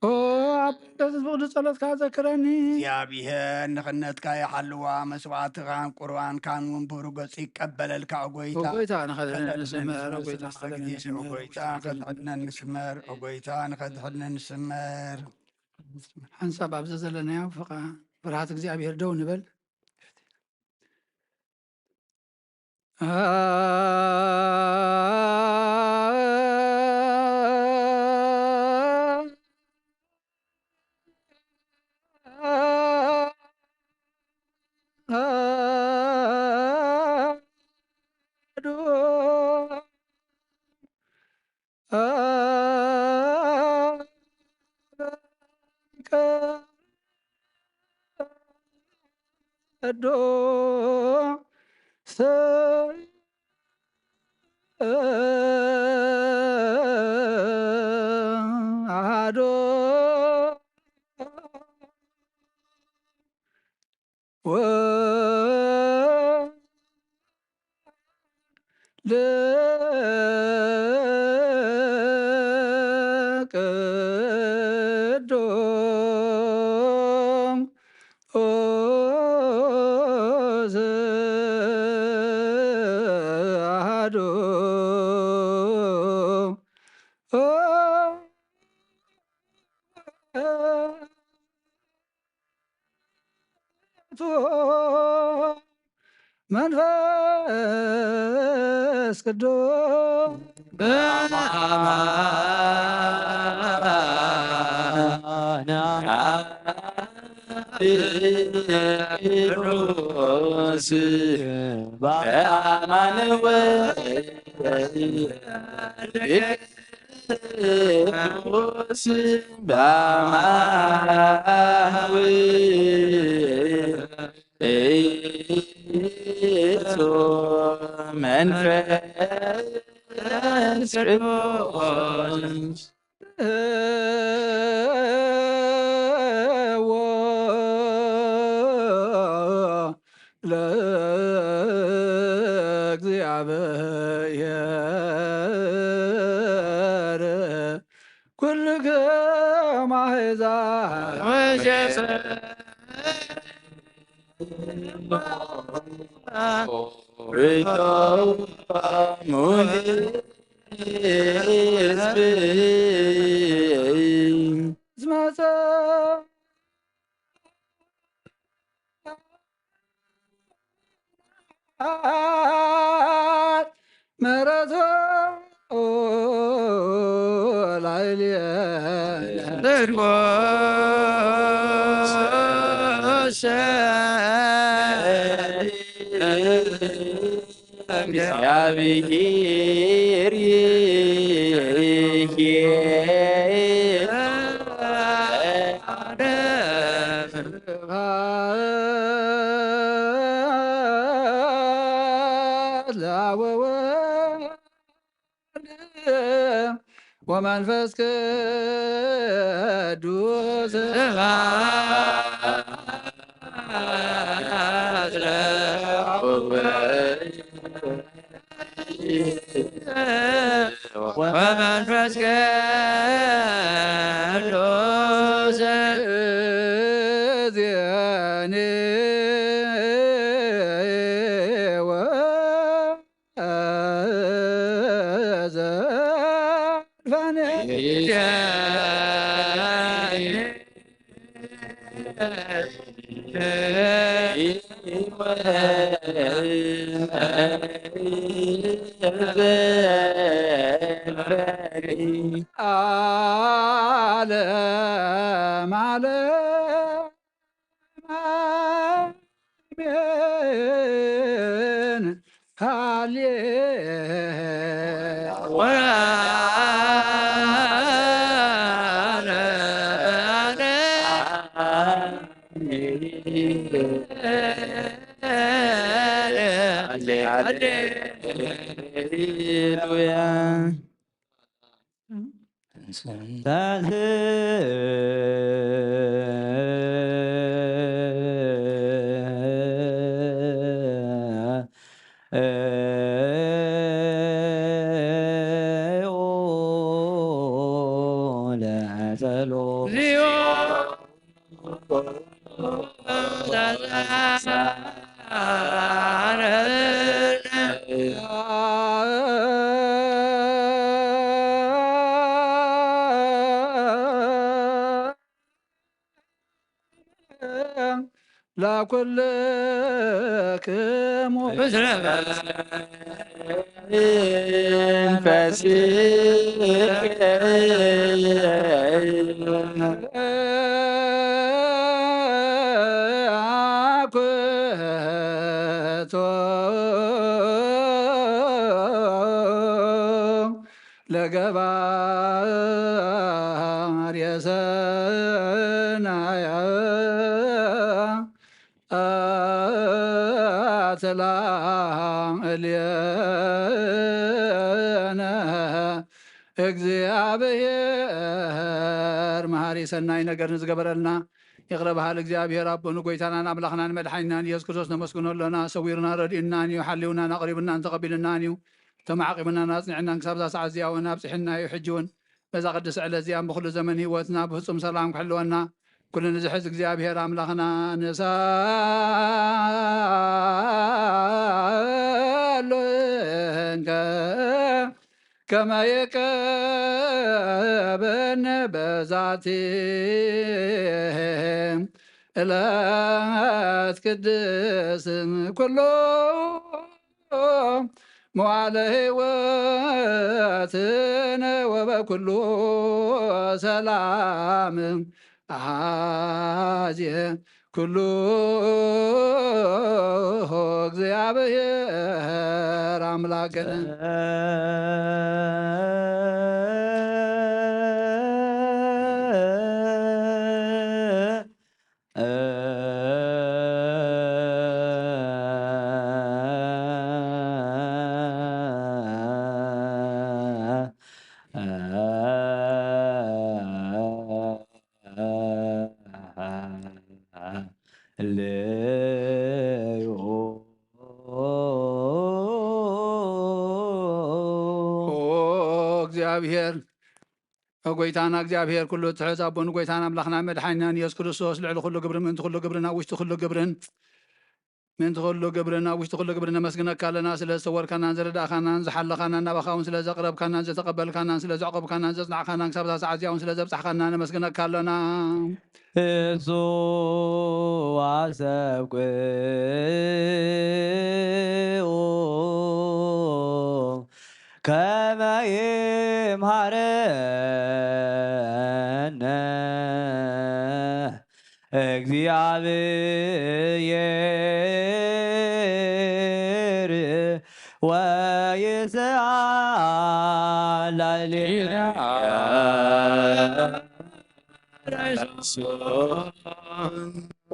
ኦ ኣቦ፣ በዚ ፍቕዲ ጸሎትካ ዘክረኒ። እግዚኣብሔር ንኽነትካ ይሓልዋ፣ መስዋዕትኻን ቁርባንካን እውን ብሩህ ገጹ ይቀበለልካ። ኦ ጎይታ፣ ኦ ጎይታ፣ ንኸድሕነኒ ንስመር፣ ኦ ጎይታ፣ ንኸድሕነኒ ስመር፣ ኦ ጎይታ፣ ንኸድሕነኒ ስመር፣ ኦ ጎይታ፣ ንኸድሕነኒ ስመር። ሓንሳብ ኣብዛ ዘለናዮ ፍቓ-፣ ፍርሃት እግዚኣብሔር ደው ንበል። መንፈስ ቅዱስ በአማኑኤል ቅዱስ በአማኑኤል ኢየሱስ መንፈስ ቅዱስ ለእግዚኣብሔር ኩልክም ኣሕዛብ ወጀሰ ሪቶ ሙኒ ህዝቢ ዝመጸ ምሕረቱ ላዕሊ እግዚአብሔር ይሄ ስብሐት ለአብ ወወልድ ወመንፈስ ቅዱስ። ስብሐት ለአብ ወወልድ ወመንፈስ ቅዱስ። ዜኔ ወዘልፋኔ ዓለም ዓለም አሜን። ሃሌ ሃሌሉያ። ለኩልክሙ ምስለ መንፈስከ አኩቶ ለገባሬ ሰናይ አትላ እልየነ እግዚኣብሔር። መሃሪ ሰናይ ነገር ንዝገበረልና ይቕረ በሃል እግዚኣብሔር ኣቦን ጎይታናን ኣምላኽናን መድሓኒናን ኢየሱስ ክርስቶስ ነመስግኖ ኣሎና። ሰዊሩና ረድኡናን እዩ፣ ሓልዩናን ኣቕሪቡናን ተቐቢሉናን እዩ። ተማዕቂቡናን ኣጽኒዕናን ክሳብ እዛ ሰዓት እዚኣ እውን ኣብጽሕና እዩ። ሕጂ እውን በዛ ቅድስቲ ዕለት እዚኣ ብኹሉ ዘመን ህይወትና ብፍጹም ሰላም ክሕልወና ኩሉ ንዝሕዝ እግዚኣብሔር ኣምላኽና ንስኣሎ እንከ ከመ ይቀበነ በዛቲ ዕለት ቅድስት ኩሎ መዋዕለ ሕይወትነ ወበኩሉ ሰላም አሐዜ ኩሉ እግዚአብሔር አምላክነ። ሃሌሉያ። ኦ እግዚአብሔር፣ ኦ ጎይታና እግዚኣብሔር ኩሉ ትሕት ኣቦን ጎይታን ኣምላኽና መድሓኒናን ኢየሱስ ክርስቶስ፣ ልዕሊ ኩሉ ግብርን ምእንቲ ኩሉ ግብርን ኣብ ውሽጢ ኩሉ ግብርን ምእንቲ ኩሉ ግብርን ኣብ ውሽጢ ኩሉ ግብርን ነመስግነካ ኣለና፣ ስለ ዝተወልካናን ዝረዳእካናን ዝሓለኻናን ናባኻ እውን ስለ ዘቕረብካናን ዘተቐበልካናን ስለ ዘዕቆብካናን ዘጽናዕካናን ክሳብ እዛ ሰዓት እዚኣ እውን ስለ ዘብጻሕካና ነመስግነካ ኣለና። እሱ ኣሰብቅኡ ከመ ይምሃረ እግዚኣብሔር ወይስዓል ላዕሌነ።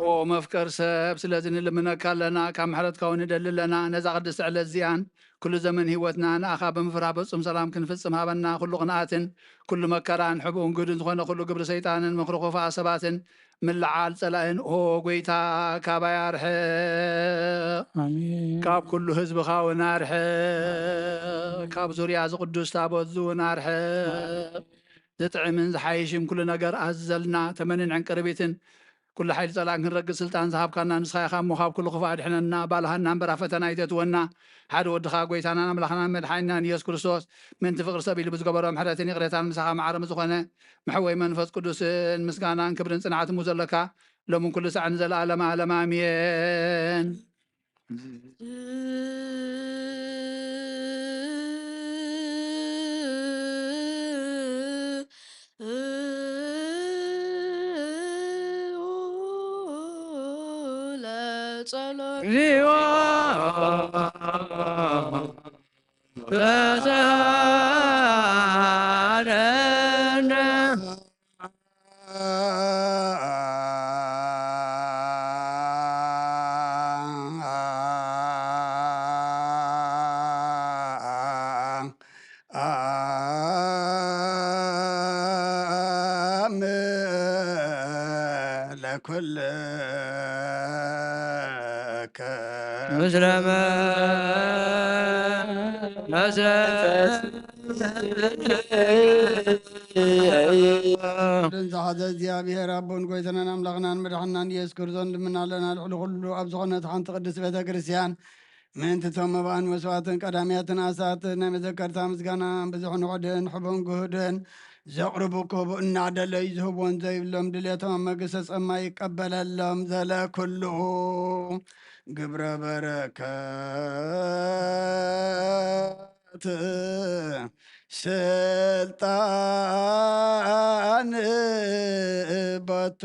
ኦ መፍቀር ሰብ፣ ስለዚ ንልምነካ ኣለና፣ ካብ ምሕረትካ እውን ንደሊ ኣለና። ነዛ ቅድስቲ ዕለት እዚኣን ኩሉ ዘመን ህይወትና ንኣኻ ብምፍራህ በጹም ሰላም ክንፍጽም ሃበና። ኩሉ ቅንኣትን ኩሉ መከራን ሕቡእን ግህድን ዝኾነ ኩሉ ግብሪ ሰይጣንን ምኽሪ ኹፋ ሰባትን ምልዓል ጸላእን ኦ ጎይታ ካባይ ኣርሕቕ። ኣሜን። ካብ ኩሉ ህዝብኻ እውን ኣርሕቕ። ካብ ዙርያ እዚ ቅዱስ ታቦት እዚ እውን ኣርሕቕ። ዝጥዕምን ዝሓይሽን ኩሉ ነገር ኣዝዘልና። ተመንን ዕንቅርቢትን ኩሉ ሓይሊ ጸላእን ክንረግጽ ስልጣን ዝሃብካና ንስኻ ኢኻ እሞ፣ ካብ ኩሉ ክፉእ ኣድሕነና፣ ባልሃና እምበር ኣብ ፈተና ኣይተእትወና። ሓደ ወድኻ ጎይታናን ኣምላኽናን መድሓኒናን ኢየሱስ ክርስቶስ ምእንቲ ፍቕሪ ሰብ ኢሉ ብዝገበሮ ምሕረትን ይቕሬታን ምሳኻ መዓረ ዝኾነ መሕወይ መንፈስ ቅዱስን ምስጋናን ክብርን ጽንዓትን ዘለካ ሎምን ኩሉ ሳዕን ንዘለኣለመ ዓለም ኣሜን። ለጸሎት። እግዚኦ ተሳሃለነ። ለኩልከ ምስለ መንፈስ ቅዱስ። ዝሓዘ እግዚኣብሔር ኣቦን ጎይታናን ኣምላኽናን መድሓናን ኢየሱስ ክርስቶስ ንልምና ኣለና። ልዕሊ ኩሉ ኣብ ዝኾነት ሓንቲ ቅድስት ቤተ ክርስቲያን ምእንቲ እቶም መባእን መስዋዕትን ቀዳምያትን ኣሳት ናይ መዘከርታ ምስጋና ብዙሕን ውሑድን ሕቡን ግሁድን ዘቕርቡ ክህቡ እናደለዩ ዝህብዎን ዘይብሎም ድሌቶም ኣብ መንግስተ ሰማይ ይቀበለሎም። ዘለ ኩሉ ግብረ በረከት ስልጣን በቱ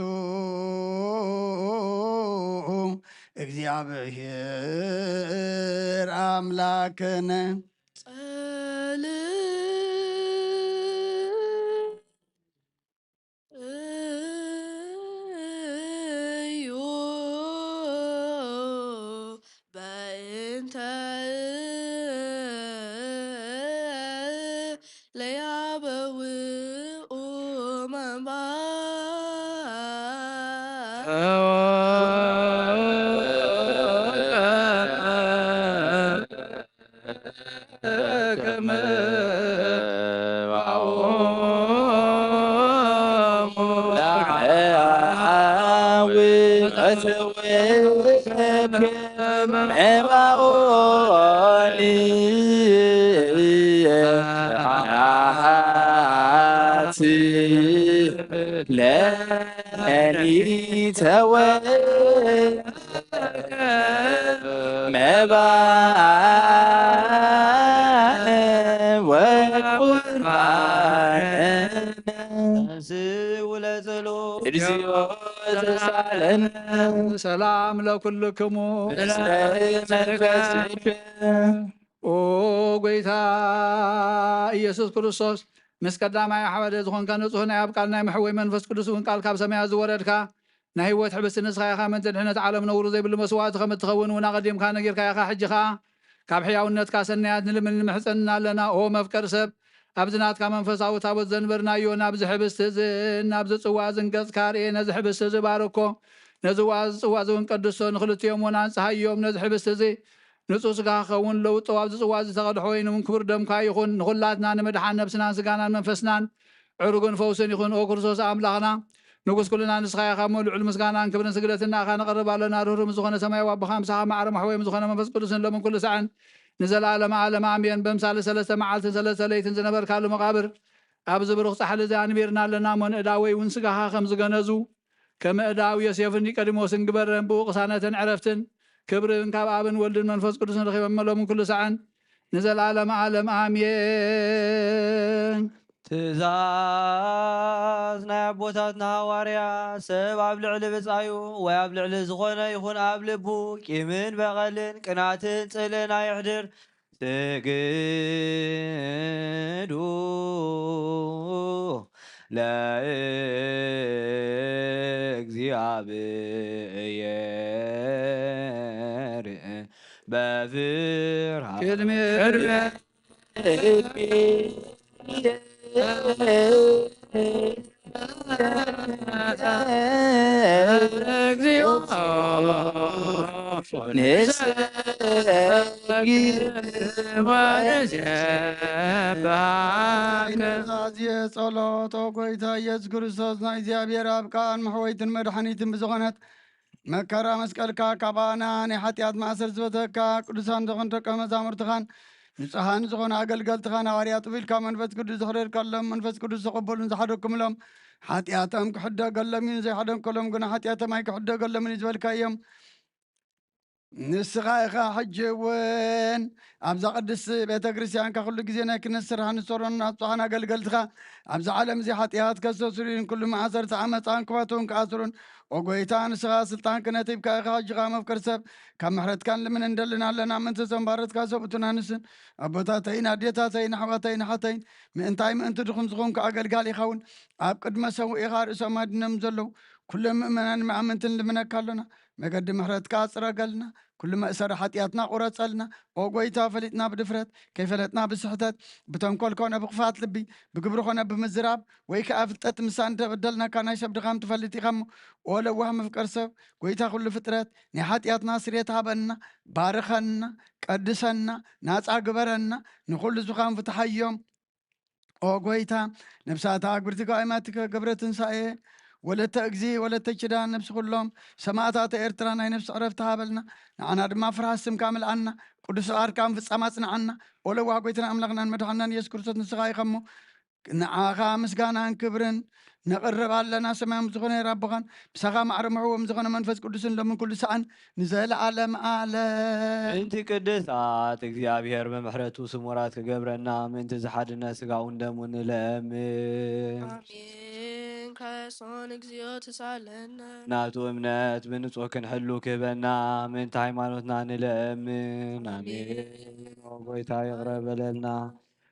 እግዚኣብሔር ኣምላክነ። ጸል እዩ በእንተ ለያበውኡ መንባ ለሊተወ መባእ ወቁርባን ለጸሎት። እግዚኦ ተሳለነ። ሰላም ለኩልክሙ። ኦ ጎይታ ኢየሱስ ክርስቶስ፣ ምስ ቀዳማይ ሓደ ዝኾንካ ንጹህ ናይ ኣብ ቃል ናይ መሕወይ መንፈስ ቅዱስ እውን ቃል ካብ ሰማያት ዝወረድካ ናይ ህይወት ሕብስቲ ንስኻ ኢኻ። ምእንቲ ድሕነት ዓለም ነውሩ ዘይብሉ መስዋዕቲ ከም እትኸውን እውን ኣቐዲምካ ነጊርካ ኢኻ። ሕጂ ኸኣ ካብ ሕያውነትካ ሰናያት ንልምን ንምሕጸንና ኣለና። ኦ መፍቀር ሰብ፣ ኣብዚ ናትካ መንፈሳዊ ታቦት ዘንበርናዮ ናብዚ ሕብስቲ እዚ ናብዚ ጽዋ እዚ ንገጽካ ኣርኤ። ነዚ ሕብስቲ እዚ ባርኮ፣ ነዚ ዋ-፣ ጽዋ እዚ እውን ቀድሶ፣ ንኽልቲኦም እውን ኣንጽሃዮም። ነዚ ሕብስቲ እዚ ንጹህ ስጋ ክኸውን ለውጦ፣ ኣብዚ ጽዋ እዚ ዝተቐድሐ ወይኒ እውን ክቡር ደምካ ይኹን። ንኹላትና ንምድሓን ነብስናን ስጋናን መንፈስናን ዕሩግን ፈውስን ይኹን። ኦ ክርስቶስ ኣምላኽና፣ ንጉስ ኩልና ንስኻ ኢኻ እሞ፣ ልዑል ምስጋናን ክብርን ስግደትን ንኣኻ ነቕርብ ኣለና። ርህሩህ ምስ ዝኾነ ሰማያዊ ኣቦኻ፣ ምሳኻ ማዕረ ማሕወዮም ዝኾነ መንፈስ ቅዱስን ሎምን ኩሉ ሳዕን ንዘለኣለመ ዓለም ኣሜን። በምሳሌ ሰለስተ መዓልትን ሰለስተ ለይትን ዝነበርካሉ መቓብር፣ ኣብዚ ብሩኽ ጻሕሊ እዚ ኣንቢርና ኣለና እሞ፣ ንእዳወይ እውን ስጋኻ ከም ዝገነዙ፣ ከም እዳው ዮሴፍን ኒቆዲሞስን ግበረን። ብኡ ቅሳነትን ዕረፍትን ክብርን ካብ ኣብን ወልድን መንፈስ ቅዱስን ረኺበን፣ መሎምን ኩሉ ሳዕን ንዘለኣለመ ዓለም ኣሜን። ትእዛዝ ናይ ኣቦታትና ሃዋርያ፣ ሰብ ኣብ ልዕሊ ብጻዩ ወይ ኣብ ልዕሊ ዝኾነ ይኹን ኣብ ልቡ ቂምን በቐልን ቅናትን ጽልእን ኣየሕድር። ስግዱ ለእግዚአብሔር በፍርሃት ቅድሚ ጸሎት። ኦ ጎይታ ኢየሱስ ክርስቶስ፣ ናይ እግዚኣብሔር ኣብ ቃል መሕወይትን መድሓኒትን ብዝኾነት መከራ መስቀልካ ካባና ናይ ሓጢኣት ማእሰር ዝበተካ ቅዱሳን ዝኾኑ ደቀ መዛሙርትኻን ንጹሃን ዝኾኑ ኣገልገልትኻን ሃዋርያት ጥቢልካ መንፈስ ቅዱስ ዘሕደርካሎም መንፈስ ቅዱስ ተቐበሉን ዝሓደግኩምሎም ሓጢኣቶም ክሕደገሎም እዩ፣ ዘይሓደግኩሎም ግና ሓጢኣቶም ኣይክሕደገሎምን እዩ ዝበልካዮም። ንስኻ ኢኻ ሕጂ እውን ኣብዛ ቅድስቲ ቤተ ክርስቲያንካ ኩሉ ግዜ ናይ ክነት ስራሕ ንሰሮን ንጹሃን ኣገልገልትኻ ኣብዚ ዓለም እዚ ሓጢኣት ከስተስርዩን ኩሉ ማእሰርቲ ዓመፃን ክፈትውን ክኣስሩን፣ ኦ ጎይታ፣ ንስኻ ስልጣን ክነት ሂብካ ኢኻ ሕጂ ኸኣ መፍቀር ሰብ ካብ ምሕረትካ ንልምን እንደልን ኣለና። ምእንቲ እዞም ባሮትካ ሰብኡትን ኣንስትን ኣቦታተይን ኣዴታተይን ኣሕዋተይን ኣሓተይን ምእንታይ ምእንቲ ድኹም ዝኾንኩ ኣገልጋሊ ይኸውን ኣብ ቅድመ ሰውኢኻ ርእሶም ኣድኖም ዘለዉ ኩሎም ምእመናን መኣምንትን ልምነካ ኣሎና። መገዲ ምሕረትካ ኣጽረገልና። ኩሉ መእሰሪ ሓጢኣትና ቁረጸልና። ኦ ጎይታ፣ ፈሊጥና ብድፍረት፣ ከይፈለጥና ብስሕተት፣ ብተንኮል ኮነ ብኽፋት ልቢ፣ ብግብሪ ኮነ ብምዝራብ፣ ወይ ከኣ ፍልጠት ምሳን እንተበደልናካ ናይ ሰብ ድኻም ትፈልጥ ኢኻ እሞ፣ ኦ ለዋህ መፍቀር ሰብ፣ ጎይታ ኩሉ ፍጥረት፣ ናይ ሓጢኣትና ስርየት ሃበና፣ ባርኸና፣ ቀድሰና፣ ናጻ ግበረና፣ ንኹሉ ዝኻን ፍትሓዮም። ኦ ጎይታ፣ ነብሳታ ኣግብርቲ ጋይማትከ ገብረ ትንሳኤ፣ ወለተ እግዚ፣ ወለተ ኪዳን፣ ነብሲ ኩሎም ሰማእታተ ኤርትራ ናይ ነብሲ ዕረፍቲ ሃበልና። ንዓና ድማ ፍርሃት ስምካ ምልኣና፣ ቅዱስ ፍቓድካ ምፍጻም ኣጽንዓና። ኦ ለዋህ ጎይታና ኣምላኽናን መድሓንናን ኢየሱስ ክርስቶስ፣ ንስኻ ኢኻ እሞ፣ ንዓኻ ምስጋናን ክብርን ነቕርብ ኣለና። ሰማያዊ ዝኾነ ኣቦኻን ምሳኻ ማዕረ ምሕዎም ዝኾነ መንፈስ ቅዱስን ሎምን ኩሉ ሰዓን ንዘለዓለም ኣለም። ምእንቲ ቅድሳት እግዚኣብሔር ብምሕረቱ ስሙራት ክገብረና፣ ምእንቲ ዝሓድነት ስጋውን ደሙን ንለምን። ኣሜን። ከሶን እግዚኦ ተሳለነ። ናቱ እምነት ብንጹህ ክንሕሉ ክህበና፣ ምእንቲ ሃይማኖትና ንለምን። ኣሜን። ኣሜን። ኦ ጎይታ ይቕረ በለልና።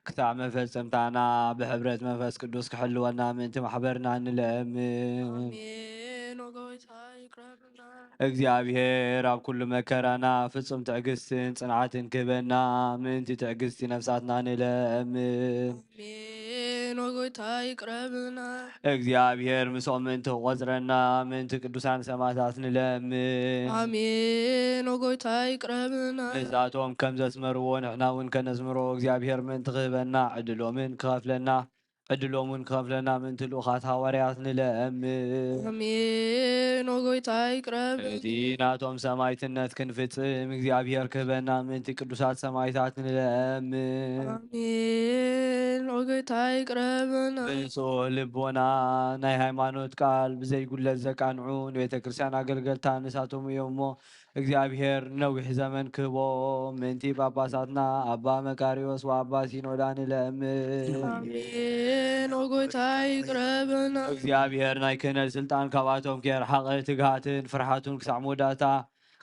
ክሳዕ መፈጸምታና ብሕብረት መንፈስ ቅዱስ ክሕልወና ምእንቲ ማሕበርና ንለምን። ኣሜን። ኦ ጎይታ ይቅረብና። እግዚኣብሔር ኣብ ኩሉ መከራና ፍጹም ትዕግስትን ጽንዓትን ክህበና ምእንቲ ትዕግስቲ ነፍሳትና ንለምን። ኣሜን። ኦ ጎይታ ይቅረብና። እግዚኣብሔር ምስኦም ምእንቲ ክቆጽረና ምእንቲ ቅዱሳን ሰማዕታት ንለምን። ኣሜን። ኦ ጎይታ ይቅረብና። ንሳቶም ከም ዘስመርዎ ንሕና እውን ከነስምሮ እግዚኣብሔር ምእንቲ ክህበና ዕድሎምን ክኸፍለና ዕድሎም እውን ክኸፍለና ምእንቲ ልኡኻት ሃዋርያት ንለምን። ኣሜን። ኦ ጎይታ ይቅረብ። እቲ ናቶም ሰማይትነት ክንፍጽም እግዚኣብሔር ክህበና ምእንቲ ቅዱሳት ሰማይታት ንለምን። ኣሜን። ኦ ጎይታ ይቅረብና። ብንጹህ ልቦና ናይ ሃይማኖት ቃል ብዘይጉለት ዘቃንዑ ንቤተ ክርስቲያን ኣገልገልታ ንሳቶም እዮም እሞ እግዚኣብሔር ነዊሕ ዘመን ክህቦ ምእንቲ ጳጳሳትና ኣባ መቃርዮስ ወኣባ ሲኖዳ ንለምን። ኣሜን። ኦ ጎይታ ይቅረብና። እግዚኣብሔር ናይ ክህነት ስልጣን ካብኣቶም ከየርሓቐ ትግሃትን ፍርሃቱን ክሳዕ መወዳእታ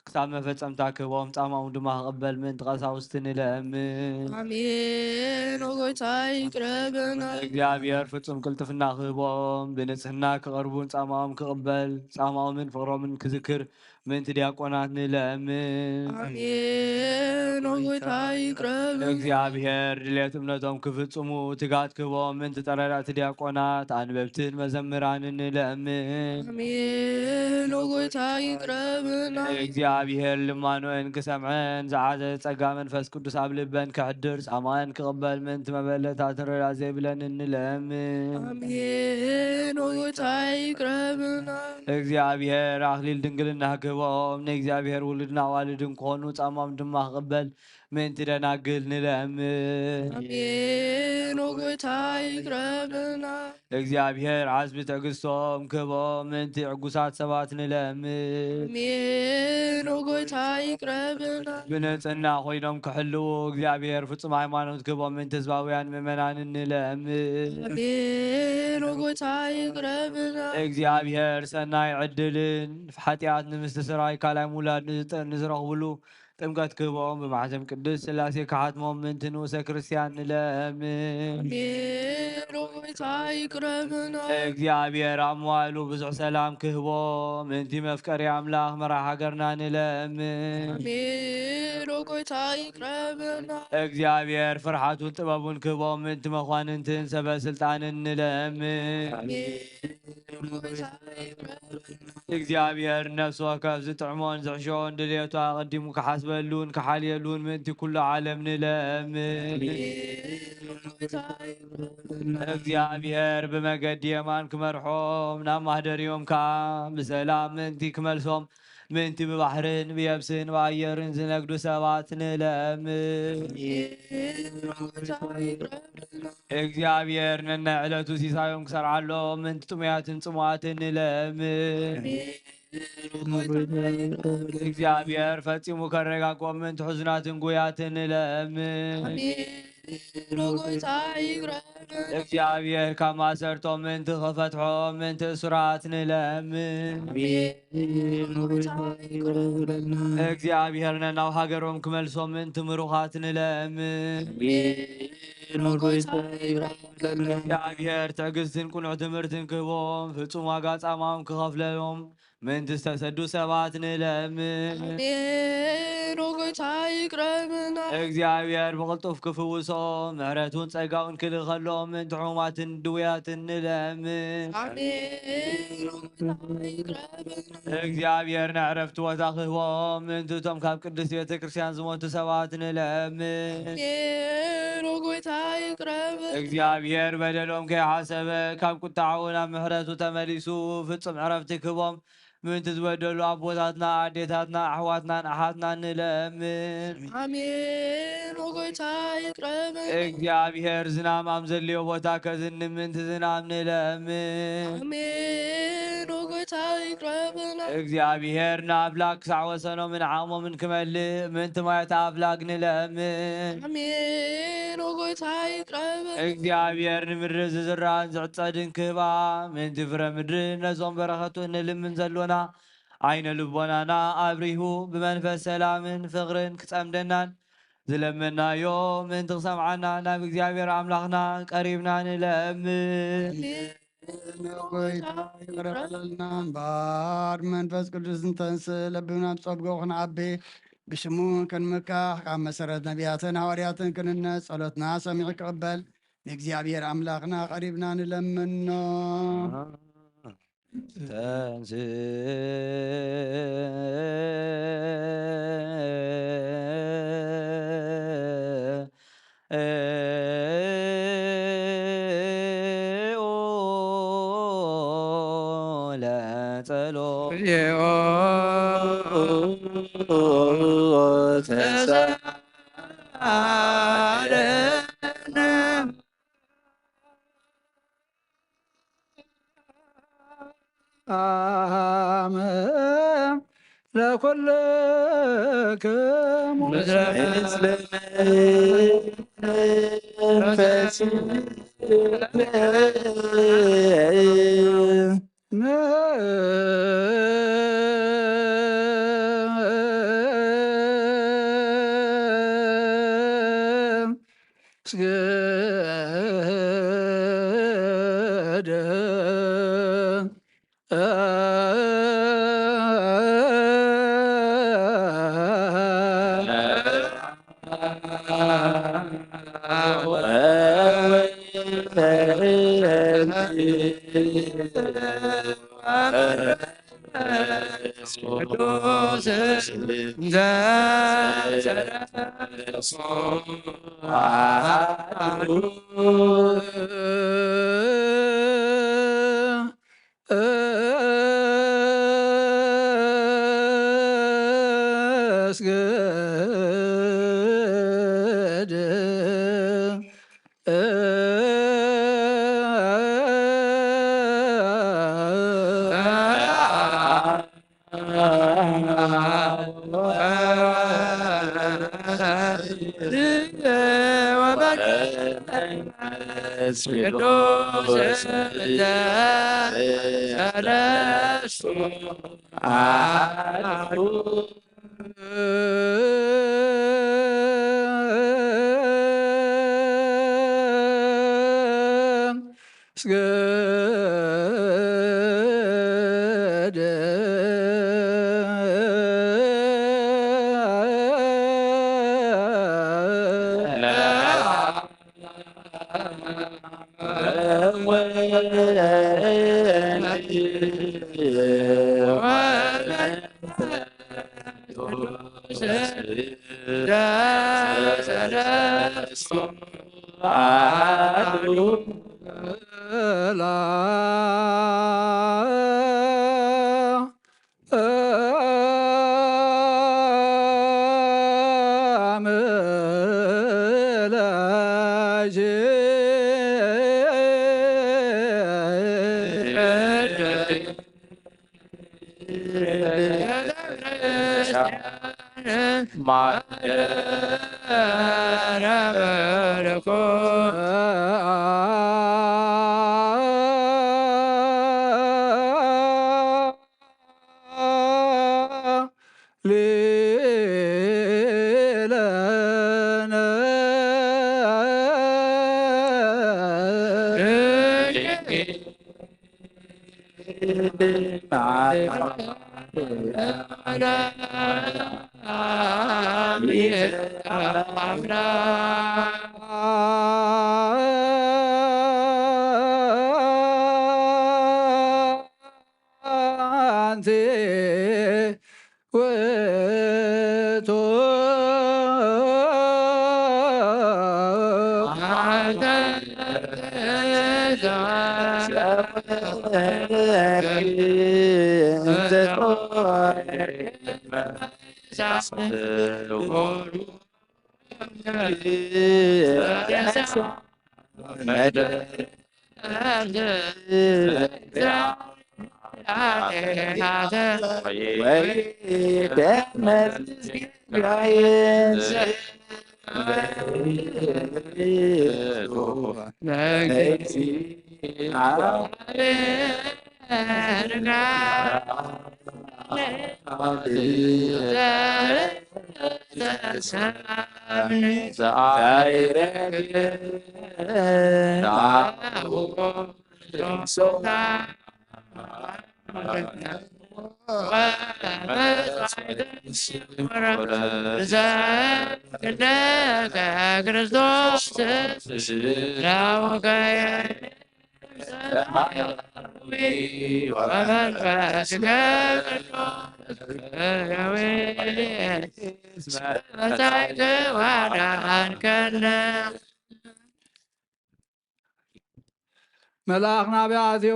ክሳብ መፈጸምታ ክህቦም ጻማኦም ድማ ክቕበል ምእንቲ ቀሳውስቲ ንለምን። ኣሜን። ኦ ጎይታ ይቅረብና። እግዚኣብሔር ፍጹም ቅልጥፍና ክህቦም ብንጽህና ክቐርቡን ጻማኦም ክቕበል ጻማኦምን ፍቕሮምን ክዝክር ምእንቲ ዲያቆናት ንለምን። ኣሜን። ኦ ጎይታ ይቅረብ። እግዚኣብሔር ድሌት እምነቶም ክፍጽሙ ትጋት ክህቦም ምእንቲ ጠረዳእቲ ዲያቆናት ኣንበብትን መዘምራንን ንለምን። ኣሜን። ኦ ጎይታ ይቅረብና። እግዚኣብሔር ልማኖን ክሰምዐን ዝዓዘ ጸጋ መንፈስ ቅዱስ ኣብ ልበን ከሕድር ጻማን ክቕበል ምእንቲ መበለታትን ረዳ ዘይብለንን ንለምን። ኣሜን። ኦ ጎይታ ይቅረብና። እግዚኣብሔር ኣኽሊል ድንግልና ክህቦም፣ ንእግዚኣብሔር ውሉድን ኣዋልድን ክኾኑ፣ ጻማም ድማ ክቕበል ምእንቲ ደናግል ንለምን። ኣሜን። ኦ ጎይታ ይቅረ በልና። እግዚኣብሔር ዓስቢ ትዕግስቶም ክህቦም፣ ምእንቲ ዕጉሳት ሰባት ንለምን። ኣሜን። ኦ ጎይታ ይቅረ በልና። ብንጽህና ኮይኖም ክሕልዉ፣ እግዚኣብሔር ፍጹም ሃይማኖት ክህቦም፣ ምእንቲ ህዝባውያን ምእመናን ንለምን። ኣሜን። ኦ ጎይታ ይቅረ በልና። እግዚኣብሔር ሰናይ ዕድልን ሓጢኣት ንምስትስራይ ካልኣይ ምውላድ ንዝጠ-፣ ንዝረኽብሉ ጥምቀት ክህቦም፣ ብማሕተም ቅድስት ስላሴ ክሓትሞም፣ ምእንቲ ንኡሰ ክርስቲያን ንለምን። ኣሜን። ኦ ጎይታ ይቅረ በልና። እግዚኣብሔር ኣብ መዋእሉ ብዙሕ ሰላም ክህቦም፣ ምእንቲ መፍቀሪ ኣምላኽ መራሕ ሃገርና ንለምን። ኣሜን። ኦ ጎይታ ይቅረ በልና። እግዚኣብሔር ፍርሓቱን ጥበቡን ክህቦም፣ ምእንቲ መኳንንትን ሰበ ስልጣንን ንለምን። ኣሜን። ኦ ጎይታ ይቅረ በልና። እግዚኣብሔር ነፍሲ ወከፍ ዝጥዕሞን ዝሕሾን ድልየቱ ኣቐዲሙ ክሓስበሉን ክሓልየሉን፣ ምእንቲ ኩሉ ዓለም ንለምን። ኣሜን። ኦ ጎይታ ይቅረ በልና። እግዚኣብሔር ብመገዲ የማን ክመርሖም፣ ናብ ማህደሪኦም ከኣ ብሰላም ምእንቲ ክመልሶም፣ ምእንቲ ብባሕርን ብየብስን ብኣየርን ዝነግዱ ሰባት ንለምን። ኣሜን። ኦ ጎይታ ይቅረ በልና። እግዚኣብሔር ነናይ ዕለቱ ሲሳዮም ክሰርዓሎም፣ ምእንቲ ጥሙያትን ጽሙኣትን ንለምን። ኣሜን። ኦ ጎይታ ይቅረ በልና። እግዚኣብሔር ፈጺሙ ከረጋግኦም፣ ምእንቲ ሕዙናትን ጉያትን ንለምን። ኣሜን። ኦ ጎይታ ይቅረ በልና። እግዚኣብሔር ካብ ማሰርቶም ምእንቲ ክፈትሖም፣ ምእንቲ እሱራት ንለምን። ኣሜን። ኦ ጎይታ ይቅረ በልና። እግዚኣብሔር ነናብ ሃገሮም ክመልሶም፣ ምእንቲ ምሩኻት ንለምን። ኣሜን። ኦ ጎይታ ይቅረ በልና። እግዚኣብሔር ትዕግስትን ቅኑዕ ትምህርትን ክህቦም፣ ፍጹም ዋጋ ጻማኦም ክኸፍለሎም፣ ምእንቲ ዝተሰዱ ሰባት ንለምን። ኣሜን። ኦ ጎይታ ይቅረ በልና። እግዚኣብሔር ብቕልጡፍ ክፍውሶም፣ ምሕረቱን ጸጋኡን ክልእኸሎም፣ ምእንቲ ሕሙማትን ድውያትን ንለምን። ኣሜን። ኦ ጎይታ ይቅረ በልና። እግዚኣብሔር ንዕረፍቲ ቦታ ክህቦም፣ ምእንቲ እቶም ካብ ቅድስት ቤተ ክርስቲያን ዝሞቱ ሰባት ንለምን። ኣሜን። ኦ ጎይታ ይቅረ በልና። እግዚኣብሔር በደሎም ከይሓሰበ፣ ካብ ቁጣዓኡ ናብ ምሕረቱ ተመሊሱ፣ ፍጹም ዕረፍቲ ክህቦም፣ ምእንቲ ዝበደሉ ኣቦታትና፣ ኣዴታትና፣ ኣሕዋትናን ኣሓትናን ንለምን። ኣሜን። ኦ ጎይታ ይቅረ በልና። እግዚኣብሔር ዝናም ኣብ ዘድልዮ ቦታ ከዝንብ፣ ምእንቲ ዝናም ንለምን። ኣሜን። ኦ ጎይታ ይቅረ በልና። እግዚኣብሔር ንኣፍላግ ክሳዕ ወሰኖምን ዓቕሞምን ክመልእ፣ ምእንቲ ማያት ኣፍላግ ንለምን። ኣሜን። ኦ ጎይታ ይቅረ በልና። እግዚኣብሔር ንምድሪ ዝዝራእን ዝዕጸድን ክህባ፣ ምእንቲ ፍረ ምድሪ ነዞም በረኸቱ እንልምን ዘሎና፣ ዓይነ ልቦናና ኣብሪሁ፣ ብመንፈስ ሰላምን ፍቕርን ክጸምደናን ዝለመናዮ ምእንቲ ክሰምዓና፣ ናብ እግዚኣብሔር ኣምላኽና ቀሪብና ንለምን። ኣሜን። ኦ ጎይታ ይቅረ በለልና እምበር፣ መንፈስ ቅዱስ እንተንስእ፣ ለብብና ብጸብጎ ክንዓቢ፣ ብሽሙ ክንምካሕ፣ ካብ መሰረት ነቢያትን ሃዋርያትን ክንነጽ፣ ጸሎትና ሰሚዑ ክቕበል፣ ንእግዚኣብሔር ኣምላኽና ቀሪብና ንለምኖ። ለኩልክሙ ቅዱስ ሰለስቱ አሐዱ ስገደ መልኣኽ ናብያ ኣትዩ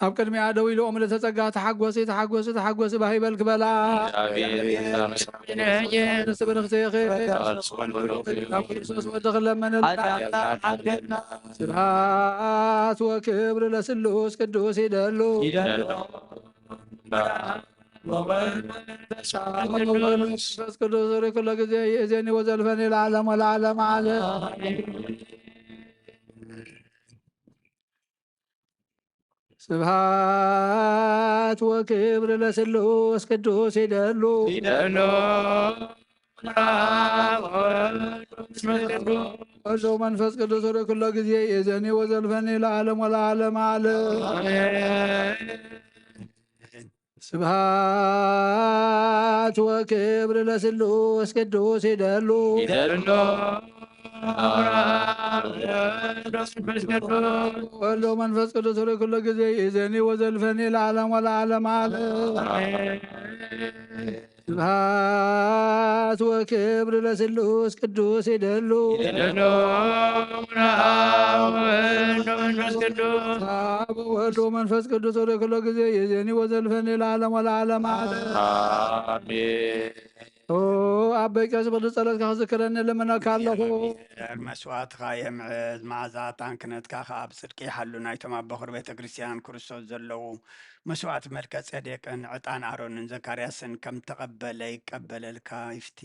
ኣብ ቅድሚኣ ደው ኢሉ፣ "ምልእተ ጸጋ፣ ተሓጎሲ፣ ተሓጎሲ፣ ተሓጎሲ፣ ባህ ይበልኪ" በላ። ንስብርኽቲ ኢኺ። ናብ ክርስቶስ ወዲ ክለመነልና። ስብሐት ወክብር ለስሉስ ቅዱስ ይደሉ። መንፈስ ቅዱስ ርኩሎ ግዜ ይእዜኒ ወዘልፈኒ ለዓለም ወለዓለም ዓለም። ስብሐት ወክብር ለስሉስ ቅዱስ ይደሉ። ይደሉ። ወሎ መንፈስ ቅዱስ ርኩሎ ግዜ ይእዜኒ ወዘልፈኒ ለዓለም ወለዓለም ዓለም። ስብሐት ወክብር ለስሉስ ቅዱስ ይደሉ። ይደሉ። ወሎ መንፈስ ቅዱስ ርኩሎ ግዜ ይእዜኒ ወዘልፈኒ ለዓለም ወለዓለም ዓለም። ስብሐት ወክብር ለስሉስ ቅዱስ ይደሉ። ይደሉ። አብ ወወልድ ወመንፈስ ቅዱስ። አብ ወወልድ ወመንፈስ ቅዱስ ርኩሎ ግዜ ይእዜኒ ወዘልፈኒ ለዓለም ወለዓለም ዓለም። አሜን። ኦ ኣቦይ ቀሺ ብቅዱስ ጸሎትካ ክዝክረኒ ልምነካ ኣለኹ። መስዋዕትኻ የምዕዝ፣ መዓዛ ዕጣን ክህነትካ ከኣ ኣብ ጽድቂ ይሓሉ። ናይቶም ኣብ በኹር ቤተ ክርስቲያን ክርስቶስ ዘለዉ መስዋዕቲ መልከ ጼዴቅን ዕጣን ኣሮንን ዘካርያስን ከም ተቐበለ ይቀበለልካ ይፍቲ።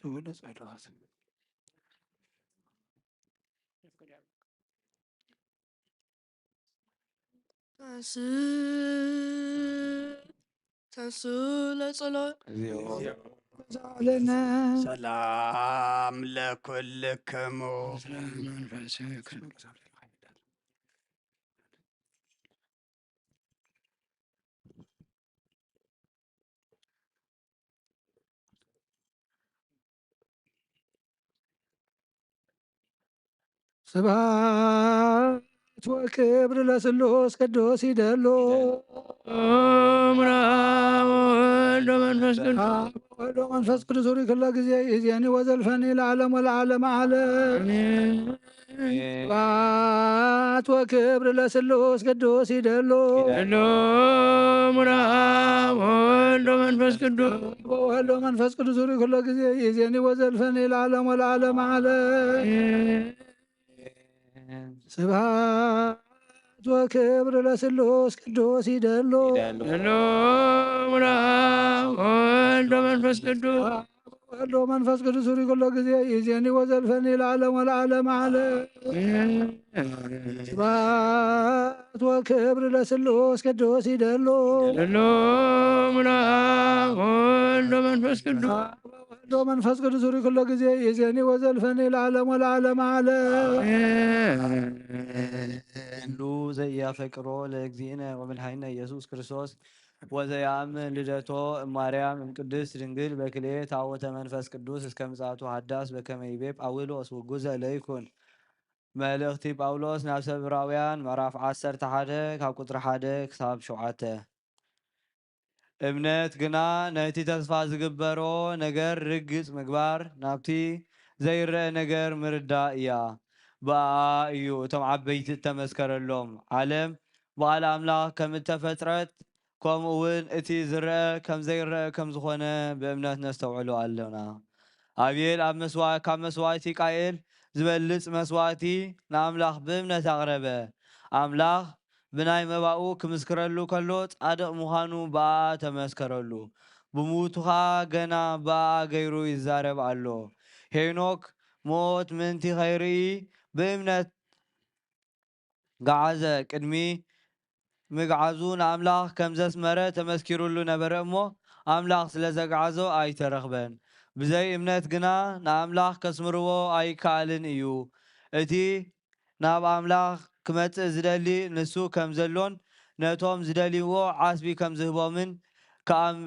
ንብሎ ጸሎት። ተንሱ ለጸሎት። ሰላም ለኩልክሙ። ስብሐት ወክብር ለስሉስ ቅዱስ ይደሉ። አብ ወወልድ ወመንፈስ ቅዱስ። አብ ወወልድ ወመንፈስ ቅዱስ ሪ ኩሎ ጊዜ ይዜኒ ወዘልፈኒ ለዓለም ወለዓለም ዓለም። ስብሐት ወክብር ለስሉስ ቅዱስ ይደሉ። ይደሉ። አብ ወወልድ ወመንፈስ ቅዱስ። ወወልድ ወመንፈስ ቅዱስ ሪ ኩሎ ጊዜ ይዜኒ ወዘልፈኒ ለዓለም ወለዓለም ዓለም። ስብሐት ወክብር ለስሉስ ቅዱስ ይደሉ። ይደሉ። አብ ወወልድ ወመንፈስ ቅዱስ። ወወልድ ወመንፈስ ቅዱስ ሪ ኩሎ ጊዜ ይዜኒ ወዘልፈኒ ለዓለም ወለዓለም ዓለም። ስብሐት ወክብር ለስሉስ ቅዱስ ይደሉ። ይደሉ። አብ ወወልድ ወመንፈስ ቅዱስ። ወወልድ ወመንፈስ ቅዱስ ሪ ኩሎ ጊዜ ይዜኒ ወዘልፈኒ ለዓለም ወለዓለም ዓለም። ኩሉ ዘኢያፈቅሮ ለእግዚእነ ወመድኃኒነ ኢየሱስ ክርስቶስ ወዘያምን ልደቶ እማርያም እምቅድስት ድንግል በክልኤ ታቦተ መንፈስ ቅዱስ እስከ ምጽአቱ ሀዳስ በከመ ይቤ ጳውሎስ ውጉዘ ለይኩን። መልእኽቲ ጳውሎስ ናብ ሰብ ዕብራውያን ምዕራፍ ዓሰርተ ሓደ ካብ ቁጽሪ ሓደ ክሳብ ሸውዓተ። እምነት ግና ነቲ ተስፋ ዝግበሮ ነገር ርግጽ ምግባር፣ ናብቲ ዘይረአ ነገር ምርዳእ እያ። ብኣኣ እዩ እቶም ዓበይቲ እተመስከረሎም። ዓለም ብቓል ኣምላኽ ከም እተፈጥረት፣ ከምኡ እውን እቲ ዝረአ ከም ዘይረአ ከም ዝኾነ ብእምነት ነስተውዕሎ ኣሎና። ኣቤል ኣብ መስዋ-፣ ካብ መስዋእቲ ቃኤል ዝበልጽ መስዋእቲ ንኣምላኽ ብእምነት ኣቕረበ። ኣምላኽ ብናይ መባኡ ክምስክረሉ ከሎ፣ ጻድቕ ምዃኑ ብኣኣ ተመስከረሉ። ብሞቱ ኸኣ ገና ብኣኣ ገይሩ ይዛረብ ኣሎ። ሄኖክ ሞት ምእንቲ ኸይርኢ ብእምነት ገዓዘ። ቅድሚ ምግዓዙ ንኣምላኽ ከም ዘስመረ ተመስኪሩሉ ነበረ እሞ፣ ኣምላኽ ስለ ዘግዓዞ ኣይተረኽበን። ብዘይ እምነት ግና ንኣምላኽ ከስምርዎ ኣይከኣልን እዩ። እቲ ናብ ኣምላኽ ክመጽእ ዝደሊ ንሱ ከም ዘሎን ነቶም ዝደልይዎ ዓስቢ ከም ዝህቦምን ክኣም-፣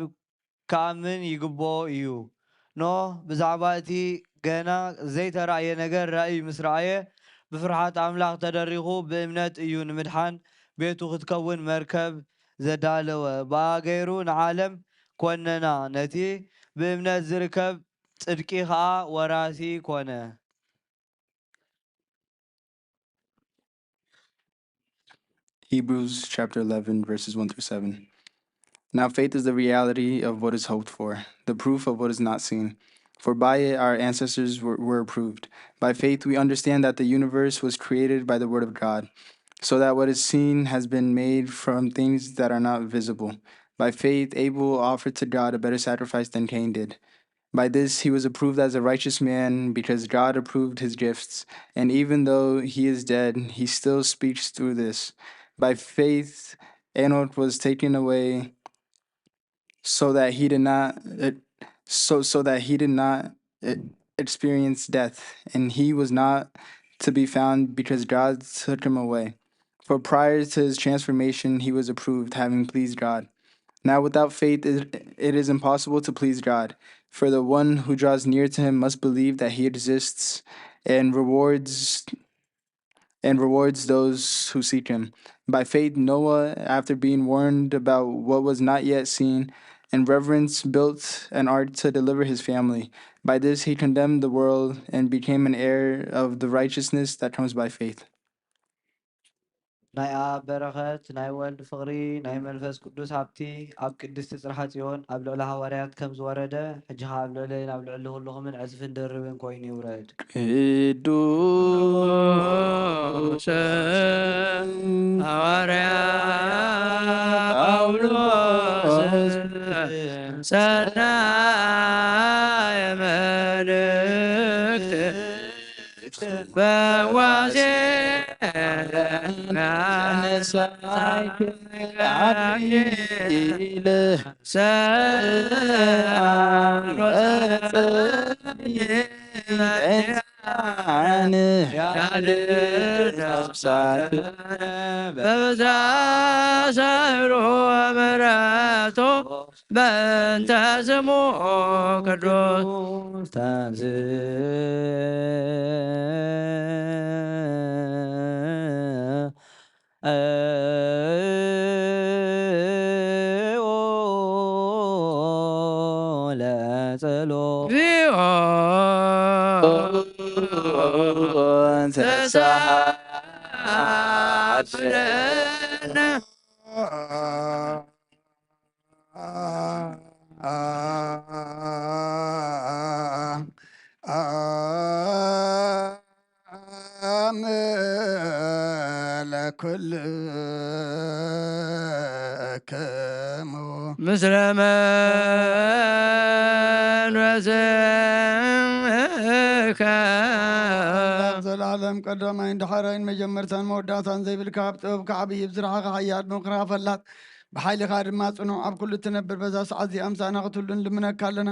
ክኣምን ይግብኦ እዩ። ኖህ ብዛዕባ እቲ ገና ዘይተራእየ ነገር ራእይ ምስ ረኣየ፣ ብፍርሃት ኣምላኽ ተደሪኹ ብእምነት እዩ ንምድሓን ቤቱ ክትከውን መርከብ ዘዳለወ። ብኣ ገይሩ ንዓለም ኮነና፣ ነቲ ብእምነት ዝርከብ ጽድቂ ኸኣ ወራሲ ኮነ። Hebrews chapter eleven, verses one through seven. Now faith is the reality of what is hoped for, the proof of what is not seen. For by it our ancestors were, were approved. By faith we understand that the universe was created by the word of God, so that what is seen has been made from things that are not visible. By faith Abel offered to God a better sacrifice than Cain did. By this he was approved as a righteous man, because God approved his gifts. And even though he is dead, he still speaks through this. By faith, Enoch was taken away so that he did not, eh, so, so that he did not, eh, experience death, and he was not to be found because God took him away. For prior to his transformation, he was approved, having pleased God. Now, without faith, it, it is impossible to please God. For the one who draws near to him must believe that he exists and rewards and rewards those who seek him. By faith, Noah, after being warned about what was not yet seen, in reverence built an ark to deliver his family. By this he condemned the world and became an heir of the righteousness that comes by faith. ናይ ኣብ በረኸት፣ ናይ ወልድ ፍቕሪ፣ ናይ መንፈስ ቅዱስ ሃብቲ ኣብ ቅድስቲ ጽርሐ ጽዮን ኣብ ልዕሊ ሃዋርያት ከም ዝወረደ፣ ሕጂ ኸኣ ኣብ ልዕለይን ኣብ ልዕሊ ኩልኹምን ዕጽፍን ድርብን ኮይኑ ይውረድ። ቅዱስ ሃዋርያ ጳውሎስ ሰናየ ፈዋሴ በብዛሰብሮ ምሕረቱ በእንተ ስሙ ቅዱስ ተንሥእ ለጸሎት። እግዚኦ ተሳሃለነ። ዘላለም ቀዳማይን ዳሕራይን መጀመርታን መወዳእታን ዘይብልካ፣ ኣብ ጥበብካ ዓብዪ፣ ብስራሕኻ ሓያል፣ ብምኽርኻ ፈላጥ፣ ብሓይልኻ ድማ ጽኑዕ፣ ኣብ ኩሉ እትነብር፣ በዛ ሰዓት እዚኣ ምሳና ክትህሉ ንልምነካ ኣለና።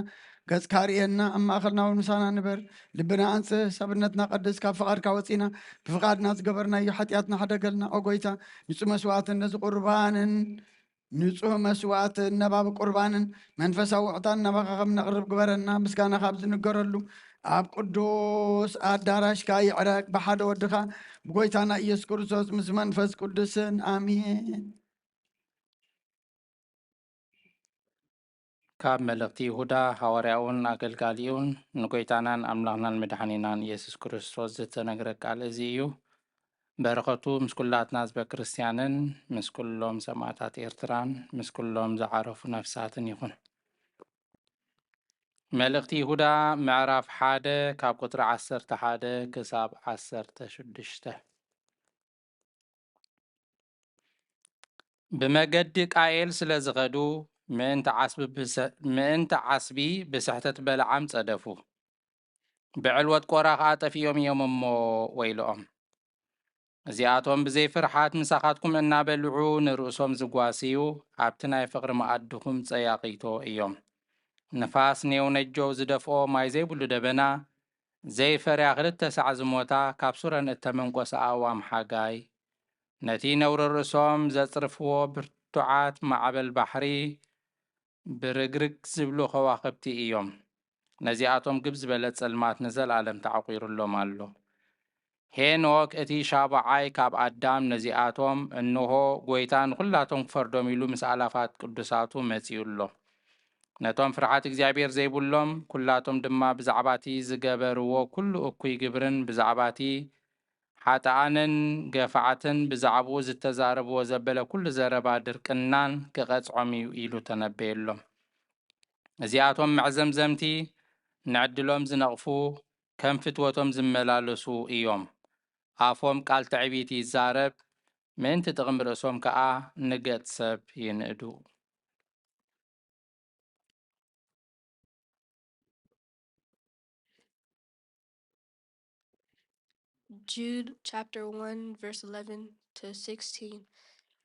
ገጽካ ርእየና፣ ኣብ ማእኸልና እውን ምሳና ንበር። ልብና ኣንጽህ፣ ሰብነትና ቀድስ፣ ካብ ፍቓድካ ወጺና ብፍቓድና ዝገበርናዮ ሓጢኣትና ሕደገልና። ኦ ጎይታ፣ ንጹህ መስዋእትን ነዚ ቁርባንን ንጹህ መስዋእትን ነባቢ ቁርባንን መንፈሳዊ ውዕታን ናባኻ ከም ነቕርብ ግበረና። ምስጋናኻ ኣብ ዝንገረሉ ኣብ ቅዱስ ኣዳራሽካ ይዕረግ፣ ብሓደ ወድኻ ብጎይታና ኢየሱስ ክርስቶስ ምስ መንፈስ ቅዱስን። ኣሜን። ካብ መልእኽቲ ይሁዳ ሃዋርያኡን ኣገልጋሊኡን ንጎይታናን ኣምላኽናን መድሓኒናን ኢየሱስ ክርስቶስ ዝተነግረ ቃል እዚ እዩ። በረኸቱ ምስ ኩላትና ህዝበ ክርስትያንን ምስ ኩሎም ሰማእታት ኤርትራን ምስ ኩሎም ዝዓረፉ ነፍሳትን ይኹን። መልእኽቲ ይሁዳ ምዕራፍ ሓደ ካብ ቁጽሪ ዓሰርተ ሓደ ክሳብ ዓሰርተ ሽዱሽተ። ብመገዲ ቃኤል ስለ ዝኸዱ፣ ምእንቲ ዓስቢ ብስ-፣ ምእንቲ ዓስቢ ብስሕተት በለዓም ጸደፉ። ብዕልወት ቆራ ኸኣ ጠፊኦም እዮም እሞ ወይልኦም። እዚኣቶም ብዘይ ፍርሓት ምሳኻትኩም እናበልዑ ንርእሶም ዝጓስዩ፣ ኣብቲ ናይ ፍቕሪ መኣድኹም ጸያቒቶ እዮም። ንፋስ ኔው ነጀው ዝደፍኦ ማይ ዘይብሉ ደበና፣ ዘይፈርያ ክልተ ሳዕ ዝሞታ ካብ ሱረን እተመንቆሰ ኣእዋም ሓጋይ፣ ነቲ ነውሪ ርእሶም ዘጽርፍዎ ብርቱዓት ማዕበል ባሕሪ፣ ብርግርግ ዝብሉ ከዋኽብቲ እዮም። ነዚኣቶም ግብ ዝበለ ጸልማት ንዘለኣለም ተዓቑሩሎም ኣሎ። ሄኖክ እቲ ሻብዓይ ካብ ኣዳም ነዚኣቶም፣ እንሆ፣ ጐይታ ንኹላቶም ክፈርዶም ኢሉ ምስ ኣላፋት ቅዱሳቱ መጺኡ ኣሎ። ነቶም ፍርሃት እግዚኣብሔር ዘይብሎም፣ ኩላቶም ድማ ብዛዕባ እቲ ዝገበርዎ ኩሉ እኩይ ግብርን ብዛዕባ እቲ ሓጥኣንን ገፋዕትን ብዛዕባኡ ዝተዛረብዎ ዘበለ ኩሉ ዘረባ ድርቅናን ክቐጽዖም እዩ ኢሉ ተነበየሎም። እዚኣቶም መዕዘምዘምቲ፣ ንዕድሎም ዝነቕፉ፣ ከም ፍትወቶም ዝመላለሱ እዮም። ኣፎም ቃል ትዕቢት ይዛረብ፣ ምእንቲ ጥቕሚ ርእሶም ከኣ ንገጽ ሰብ ይንእዱ። Jude chapter one, verse eleven to sixteen.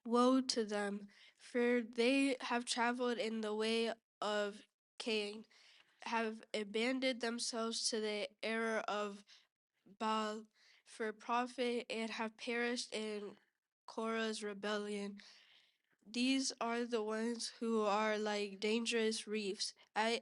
Woe to them, for they have traveled in the way of Cain, have abandoned themselves to the error of Baal for profit, and have perished in Korah's rebellion. These are the ones who are like dangerous reefs at,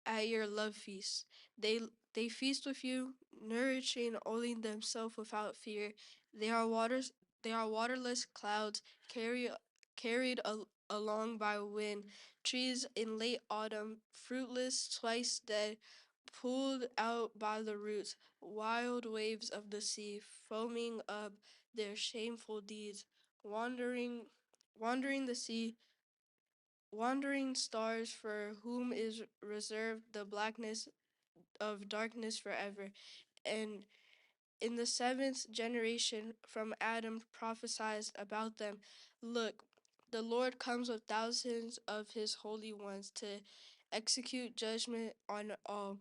at your love feast. They they feast with you, nourishing only themselves without fear. They are waters they are waterless clouds carry, carried al- along by wind, trees in late autumn, fruitless, twice dead, pulled out by the roots, wild waves of the sea, foaming up their shameful deeds, wandering, wandering the sea, wandering stars for whom is reserved the blackness of darkness forever. And in the seventh generation from Adam prophesies about them, "Look, the Lord comes with thousands of his holy ones to execute judgment on all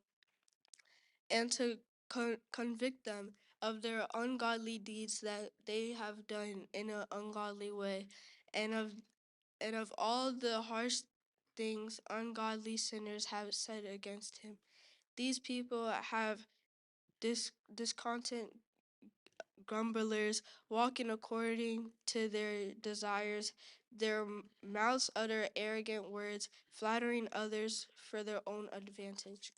and to con- convict them of their ungodly deeds that they have done in an ungodly way, and of and of all the harsh things ungodly sinners have said against him. These people have dis- discontent grumblers, walking according to their desires. Their mouths utter arrogant words, flattering others for their own advantage.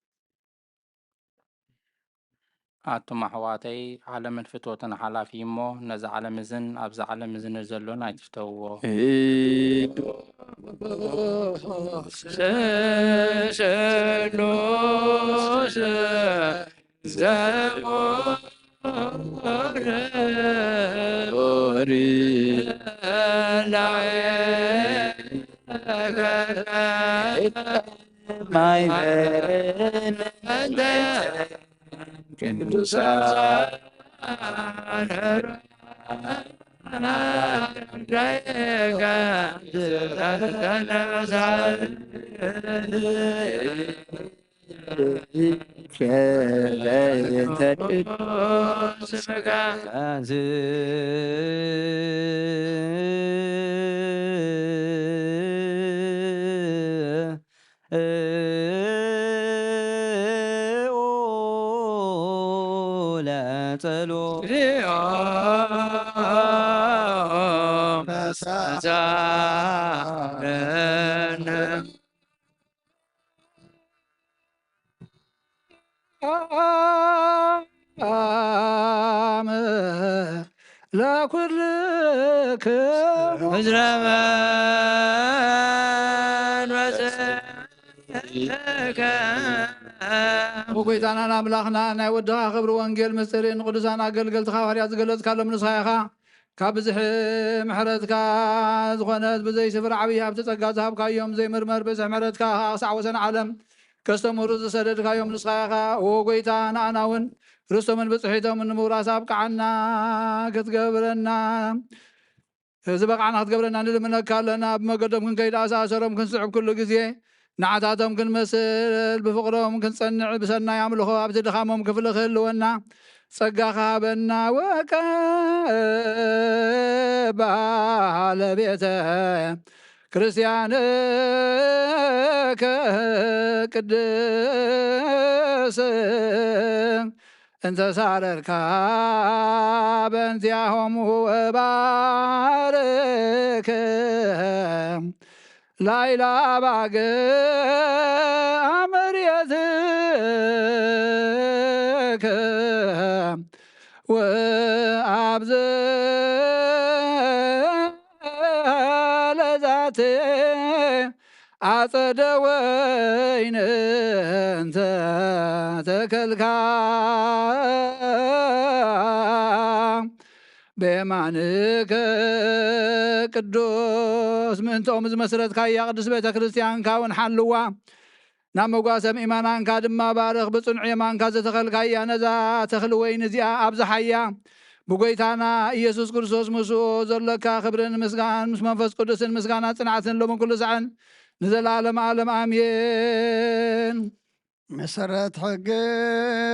ኣቱም ኣሕዋተይ፣ ዓለምን ፍትወትን ሓላፊ እሞ፣ ነዚ ዓለም እዝን ኣብዚ ዓለም እዝን ዘሎን ኣይትፍተውዎ። ለኩልክሙ ህዝረመን ወፅእከ። ጎይታናን ኣምላኽና ናይ ወድኻ ክብሪ ወንጌል ምስጢሪ ንቅዱሳን ኣገልገልትኻ ሃዋርያት ዝገለጽካሎም ንስኻ ኢኻ። ካብ ብዝሒ ምሕረትካ ዝኾነት ብዘይ ስፍር ዓብዪ ሃብቲ ጸጋ ዝሃብካዮም ዘይምርመር ብዝሒ ምሕረትካ ከኣ ክሳዕ ወሰን ዓለም ከስተምህሩ ዝሰደድካዮም ንስኻ ኢኻ። ዎ ጎይታ ንኣና እውን ርስቶምን ብጽሒቶምን ንምውራስ ኣብቅዓና ክትገብረና ዝበቕዓና ክትገብረና ንልምነካ ኣለና። ብመገዶም ክንከይድ ኣሳሰሮም ክንስዕብ ኩሉ ግዜ ንዓታቶም ክንመስል ብፍቕሮም ክንጸንዕ ብሰናይ ኣምልኾ ኣብቲ ድኻሞም ክፍሊ ክህልወና ጸጋ ክሃበና ወቀ ባለቤተ ክርስቲያን ቅድስ እንተሳረርካ በእንቲኣሆሙ ወባርክ ላይላ ባግ ኣመርየትክ ወኣብዝ ለዛት ኣጸደ ወይን እንተ ተከልካ በየማንከ ቅዱስ ምእንትኦም ዝመስረትካያ ቅዱስ ቤተ ክርስቲያንካ እውን ሓልዋ ናብ መጓሰ ምእመናንካ ድማ ባርኽ። ብጽኑዕ የማንካ ዝተኸልካያ ነዛ ተኽሊ ወይኒ እዚኣ ኣብዝሓያ። ብጎይታና ኢየሱስ ክርስቶስ ምስኡ ዘለካ ክብርን ምስጋን ምስ መንፈስ ቅዱስን ምስጋና ጽንዓትን ሎምን ኩሉ ሳዕን ንዘለዓለም ዓለም ኣሜን። መሰረት ሕጊ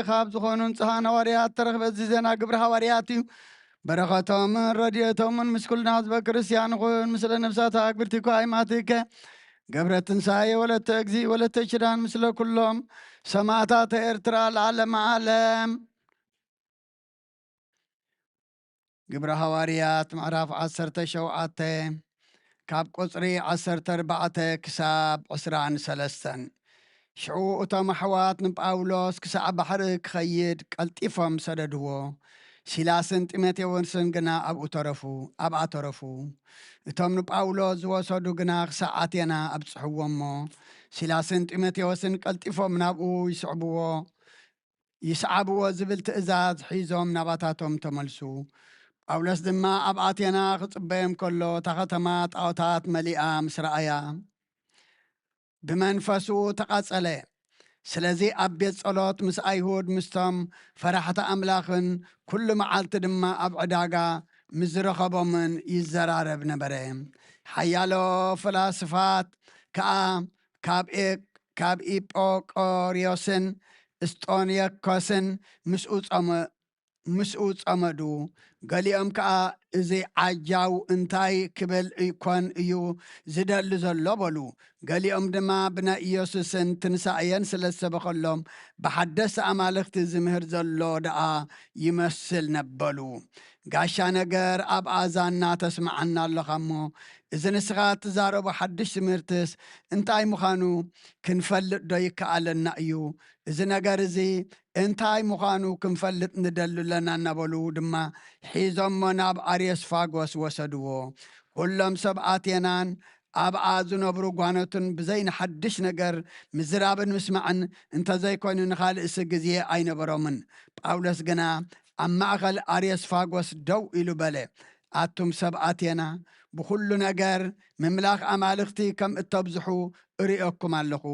ካብ ዝኾኑ ንጹሃን ሃዋርያት ተረኽበ። እዚ ዜና ግብሪ ሃዋርያት እዩ። በረኸቶምን ረድኤቶምን ምስ ኩልና ህዝበ ክርስቲያን ይኹን። ምስለ ነፍሳት ኣግብርቲ እኳ ኣይማትከ ገብረ ትንሳኤ ወለተ እግዚ ወለተ ኪዳን ምስለ ኩሎም ሰማዕታት ኤርትራ ለዓለመ ዓለም። ግብረ ሃዋርያት ምዕራፍ ዓሰርተ ሸውዓተ ካብ ቁጽሪ ዓሰርተ ኣርባዕተ ክሳብ ዕስራን ሰለስተን። ሽዑ እቶም ኣሕዋት ንጳውሎስ ክሳዕ ባሕሪ ክኸይድ ቀልጢፎም ሰደድዎ። ሲላስን ጢሞቴዎስን ግና ኣብኡ ተረፉ ኣብኣ ተረፉ። እቶም ንጳውሎስ ዝወሰዱ ግና ክሳዕ ኣቴና ኣብጽሕዎ እሞ ሲላስን ጢሞቴዎስን ቀልጢፎም ናብኡ ይስዕብዎ ይስዓብዎ ዝብል ትእዛዝ ሒዞም ናባታቶም ተመልሱ። ጳውሎስ ድማ ኣብ ኣቴና ክጽበዮም ከሎ እታ ከተማ ጣዖታት መሊኣ ምስ ረኣያ ብመንፈሱ ተቓጸለ። ስለዚ ኣብ ቤት ጸሎት ምስ ኣይሁድ ምስቶም ፈራሕቲ ኣምላኽን ኩሉ መዓልቲ ድማ ኣብ ዕዳጋ ምስ ዝረኸቦምን ይዘራረብ ነበረ። ሓያሎ ፈላስፋት ከኣ ካብ ኤ- ካብ ኢጶቆርዮስን እስጦንየኮስን ምስኡ ጸም- ምስኡ ጸመዱ። ገሊኦም ከኣ፣ "እዚ ዓጃው እንታይ ክብል ይኮን እዩ ዝደሊ ዘሎ?" በሉ። ገሊኦም ድማ፣ "ብናይ ኢየሱስን ትንሳኤን ስለ ዝሰበኸሎም፣ ብሓደስቲ ኣማልኽቲ ዝምህር ዘሎ ደኣ ይመስል" ነበሉ። ጋሻ ነገር ኣብ ኣዛና ተስምዓና ኣለኻ እሞ፣ እዚ ንስኻ እትዛረቦ ሓድሽ ትምህርትስ እንታይ ምዃኑ ክንፈልጥ ዶ ይከኣለና እዩ? እዚ ነገር እዚ እንታይ ምዃኑ ክንፈልጥ ንደሊ ኣለና እናበሉ ድማ ሒዞሞ ናብ ኣርዮስፋጎስ ወሰድዎ። ኩሎም ሰብ ኣቴናን ኣብኣ ዝነብሩ ጓኖትን ብዘይ ንሓድሽ ነገር ምዝራብን ምስማዕን እንተዘይኮይኑ ንኻልእሲ ግዜ ኣይነበሮምን። ጳውሎስ ግና ኣብ ማእከል ኣርዮስፋጎስ ደው ኢሉ በለ፣ "ኣቱም ሰብ ኣቴና፣ ብኹሉ ነገር ምምላኽ ኣማልኽቲ ከም እተብዝሑ እርእየኩም ኣለኹ።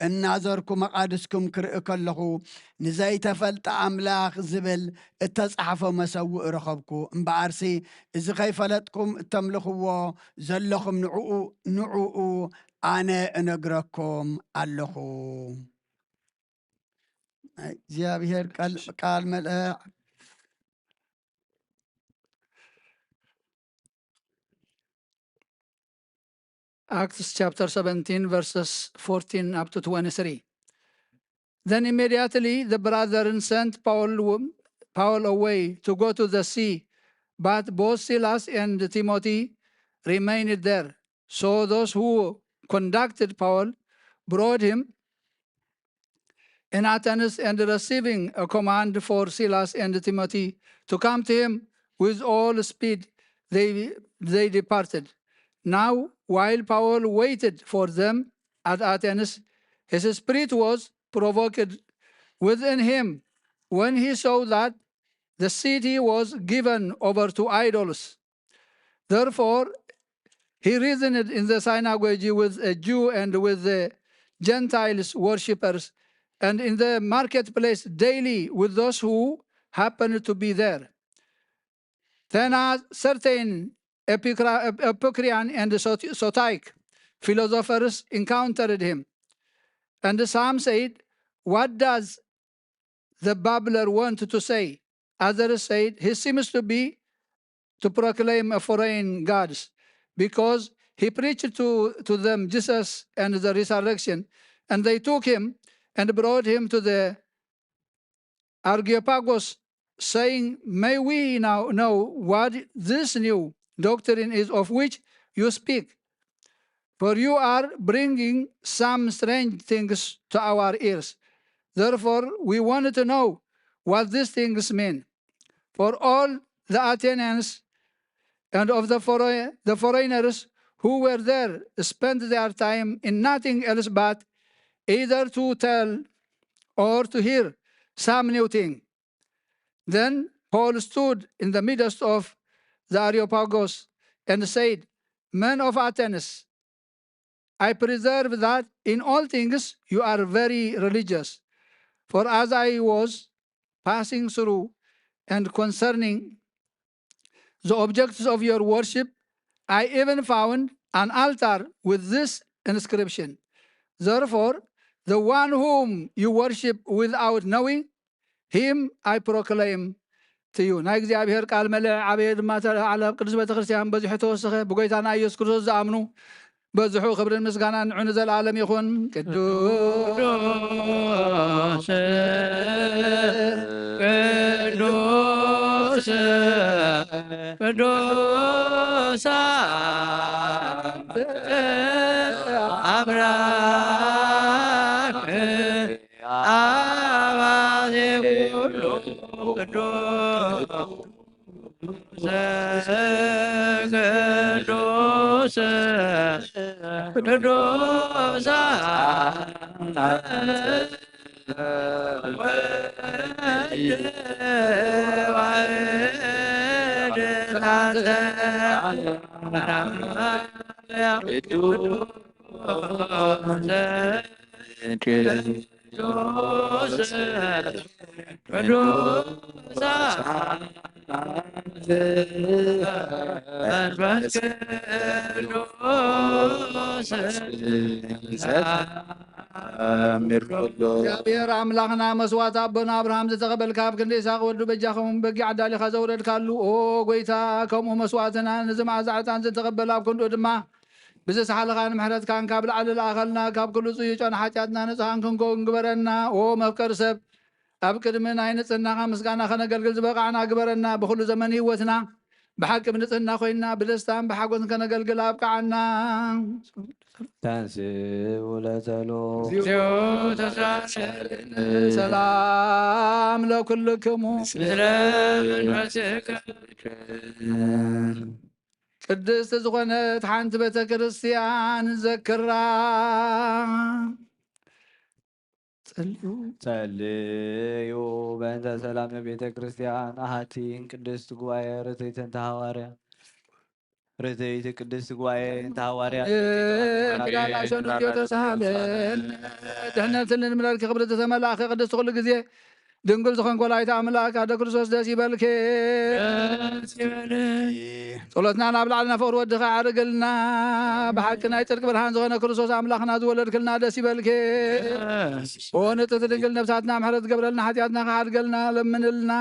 እናዘርኩ መቓድስኩም ክርኢ ከለኹ፣ ንዘይተፈልጠ ኣምላኽ ዝብል እተጻሕፈ መሰውእ ረኸብኩ። እምበኣርሲ እዚ ከይፈለጥኩም እተምልኽዎ ዘለኹም ንዕኡ፣ ንዕኡ ኣነ እነግረኩም ኣለኹ።" ናይ እግዚኣብሔር ቃል፣ ቃል መልአ። Acts chapter seventeen, verses fourteen up to twenty-three. Then immediately the brethren sent Paul, Paul away to go to the sea, but both Silas and Timothy remained there. So those who conducted Paul brought him in Athens, and receiving a command for Silas and Timothy to come to him with all speed, they, they departed. Now, while Paul waited for them at Athens, his spirit was provoked within him when he saw that the city was given over to idols. Therefore, he reasoned in the synagogue with a Jew and with the Gentiles worshippers, and in the marketplace daily with those who happened to be there. Then a certain Epicra-, Ep-, Epicurean and Sot-, Stoic philosophers encountered him. And some said, "What does the babbler want to say?" Others said, "He seems to be to proclaim a foreign gods, because he preached to, to them Jesus and the resurrection, and they took him and brought him to the Areopagus, saying, 'May we now know what this new doctrine is of which you speak? For you are bringing some strange things to our ears. Therefore, we want to know what these things mean.' For all the Athenians and of the, foreign, the foreigners who were there spent their time in nothing else but either to tell or to hear some new thing. Then Paul stood in the midst of the Areopagus and said, 'Men of Athens, I perceive that in all things you are very religious. For as I was passing through and concerning the objects of your worship, I even found an altar with this inscription: Therefore, the one whom you worship without knowing, him I proclaim to you.'" ናይ እግዚኣብሔር ቃል መልአ፣ ዓበየ ድማ ተላዕለ፣ ኣብ ቅድስት ቤተ ክርስቲያን በዚሑ ተወሰኸ፣ ብጎይታና ኢየሱስ ክርስቶስ ዝኣምኑ በዝሑ ክብርን ምስጋናን ንዑ ንዘለዓለም ይኹን። ቅዱስ፣ ቅዱስ፣ ቅዱስ አምላክ አባዜ ኩሉ ቅዱስ፣ ቅዱስ፣ ቅዱስ ወልድ ዋሕድ አንተ ቅዱስ፣ ቅዱስ፣ ቅዱስ መንፈስ ቅዱስ ዘምር ኩሉ። እግዚኣብሔር ኣምላኽና መስዋዕቲ ኣቦና ኣብርሃም ዝተቐበልካ ኣብ ክንዲ ይስሐቅ ወዱ በጃ ኸውን በጊዕ ኣዳሊኻ ዘውረድካሉ፣ ኦ ጎይታ፣ ከምኡ መስዋዕትና ነዚ መዓዛ ዕጣን ዝተቐበል ኣብ ክንድኡ ድማ ብዝሰሓልኻን ምሕረትካን ካብ ላዕሊ ለኣኸልና፣ ካብ ኩሉ ጽዩጫን ሓጢኣትና ንጹሃን ክንከውን ግበረና። ኦ መፍቀሪ ሰብ፣ ኣብ ቅድሚ ናይ ንጽህናኻ ምስጋና ከነገልግል ዝበቓዕና ግበረና። ብኹሉ ዘመን ህይወትና ብሓቂ ብንጽህና ኮይንና ብደስታን ብሓጎስን ከነገልግል ኣብቅዓና። ተንሥኡ ለጸሎት። እግዚኦ ተሳለነ። ሰላም ለኩልክሙ። ምስለ መንፈስከ። ቅድስት ዝኾነት ሓንቲ ቤተ ክርስቲያን ዘክራ። ጸልዩ። ጸልዩ በእንተ ሰላም ቤተ ክርስቲያን ኣሃቲን ቅድስት ጉባኤ ርትዕትን ተሃዋርያ ርትዕት ቅድስት ጉባኤ እንተ ሃዋርያ። ኪዳን ላሸኑ ጌቶ ሳህልን ድሕነትን ንምለልኪ ክብሪ ዝተመላእኸ ቅድስት ኩሉ ግዜ ድንግል ዝኾንክ ወላዲተ ኣምላክ ኣደ ክርስቶስ ደስ ይበልኪ። ደስ ይበልኪ። ጸሎትና ናብ ላዕሊ ናብ ፍቕሪ ወድኻ ኣዕርግልና። ብሓቂ ናይ ጽድቂ ብርሃን ዝኾነ ክርስቶስ ኣምላኽና ዝወለድክልና ደስ ይበልኪ። ደስ ኦ ንጽሕቲ ድንግል ነብሳትና ምሕረት ገብረልና ሓጢኣትና ክሓድገልና ለምንልና።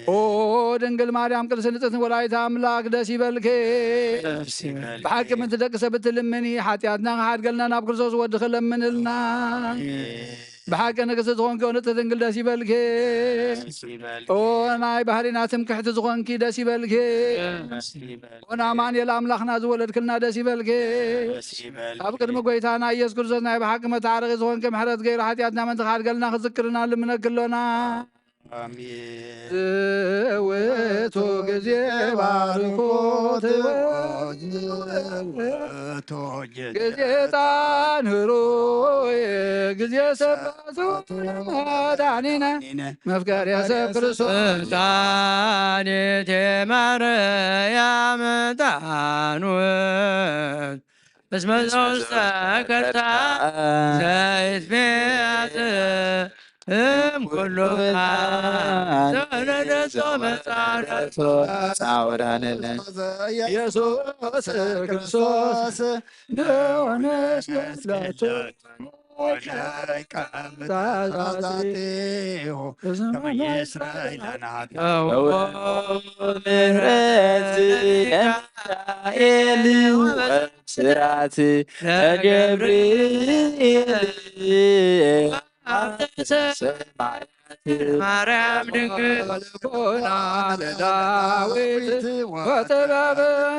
ኦ ድንግል ማርያም ቅድስት ንጽሕቲ ወላዲተ ኣምላክ ደስ ይበልኪ። ደስ ይበልኪ። ብሓቂ ምንቲ ደቂ ሰብ እትልምኒ ሓጢኣትና ክሓድገልና ናብ ክርስቶስ ወድኺ ለምንልና። ብሓቂ ንግስቲ ዝኾንኪ ኦ ንጽሕቲ ድንግል ደስ ይበልኪ። ደስ ይበልኪ። ኦ ናይ ባህሪና ትምክሕቲ ዝኾንኪ ደስ ይበልኪ። ደስ ይበልኪ። ኦ ንኣማኑኤል ኣምላኽና ዝወለድክልና ደስ ይበልኪ። ደስ ይበልኪ። ኣብ ቅድሚ ጎይታና ኢየሱስ ክርስቶስ ናይ ብሓቂ መተዓረቒ ዝኾንኪ ምሕረት ገይሩ ሓጢኣትና ምንቲ ክሓድገልና ክዝክርና ልምነኪ ኣሎና። ኣሜን። ዝውቱ ግዜ ባርኮት፣ ዝውቱ ግዜ ጣንሮ፣ ግዜ ሰባቱ መድኃኒነ መፍቀሪ ሰብ ክርስቶስ። መድኃኒቴ ማርያም ጣንወት እስመ ዘውስተ ከርታ ዘይትቤያት እም ኩሉ ተወለደቶ መጻረቶ ጻውራንነ ኢየሱስ ክርስቶስ ንዑ ንስገድ ለቱ ምሕረት ምሕረት ስራት ለገብርኤል ሰማያት ማርያም ድንግል ልቦና ለዳዊት ወጥበብ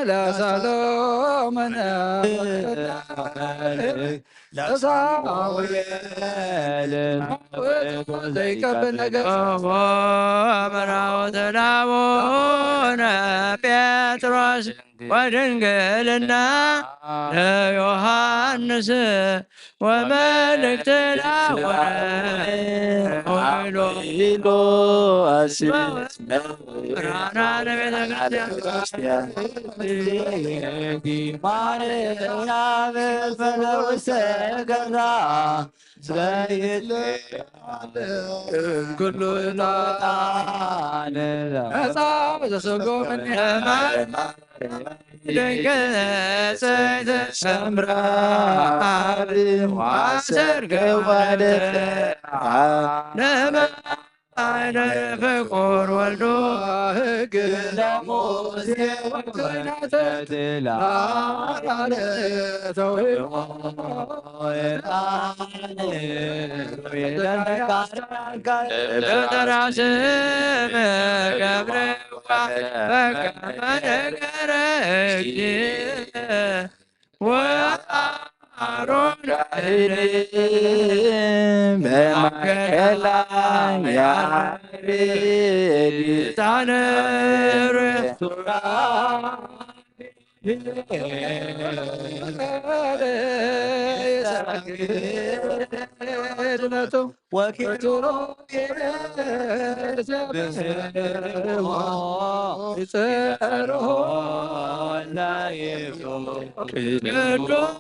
ለሰሎሞን ለሳሙኤል ዘይቀብል ነገር መራወ ተላቦነ ጴጥሮስ ወድንግልና ለዮሐንስ ወመልእክተ ላወነ ወይሎ ኢሎ አሲስ ብርሃና ለቤተ ክርስቲያን ማርያም ፈለውሰ ገራ ዘይት ኩሉ ጣን መጻ ዘሰጎ ምን ድንግል ዘይት ሰምራ አብ ዋሰርገ ወደተ ለመ አይነ ፍቁር ወልዶ ህግ ለሙሴ ወዘይናተትላ ተውሞ ለተራስም ገብረ በከመ ነገረ እግዚእ ወአሮን በማእከላ ያሬድ ዕጣነ ርቱራ ወኪሩቤል ዘበስርዎ ይጸርዎ ላይብሉ ቅዱስ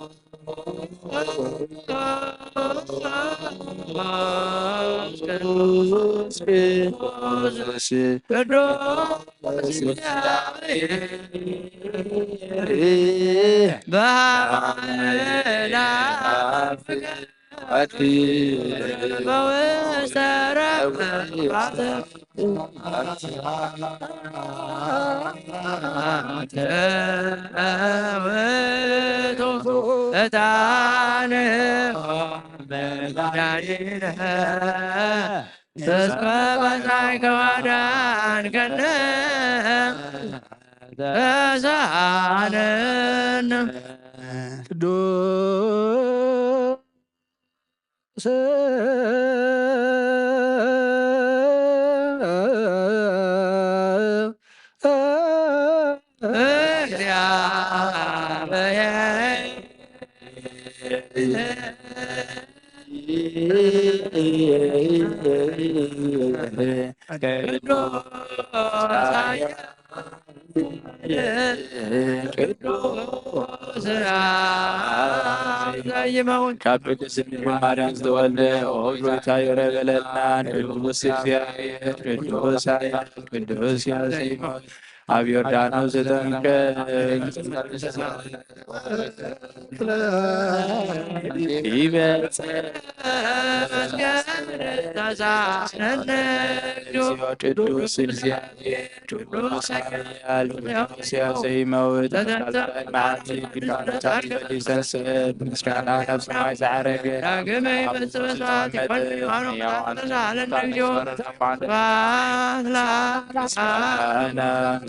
ቅዱስ ቅዱስ ቅዱስ በሃይላ ፍቅር በውስተ ረብዓተ ተውቱ ዕጣን መዳይነ እስመ በጻሕከ ወአዳንከነ ተሳሃለነ። ቅዱስ ካብ ቅድስት ድንግል ማርያም ዝተወልደ ኦ ጎይታ ይቕረ በለልና። ቅዱስ እግዚኣብሔር ቅዱስ ኃያል ቅዱስ ያዘይሞት ኣብ ዮርዳኖስ ዘጠምቀ ይበልጽ ቅዱስ እግዚኣብሔር ቅዱስ ኃያል ቅዱስ ያዘይመውት መዓልቲ ግዳመታት ፈሊሰን ሰብ ምስጋና ናብ ሰማይ ዝዓረገ ዳግመ ይመጽእ በሰዓት ይኮን ዮሐንስ ተሳለን እግዚኦ ስብሐት ለአብ ስብሐት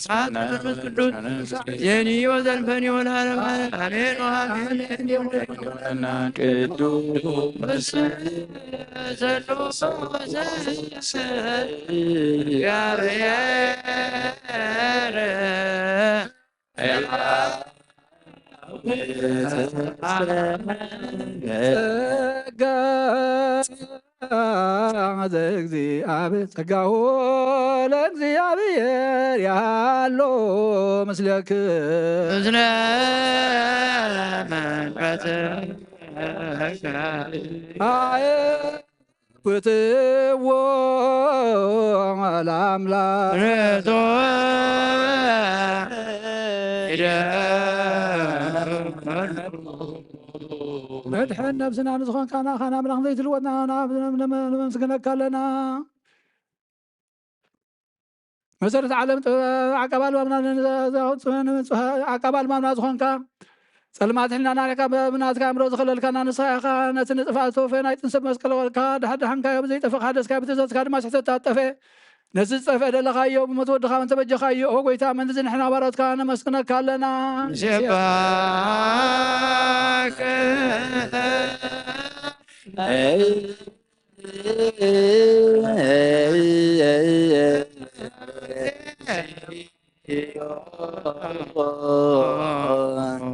ለመንፈስ ቅዱስ የኒ ወዘልፈኒ ወለዓለመ ዓለም አሜን ወአሜን። ቅዱስ ስሉስ እግዚአብሔር ጸጋ ዘእግዚአብሔር ጸጋሁ ለእግዚአብሔር ያሎ ምስለክ ምስለ መንፈስከ አየ ፍትዎ ለአምላክ ርቶ መድሕን ነብስና ንዝኾንካ ንኣኻ ንኣምላኽ ዘይትልወጥና ነመስግነካ ኣለና። መሰረት ዓለም ጥበብ ዓቃብ ኣልባብና ዓቃብ ኣልባብና ዝኾንካ ጸልማት ሕልና ናሪኻ ብናትካ ኣእምሮ ዝኸለልካና ንስኻ ኢኻ። ነቲ ንጥፍኣት ዝተወፈየ ናይ ጥንሰብ መስቀል ወልካ ዳሕዳሕንካዮ ብዘይጠፍእ ሓደስካ ብትእዛዝካ ድማ ስሕተት ኣጠፈ። ነዚ ዝጠፍአ ደለኻዮ ብሞት ወድኻ እንተበጀኻዮ ኦ ጎይታ መንዚ ንሕና ባሮትካ ነመስግነካ ኣለና። ንሴባክ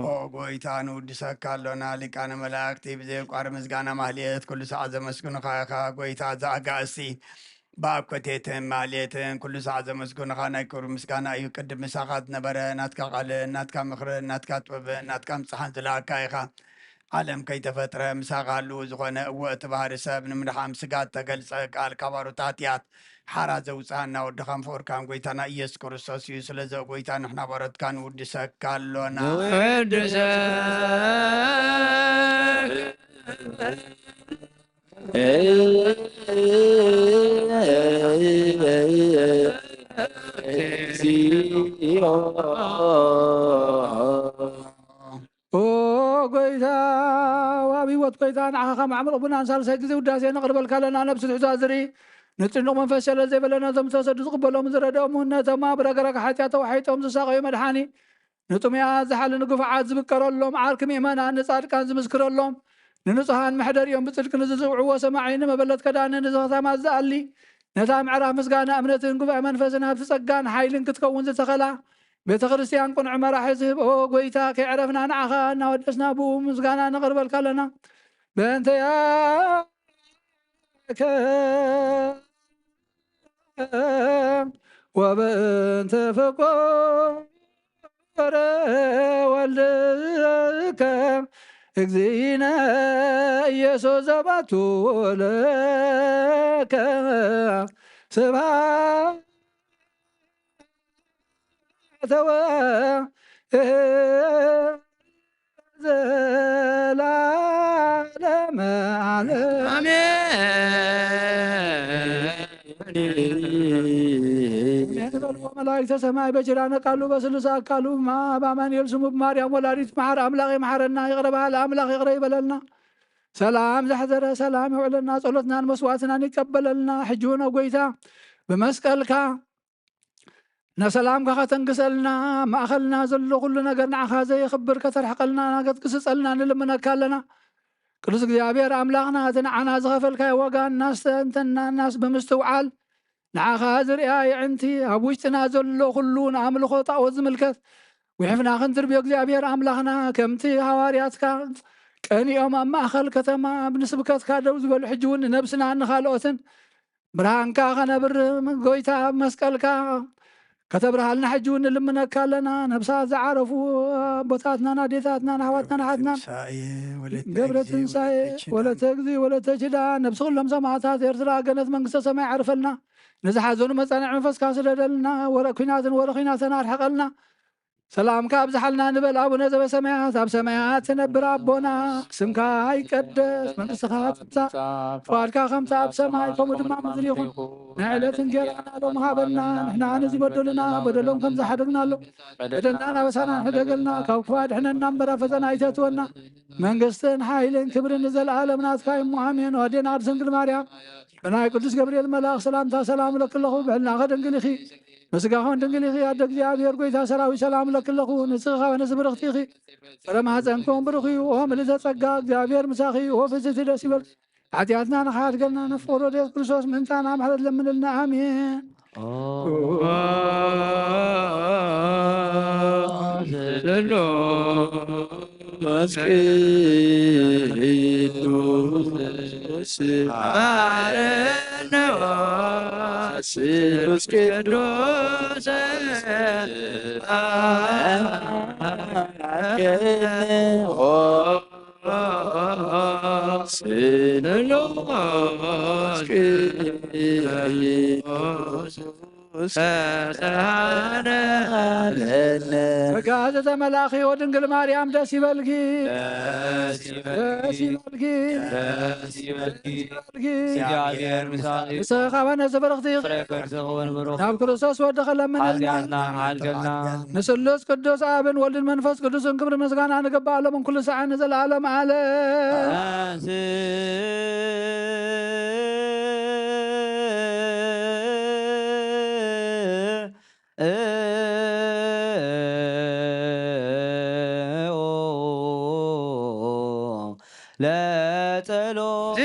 ኦ ጎይታ ንውድሰካ ኣሎና። ሊቃነ መላእክቲ ብዘየቋሪ ምስጋና ማህሌት ኩሉ ሰዓት ዘመስግኑኻ ኢኻ። ጎይታ ዘኣጋእዝቲ ብኣብ ኮቴትን ማህሌትን ኩሉ ሰዓት ዘመስግኑኻ ናይ ክብሪ ምስጋና እዩ። ቅድም ምሳኻ ዝነበረ ናትካ ቃልን ናትካ ምኽርን ናትካ ጥበብን ናትካ ምጽሓን ዝለኣካ ኢኻ። ዓለም ከይተፈጥረ ምሳኻ ህልው ዝኾነ፣ እወ፣ እቲ ባህሪ ሰብ ንምድሓን ስጋ እተገልጸ ቃል ካብ ኣሮት ሓጢኣት ሓራ ዘውጽኣና ወድኻን ፍቑርካን ጎይታና ኢየሱስ ክርስቶስ እዩ። ስለዚ ኦ ጎይታ ንሕና ባሮትካ ንውድሰካ ኣሎና። ንውድሰካ እግዚኦ። ኦ ጎይታ፣ ኣብ ህይወት ጎይታ ንዓኻ ከም ኣዕምቕ ብናን ሳልሳይ ግዜ ውዳሴ ነቕርበልካ ኣለና። ነብሲ ትሕዛ ዝርኢ ንጭኑቕ መንፈስ ሸለል ዘይበለ ነዞም ዝተሰዱ ዝቕበሎም ዝረድኦም ነቶም ኣብ ረግረግ ሓጢኣት ተዋሒጦም ዝሳቐዩ መድሓኒ ንጥሙያት ዝሓሊ ንግፉዓት ዝብቀረሎም ዓርኪ ምእመናን ንጻድቃን ዝምስክረሎም ንንጹሃን መሕደሪኦም ብጽድቂ ንዝጽውዕዎ ሰማዒ ንመበለት ከዳኒ ንዝኽታማት ዝኣሊ ነታ ምዕራፍ ምስጋና እምነትን ጉባኤ መንፈስን ሃብቲ ጸጋን ሓይልን ክትከውን ዝተኸላ ቤተ ክርስቲያን ቅኑዕ መራሒ ዝህብ ኦ ጎይታ ከይዕረፍና ንዓኻ እናወደስና ብኡ ምስጋና ነቕርበልካ ኣለና። በእንተ ያከ ወበእንተ ፍቁር ወልድከ እግዚእነ ኢየሱስ ዘባቱ ለ ስብሐተ ወዘለዓለመ ዓለም። አሜን። በልዎ መላእክተ ሰማይ በኪዳነ ቃሉ በስሉስ አካሉ በአማኑኤል ስሙ ብማርያም ወላዲት መሓር አምላኽ ይምሓረና። ይቕረ በሃሊ አምላኽ ይቕረ ይበለልና። ሰላም ዘሕደረ ሰላም የውዕለና። ጸሎትናን መስዋዕትናን ይቀበለልና። ሕጂ እውን ኦ ጎይታ ብመስቀልካ ንሰላምካ ከተንግሰልና፣ ኣብ ማእኸልና ዘሎ ኩሉ ነገር ንዓኻ ዘየኽብር ከተርሕቐልና፣ ከተግስጸልና ንልምነካ ኣለና። ቅዱስ እግዚኣብሔር ኣምላኽና፣ እቲ ንዓና ዝኸፈልካዮ ዋጋ እናስተንተንና እናስ ብምስትውዓል ንዓኻ ዝርእያ የዕንቲ ኣብ ውሽጥና ዘሎ ኩሉ ንኣምልኾ ጣኦት ዝምልከት ጉሒፍና ክንድርብዮ እግዚኣብሔር ኣምላኽና፣ ከምቲ ሃዋርያትካ ቀኒኦም ኣብ ማእኸል ከተማ ኣብ ንስብከትካ ደው ዝበሉ፣ ሕጂ እውን ንነብስና ንኻልኦትን ብርሃንካ ከነብር ጎይታ ኣብ መስቀልካ ከተብርሃልና ሕጂ እውን ንልምነካ ኣለና። ነብሳት ዝዓረፉ ኣቦታትናን ኣዴታትናን ኣሕዋትናን ኣሓትናን ትንሳኤ ወለተ ገብረ እግዚእ ትንሳኤ ወለተ ኪዳን። ወለተ እግዚእ ወለተ ኪዳን ነብሲ ኩሎም ሰማዕታት ኤርትራ ገነት መንግስተ ሰማይ ዓርፈልና። ንዝሓዘኑ መጻንዒ መንፈስካ ስደደልና። ወረ ኲናትን ወረ ኲናትን ኣርሕቐልና። ሰላምካ ኣብዝሓልና ንበል። ኣቡነ ዘበሰማያት፣ ኣብ ሰማያት ትነብር ኣቦና፣ ስምካ ይቀደስ፣ መንግስትኻ ትምጻእ፣ ፍቓድካ ከምቲ ኣብ ሰማይ ከምኡ ድማ ምድሪ ይኹን። ናይ ዕለት እንጌራና ሎም ሃበና፣ ንሕና ንዝበደሉና በደሎም ከም ዝሓደግናሎም፣ በደልናን ኣበሳናን ሕደገልና፣ ካብ ክፉእ ኣድሕነና እምበር ኣብ ፈተና ኣይተእትወና። መንግስትን ሓይልን ክብርን ንዘለኣለም ናትካ እዩ እሞ ኣሜን። ኣዴና ቅድስት ድንግል ማርያም፣ ብናይ ቅዱስ ገብርኤል መልኣኽ ሰላምታ ሰላም እለኪ ኣለኹ፣ ብሕልናኸ ድንግል ኢኺ፣ በስጋኸን ድንግል ኢኺ፣ ኣደ እግዚኣብሔር ጐይታ ሰራዊት ሰላም እለኪ ኣለኹ። ንስኺ ካብ ኣንስቲ ብርኽቲ ኢኺ፣ ፍረ ማህፀንኪ እውን ብሩኽ እዩ። ኦ ምልዕተ ጸጋ፣ እግዚኣብሔር ምሳኺ እዩ። ኦ ፍስሕቲ ደስ ይበልኪ፣ ሓጢኣትና ንኽሓድገልና ንፍቕር ወደ የሱስ ክርስቶስ ምእንታና ምሕረት ለምንልና። ኣሜን። ስሉስ ቅዱስ ስሉስ ቅዱስ ስሉስ ቅዱስ ጸጋ ዘተመላኺ ወድንግል ማርያም ደስ ይበልኪ፣ ደስ ይበልኪ፣ ደስ ይበልኪ። እግዚኣብሔር ምሳኺ ንስኺ ካብ ኣንስቲ ብርኽቲ ኢኺ፣ ፍረ ከርስኺ እውን ብሩኽ። ናብ ክርስቶስ ወድኺ ለምንልና። ሓጢኣትና ሓድገልና። ንስሉስ ቅዱስ ኣብን ወልድን መንፈስ ቅዱስን ክብሪ ምስጋና ንግባእ ሎምን ኩሉ ሰዓን ንዘለኣለም ዓለም። ለጸሎት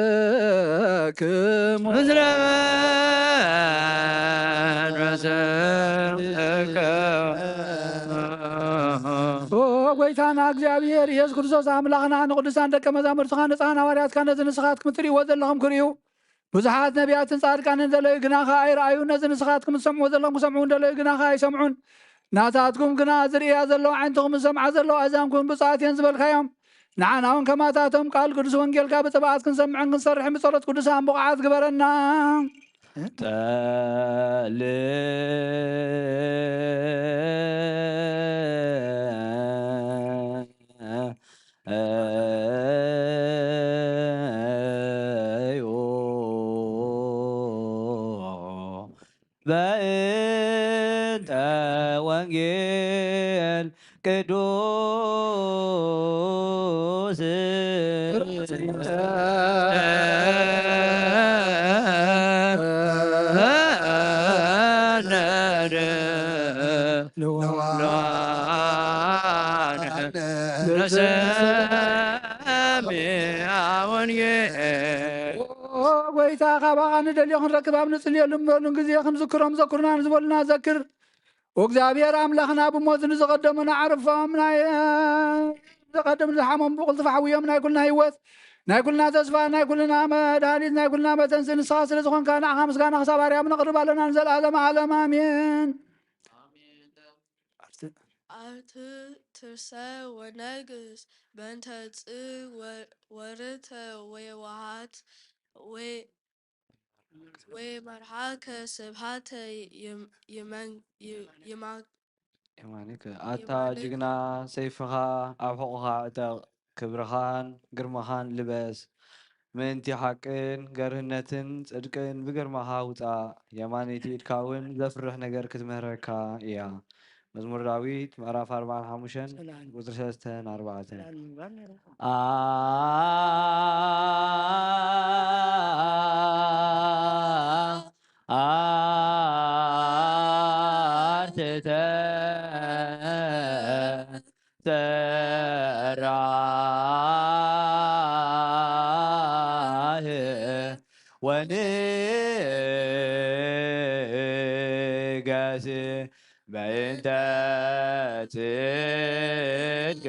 ለኩልክሙ ምስለ መንፈስከ። ኦ ጎይታና እግዚኣብሔር ኢየሱስ ክርስቶስ ኣምላኽና፣ ንቅዱሳን ደቀ መዛሙርትኻ ንጻን ሃዋርያትካ ነዚ ንስኻትኩም እትርእይዎ ዘለኹም ክርእዩ ብዙሓት ነቢያትን ጻድቃንን ደለዩ፣ ግናኸ ኣይረኣዩን። ነዚ ንስኻትኩም እትሰምዕዎ ዘለኹም ክሰምዑ እንደለዩ፣ ግናኸ ኣይሰምዑን። ናታትኩም ግና ዝርእያ ዘለዋ ኣዒንትኹም ዝሰምዓ ዘለዋ ኣእዛንኩም ብፁዓት እየን ዝበልካዮም፣ ንዓና እውን ከማታቶም ቃል ቅዱስ ወንጌልካ ብጥብዓት ክንሰምዕን ክንሰርሕን ብጸሎት ቅዱሳን ብቑዓት ግበረና። ጸልእ በእንተ ወንጌል ቅዱስ ንሰምዕ ወንጌል። ኦ ጎይታ፣ ካባኻ ንደልዮ ክንረክብ ኣብ ንጽልየሉን በሉን ግዜ ክንዝክሮም ዘኩርና ንዝበሉና ዘክር። እግዚኣብሔር ኣምላኽና፣ ብሞት ንዝቐደሙና ኣዕርፎም፣ ናይ ዝቐደሙ ዝሓሞም ብቕልጡፍ ሓውዮም፣ ናይ ኩልና ህይወት ናይ ኩልና ተስፋ፣ ናይ ኩልና መድሃኒት፣ ናይ ኩልና መተንሲ ንስኻ ስለ ዝኾንካ ንዓኻ ምስጋና ክሳብ ኣርያም ነቕርብ ኣለና ንዘለኣለም ዓለም ኣሜን። ኣርትርሰ ወነግስ በእንተ ጽ ወ- ወርተ ወየዋሃት ወ- ወየመርሓከ ስብሃተ ይም- ይመን- ይ- ይማ- የማኒክ ኣታ የማኒክ ጅግና ሰይፍኻ ኣብ ሕቑኻ ዕጠቕ፣ ክብርኻን ግርማኻን ልበስ። ምእንቲ ሓቅን ገርህነትን ጽድቅን ብግርማኻ ውጻእ። የማነይቲ ኢድካ እውን ዘፍርሕ ነገር ክትምህረካ እያ። መዝሙር ዳዊት ምዕራፍ ኣርባዓን ሓሙሽተን ሰላም። ቁጽሪ ሰለስተን ኣርባዕተን። ሰላም ይባል ነይሩ። ኣ- ኣርትተ ጸራህ ወንገስ በእንተ ጽድቅ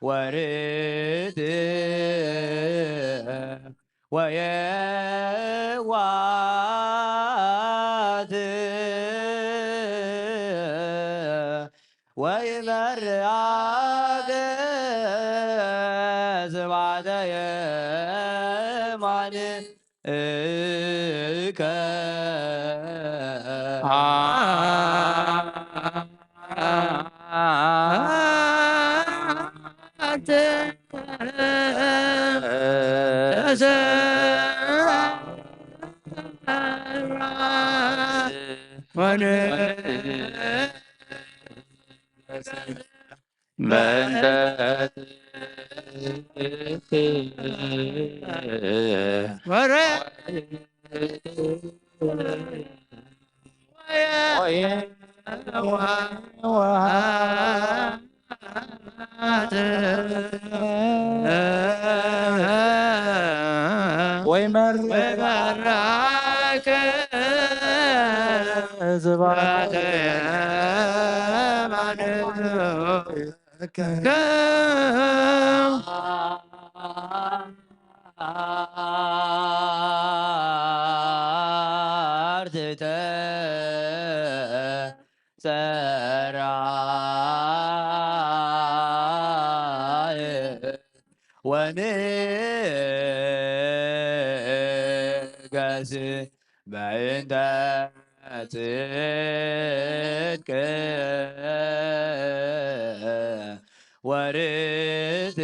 ወርት ወየዋት ወይመርዓከ ስብዓተ የማንከ። ጸራይ ወንገስ በእንተ ጽድቅ ወርት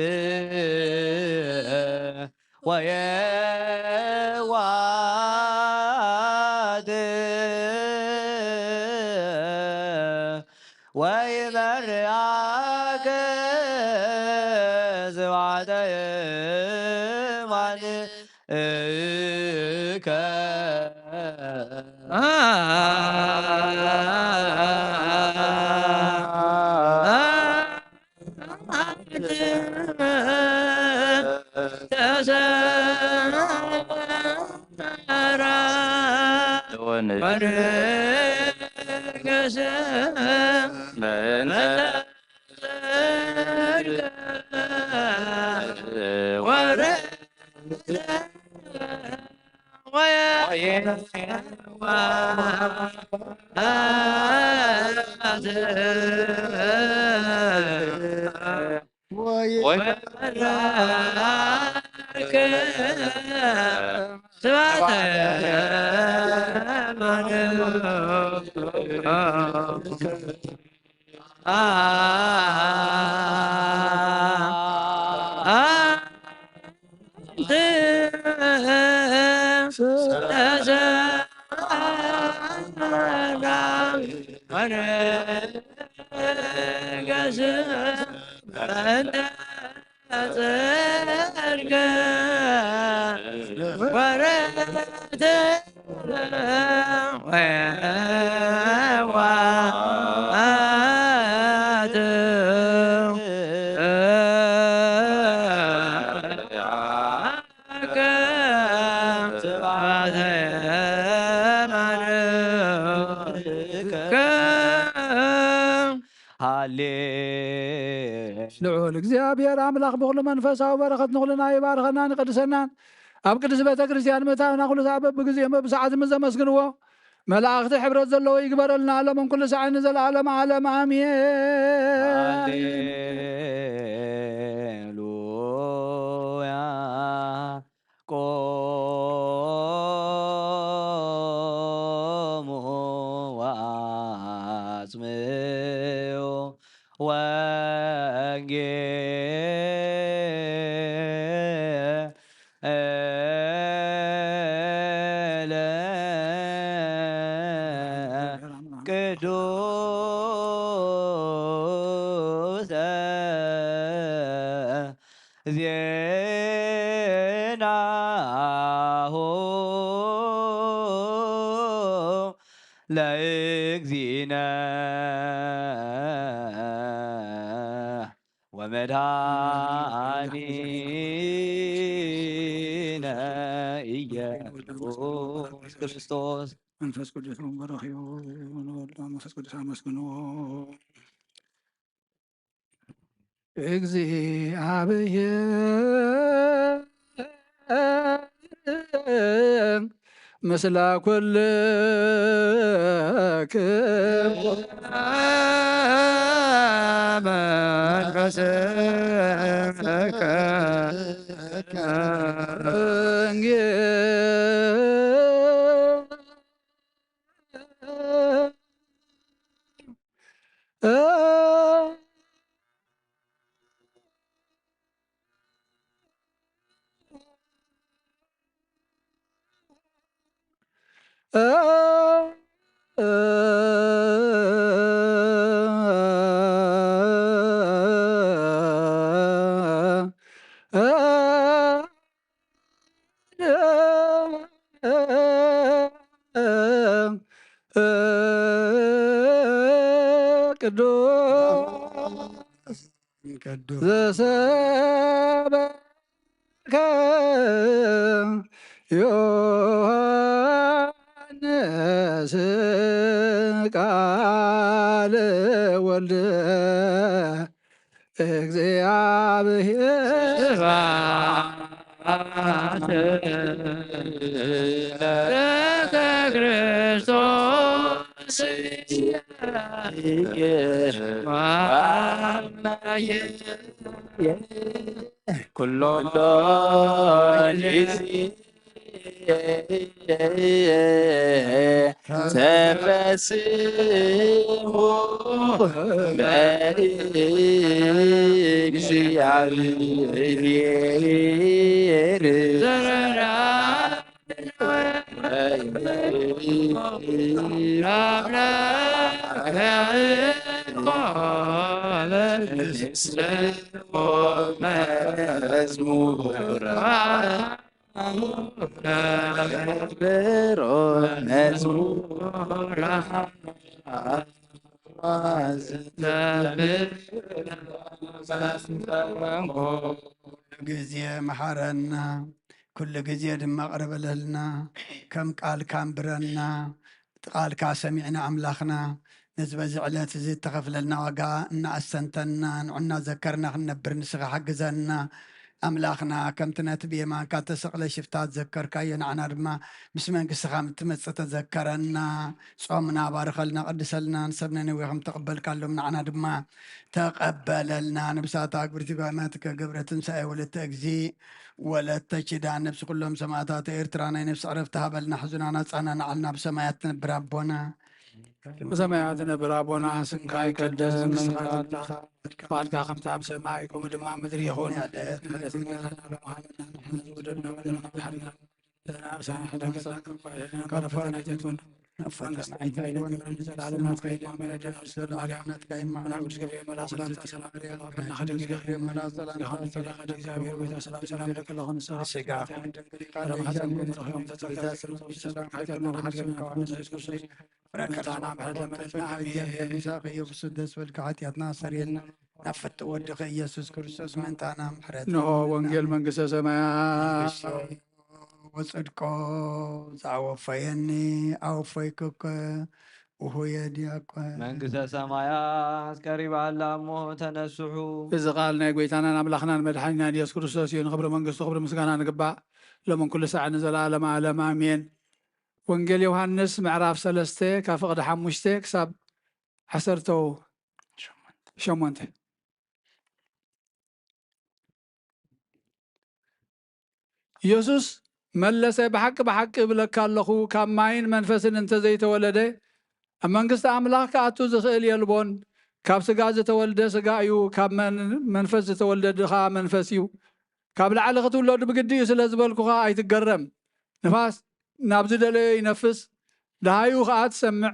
ወየዋት ወይመርዓከ ስብዓተ የማንከ። ሃሌ እግዚኣብሔር ኣምላኽ ብኹሉ መንፈሳዊ በረኸት ንኹልና ይባርኸናን ይቐድሰናን። ኣብ ቅድስት ቤተ ክርስቲያን ምእታውና ኩሉ ሰዓት በብግዜኡን በብሰዓትን ምስ ዘመስግንዎ፣ መላእኽቲ ሕብረት ዘለዎ ይግበረልና፣ ሎምን ኩሉ ሳዕን ንዘለዓለም ዓለም ኣሜን። ሃሌሉያ። ቆሙ ወአጽምዑ ወንጌል ቅዱሰ ዜናሁ ለእግዚእነ ወመድኃኒነ ኢየሱስ ክርስቶስ። መንፈስ ቅዱስ በረኺቡ ንወልድ መንፈስ ቅዱስ ኣመስግንዎ። እግዚኣብሔር ምስለ ኩልክሙ መንፈስከ። ቅዱስ ዘሰበከ ዮሐንስ ቃለ ወልድ እግዚኣብሔር ስብሐት ለክርስቶስ ኩሎ ጊዜ ተፈስሑ በእግዚአብሔር። መዝሙር ግዜ መሓረና፣ ኩሉ ግዜ ድማ ቅረበለልና፣ ከም ቃልካ ኣንብረና። ቃልካ ሰሚዕና ኣምላኽና፣ ነዚ በዚ ዕለት እዚ እተኸፍለልና ዋጋ እናኣስተንተንና፣ ንዑ እናዘከርና ክንነብር ንስኻ ሓግዘና። ኣምላኽና፣ ከምቲ ነቲ ብየማንካ እተሰቕለ ሽፍታ ዝዘከርካዮ፣ ንዓና ድማ ምስ መንግስትኻ ምትመጽእ ተዘከረና። ጾምና ባርኸልና፣ ቀድሰልና፣ ንሰብ ነነዌ ከም ተቐበልካሎም ንዓና ድማ ተቐበለልና። ንብሳታ ኣግብርቲ ጓይማትከ ገብረ ትንሳኤ ወለተ እግዚእ ወለተ ኪዳን ነብሲ ኩሎም ሰማእታት ኤርትራ ናይ ነብሲ ዕረፍቲ ሃበልና። ሕዙና ናጻና ንዓልና ብሰማያት ትነብር ኣቦና። ብሰማያት ትነብር ኣቦና፣ ስምካ ይቀደስ፣ መንግስትኻ ትምጻእ፣ ፍቓድካ ከምቲ ኣብ ሰማይ ከምኡ ድማ ኣብ ምድሪ ይኹን። ዕለትና ሎሚ ሃበና፣ ንሕና ዝወደድና በደልና ሓድግና ደስ በልካ ሓጢኣትና ኣሰርየልና። ናብ ፍትሕ ወድኸ ኢየሱስ ክርስቶስ ምእንታና ምሕረት እንሆ ወንጌል መንግስተ ሰማያት። ወጽድቆ ዝኣወፈየኒ ኣወፈይኩከ። ሆየ ዲያቆን። መንግስተ ሰማያት ቀሪባ ኣላ እሞ ተነስሑ። እዚ ቃል ናይ ጎይታናን ኣምላኽናን መድሓኒናን ኢየሱስ ክርስቶስ እዩ። ንኽብሪ መንግስቱ ክብሪ ምስጋና ንግባእ ሎምን ኩሉ ሳዕ ንዘለኣለም ኣለም ኣሜን። ወንጌል ዮሃንስ ምዕራፍ ሰለስተ ካብ ፍቕዲ ሓሙሽተ ክሳብ ዓሰርተው ሸሞንተ። ኢየሱስ መለሰ፣ ብሓቂ ብሓቂ እብለካ ኣለኹ፣ ካብ ማይን መንፈስን እንተዘይተወለደ ኣብ መንግስቲ ኣምላኽ ክኣቱ ዝኽእል የልቦን። ካብ ስጋ ዝተወልደ ስጋ እዩ፣ ካብ መን- መንፈስ ዝተወልደ ድኻ መንፈስ እዩ። ካብ ላዕሊ ክትውለዱ ብግዲ እዩ ስለ ዝበልኩኻ ኣይትገረም። ንፋስ ናብ ዝደለዮ ይነፍስ፣ ደሃዩ ኸኣ ትሰምዕ።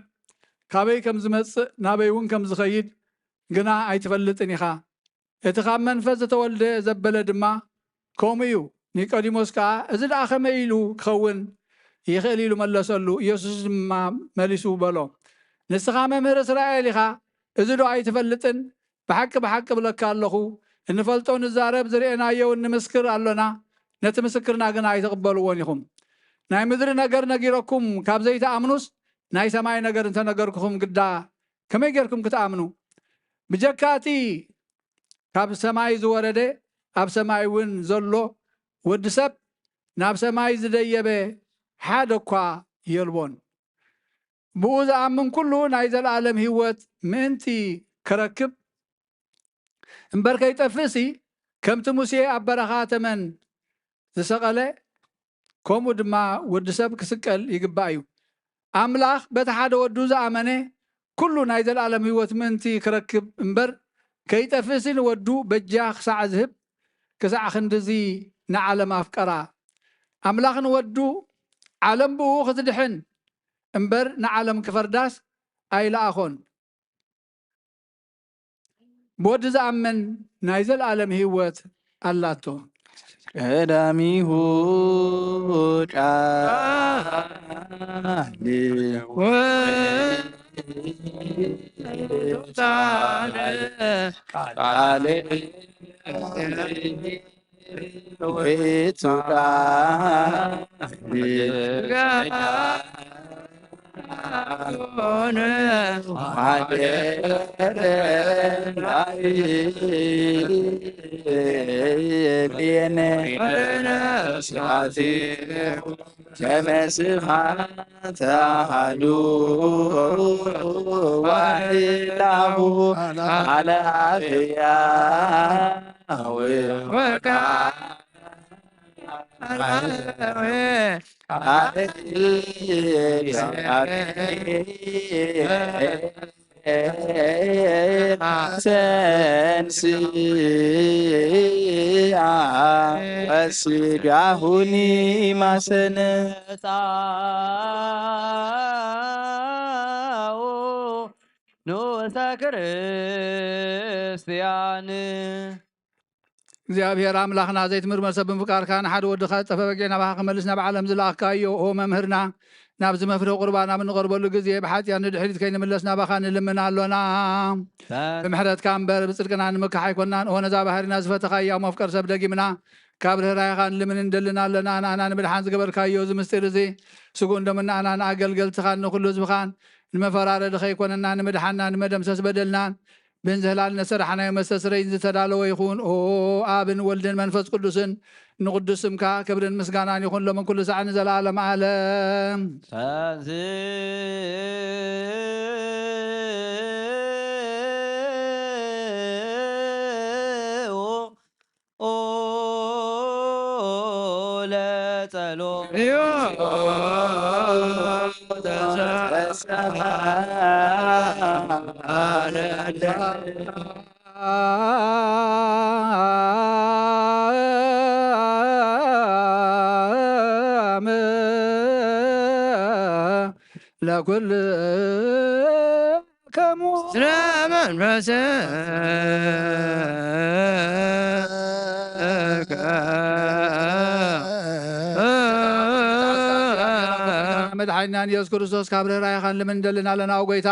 ካበይ ከም ዝመጽእ ናበይ እውን ከም ዝኸይድ ግና ኣይትፈልጥን ኢኻ። እቲ ካብ መንፈስ ዝተወልደ ዘበለ ድማ ከምኡ እዩ። ኒቆዲሞስ ከኣ፣ እዚ ደኣ ከመይ ኢሉ ክኸውን ይኽእል? ኢሉ መለሰሉ። ኢየሱስ ድማ መሊሱ በሎ፣ ንስኻ መምህር እስራኤል ኢኻ፣ እዚ ዶ ኣይትፈልጥን? ብሓቂ ብሓቂ እብለካ ኣለኹ፣ እንፈልጦ ንዛረብ፣ ዝርኤናዮ እውን ንምስክር ኣሎና፣ ነቲ ምስክርና ግን ኣይትቕበልዎን ኢኹም። ናይ ምድሪ ነገር ነጊረኩም ካብ ዘይትኣምኑስ፣ ናይ ሰማይ ነገር እንተነገርኩኹም ግዳ ከመይ ጌርኩም ክትኣምኑ? ብጀካ እቲ ካብ ሰማይ ዝወረደ፣ ኣብ ሰማይ እውን ዘሎ ወዲ ሰብ፣ ናብ ሰማይ ዝደየበ ሓደ እኳ የልቦን። ብኡ ዝኣምን ኩሉ ናይ ዘለኣለም ህይወት ምእንቲ ክረክብ እምበር ከይጠፍእሲ፣ ከምቲ ሙሴ ኣብ በረኻ ተመን ዝሰቐለ፣ ከምኡ ድማ ወዲ ሰብ ክስቀል ይግባእ እዩ። ኣምላኽ በቲ ሓደ ወዱ ዝኣመነ ኩሉ ናይ ዘለኣለም ህይወት ምእንቲ ክረክብ እምበር፣ ከይጠፍእሲ ንወዱ በጃ ክሳዕ ዝህብ፣ ክሳዕ ክንድዚ ንዓለም ኣፍቀራ። ኣምላኽ ንወዱ ዓለም ብኡ ክትድሕን እምበር፣ ንዓለም ክፈርዳስ ኣይለኣኾን። ብወዲ ዝኣምን ናይ ዘለኣለም ህይወት ኣላቶ። ቀዳሚሁ ቃል ቃል ውእቱ ቃል ከመስብሐ ተሃሉ ዋሂዳሁ ሃላፍያ ወቃ ሰንስያ ወስጋሁኒ ማሰነ ንኡሰ ክርስቲያን። እግዚኣብሔር ኣምላኽና ዘይትምርመር ሰብ ብምፍቃርካ ንሓደ ወድኻ ዝጠፈ በጊዕ ናባኻ ክመልስ ናብ ዓለም ዝለኣኽካዮ ኦ መምህርና ናብዚ መፍርሂ ቁርባን ኣብ እንቐርበሉ ግዜ ብሓጢኣት ንድሕሪት ከይንምለስ ናባኻ ንልምን ኣሎና። ብምሕረትካ እምበር ብጽድቅና ንምካሕ ኣይኮንናን። ኦ ነዛ ባህሪና ዝፈተኻያ መፍቀር ሰብ ደጊምና ካብ ርህራይኻ ንልምን እንደልን ኣለና። ንኣና ንምድሓን ዝገበርካዮ እዚ ምስጢር እዚ ስጉእን ደሙን ንኣና ንኣገልገልትኻን ንኹሉ ህዝብኻን ንመፈራረዲ ከይኮነና ንምድሓና ንመደምሰስ በደልናን ብንዝህላል ነሰራሕናዮ መስተስረይን ዝተዳለወ ይኹን። ኦ ኣብን ወልድን መንፈስ ቅዱስን ንቕዱስ ስምካ ክብርን ምስጋናን ይኹን ሎምን ኩሉ ሳዕ ንዘለኣለም ኣለም። ተንሥኡ ኦ ለጸሎት ለኩልከሙ ስለ መንፈስከ መድሓኒናን ኢየሱስ ክርስቶስ ካብ ርህራሄኻን ልምን እንደልን ኣለና። ኦ ጎይታ፣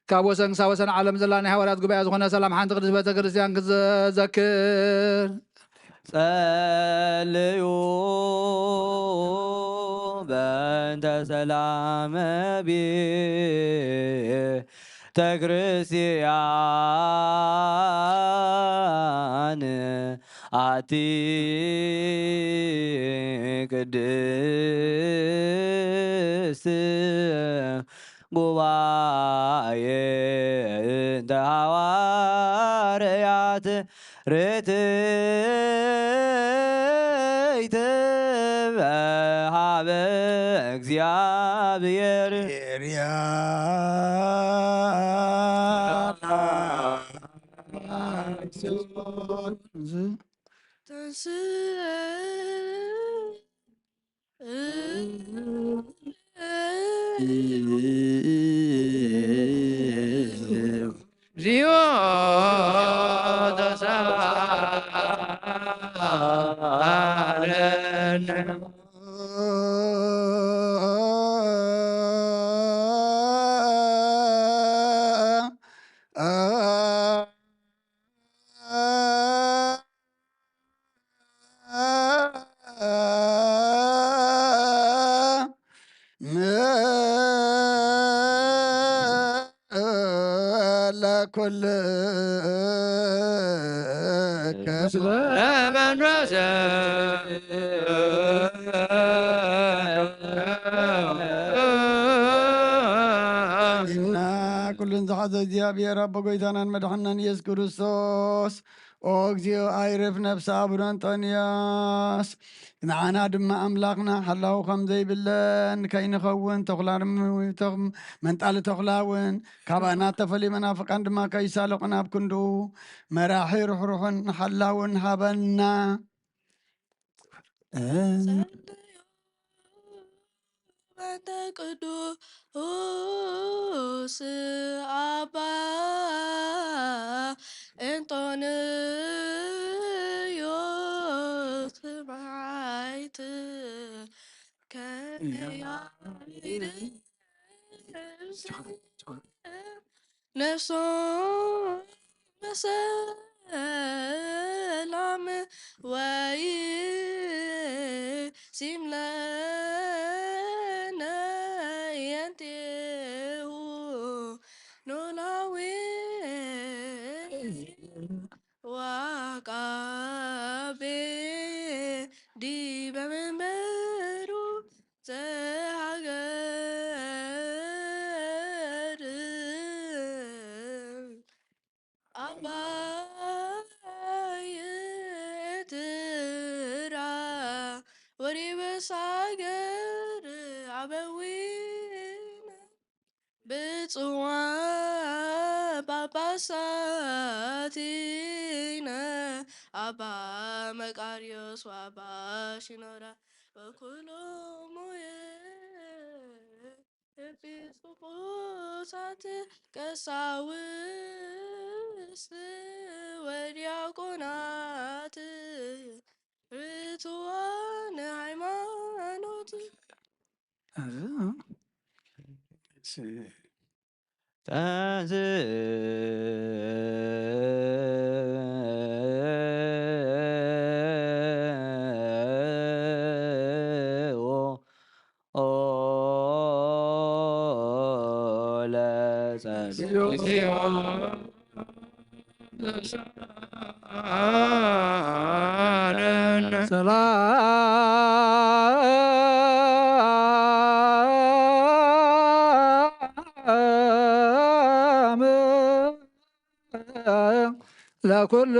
ካብ ወሰን ክሳብ ወሰን ዓለም ዘላ ናይ ሃዋርያት ጉባኤ ዝኾነ ሰላም ሓንቲ ቅድስት ቤተ ክርስቲያን ክዘክር። ጸልዩ በ እንተ ሰላመ ቤተ ክርስቲያን ኣቲ ቅድስት ጉባኤ እንተ ሃዋርያት ርትዕት በሃበ እግዚኣብሔር። ኩሉን ዝሓዘ እግዚኣብሔር ኣቦ ጎይታናን መድሓናን ኢየሱስ ክርስቶስ ኦ እግዚኣብሔር ኣይርፍ ነፍሲ ኣቡነ እንጠንዮስ ንዓና ድማ ኣምላኽና ሓላው ከም ዘይብለን ከይንኸውን ተኹላ መንጣሊ ተኹላ እውን ካባና ተፈልዩ መናፍቃን ድማ ከይሳለቑን ኣብ ክንድኡ መራሒ ርሕሩሕን ሓላውን ሃበና። በእንተ ቅዱስ ኣባ እንጦንዮስ ሰማዕት ከመያይድ ነፍሶም በሰላም ወይሲም ለነ የንቴሁ ኖላዊ ወአቃቤ ዲበ መንበሩ ዘሃገር አባይ ኤርትራ ወሪበስ ሃገር አበዊነ ብፁዓን ጳጳሳቲነ አባ መቃርዮስ ወአባ ሺኖዳ ወኩሎሙ ኤጲስቆጶሳት ቀሳውስት ወዲያቆናት ርቱዓን ሃይማኖት። ሰላም ለኩል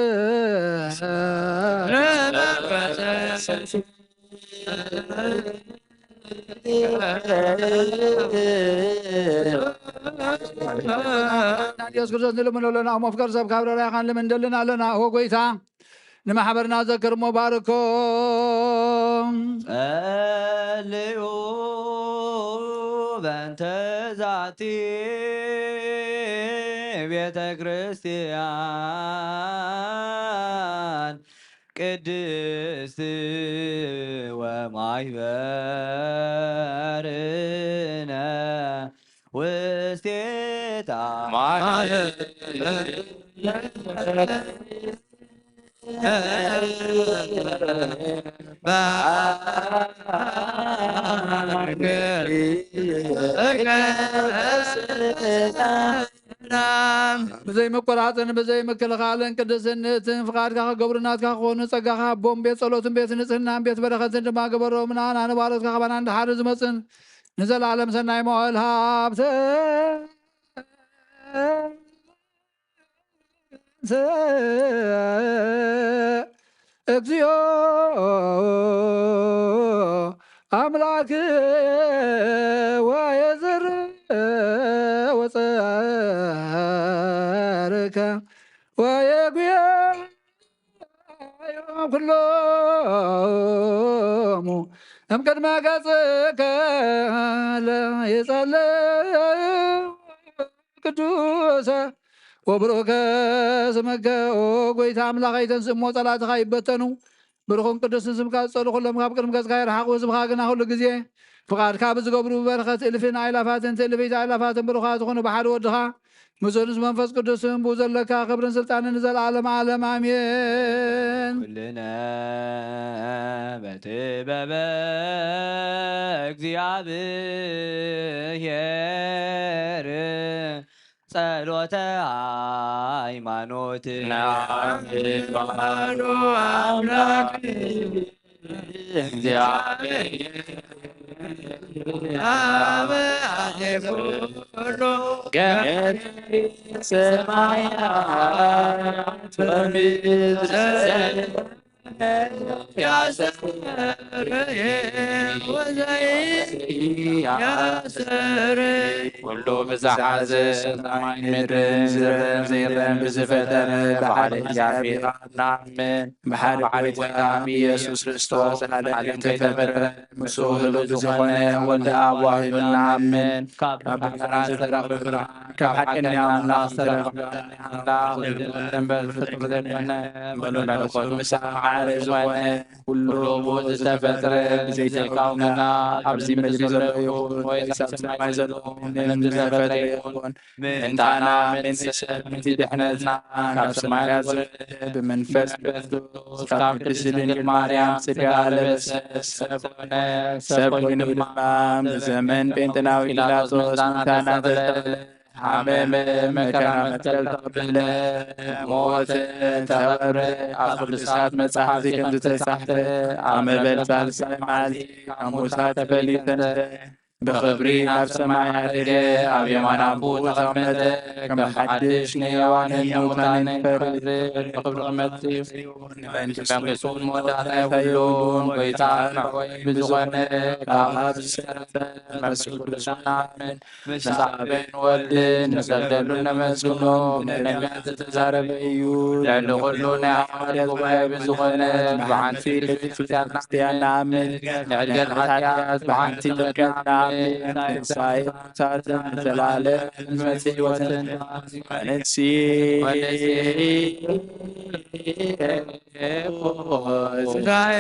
ኢየሱስ ክርስቶስ ንልምን ኣለና። መፍቀር ሰብ ካብ ረራይኻን ልምን ደልን ኣለና። ኦ ጎይታ ንማሕበርና ዘክር እሞ ባርኮ። ጸልዩ በእንተ ዛቲ ቤተ ክርስቲያን ቅድስት ወማይበርነ ውስቴታ ብዘይ መቆራፅን ብዘይ ምክልኻልን ቅድስንትን ፍቓድካ ክገብሩ ናትካ ክኾኑ ጸጋኻ ኣቦም ቤት ጸሎትን ቤት ንጽህናን ቤት በረኸትን ድማ ግበሮም። ንኣና ንባሮትካ ካባና ንድሓር ዝመጽን ንዘለዓለም ሰናይ መዋእል ሃብተ እግዚኦ ኣምላክ ወየዝር ወፀርከ ወየጉያ ኩሎሙ እምቅድመ ገጽከ ለይጸልእ ቅዱሰ ወብሩከ ስምከ። ኦ ጎይታ ኣምላኸይ፣ ተንስእ እሞ ጸላእትኻ ይበተኑ። ብሩኽን ቅዱስን ስምካ ዝጸሉ ኩሎም ካብ ቅድሚ ገጽካ ይርሓቑ። ህዝብኻ ግና ኩሉ ግዜ ፍቓድካ ብዝገብሩ ብበረኸት እልፍን ኣእላፋትን ትእልፊት ኣእላፋትን ብሩኻት ይኹኑ። ብሓደ ወድኻ ምስኡ ምስ መንፈስ ቅዱስን ብኡ ዘለካ ክብርን ስልጣንን ንዘለዓለም ዓለም ኣሜን። ኩልነ በጥበበ እግዚኣብሔር ጸሎተ ሃይማኖት ንኣምን ባዶ ኣምላክ እግዚኣብሔር ኣብ ኣሌ ኩሉ ገር ሰማያት ወምድር ያሰርየ ወዘይ ያሰርይ ኩሉ ብዝሓዘ ሰማይ ምድርን ዝረን ዘይረን ብዝፈጠረ ብሓደ እግዚኣብሔር ንኣምን። ብሓደ ጎይታ ብኢየሱስ ክርስቶስ ዓለም ከይተፈጥረ ምስኡ ህሉው ዝኾነ ወልደ ኣብ ዋሂዱ ንኣምን። ካብ ብርሃን ዝተረኽበ ብርሃን፣ ካብ ሓቀኛ ኣምላኽ ዝተረኽበ ኣምላኽ፣ ወልደ እምበር ፍጡር ዘይኮነ፣ መለኮት ምስ ኣብ ማዕረ ዝኾነ፣ ኩሉ ብኡ ዝተፈጥረ፣ ብዘይተካው መና ኣብዚ ምድሪ ዘሎ ይኹን ወይስ ኣብ ሰማይ ዘሎ ምንም ዝተፈጥረ የልቦን። ምእንታና፣ ምእንቲ ሰብ፣ ምእንቲ ድሕነትና፣ ካብ ሰማያት ዝወረደ፣ ብመንፈስ ቅዱስ፣ ካብ ቅድስቲ ድንግል ማርያም ስጋ ለበሰ፣ ሰብ ኮነ። ሰብ ኮይኑ ድማ፣ ብዘመን ጴንጤናዊ ጲላጦስ ምእንታና ዘተለ፣ ሓመመ፣ መከራ መስቀል ተቐበለ፣ ሞተ፣ ተቐብረ፣ ኣብ ቅዱሳት መጻሕፍቲ ከም ዝተጻሕፈ፣ ኣብ መበል ሳልሳይ መዓልቲ ካብ ሙሳት ተፈልዩ ተንስአ፣ ብኽብሪ ናብ ሰማይ ዓረገ፣ ኣብ የማን ኣቦኡ ተቐመጠ፣ ከም ሓድሽ ንሕያዋንን ንሙታንን ክፈርድ ብኽብሪ ክመጽእ እዩ። ንመንግስቱ ንመንግስቱን መወዳእታ የብሉን። ጎይታ መዕወይ ብዝኾነ ካብ ኣብ ዝተረፈ መንፈስ ቅዱስ ንኣምን። ምስ ኣብን ወልድን ንሰግደሉን ነመስግኖ። ብነቢያት ዝተዛረበ እዩ። ልዕሊ ኩሉ ናይ ሃዋርያት ጉባኤ ብዝኾነ ብሓንቲ ቅድስት ቤተ ክርስቲያን ንኣምን። ንዕድገት ሓጢኣት ብሓንቲ ጥምቀት ንኣምን። ትንሳኤ ሙታትን ንዘለዓለም ዝመጽእ ህይወትን ንሲ ትንሳኤ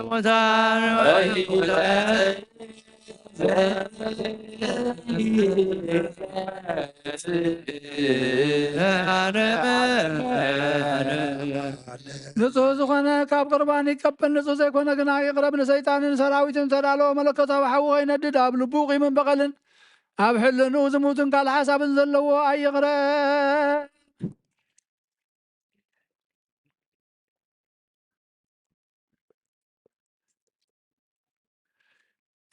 ሙታን ንጹህ ዝኾነ ካብ ቁርባን ይቀበል፣ ንጹህ ዘይኮነ ግና ይቕረብ። ንሰይጣንን ሰራዊትን ዝተዳለወ መለኮታዊ ሓዊ ከይነድድ ኣብ ልቡ ቂምን በቐልን ኣብ ሕልንኡ ዝሙትን ካልእ ሓሳብን ዘለዎ ኣይቕረብ።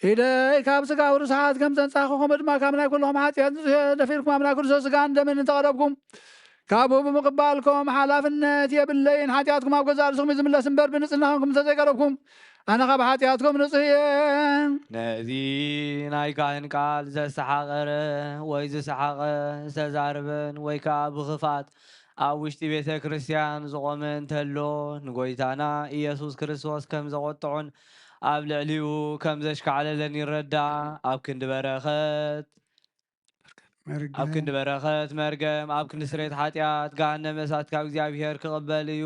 ኢደይ ካብ ስጋዊ ርስሓት ከም ዘንጻኹኹም ድማ ካብ ናይ ኩልኹም ሓጢኣት ንጹህ እየ። ደፊርኩም ኣብ ናይ ክርስቶስ ስጋን ደምን እንተቐረብኩም ካብኡ ብምቕባልኩም ሓላፍነት የብለይን። ሓጢኣትኩም ኣብ ገዛእ ርእስኹም እዩ ዝምለስ እምበር ብንጽህና ኾንኩም እንተዘይቀረብኩም ኣነ ካብ ሓጢኣትኩም ንጹህ እየ። ነዚ ናይ ካህን ቃል ዘሰሓቐረ ወይ ዝሰሓቐ ዝተዛረበን ወይ ከኣ ብኽፍኣት ኣብ ውሽጢ ቤተ ክርስቲያን ዝቖመ እንተሎ ንጎይታና ኢየሱስ ክርስቶስ ከም ዘቖጥዖን ኣብ ልዕሊኡ ከም ዘሽካዕለለን ይረዳእ። ኣብ ክንዲ በረኸት ኣብ ክንዲ በረኸት መርገም ኣብ ክንዲ ስርየት ሓጢኣት ገሃነመ እሳት ካብ እግዚኣብሔር ክቕበል እዩ።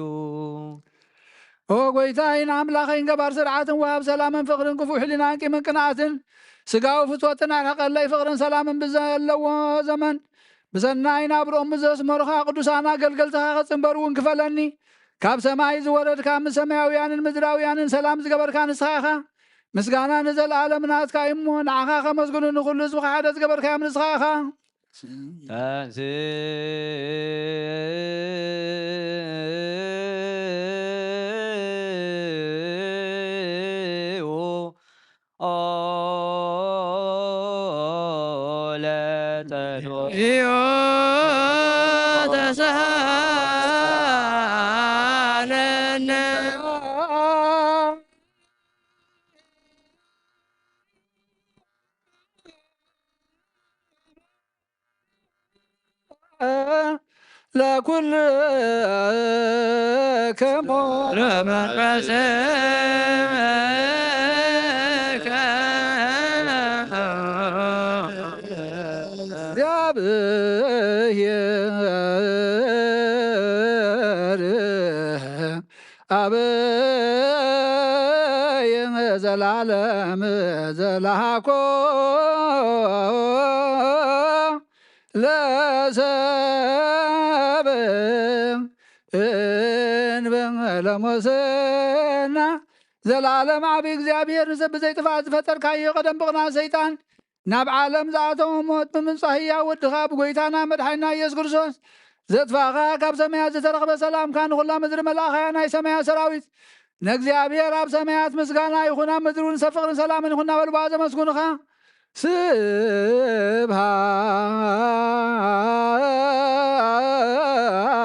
ኦ ጎይታይ ንኣምላኸይን ገባር ስርዓትን ወሃብ ሰላምን ፍቕርን ክፉእ ሕሊናን ቂምን ቅንኣትን ስጋዊ ፍትወትን ኣርሕቐለይ። ፍቕርን ሰላምን ብዘለዎ ዘመን ብሰናይ ናብርኦም ብዘስመሩኻ ቅዱሳን ኣገልገልትኻ ክጽንበሩ እውን ክፈለኒ። ካብ ሰማይ ዝወረድካ ምስ ሰማያውያንን ምድራውያንን ሰላም ዝገበርካ ንስኻ ኢኻ። ምስጋና ንዘለኣለም ናትካ እዩ እሞ፣ ንዓኻ ከመስግኑ ንኹሉ ህዝብኻ ሓደ ዝገበርካዮም ንስኻ ኢኻ። ተንሥኡ ኦ ለጸሎት። ለኩልክሙ ለመንፈስከ እግዚአብሔር አብ ዘላለም ዘላኮ ለሰብ እንበ ለሞሰና ዘላለም ዓቢ እግዚኣብሔር ንሰብ ብዘይጥፋእ ዝፈጠርካዮ ቀደም ብቕና ሰይጣን ናብ ዓለም ዝኣተወ ሞት ብምምጻእ ህያው ወድኻ ብጎይታና መድሓይና ኢየሱስ ክርስቶስ ዘጥፋእኻ ካብ ሰማያት ዝተረኽበ ሰላምካ ንኹላ ምድሪ መልኣኻያ ናይ ሰማያት ሰራዊት ንእግዚኣብሔር ኣብ ሰማያት ምስጋና ይኹን፣ ኣብ ምድሪ እውን ሰብ ፍቕርን ሰላምን ይኹን እናበሉ ብኣ ዘመስግኑኻ።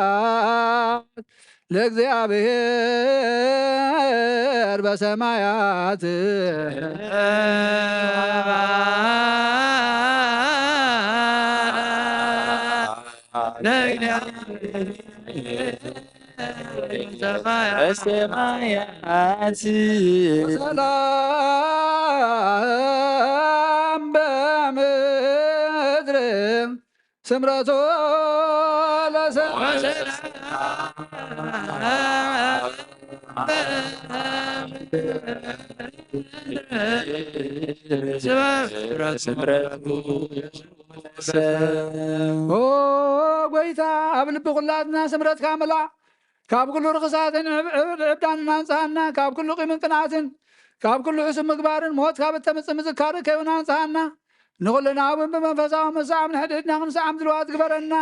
ስብሐት ለእግዚኣብሔር በሰማያት። በሰማያት ሰላም በምድር ስምረቱ ለሰ ኦ ጎይታ፣ ኣብ ልቢ ኩላትና ስምረትካ ምልኣ። ካብ ኩሉ ርኽሳትን ዕብ-፣ ዕብ-፣ ዕብዳንን ኣንጽሃና፣ ካብ ኩሉ ቂምን ቅንኣትን፣ ካብ ኩሉ ሕሱም ምግባርን ሞት ካብ እተምጽእ ምዝካር ከይውን ኣንጽሃና። ንኹልና እውን ብመንፈሳዊ ምስዓም ንሕድሕድና ክንስዓም ድልዋት ግበረና።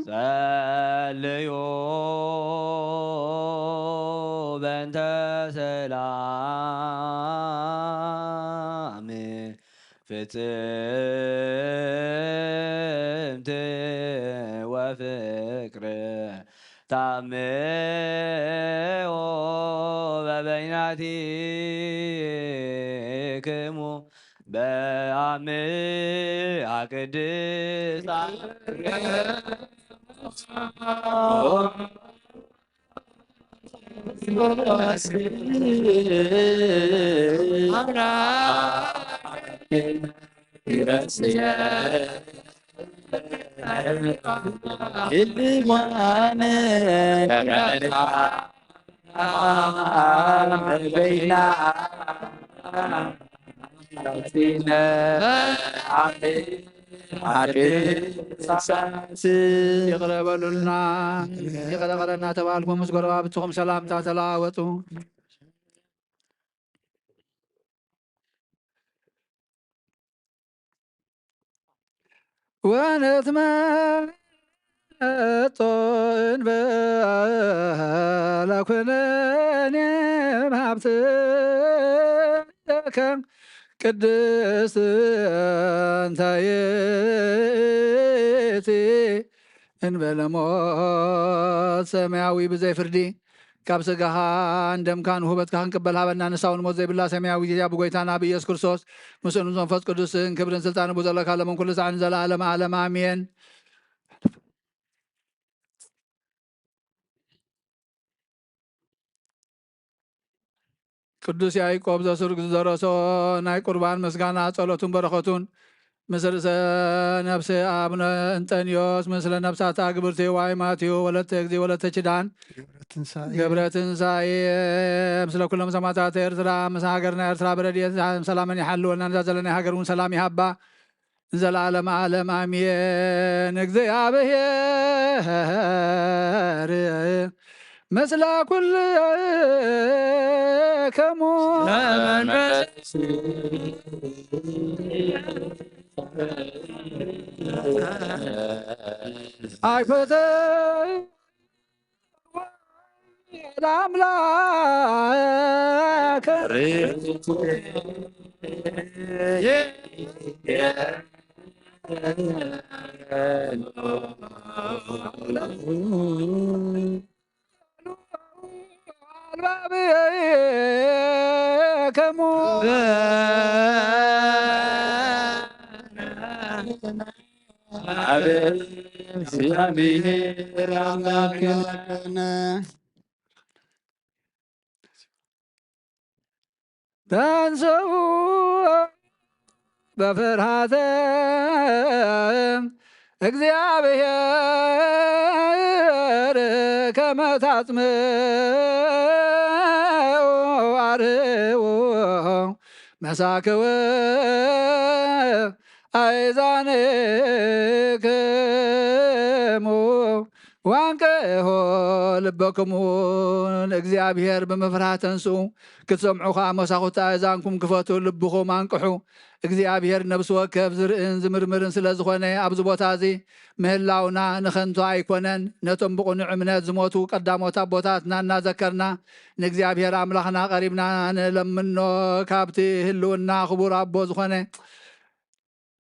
ጸልዩ በእንተ ሰላም ፍጽምቲ ወፍቅር ታምዮ በበይናቲክሙ በአምሃ ቅድስት ይቕረ በሉልና፣ ይቕረ በለና ተባልኩም፣ ምስ ጎረባብትኹም ሰላምታ ተለዋወጡ። ወነትመጦ እንበለ ኩነኔ ሀብትከ ቅድስት እንተ ይእቲ እንበለ ሞት ሰማያዊ ብዘይ ፍርዲ ካብ ስጋኻን ደምካን ውህበትካ ክንቅበል ሃበና። ንሳ እውን ሞት ዘይብላ ሰማያዊት እያ። ብጎይታና ብኢየሱስ ክርስቶስ ምስኡን ምስ መንፈስ ቅዱስን ክብርን ስልጣንን ብዘለካ ለመን ኩሉ ሳዕ ንዘለዓለም ዓለም ኣሜን። ቅዱስ ያዕቆብ ዘስሩግ ዝደረሶ ናይ ቁርባን ምስጋና ጸሎቱን በረኸቱን ምስ ርእሰ ነፍሲ ኣቡነ እንጠንዮስ፣ ምስለ ነፍሳታ ግብርቲ ዋይ ማቴዎ ወለተ እግዚእ ወለተ ኪዳን ገብረ ትንሳኤ፣ ገብረ ትንሳኤ፣ ምስለ ኩሎም ሰማዕታት ኤርትራ፣ ምስ ሃገርና ኤርትራ ብረድኤት ሰላምን ይሓልወልና። ነዛ ዘለና ሃገር እውን ሰላም ይሃባ። ንዘለዓለም ዓለም ኣሜን። እግዚኣብሔር ምስለ ኩልክሙ። ለመንፈስ ኣይፈተ ኣምላክ ኣልባብ ከሙ ኣብ እግዚኣብሔር ኣምላክነ። ተንስኡ በፍርሃተ እግዚኣብሔር ከመ ታጽምዑ ኣርህዉ መሳክው ኣእዛንክሙ ዋንቅሆ ልበክሙ ንእግዚኣብሔር ብምፍርሃት ተንስኡ። ክትሰምዑ ኸዓ መሳኹቲ ኣእዛንኩም ክፈቱ፣ ልብኹም ኣንቅሑ። እግዚኣብሔር ነብሲ ወከፍ ዝርእን ዝምርምርን ስለ ዝኾነ ኣብዚ ቦታ እዚ ምህላውና ንኸንቱ ኣይኮነን። ነቶም ብቕኑዕ እምነት ዝሞቱ ቀዳሞት ኣቦታትና እናዘከርና ንእግዚኣብሔር ኣምላኽና ቀሪብና ንለምኖ። ካብቲ ህልውና ክቡር ኣቦ ዝኾነ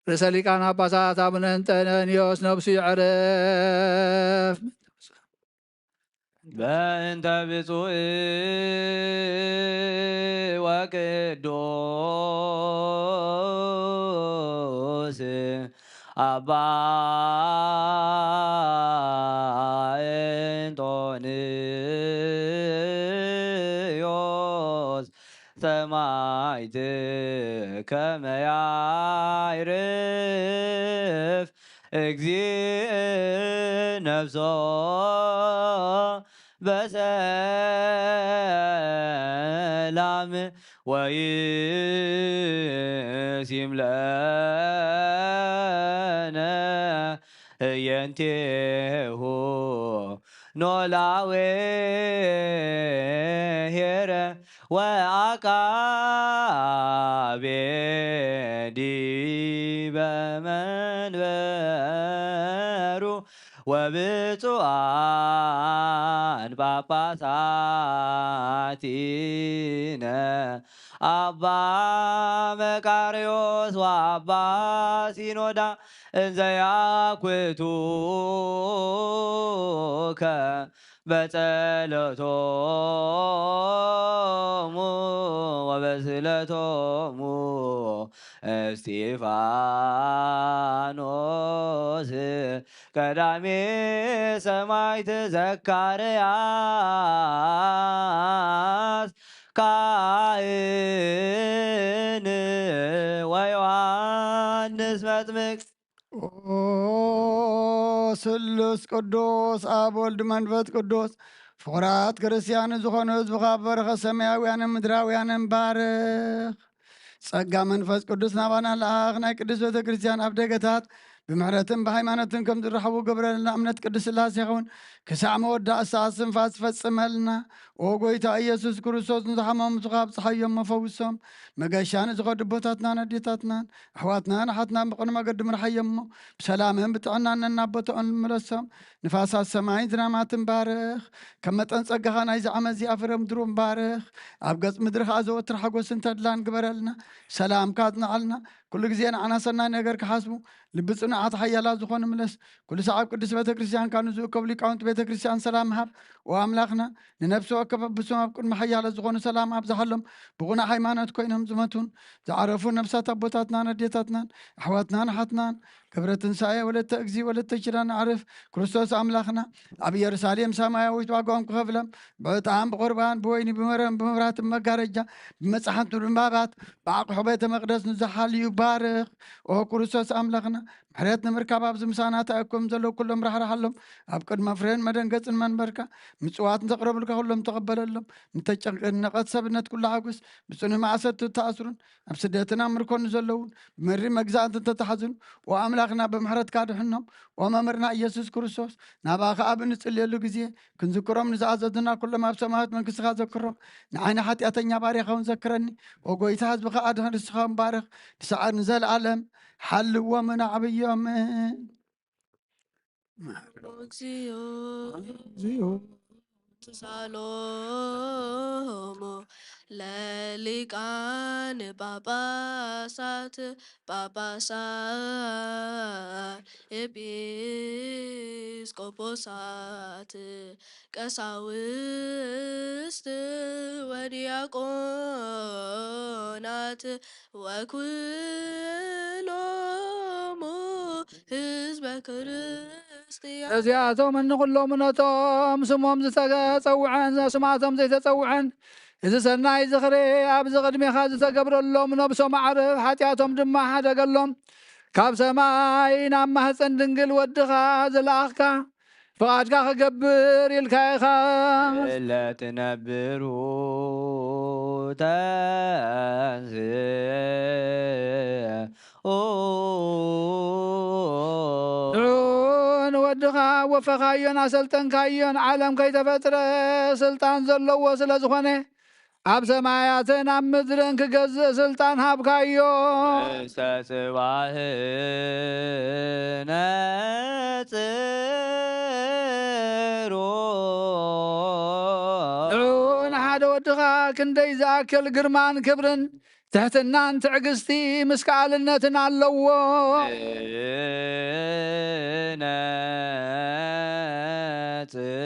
ርእሰ ሊቃነ ጳጳሳት ኣቡነ እንጠንዮስ ነብሱ ይዕረፍ። በእንተ ብፁዕ ወቅዱስ ኣባ እንጦንዮስ ሰማዕት ከመ ያዕርፍ እግዚእ ነፍሶ በሰላም ወይሲም ለነ ህየንቴሁ ኖላዌ ሄረ ወአቃቤ ዲበ መንበሩ ወብፁዓን ጳጳሳቲነ አባ መቃርዮስ ወአባ ሲኖዳ እንዘ ያኩቱከ በጸሎቶሙ ወበስእለቶሙ እስጢፋኖስ ቀዳሜ ሰማዕት ዘካርያስ ካህን ወዮሐንስ መጥምቅ። ኦ ስሉስ ቅዱስ ኣብ ወልድ መንፈስ ቅዱስ ፍቑራት ክርስቲያን ዝኾኑ ህዝብኻ በረኸ ሰማያውያንን ምድራውያንን ባርኽ። ጸጋ መንፈስ ቅዱስ ናባና ለኣኽ ናይ ቅድስት ቤተ ክርስቲያን ኣብ ደገታት ብምሕረትን ብሃይማኖትን ከም ዝረኸቡ ግበረልና። እምነት ቅድስት ሥላሴ ይኸውን ክሳዕ መወዳእታ ሰዓት ስንፋስ ፈጽመልና። ኦ ጎይታ ኢየሱስ ክርስቶስ ንዝሓመሙ ስኻ ኣብጽሓዮም መፈውሶም። መገሻ ንዝኸዱ ኣቦታትናን ኣዴታትናን ኣሕዋትናን ኣሓትናን ብቕኑዕ መገዲ ምርሓዮም እሞ ብሰላምን ብጥዕናን ነናቦትኦም ምለሶም። ንፋሳት ሰማይን ዝናማትን ባርኽ። ከም መጠን ጸጋኻ ናይዚ ዓመት እዚኣ ፍረ ምድሮም ባርኽ። ኣብ ገጽ ምድሪ ኸኣ ዘወትር ሓጎስን ተድላን ግበረልና። ሰላምካ ኣጽንዓልና። ኩሉ ግዜ ንዓና ሰናይ ነገር ክሓስቡ ልቢ ጽኑዓት ሓያላት ዝኾኑ ምለስ። ኩሉ ሰዓብ ቅድስት ቤተ ክርስቲያንካ ንዝእከቡ ሊቃውንቲ ቤተ ክርስቲያን ሰላም ሃብ። ኦ ኣምላኽና ንነፍሲ ወከፍ ብስም ኣብ ቅድሚ ሓያላት ዝኾኑ ሰላም ኣብዝሓሎም። ብቑኑዕ ሃይማኖት ኮይኖም ዝመቱን ዝዓረፉ ነፍሳት ኣቦታትናን ኣዴታትናን ኣሕዋትናን ኣሓትናን ክብረ ትንሳኤ ወለተ እግዚ ወለተ ኪዳነ ኣዕርፍ ክርስቶስ ኣምላኽና ኣብ ኢየሩሳሌም ሰማያዊት ዋጋኦም ክኸፍሎም ብዕጣን ብቑርባን ብወይኒ ብመረን ብመብራህቲ ብመጋረጃ ብመጻሕፍቲ ብዕንባባት ብኣቕሑ ቤተ መቕደስ ንዝሓልዩ ባርኽ። ኦ ክርስቶስ ኣምላኽና ሕርየት ንምርካብ ኣብዚ ምሳና ተኣኪቦም ዘለዉ ኩሎም ራሕርሓሎም። ኣብ ቅድመ ፍሬን መደንገጽን መንበርካ ምጽዋት ንዘቕረቡልካ ኩሎም ተቐበለሎም። ንተጨንቂ ንነቐት ሰብነት ኩሉ ሓጉስ። ብጽኑዕ ማእሰርቲ እተኣስሩን ኣብ ስደትን ኣብ ምርኮን ዘለዉን ብመሪር መግዛእቲ እተታሕዙን፣ ኦ ኣምላኽና ብምሕረትካ ድሕኖም። ኦ መምህርና ኢየሱስ ክርስቶስ፣ ናባኻ ኣብ እንጽልየሉ ግዜ ክንዝክሮም ንዝኣዘዙና ኩሎም ኣብ ሰማያዊት መንግስትኻ ዘክሮም። ንዓይ ንሓጢኣተኛ ባርያኻ እውን ዘክረኒ። ኦ ጎይታ፣ ህዝብኻ ኣድሕን፣ ርስኻ እውን ባርኽ። ንሰዓር ንዘለኣለም ሓልዎምን ኣዕብዮምን። እግዚኦ። እግዚኦ። ሳሎሞ ለሊቃነ ጳጳሳት ጳጳሳት ኤጲስቆጶሳት ቀሳውስት ወዲያቆናት ወኩሎሙ ህዝበ ክርስቲያን። እዚኣቶም እንኩሎም ነቶም ስሞም ዝተጸውዐን ኣስማቶም ዘይተጸውዐን፣ እዚ ሰናይ ዝኽሪ ኣብዚ ቅድሜኻ ዝተገብረሎም ነብሶም ኣዕርፍ፣ ሓጢኣቶም ድማ ሓደገሎም። ካብ ሰማይ ናብ ማህፀን ድንግል ወድኻ ዝለኣኽካ፣ ፍቓድካ ክገብር ኢልካ ኢኻ። እለ ትነብሩ ተንስኡ። ንዑ ንወድኻ ወፈኻዮን ኣሰልጠንካዮን፣ ዓለም ከይተፈጥረ ስልጣን ዘለዎ ስለ ዝኾነ፣ ኣብ ሰማያትን ኣብ ምድርን ክገዝእ ስልጣን ሃብካዮ። እስተ ጽባህ ነጽሩ። ንዑ ንሓደ ወድኻ ክንደይ ዝኣክል ግርማን ክብርን ትሕትናን ትዕግስቲ ምስ ከኣልነትን ኣለዎ።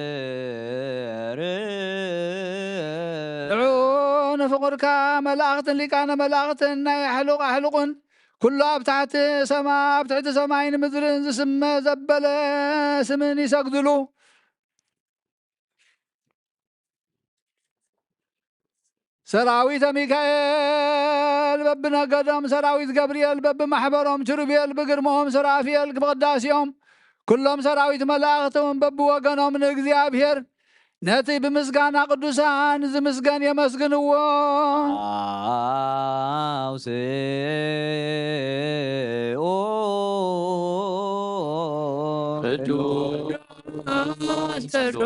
ነጽር። ንዑ ንፍቑርካ መላእኽትን ሊቃነ መላእኽትን ናይ ኣሕሉቕ ኣሕሉቕን ኩሉ ኣብ ታሕቲ ሰማ-፣ ኣብ ትሕቲ ሰማይን ምድርን ዝስመ ዘበለ ስምን ይሰግድሉ። ሰራዊተ ሚካኤል በብነገዶም፣ ሰራዊት ገብርኤል በብማሕበሮም፣ ኪሩቤል ብግርምኦም፣ ሱራፌል ብቕዳሴኦም፣ ኩሎም ሰራዊት መላእኽቲ እውን በብወገኖም ንእግዚኣብሔር ነቲ ብምስጋና ቅዱሳን ዝምስገን የመስግንዎ። አውስኡ ቅዱስ ቅዱስ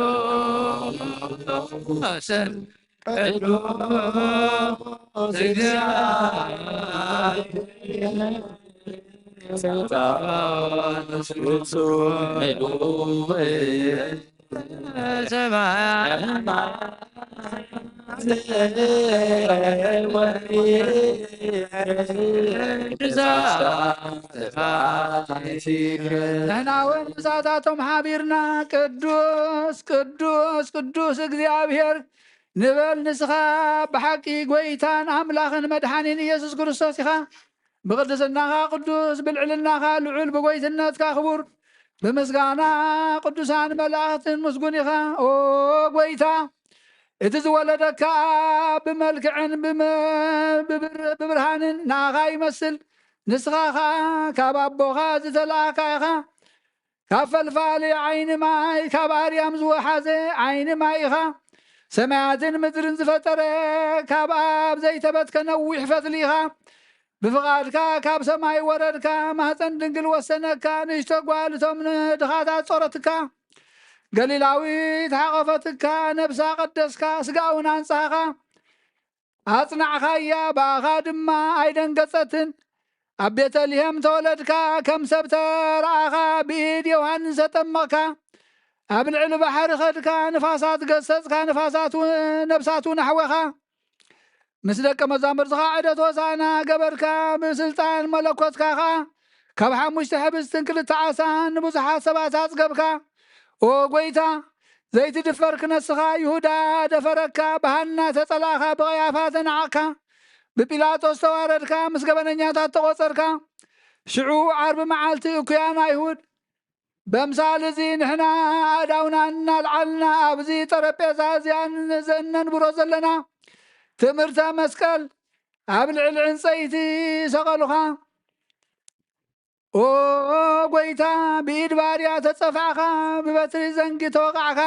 ቅዱስ እግዚአብሔር ንሕና እውን ምሳታቶም ሓቢርና ቅዱስ ቅዱስ ቅዱስ እግዚኣብሔር ንበል። ንስኻ ብሓቂ ጐይታን ኣምላኽን መድሓኒን ኢየሱስ ክርስቶስ ኢኻ። ብቕድስናኻ ቅዱስ፣ ብልዕልናኻ ልዑል፣ ብጐይትነትካ ክቡር፣ ብምስጋና ቅዱሳን መላእኽትን ምስጉን ኢኻ። ኦ ጐይታ፣ እቲ ዝወለደካ ብመልክዕን ብመ-፣ ብብር-፣ ብብርሃንን ንኣኻ ይመስል። ንስኻ ኸኣ ካብ ኣቦኻ ዝተላእካ ኢኻ። ካብ ፈልፋሊ ዓይኒ ማይ፣ ካብ ኣርያም ዝወሓዘ ዓይኒ ማይ ኢኻ። ሰማያትን ምድርን ዝፈጠረ፣ ካብ ኣብ ዘይተበትከ ነዊሕ ፈትሊ ኢኻ። ብፍቓድካ ካብ ሰማይ ወረድካ፣ ማህፀን ድንግል ወሰነካ፣ ንእሽቶ ጓል እቶም ንድኻታት ጾረትካ። ገሊላዊት ሓቖፈትካ፣ ነብሳ ቀደስካ፣ ስጋ እውን ኣንጻህኻ። ኣጽናዕኻያ፣ ብኣኻ ድማ ኣይደንገጸትን። ኣብ ቤተልሔም ተወለድካ፣ ከም ሰብ ተረኣኻ፣ ብኢድ ዮሃንስ ተጠመቕካ። ኣብ ልዕሊ ባሕሪ ኸድካ፣ ንፋሳት ገሰጽካ፣ ንፋሳት ው-፣ ነብሳት እውን ኣሕወኻ። ምስ ደቀ መዛሙርትኻ ዕደት ሆሳዕና ገበርካ፣ ብስልጣን መለኮትካ ኸኣ ካብ ሓሙሽተ ሕብስትን ክልተ ዓሳን ንብዙሓት ሰባት ኣጽገብካ። ኦ ጐይታ፣ ዘይትድፈር ክነስኻ ይሁዳ ደፈረካ፣ ብሃና ተጸላእኻ፣ ብቐያፋ ተናዕቕካ፣ ብጲላጦስ ተዋረድካ፣ ምስ ገበነኛታት ተቖጸርካ። ሽዑ ዓርቢ መዓልቲ እኩያን ኣይሁድ በምሳል እዚ ንሕና ኣእዳውና እናልዓልና ኣብዚ ጠረጴዛ እዚኣን ዘእነንብሮ ዘለና ትምህርተ መስቀል ኣብ ልዕሊ ዕንጸይቲ ሰቐሉኻ። ኦ ጎይታ፣ ብኢድ ባርያ ተጸፋዕካ፣ ብበትሪ ዘንጊ ተወቃዕካ፣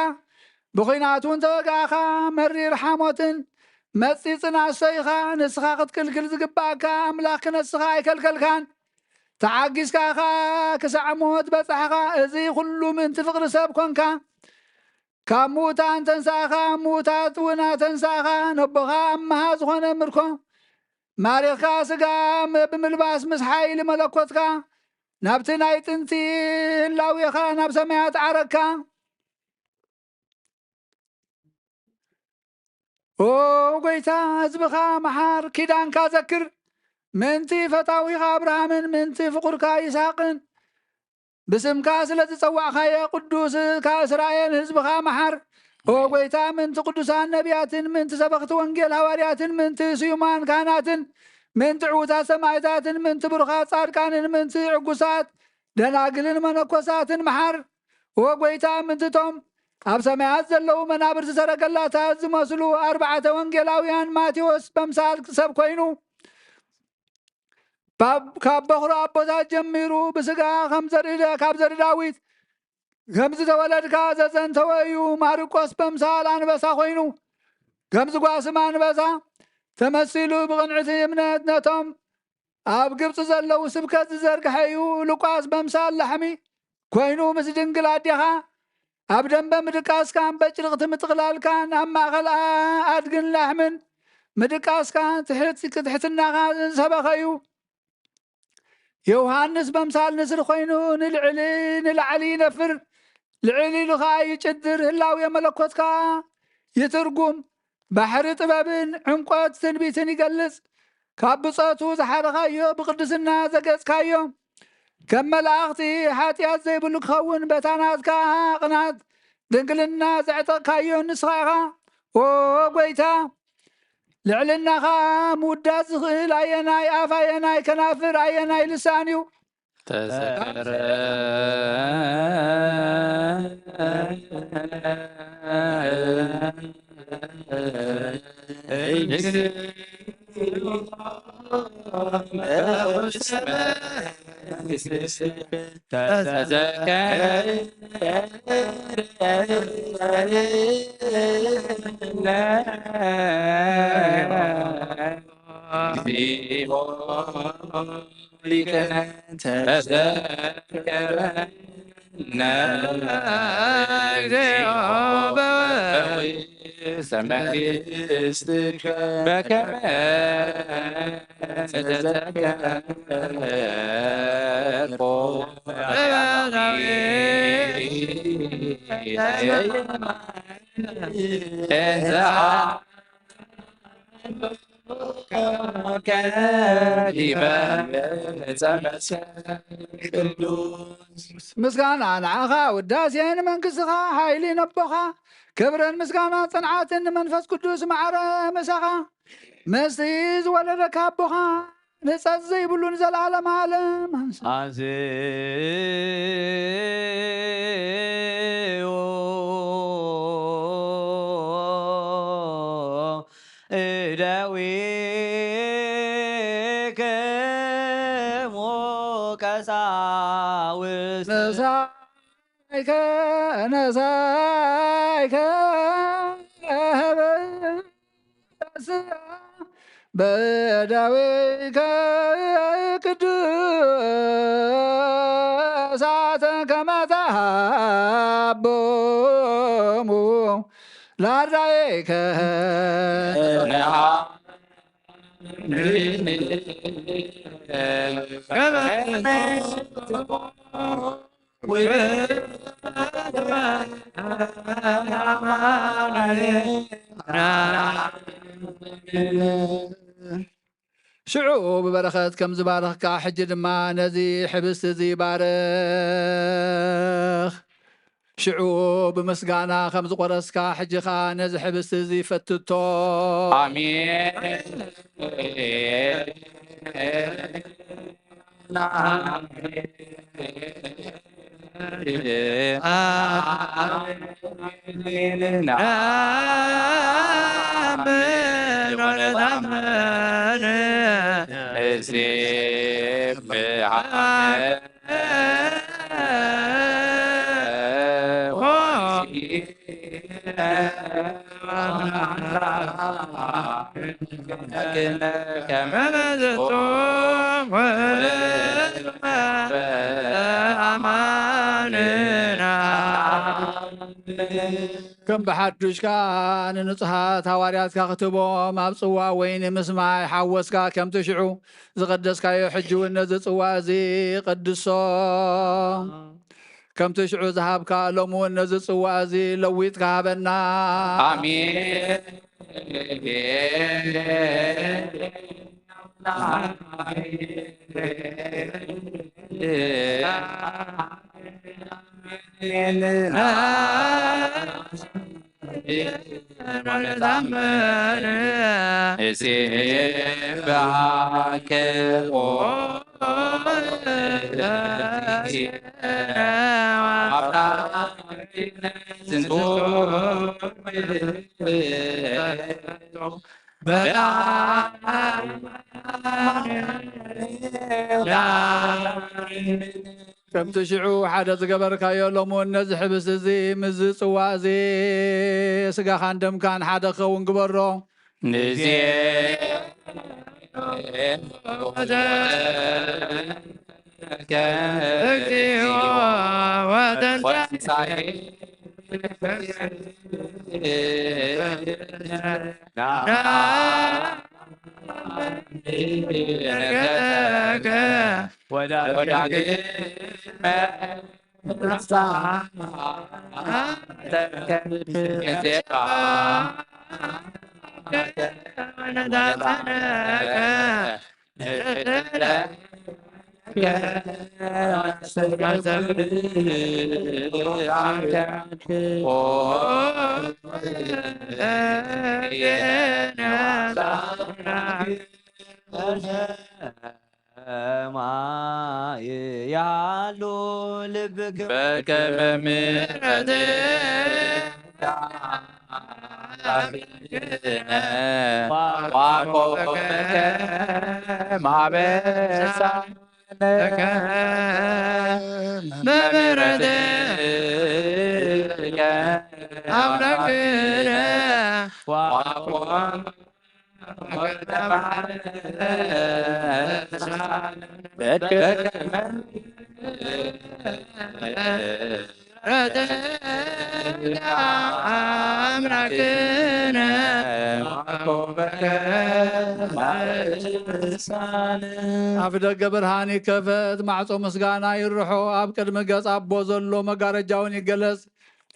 ብኹናት እውን ተወጋእካ። መሪር ሓሞትን መጺጽን ኣሰይኻ፣ ንስኻ ክትክልክል ዝግባእካ ኣምላኽ ክነስኻ ኣይከልከልካን። ተዓጊስካ ኸኣ ክሳዕ ሞት በጻሕኻ። እዚ ኹሉ ምእንቲ ፍቕሪ ሰብ ኰንካ። ካብ ምዉታን ተንሳእኻ፣ ምዉታት እውን ኣተንሳእኻ። ነቦኻ ኣምሃ ዝኾነ ምርኮ ማሪኽካ፣ ስጋ ም-፣ ብምልባስ ምስ ሓይሊ መለኮትካ ናብቲ ናይ ጥንቲ ህላዌኻ ናብ ሰማያት ዓረግካ። ኦ ጎይታ፣ ህዝብኻ መሓር፣ ኪዳንካ ዘክር። ምእንቲ ፈታዊኻ ኣብርሃምን ምእንቲ ፍቑርካ ይስሃቅን ብስምካ ስለ ዝጸዋዕካዮ ቅዱስካ እስራኤል ህዝብኻ መሓር። ኦ ጎይታ፣ ምእንቲ ቅዱሳን ነቢያትን ምእንቲ ሰበኽቲ ወንጌል ሃዋርያትን ምእንቲ ስዩማን ካህናትን ምእንቲ ዕዉታት ሰማዕታትን ምእንቲ ብሩኻት ጻድቃንን ምእንቲ ዕጉሳት ደናግልን መነኮሳትን መሓር። ኦ ጎይታ፣ ምእንቲ እቶም ኣብ ሰማያት ዘለዉ መናብርቲ ሰረገላታት ዝመስሉ ኣርባዕተ ወንጌላውያን ማቴዎስ በምሳል ሰብ ኮይኑ፣ ካብ፣ ካብ በኹሪ ኣቦታት ጀሚሩ ብስጋ ከም ዘርኢ ደ-፣ ካብ ዘርኢ ዳዊት ከም ዝተወለድካ ዘዘንተወ እዩ። ማርቆስ በምሳል ኣንበሳ ኮይኑ፣ ከም ዝጓስም ኣንበሳ ተመሲሉ ብቕንዕቲ እምነት ነቶም ኣብ ግብጺ ዘለዉ ስብከት ዝዘርግሐ እዩ። ሉቃስ በምሳል ላሕሚ ኮይኑ ምስ ድንግል ኣዴኻ ኣብ ደንበ ምድቃስካን በጭርቕቲ ምጥቕላልካን ኣብ ማእከል ኣ-፣ ኣድግን ላሕምን ምድቃስካ ትሕት-፣ ትሕትናኻ ዝሰበኸ እዩ። ዮሃንስ በምሳል ንስር ኮይኑ ንልዕሊ ንላዕሊ ይነፍር፣ ልዕል ኢሉ ኸኣ ይጭድር። ህላዌ መለኮትካ ይትርጉም፣ ባሕሪ ጥበብን ዕምቆት ትንቢትን ይገልጽ። ካብ ብጾቱ ዝሓረኻዮ ብቕድስና ዘገጽካዮ ከም መላእኽቲ ሓጢኣት ዘይብሉ ክኸውን በታ ናትካ ቅናት ድንግልና ዘዕጠቕካዮ ንስኻ ኢኻ። ኦ ጎይታ፣ ልዕልናኻ ምውዳስ ዝኽእል ኣየናይ ኣፍ፣ ኣየናይ ከናፍር፣ ኣየናይ ልሳን እዩ? ተዘከረ ሊቀነ ተዘከረነ እግዚኦ በውስተ መንግሥትከ በከመ ተዘከርኩ በበዊነ ምስጋና ንዓኻ፣ ውዳሴ ንመንግስትኻ፣ ሓይሊ ነቦኻ፣ ክብርን ምስጋና ጽንዓትን ንመንፈስ ቅዱስ ማዕረ ምሳኻ፣ ምስቲ ዝወለደካ ኣቦኻ፣ ንጸት ዘይብሉ ንዘለዓለም ዓለም። ኣንስኡ እደዊክሙ ቀሳውስት። ነሳይከ፣ ነሳይከ፣ በዳዊከ ቅዱሳት ከመ ተሃቦሙ ላዳይከ። ሽዑ ብበረኸት ከም ዝባረኽካ፣ ሕጂ ድማ ነዚ ሕብስቲ እዚ ባርኽ። ሽዑ ብምስጋና ከም ዝቖረስካ፣ ሕጂ ኸኣ ነዚ ሕብስቲ እዚ ፈትቶ። ኣሜን። ከም ብሓዱሽ ከኣ ንንጹሃት ሃዋርያትካ ክትህቦም ኣብ ጽዋ ወይኒ ምስ ማይ ሓወስካ ከምቲ ሽዑ ዝቐደስካዮ፣ ሕጂ እውን ነዚ ጽዋ እዚ ቀድሶ። ከምቲ ሽዑ ዝሃብካ ሎሚ እውን ነዚ ጽዋ እዚ ለዊጥካ ሃበና። ኣሜን። ከምቲ ሽዑ ሓደ ዝገበርካዮ፣ ሎሚ እውን ነዚ ሕብስቲ እዚ ምስዚ ጽዋ እዚ ስጋኻን ደምካን ሓደ ክኸውን ግበሮ። ንዜ እግዚኦ ወተንሳ ሰማይ ያሉ ልብክ በከመ ምሕረትከ ዋኮበከ ማበሳነከ በምሕረትከ አምላክነ ዋኮ ኣፍ ደገ ብርሃን ይከፈት፣ ማዕጾ ምስጋና ይርሖ፣ ኣብ ቅድሚ ገጽ ኣቦ ዘሎ መጋረጃውን ይገለጽ።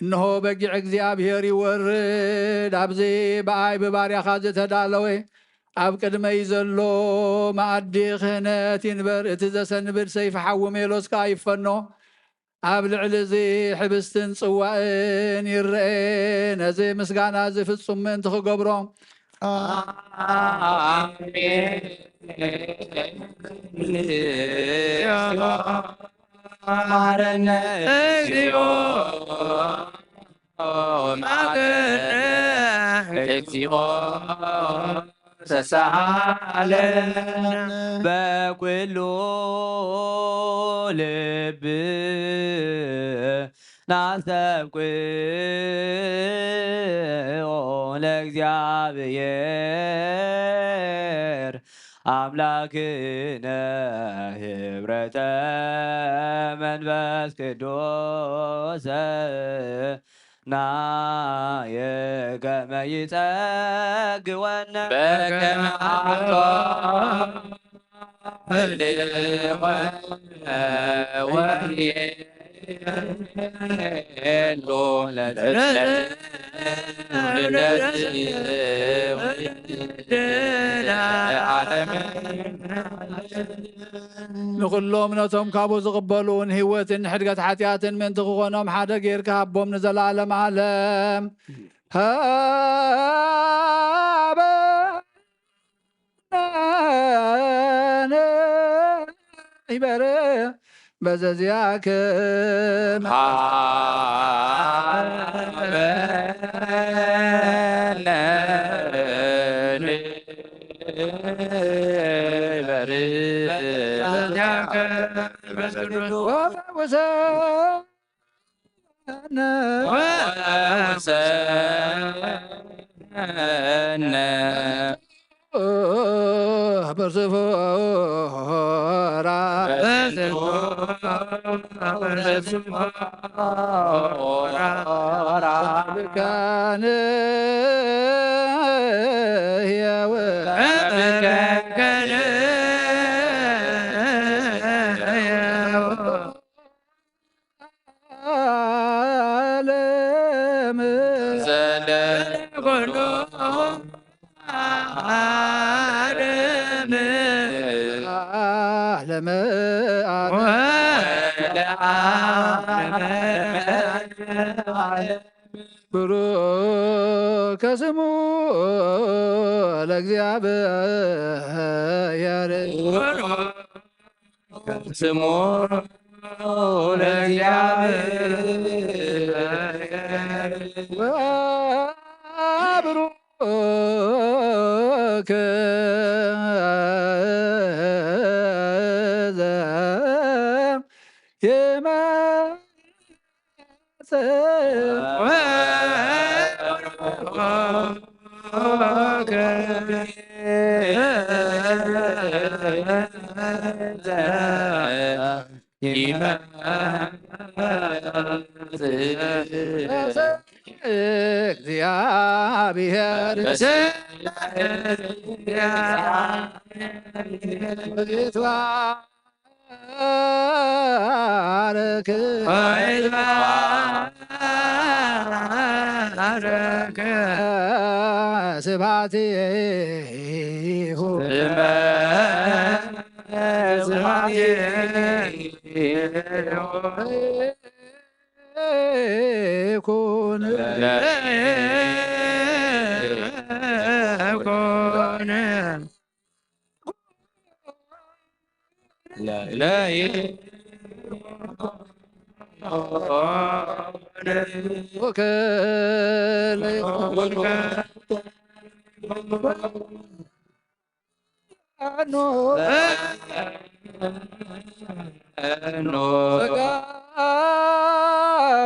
እንሆ በጊዕ እግዚኣብሔር ይወርድ፣ ኣብዚ ብኣይ ብባርያኻ ዝተዳለወ ኣብ ቅድመይ ዘሎ መኣዲ ክህነት ይንበር። እቲ ዘሰንብድ ሰይፊ ሓዊ ሜሎስ ከኣ ይፈኖ። ኣብ ልዕሊ እዚ ሕብስትን ጽዋእን ይረኤ፣ ነዚ ምስጋና እዚ ፍጹም ምእንቲ ክገብሮ። ኣሜን። መሐረነ እግዚኦ፣ መሐረነ እግዚኦ፣ ተሳሃለነ። በኩሉ ልብ ናስተብቅኦ ለእግዚኣብሔር አምላክነ ህብረተ መንፈስ ቅዱስ ናየ ከመ ይጸግወነ በከመ አቶ ንኹሎም ነቶም ካብኡ ዝቕበሉ ንህይወትን ንሕድገት ሓጢኣትን ምእንቲ ክኾኖም ሓደ ጌርካ ሃቦም ንዘለኣለም ዓለም። ሃበ ይበረ በዘዚያከ ይበርህ በዚያከ መንፈስ ቅዱስ ወፈውሰነ ወፈውሰነ በስፎራ በስፎራ ብርካነ ህያው ብርካነ ህያው ዓለም ዘለኩሉ ዓለም ዓለም ወለ ዓለም ብሩክ ስሙ ለእግዚኣብሔር ስሙ ለእግዚኣብሔር ወብሩክ ዘየመጽእ እግዚአብሔር ይትባረክ ይትባረክ ስብሐቲሁ ስብሐቲሁ ይኩን ይኩን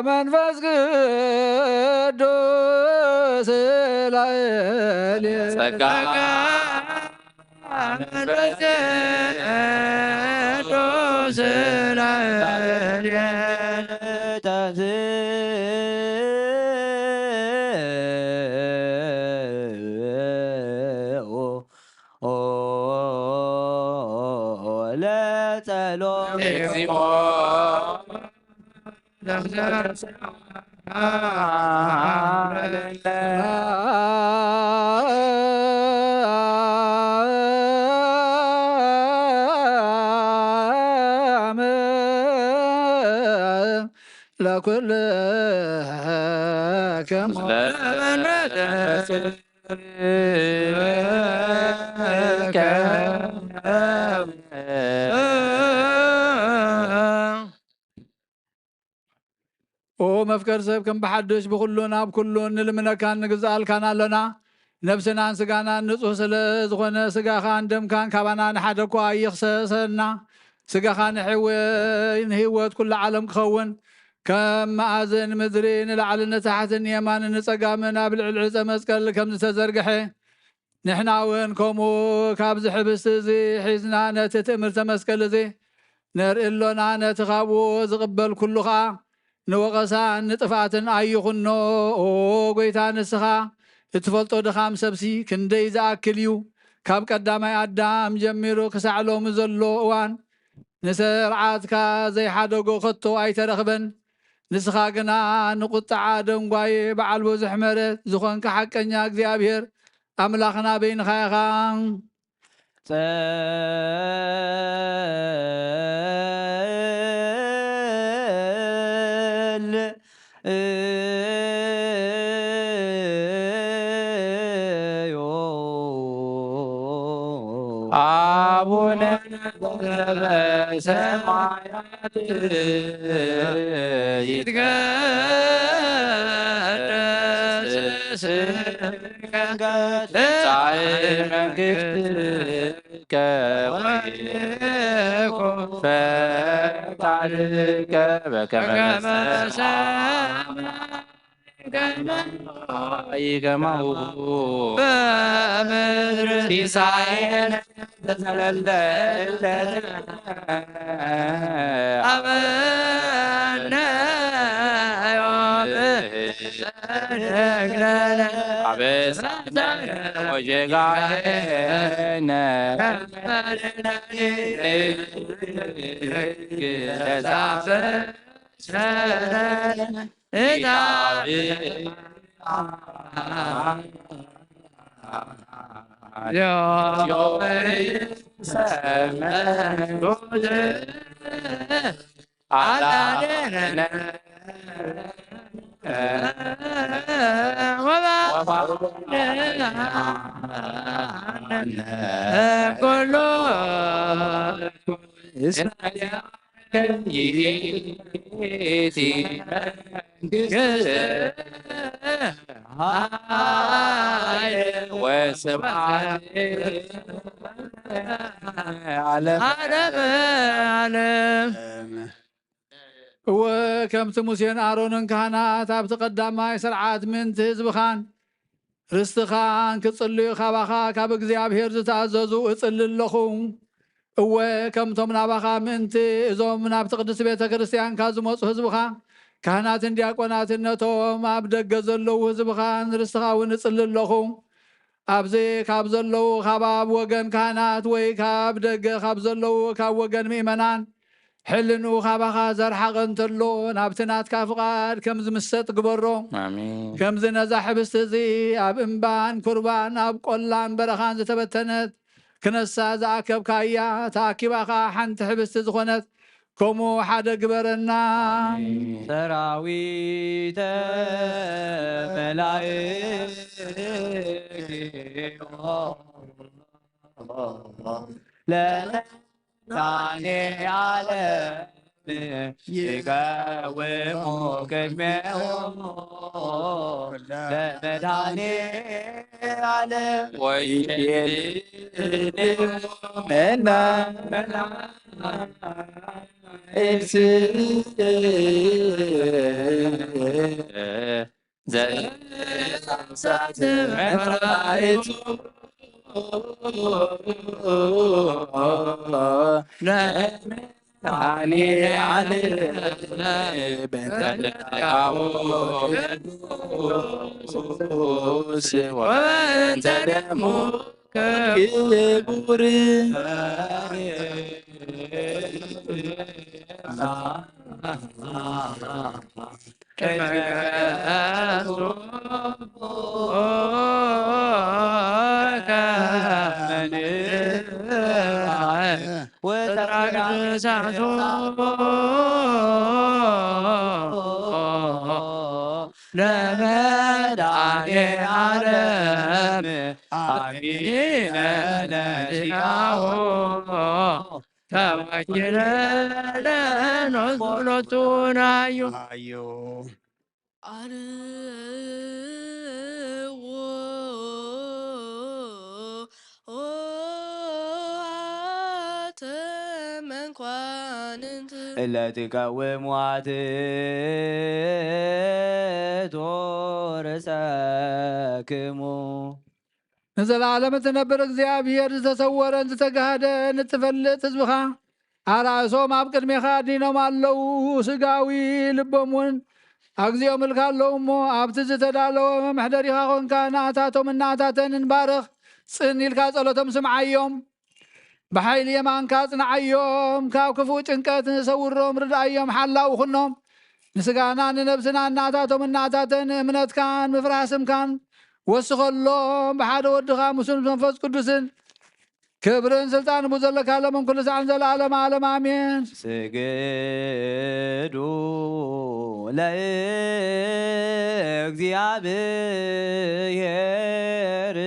መንፈስ ቅዱስ ላዕሌ ጸጋ መንፈስ ቅዱስ ላዕሌ ለጸሎት ለኩልክሙ ኦ መፍቀር ሰብ ከም ብሓድሽ ብኹሉን ኣብ ኩሉን ንልምነካን ንግዝኣልካን ኣሎና። ነብስናን ስጋናን ንጹህ ስለ ዝኾነ ስጋኻን ደምካን ካባና ንሓደ እኳ ይኽሰሰና። ስጋኻ ንሕወ ንህይወት ኩሉ ዓለም ክኸውን ከም መኣዝን ምድሪ ንላዕሊ ንታሕቲ ንየማን ንጸጋምን ኣብ ልዕሊ ዕፀ መስቀል ከም ዝተዘርግሐ ንሕና እውን ከምኡ ካብዚ ሕብስቲ እዚ ሒዝና ነቲ ትእምርተ መስቀል እዚ ነርኢ ኣሎና። ነቲ ካብኡ ዝቕበል ኩሉ ኸዓ ንወቐሳን ንጥፍኣትን ኣይኹኖ። ኦ ጎይታ፣ ንስኻ እትፈልጦ ድኻም ሰብሲ ክንደይ ዝኣክል እዩ። ካብ ቀዳማይ ኣዳም ጀሚሩ ክሳዕ ሎሚ ዘሎ እዋን ንስርዓትካ ዘይሓደጎ ከቶ ኣይተረኽበን። ንስኻ ግና ንቁጥዓ ደንጓየ በዓል ብዙሕ ምሕረት ዝኾንካ ሓቀኛ እግዚኣብሔር ኣምላኽና በይንኻ ኢኻ። ጸል ዮ አቡነ ዘበሰማያት ይትቀደስ ትምጻእ መንግስትከ ወይኩን ፈቃድከ በከመ በሰማይ ከማሁ በምድር። ሲሳየነ ዘለለ ዕለትነ ሀበነ ዮም። አበሳነ ወጌጋየነ እወ፣ ከምቲ ሙሴን ኣሮንን ካህናት ኣብቲ ቀዳማይ ስርዓት ምእንቲ ህዝብኻን ርስትኻን ክጽልዩ ካባኻ ካብ እግዚኣብሔር ዝተኣዘዙ እጽሊ ኣለኹ። እወ፣ ከምቶም ናባኻ ምእንቲ እዞም ናብቲ ቅድስቲ ቤተ ክርስቲያንካ ዝመጹ ህዝብኻ ካህናትን ዲያቆናትን ነቶም ኣብ ደገ ዘለዉ ህዝብኻን ርስትኻ እውን እጽሊ ኣለኹ። ኣብዚ ካብ ዘለዉ ካብ ኣብ ወገን ካህናት ወይ ካብ ደገ ካብ ዘለዉ ካብ ወገን ምእመናን ሕልንኡ ካባኻ ዘርሓቐ እንተሎ ናብቲ ናትካ ፍቓድ ከም ዝምሰጥ ግበሮ። ኣሜን። ከምዚ ነዛ ሕብስቲ እዚ ኣብ እምባን ኩርባን ኣብ ቆላን በረኻን ዝተበተነት ክነሳ ዝኣከብካያ ተኣኪባ ኸዓ ሓንቲ ሕብስቲ ዝኾነት ከምኡ ሓደ ግበረና። ሰራዊተ መላእክት ለመድኃኔ ዓለም ይቀውሙ ቅድሜሁ ለመድኃኔ ዓለም ወይቤልዎ መላ መላእክት ዘእሳት መራይቱ ለመድኃኔ ዓለም በተለያው ቅዱስ ወበእንተ ደሙ ክቡር ለመድኃኔ ዓለም አሚነ ነዚአሁ ተወኪለ ለኖስ ጸሎቱን አዩ። አዩ። አርዎ አተ መንኳንንት እለ ትቀውም ዋትቶ ርእሰክሙ። ንዘለዓለም እትነብር እግዚኣብሔር ዝተሰወረን ዝተጋህደን እትፈልጥ ህዝብኻ ኣራእሶም ኣብ ቅድሜኻ ኣዲኖም ኣለዉ። ስጋዊ ልቦም እውን ኣግዚኦም እልካ ኣለዉ እሞ ኣብቲ ዝተዳለወ መሕደሪኻ ኾንካ ንኣታቶም እናታተን እንባርኽ ጽን ኢልካ ጸሎቶም ስምዓዮም። ብሓይሊ የማንካ ጽንዓዮም፣ ካብ ክፉእ ጭንቀት ሰውሮም፣ ርድኣዮም፣ ሓላው ኹኖም። ንስጋና ንነብስና እናታቶም እናታተን እምነትካን ምፍራህ ስምካን ወስኸሎም፣ ብሓደ ወድኻ ምስሉን መንፈስ ቅዱስን ክብርን ስልጣን ብዘለካ ሎምን ኩሉ ሰዓን ዘለዓለም ዓለም ኣሜን። ስግዱ ለእግዚኣብሔር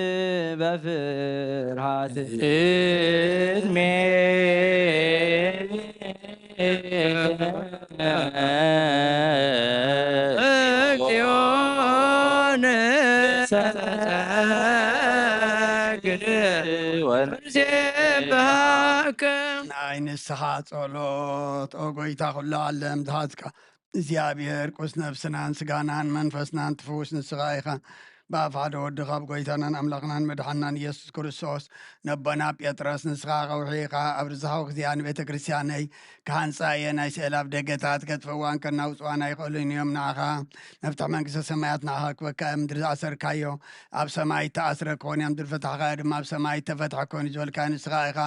በፍርሃት እድሜ እግዚኦ ንሰ ርሴ ብሃከ። ናይ ንስኻ ጸሎት ኦ ጎይታ ኩሉ ዓለም ዝሃዝካ እግዚኣብሔር ቁስ ነፍስናን ስጋናን መንፈስናን ትፍውስ ንስኻ ኢኻ። ብኣፍ ሓደ ወድኻ ብጎይታናን ኣምላኽናን መድሓናን ኢየሱስ ክርስቶስ ነቦና ጴጥሮስ ንስኻ ከውሒ ኢኻ ኣብ ርዝኻ ውኽዝያ ንቤተ ክርስቲያነይ ክሃንጻ እየ ናይ ስእል ኣብ ደገታት ገጽፈዋን ከናውጽዋን ኣይኽእሉን እዮም ንዓኻ መፍትሒ መንግስተ ሰማያት ንዓኻ ክበካ እየ ምድሪ ዝኣሰርካዮ ኣብ ሰማይ ተኣስረ ክኾን እያ ምድሪ ፈታሕኻዮ ድማ ኣብ ሰማይ ተፈትሐ ኮይኑ ዝበልካዮ ንስኻ ኢኻ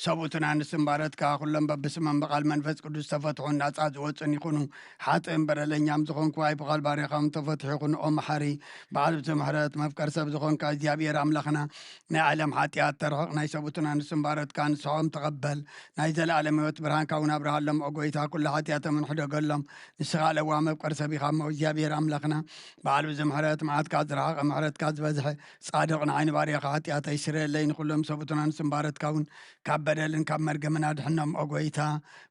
ሰብኡትን ኣንስትን ባረትካ ኩሎም በብስሞም ብቓል መንፈስ ቅዱስ ተፈትሑን ናጻ ዝወጹን ይኹኑ ሓጥእን በደለኛም ዝኾንኩ ኣይ ብቓል ባርያኻም ተፈትሑ ይኹን ኦ መሓሪ በዓል ብዙ ምሕረት መፍቀር ሰብ ዝኾንካ እግዚኣብሔር ኣምላኽና ናይ ዓለም ሓጢኣት ተርሕቕ ናይ ሰብኡትን ኣንስትን ባረትካ ንስሖም ተቐበል ናይ ዘለኣለም ህይወት ብርሃንካ እውን ኣብርሃሎም ኦ ጎይታ ኩሉ ሓጢኣቶም ንሕደገሎም ንስኻ ለዋ መፍቀር ሰብ ኢኻ እሞ እግዚኣብሔር ኣምላኽና በዓል ብዙ ምሕረት መዓትካ ዝረሓቐ ምሕረትካ ዝበዝሐ ጻድቕ ንዓይ ንባርያኻ ሓጢኣተይ ስረየለይ ንኹሎም ሰብኡትን ኣንስትን ባረትካ እውን ካብ በደልን ካብ መርገምን ኣድሕኖም ኦ ጎይታ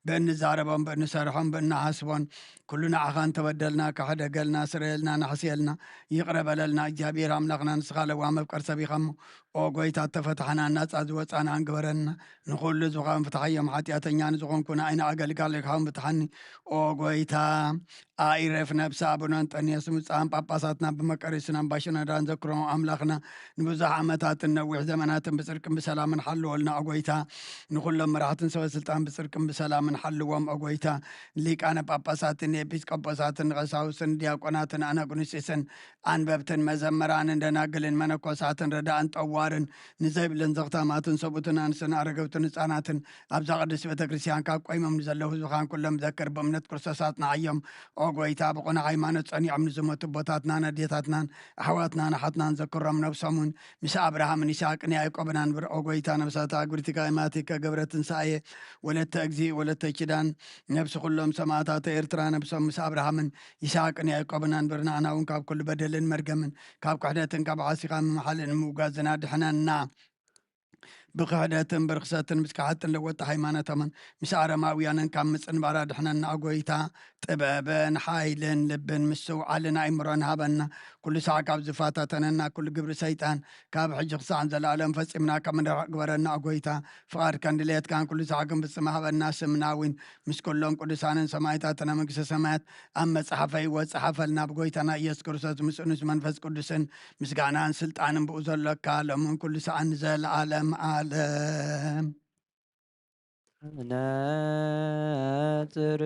ብእንዛረቦም ብእንሰርሖም ብእንሓስቦን ኩሉ ንዓኻ እንተበደልና ካሕደገልና ስረየልና ናሕስየልና ይቕረ በለልና እግዚኣብሔር ኣምላኽና ንስኻ ለዋ መፍቀር ሰብ ኢኻ እሞ ኦ ጎይታ እተፈታሕና ናጻ ዝወጻና እንግበረና ንኹሉ ህዝብኻ እንፍትሓዮም ሓጢኣተኛ ንዝኾንኩ ንኣይና ኣገልጋል ኢኻ ፍትሓኒ ኦ ጎይታ ኣኢረፍ ነብሲ ኣቡነ እንጠንዮስ ምጻን ጳጳሳትና ብመቀሪስን ኣምባሽነዳን ዘክሮም ኣምላኽና ንብዙሕ ዓመታትን ነዊሕ ዘመናትን ብጽድቅን ብሰላምን ሓልወልና ኦጎይታ ንኹሎም መራሕትን ሰበ ስልጣን ብጽድቅን ብሰላምን ሓልዎም ኦጎይታ ሊቃነ ጳጳሳትን ኤጲስቆጶሳትን ቀሳውስትን ዲያቆናትን ኣናጉንስጢስን ኣንበብትን መዘመራንን ደናግልን መነኮሳትን ረዳእን ጠዋርን ንዘይብልን ዘኽታማትን ሰብኡትን ኣንስትን ኣረገውትን ህፃናትን ኣብዛ ቅድስት ቤተ ክርስቲያን ካብ ቆይሞም ንዘለዉ ህዝብኻን ኩሎም ዘክር ብእምነት ክርስቶስ ኣጽንዓዮም። ኦ ጎይታ ብቕኑዕ ሃይማኖት ጸኒዖም ንዝሞቱ ኣቦታትናን ኣዴታትናን ኣሕዋትናን ኣሓትናን ዘክሮም ነብሶም እውን ምስ ኣብርሃምን ይስሐቅን ያዕቆብን ኣንብር። ኦ ጎይታ ነብሳት ኣግብርቲ ካይማቲከ ገብረ ትንሳኤ ወለተ እግዚእ ወለተ ኪዳን ነብሲ ኩሎም ሰማእታተ ኤርትራ ነብሶም ምስ ኣብርሃምን ይስሐቅን ያዕቆብን ኣንብር። ንዓና እውን ካብ ኩሉ በደልን መርገምን ካብ ክሕደትን ካብ ሓሲኻ ምምሓልን ምውጋዝን ኣድሕነና። ብክሕደትን ብርኽሰትን ምስ ከሓድትን ለወጥቲ ሃይማኖቶምን ምስ ኣረማውያንን ካብ ምጽንባር ኣድሕነና ጎይታ። ጥበብን ሓይልን ልብን ምስትውዓልን ኣእምሮን ሃበና። ኩሉ ሳዕ ካብ ዝፈታተነና ኩሉ ግብሪ ሰይጣን ካብ ሕጂ ክሳዕ ንዘለኣለም ፈጺምና ካብ ንርሕቕ ግበረና ጎይታ። ፍቓድካን ድሌትካን ኩሉ ሳዕ ክንፍጽም ሃበና። ስምና እውን ምስ ኩሎም ቅዱሳንን ሰማዕታትን ኣብ መንግስተ ሰማያት ኣብ መጽሓፈይ ወጽሓፈልና ብጎይታና ኢየሱስ ክርስቶስ ምስኡ ምስ መንፈስ ቅዱስን ምስጋናን ስልጣንን ብኡ ዘሎካ ሎምን ኩሉ ሰዓን ንዘለኣለም ኣለም። ነጽር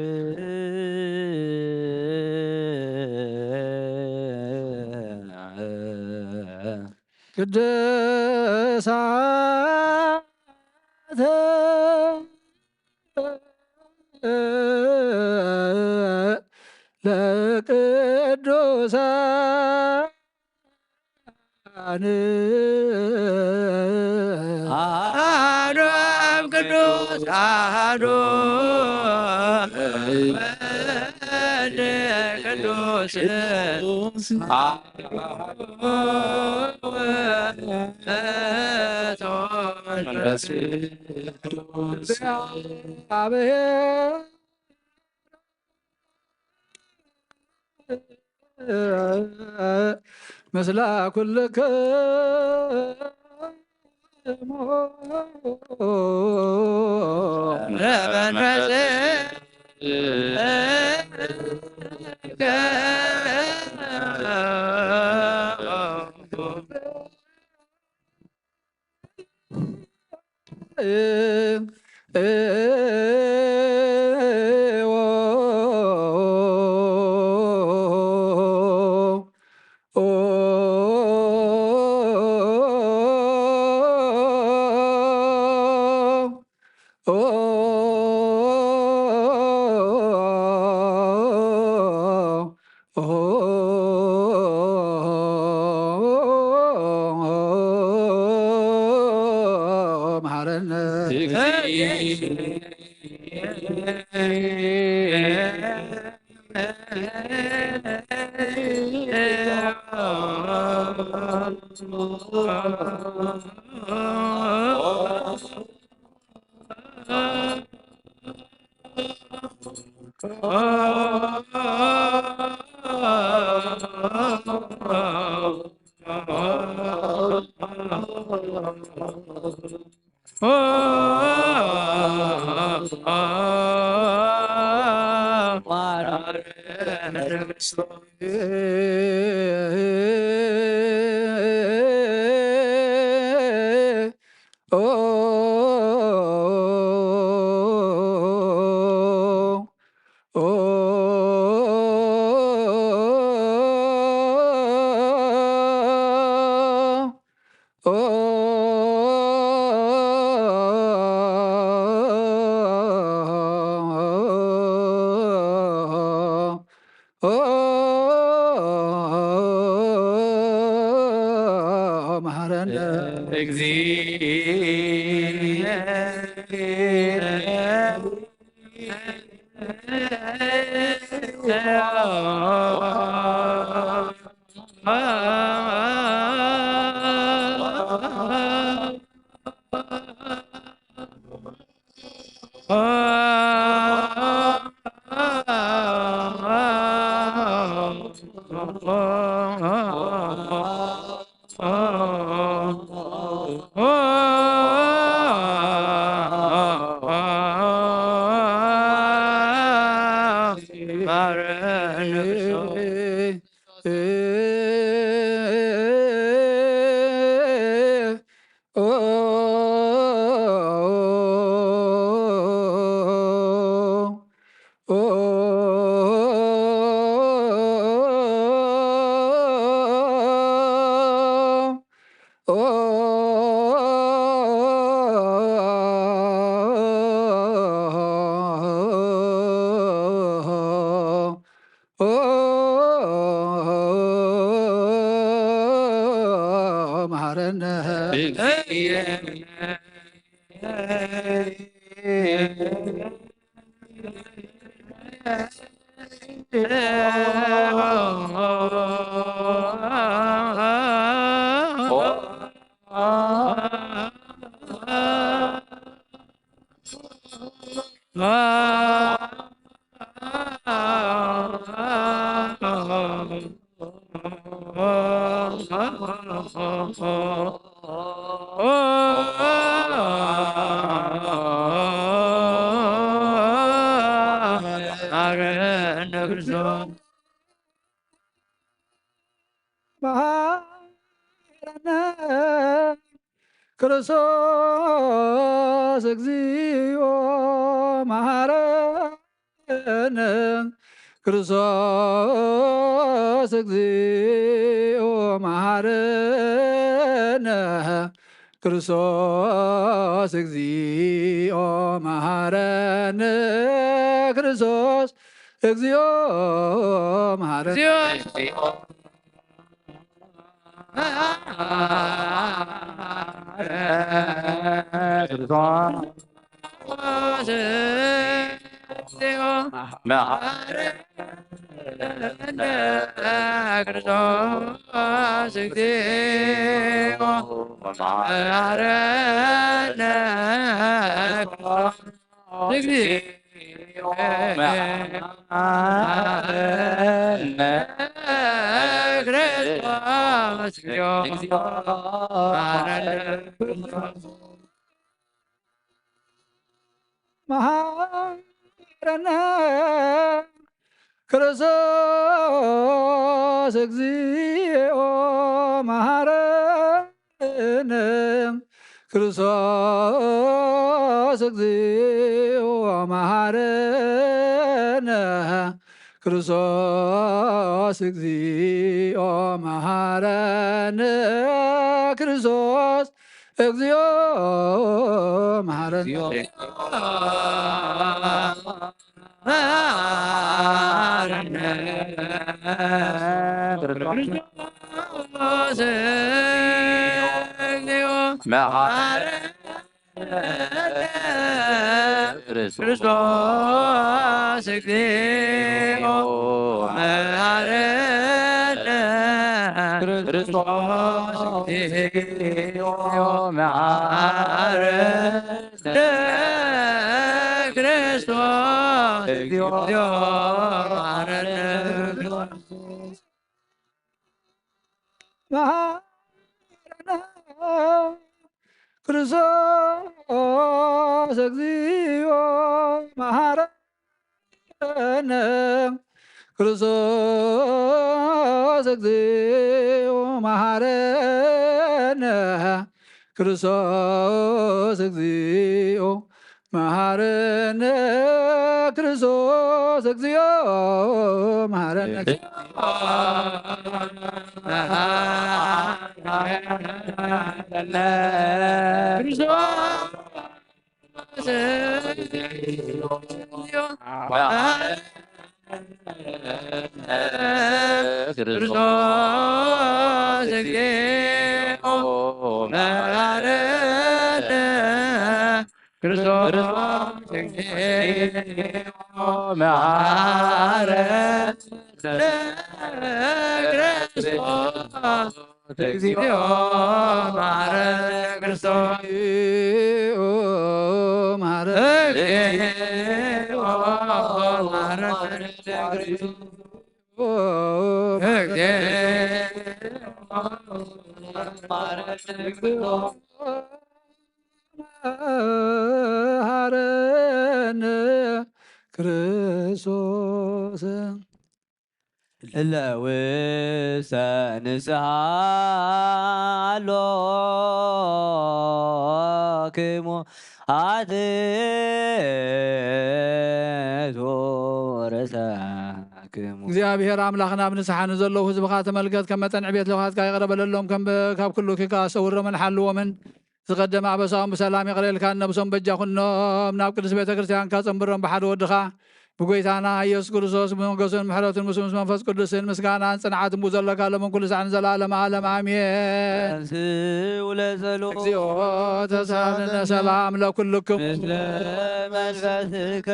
ቅዱሳተ ለቅዱሳን አሐዱ አብ ቅዱስ አሐዱ ወልድ ቅዱስ ምስላ ኩልክሙ መሐረነ። መሐረነ። መሐረነ ክርስቶስ እግዚኦ መሐረነ። ክርስቶስ እግዚኦ መሐረነ። ክርስቶስ እግዚኦ መሐረነ። ክርስቶስ እግዚኦ መሐረነ። መሐረነ ክርስቶስ እግዚኦ መሐረነ። ክርስቶስ እግዚኦ መሐረነ። ክርስቶስ እግዚኦ መሐረነ። ክርስቶስ እግዚኦ መሐረነ። ክርስቶስ እግዚኦ መሐረነ። ክርስቶስ እግዚኦ መሐረነ። ክርስቶስ እግዚኦ መሐረነ። መሐረነ። ክርስቶስ ክርስቶስ እግዚኦ መሐረነ። ክርስቶስ እግዚኦ መሐረነ። ክርስቶስ እግዚኦ መሐረነ። ክርስቶስ እግዚኦ መሐረነ። ክርስቶስ እግዚኦ መሐረነ። ክርስቶስ እግዚኦ መሐረነ። ክርስቶስ እግዚኦ መሐረነ። ክርስቶስ እግዚኦ መሐረነ። እግዚኦ መሐረነ። መሐረነ ክርስቶስ። እለ ውስተ ንስሓ ኣሎክሙ ኣትቱ ርእሰክሙ። እግዚኣብሔር ኣምላኽና፣ ኣብ ንስሓ ንዘለዉ ህዝብኻ ተመልከት፣ ከም መጠን ዕቤት ለውሃትካ ይቕረ በለሎም፣ ከም ብ-፣ ካብ ኩሉ ኪካ ሰውሮምን ሓልዎምን። ዝቐደመ ኣበሳኦም ብሰላም ይቕረ ኢልካ፣ ነብሶም በጃ ኩኖም፣ ናብ ቅድስት ቤተ ክርስቲያንካ ጸንብሮም፣ ብሓደ ወድኻ ብጎይታና ኢየሱስ ክርስቶስ ብሞገሱን ምሕረቱን ምስ፣ ምስ መንፈስ ቅዱስን ምስጋናን ጽንዓትን ብኡ ዘለካ ሎምን ኩሉ ሳዕ ንዘለዓለመ ዓለም ኣሜን። ተንሥኡ ለጸሎት። እግዚኦ ተሳለነ ሰላም ለኩልክም። ምስለ መንፈስከ።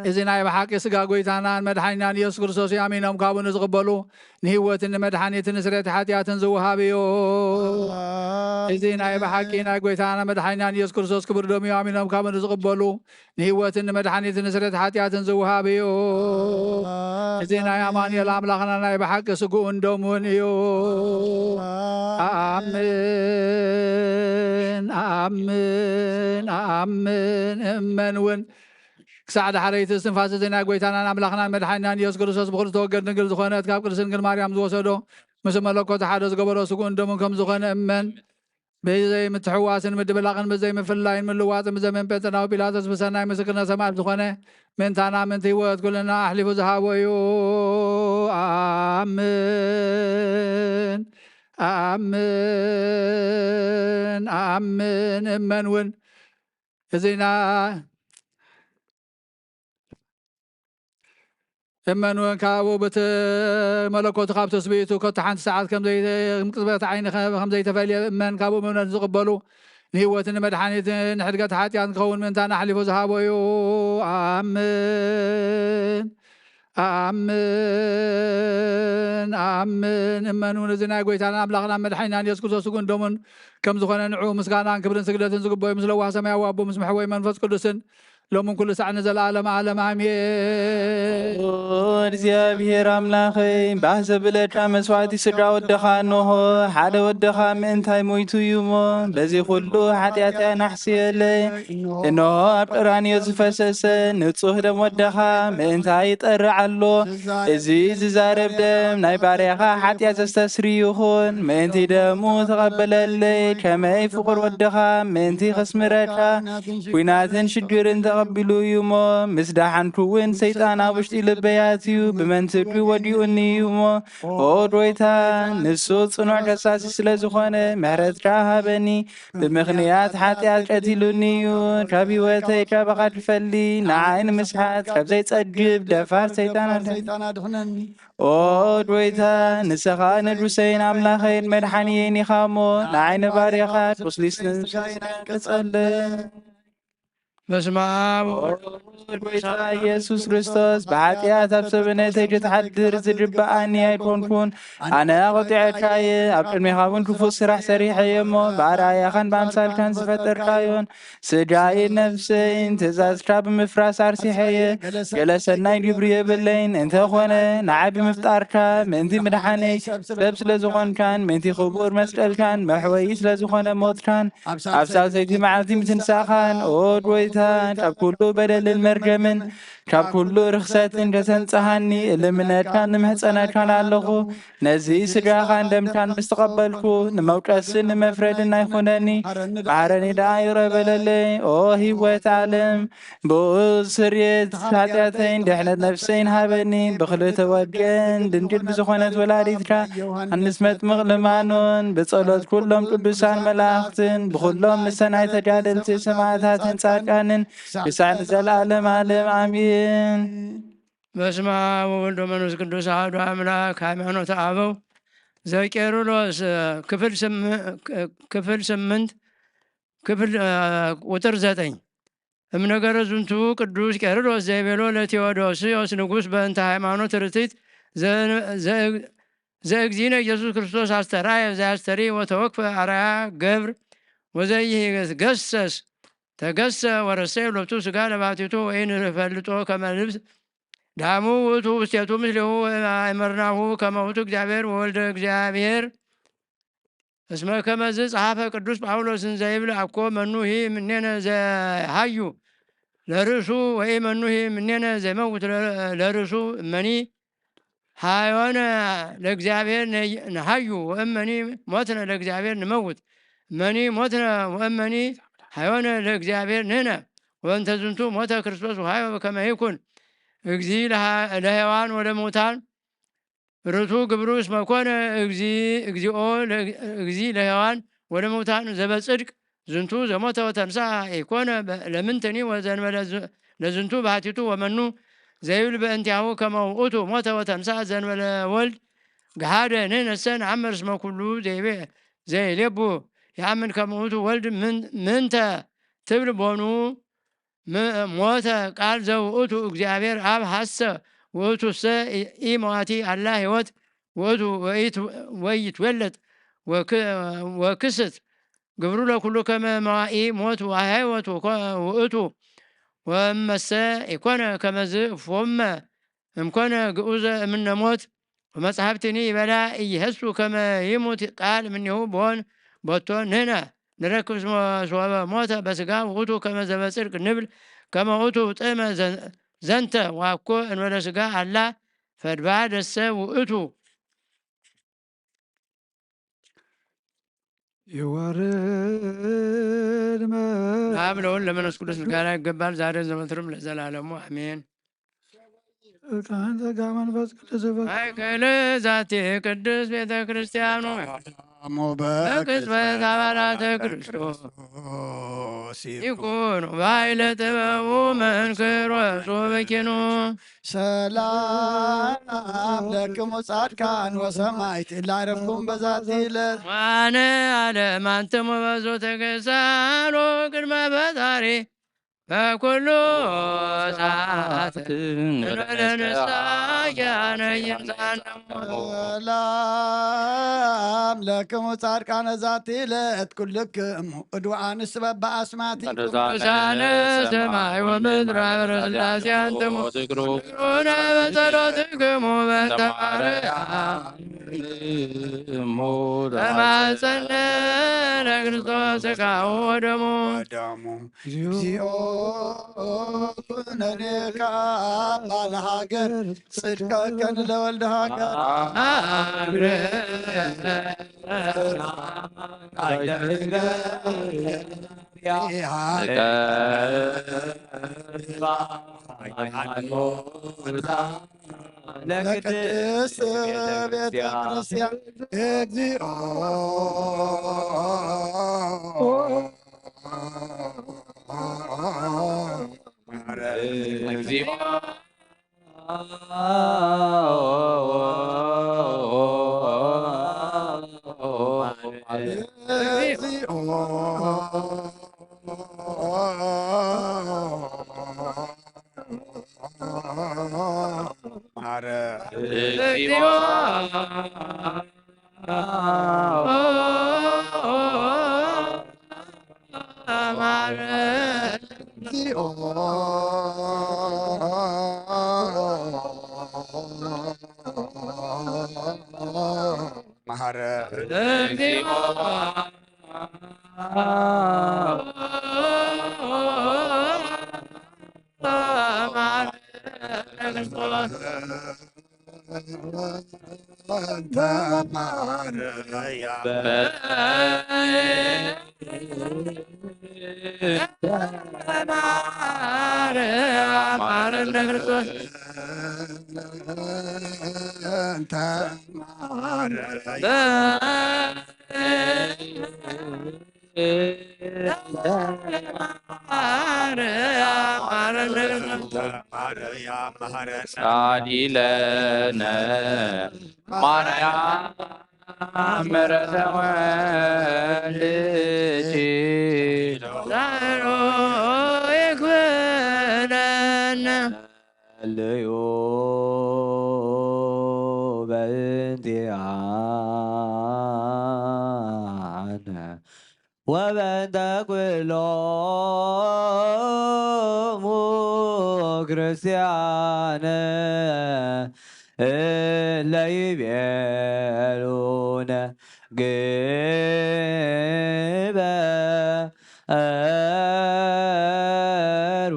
እዚ ናይ ብሓቂ ስጋ ጎይታናን መድሓኒናን ኢየሱስ ክርስቶስ እዩ። ኣሚኖም ካብኡ ንዝቕበሉ ንህይወትን ንመድሓኒትን ንስርየት ሓጢኣትን ዝወሃብ እዩ። እዚ ናይ ብሓቂ ናይ ጎይታና መድሓኒናን ኢየሱስ ክርስቶስ ክቡር ደሙ እዩ። ኣሚኖም ካብኡ ንዝቕበሉ ንህይወትን ንመድሓኒትን ንስርየት ሓጢኣትን ዝወሃብ እዩ። እዚ ናይ ኣማኑኤል ኣምላኽና ናይ ብሓቂ ስግኡን ደሙን እዩ። ኣኣምን፣ ኣኣምን፣ ኣኣምን፣ እመን እውን። ክሳዕ ዳሕረይቲ እስትንፋስ እዚ ናይ ጎይታናን ኣምላኽናን መድሓኒናን ኢየሱስ ክርስቶስ ብኽልተ ወገን ድንግል ዝኾነት ካብ ቅድስት ድንግል ማርያም ዝወሰዶ፣ ምስ መለኮት ሓደ ዝገበሮ ስግኡን ደሙን ከም ዝኾነ እመን። ብዘይ ምትሕዋስን ምድብላቕን ብዘይ ምፍላይን ምልዋጥን ብዘመን ጴንጠናዊ ጲላጦስ ብሰናይ ምስክርነት ሰማዕት ዝኾነ ምእንታና ምእንቲ ህይወት ኩልና ኣሕሊፉ ዝሃቦ እዩ። ኣኣምን፣ ኣኣምን፣ ኣኣምን፣ እመን እውን። እዚና እመን እውን ካብኡ ብቲ መለኮቱ ካብ ትስብእቱ ከቶ ሓንቲ ሰዓት ከም ዘይ-፣ ከም ቅጽበት ዓይኒ ከ-፣ ከም ዘይተፈልየ እመን። ካብኡ እምነት ዝቕበሉ ንህይወትን ንመድሓኒትን ንሕድገት ሓጢኣት ክኸውን ምእንታን ኣሕሊፉ ዝሃቦ እዩ። ኣኣምን፣ ኣኣምን፣ ኣኣምን። እመን እውን እዚ ናይ ጎይታና ኣምላኽና መድሓኒናን ኢየሱስ ክርስቶስ ስግኡን ደሙን ከም ዝኾነ ንዕኡ ምስጋናን ክብርን ስግደትን ዝግበኦ እዩ። ምስ ለዋህ ሰማያዊ ኣቦ ምስ መሕወይ መንፈስ ቅዱስን ሎምን ኩሉ ሳዕ ንዘለዓለም ዓለም ኣሜን። ኦ እግዚኣብሔር ኣምላኸይ፣ ባህ ዘብለካ መስዋዕቲ ስድራ ወድኻ እንሆ፣ ሓደ ወድኻ ምእንታይ ሞይቱ እዩ እሞ፣ በዚ ኩሉ ሓጢኣተይ ኣናሕስየለይ። እንሆ ኣብ ቀራንዮ ዝፈሰሰ ንጹህ ደም ወድኻ ምእንታይ ይጠርዕ ኣሎ። እዚ ዝዛረብ ደም ናይ ባርያኻ ሓጢኣት ዘስተስሪ ይኹን። ምእንቲ ደሙ ተቐበለለይ፣ ከመይ ፍቑር ወድኻ ምእንቲ ከስምረካ፣ ኲናትን ሽግርን ተቐቢሉ እዩ እሞ፣ ምስ ደሓንኩ እውን ሰይጣን ኣብ ውሽጢ ልበይ ኣትዩ ብመንትዱ ወዲኡኒ እዩ እሞ፣ ኦ ጎይታ፣ ንሱ ጽኑዕ ከሳሲ ስለ ዝኾነ፣ ምሕረትካ ሃበኒ። ብምኽንያት ሓጢኣት ቀቲሉኒ እዩ። ካብ ህይወተይ ካባኻ ክፈሊ፣ ንዓይ ንምስሓት ካብ ዘይጸግብ ደፋር ሰይጣን ኣድሕነኒ። ኦ ጎይታ፣ ንስኻ ንጉሰይን ኣምላኸይን መድሓኒየይን ኢኻ እሞ፣ ንዓይ ንባርያኻ ቁስሊ ስጋይን ቅጸለይ። በስመ ኣብ ወወልድ ወመንፈስ ቅዱስ። ጎይታ ኢየሱስ ክርስቶስ፣ ብሓጢኣት ኣብ ሰብነተይ ክትሓድር ዝግብኣኒ ኣይኮንኩን። ኣነ ኣቑጢዐካ እየ፣ ኣብ ቅድሜኻ እውን ክፉእ ስራሕ ሰሪሐ እየ እሞ፣ ብኣርኣያኻን ብኣምሳልካን ዝፈጠርካዮን ስጋይን ነፍሰይን ትእዛዝካ ብምፍራስ ኣርሲሐ እየ። ገለ ሰናይ ግብሪ የብለይን፣ እንተኾነ ንዓይ ብምፍጣርካ ምእንቲ ምድሓነይ ሰብ ስለ ዝኾንካን ምእንቲ ክቡር መስቀልካን መሕወዪ ስለ ዝኾነ ሞትካን ኣብ ሳልሰይቲ መዓልቲ ምትንሳእኻን፣ ኦ ጎይታ፣ ካብ ኩሉ በደልን መርገምን ካብ ኩሉ ርኽሰትን ከተንጽሃኒ እልምነካን እምሕጸነካን ኣለኹ። ነዚ ስጋኻን ደምካን ምስ ተቐበልኩ፣ ንመውቀስን ንመፍረድን ኣይኹነኒ። መሓረኒ ደኣ ይቕረ በለለይ። ኦ ህይወት ዓለም፣ ብኡ ስርየት ኃጢአተይን ድሕነት ነፍሰይን ሃበኒ። ብክልተ ወገን ድንግል ብዝኾነት ወላዲትካ ዮሃንስ መጥምቕ ልማኖን፣ ብጸሎት ኩሎም ቅዱሳን መላእኽትን፣ ብኹሎም ንሰናይ ተጋደልቲ ሰማዕታትን ጻድቃንን ክሳዕ ንዘለዓለም ዓለም ኣሜን። በስመ አብ ወወልድ ወመንፈስ ቅዱስ አሐዱ አምላክ። ሃይማኖተ አበው ዘቄርሎስ ክፍል ስም-፣ ክፍል ስምንት ክፍል፣ እ፣ ቁጥር ዘጠኝ። እምነገረ ዝንቱ ቅዱስ ቄርሎስ ዘይቤሎ ለቴዎዶስዮስ ንጉሥ በእንተ ሃይማኖት ርትዕት ዘ-፣ ዘ-፣ ዘእግዚእነ ኢየሱስ ክርስቶስ አስተርአየ ዘያስተሪ ወተወክፈ አርአያ ገብር ወዘይትገሰስ ተገሰ ወረሰየ ሎቱ ሥጋ ለባቲቱ ወኢንፈልጦ ከመ ልብስ ዳሙ ውእቱ ውስቴቱ ምስሌሁ ወአእመርናሁ ከመ ውእቱ እግዚአብሔር ወወልደ እግዚአብሔር። እስመ ከመዝ ጸሐፈ ቅዱስ ጳውሎስ እንዘ ይብል አኮ መኑሂ እምኔነ ዘሃዩ ለርእሱ ወኢ መኑሂ እምኔነ ዘይመውት ለ-፣ ለርእሱ እመኒ ሃዮነ ለእግዚአብሔር ነይ-፣ ነሃዩ ወእመኒ ሞትነ ለእግዚአብሔር ንመውት። እመኒ ሞትነ ወእመኒ ሃዮነ ለእግዚአብሔር ንህነ። ወእንተ ዝንቱ ሞተ ክርስቶስ ወሃዮ ከመ ይኩን እግዚ ለሃ-፣ ለሔዋን ወለሙታን ርቱ ግብሩ እስመ ኮነ እግዚ-፣ እግዚኦ ለ-፣ እግዚ ለሔዋን ወለሙታን ዘበጽድቅ ዝንቱ ዘሞተ ወተንሳ ኢኮነ በ-፣ ለምንትኒ ወዘንበለ ዝ-፣ ለዝንቱ ባሕቲቱ ወመኑ ዘይብል በእንቲአሁ ከመ ውእቱ ሞተ ወተንሳ ዘንበለ ወልድ ገሃደ ንሕነሰ ነአምር እስመ ኩሉ ዘይቤ-፣ ዘይሌቡ የአምን ከመ ውእቱ ወልድ ምን-፣ ምንተ ትብል ቦኑ ም-፣ ሞተ ቃል ዘውእቱ እግዚአብሔር አብ ሐሰ ውእቱሰ ኢ-፣ ኢመዋቲ አላ ሕይወት ውእቱ ወኢት-፣ ወይትወለድ ወክ-፣ ወክስት ግብሩ ለኩሉ ከመ መዋኢ ሞት ወሕይወት ወኮ-፣ ውእቱ ወእመሰ ኢኮነ ከመዝ እፎመ እምኮነ ግኡዘ እምነ ሞት። ወመጽሐፍትኒ ይበላ ኢይሄሱ ከመ ይሙት ቃል እምኔሁ ቦን ቦቶን ንሕነ ንረክብ እስመ ሶበ ሞተ በሥጋ ውእቱ ከመ ዘበጽድቅ ንብል ከመ ውእቱ ጥዕመ ዘን-፣ ዘንተ ዋኮ እንበለ ሥጋ አላ ፈድባደሰ ውእቱ። ይወርድ መ- አብ ለወልድ ለመንፈስ ቅዱስ ምስጋና ይገባል፣ ዛሬ ዘወትርም ለዘላለሙ አሜን። ካህን ጸጋ መንፈስ ቅዱስ በ- ማእከለ ዛቲ ቅድስት ቤተ ክርስቲያን ሆይ፣ በቅጽበት አባላተ ክርስቶስ ይኩኑ ባይለ ጥበቡ መንክር ወጹ በኪኑ። ሰላም ለክሙ ጻድቃን ወሰማዕት እለ አረፍኩም በዛቲ ዕለት። ዋነ ዓለም አንትሙ በዙ ተገሳሎ ቅድመ ፈጣሪ በኩሉ ሰዓት እንበለ ንስሐ ያነ ይምጻነ። ሰላም ለክሙ ጻድቃነ ዛቲ ዕለት ኩልክሙ እድዋን ስበብ በአስማቲ ቅዱሳነ ሰማይ ወምድር አበረ ስላሴ አንትሙ ትግሩነ በጸሎትክሙ በእንተ ማርያም ተማጸነ ለክርስቶስ ሥጋሁ ወደሙ። ወደሙ። እግዚኦ ኩነኔ ካህን ሀገር ጽድቀከን ለወልድ ሀገር። ለቅድስት ቤተ ክርስቲያን እግዚኦ እግዚኦ መሐረ በእንተ ማርያም ማርያም ማረነ ክርስቶስ። በእንተ ማርያም ሳሊለነ ማርያም ምሕረተ ወልድኪ ዛሮ ይኩነነ። ጸልዩ በእንቲአነ ወበእንተ ኩሎሙ ክርስቲያን እለ ይቤሉነ ግበሩ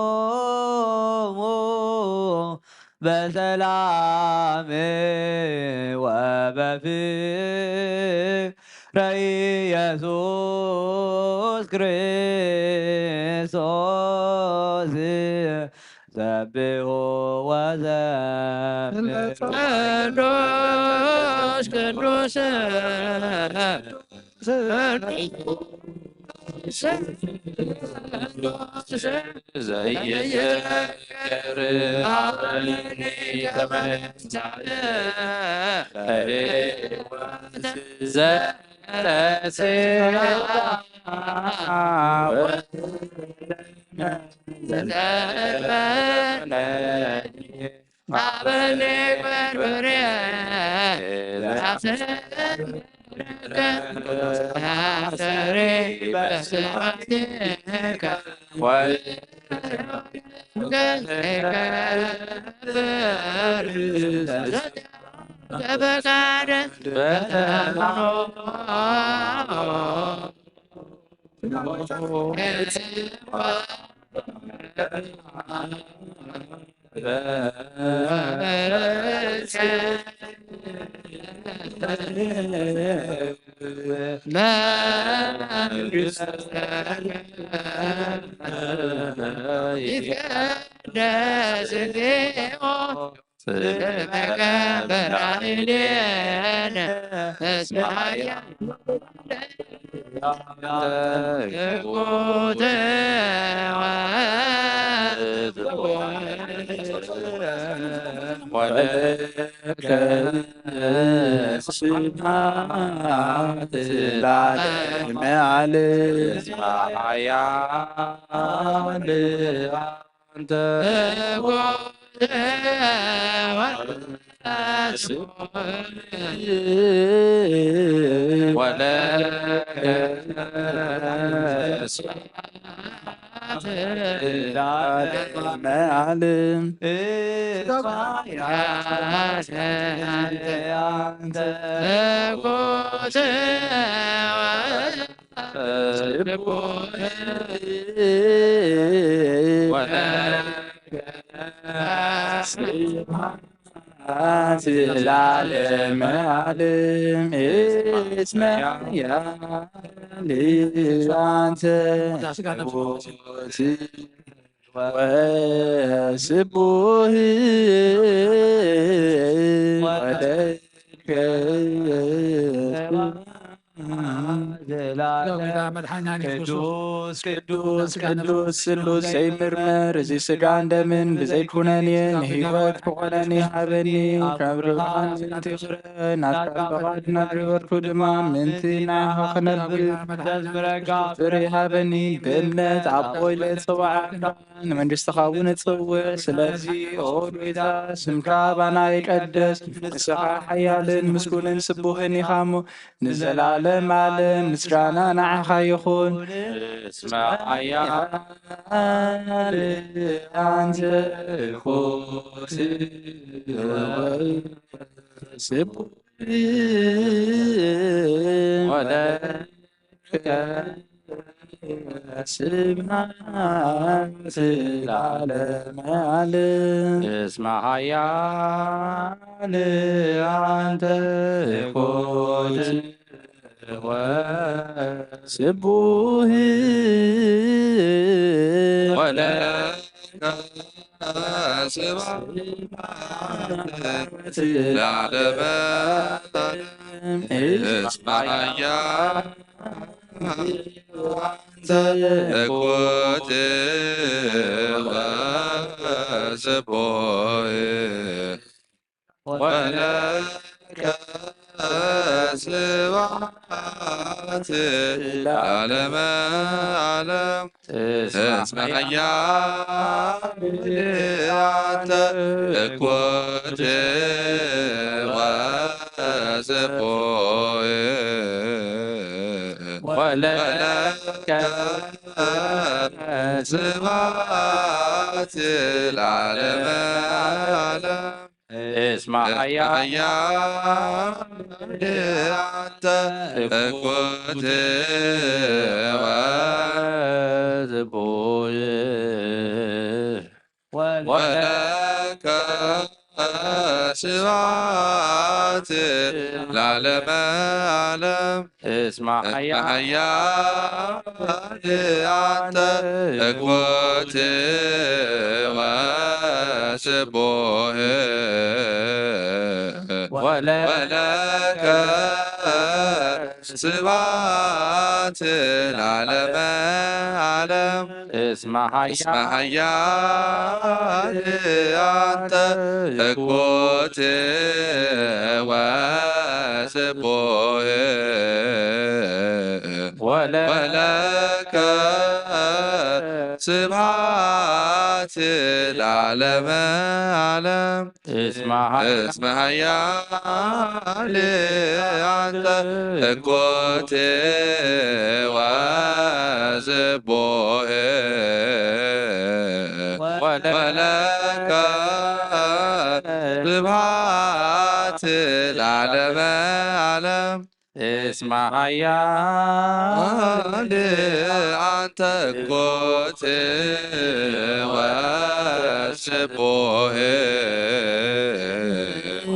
ተስካሮሙ በሰላም ወበፍቅረ ኢየሱስ ክርስቶስ። ሰብሑ ወዘምሩ ቅዱስ ቅዱስ ዘይዘከር አበኒ ተመንሳለ ለሕይወት ዘረስያ ወዘመን ዘበነ አበኒ በርበሬ ቅዱስ ቅዱስ ቅዱስ ስሉስ ዘይምርመር፣ እዚ ስጋን ደምን ብዘይኩነኔ ንህይወት ክኾነኒ ሃበኒ። ካብ ርብኻን ምእንቲ ክረ ናትካ ፈቓድ እናገበርኩ ድማ ምእንቲ ናይኻ ክነብር ፍሪ ሃበኒ። ብእምነት ኣቦይ ለጸዋዕካ ንመንግስትኻ እውን እጽውዕ። ስለዚ ኦ ጎይታ፣ ስምካ ባና ይቀደስ። ንስኻ ሓያልን ምስጉንን ስቡህን ኢኻ እሞ ንዘላለም ዓለም ምስጋና ንዓኻ ይኹን። እስመ ሓያል ኣንተ ኮት ስቡህ ወለከ ስብሐት ለዓለመ ዓለም። እስመ ኃያል አንተ እኩት ወስቡህ ወለከ ስብሐት ለዓለመ ዓለም። እስመ ኃያል አንተ እኩት ወስቡህ ወለከ ስብሐት ለዓለመ ዓለም። እስመ ኃያል አንተ እኩት ወስቡህ ወለከ ስብሐት ለዓለመ ዓለም። እስመ ኃያል አንተ እኩት ወስቡህ ወለከ ስብሐት ለዓለመ ዓለም። እስመ ኃያል አንተ እኩት ወስቡህ ወለከ ስብሐት ለዓለመ ዓለም። እስመ ኃያል አንተ እኩት ወስቡህ ወለከ ስብሐት ለዓለመ ዓለም። እስመ ኃያል አንተ እኩት ወስቡህ ወለከ ስብሐት ለዓለመ ዓለም። እስመ ኃያል አንተ እኩት ወስቡህ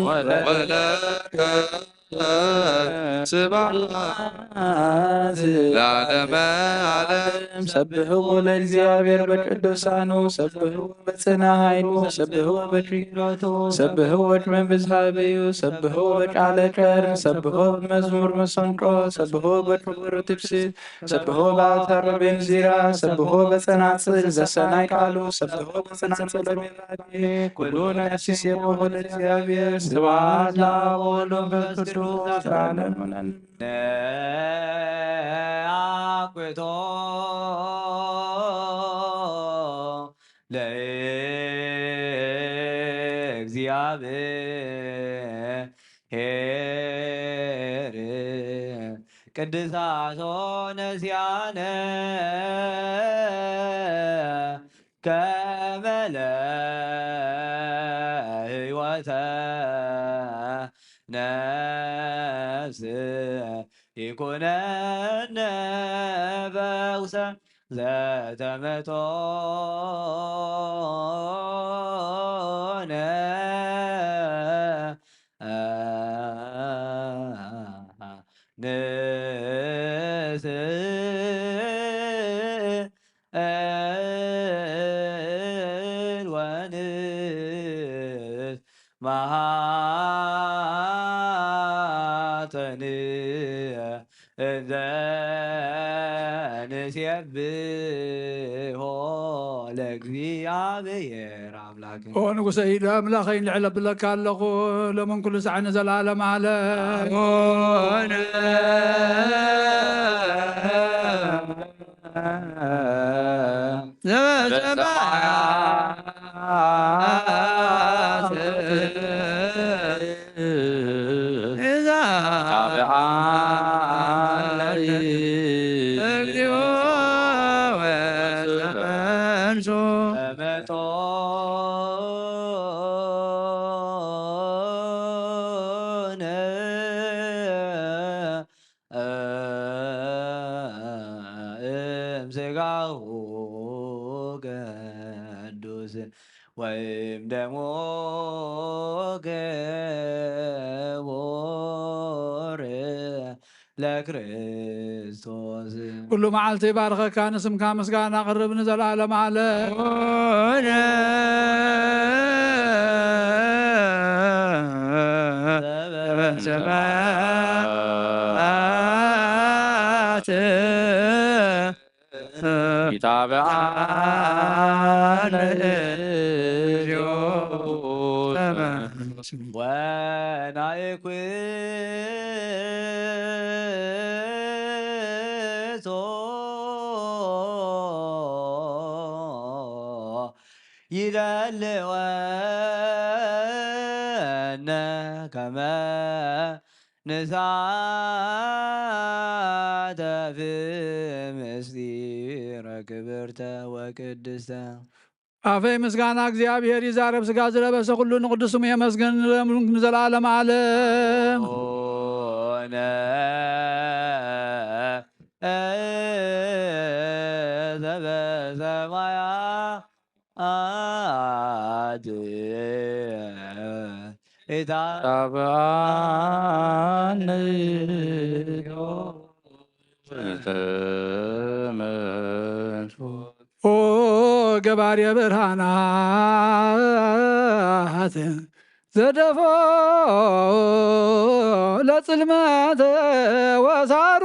ወለከ ስብሐት ለዓለመ ዓለም። ሰብሕዎ ለእግዚኣብሔር በቅዱሳኑ፣ ሰብሕዎ በጽና ኃይሉ፣ ሰብሕዎ በችሎቱ፣ ሰብሕዎ በብዝሃ በዩ፣ ሰብሕዎ በቃለ ከርም፣ ሰብሕዎ በመዝሙር መሰንቆ፣ ሰብሕዎ በክቡር ትፍስሕት፣ ሰብሖ በአውታረ ቤንዚራ፣ ሰብሖ በጸናጽል ዘሰናይ ቃሉ፣ ሰብሖ በጸናጽለ ቤራዴ፣ ኩሉ ነፍስ ይሴብሖ ለእግዚኣብሔር። ስብሐት ለአብ ወወልድ ወመንፈስ ቅዱስ ለዓለሙ አሜን። ነአኩቶ ለእግዚአብሔር ኄር ቅድሳቶ ነሲያነ ከመ ለህይወተ ነፍስ ይኩነነ ፈውሰ ዘተመቶነ ንስእል ወንስ መሃተኒ እንዘ ንሴብሖ ለእግዚኣብሔር ኣምላክ። ኦ ንጉሰ ኢድ ኣምላኸይ ንልዕል ኣብለካ ኣለኹ፣ ሎምን ኩሉ ሳዕ ንዘለዓለም ዓለም። ኣቡነ ዘበሰማያት ይትባረክ ስምከ። እግዚኦ ወሰብሐ ወይም ደሙ ክቡር ለክርስቶስ። ኩሉ መዓልቲ ይባርከካ፣ ንስምካ ምስጋና ኣቕርብ ንዘለዓለም ዓለም። ሰማያት ይታብኣነ እግዚኦ። ወናይኩቶ ይደልወነ ከመ ንሳተፍ ምስጢረ ክብርተ ወቅድስተ። ኣፈይ ምስጋና እግዚኣብሔር ይዛረብ፣ ስጋ ዝለበሰ ኩሉ ንቅዱስ ስሙ የመስግን ንዘለዓለም ዓለም። ነ ዘበሰማያት ኢታ ታብኣኒ ኦ ገባሬ ብርሃናት ዘደፎ ለጽልመት ወሳሩ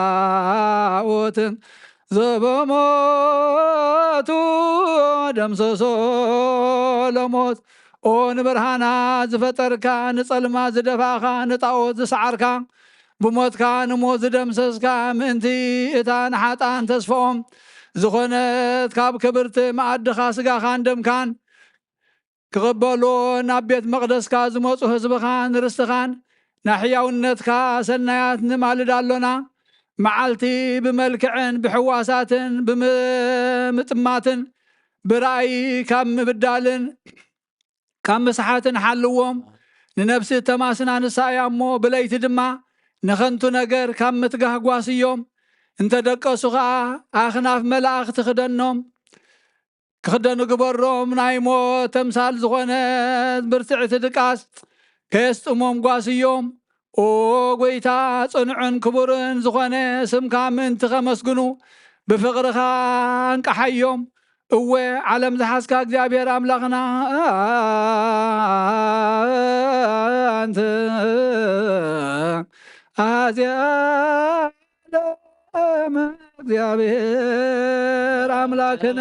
ለጣዖት ዘበሞቱ ደምሰሶ ለሞት። ኦ ንብርሃናት ዝፈጠርካ፣ ንጸልማት ዝደፋእካ፣ ንጣዖት ዝሰዓርካ፣ ብሞትካ ንሞት ዝደምሰስካ፣ ምእንቲ እታ ንሓጥኣን ተስፋኦም ዝኾነት ካብ ክብርቲ መኣድኻ ስጋኻን ደምካን ክቕበሉ ናብ ቤት መቕደስካ ዝመጹ ህዝብኻን ርስትኻን ናይ ሕያውነትካ ሰናያት ንማልድ ኣሎና። መዓልቲ ብመልክዕን ብሕዋሳትን ብምጥማትን ብራእይ ካብ ምብዳልን ካብ ምስሓትን ሓልዎም። ንነፍሲ እተማስና ንሳ እያ እሞ፣ ብለይቲ ድማ ንኸንቱ ነገር ካብ ምትጋህ ጓስዮም። እንተ ደቀሱ ኸኣ ኣኽናፍ መላእኽቲ ክደኖም። ክኽደኑ ግበሮም። ናይ ሞት ተምሳል ዝኾነት ብርትዕቲ ድቃስ ከየስጥሞም ጓስዮም። ኦ ጐይታ፣ ጽኑዕን ክቡርን ዝኾነ ስምካ ምእንቲ ኸመስግኑ ብፍቕርኻ ኣንቅሓዮም። እወ፣ ዓለም ዝሓዝካ እግዚኣብሔር ኣምላኽና ኣንተ ኣዝያ ለም እግዚኣብሔር ኣምላክነ።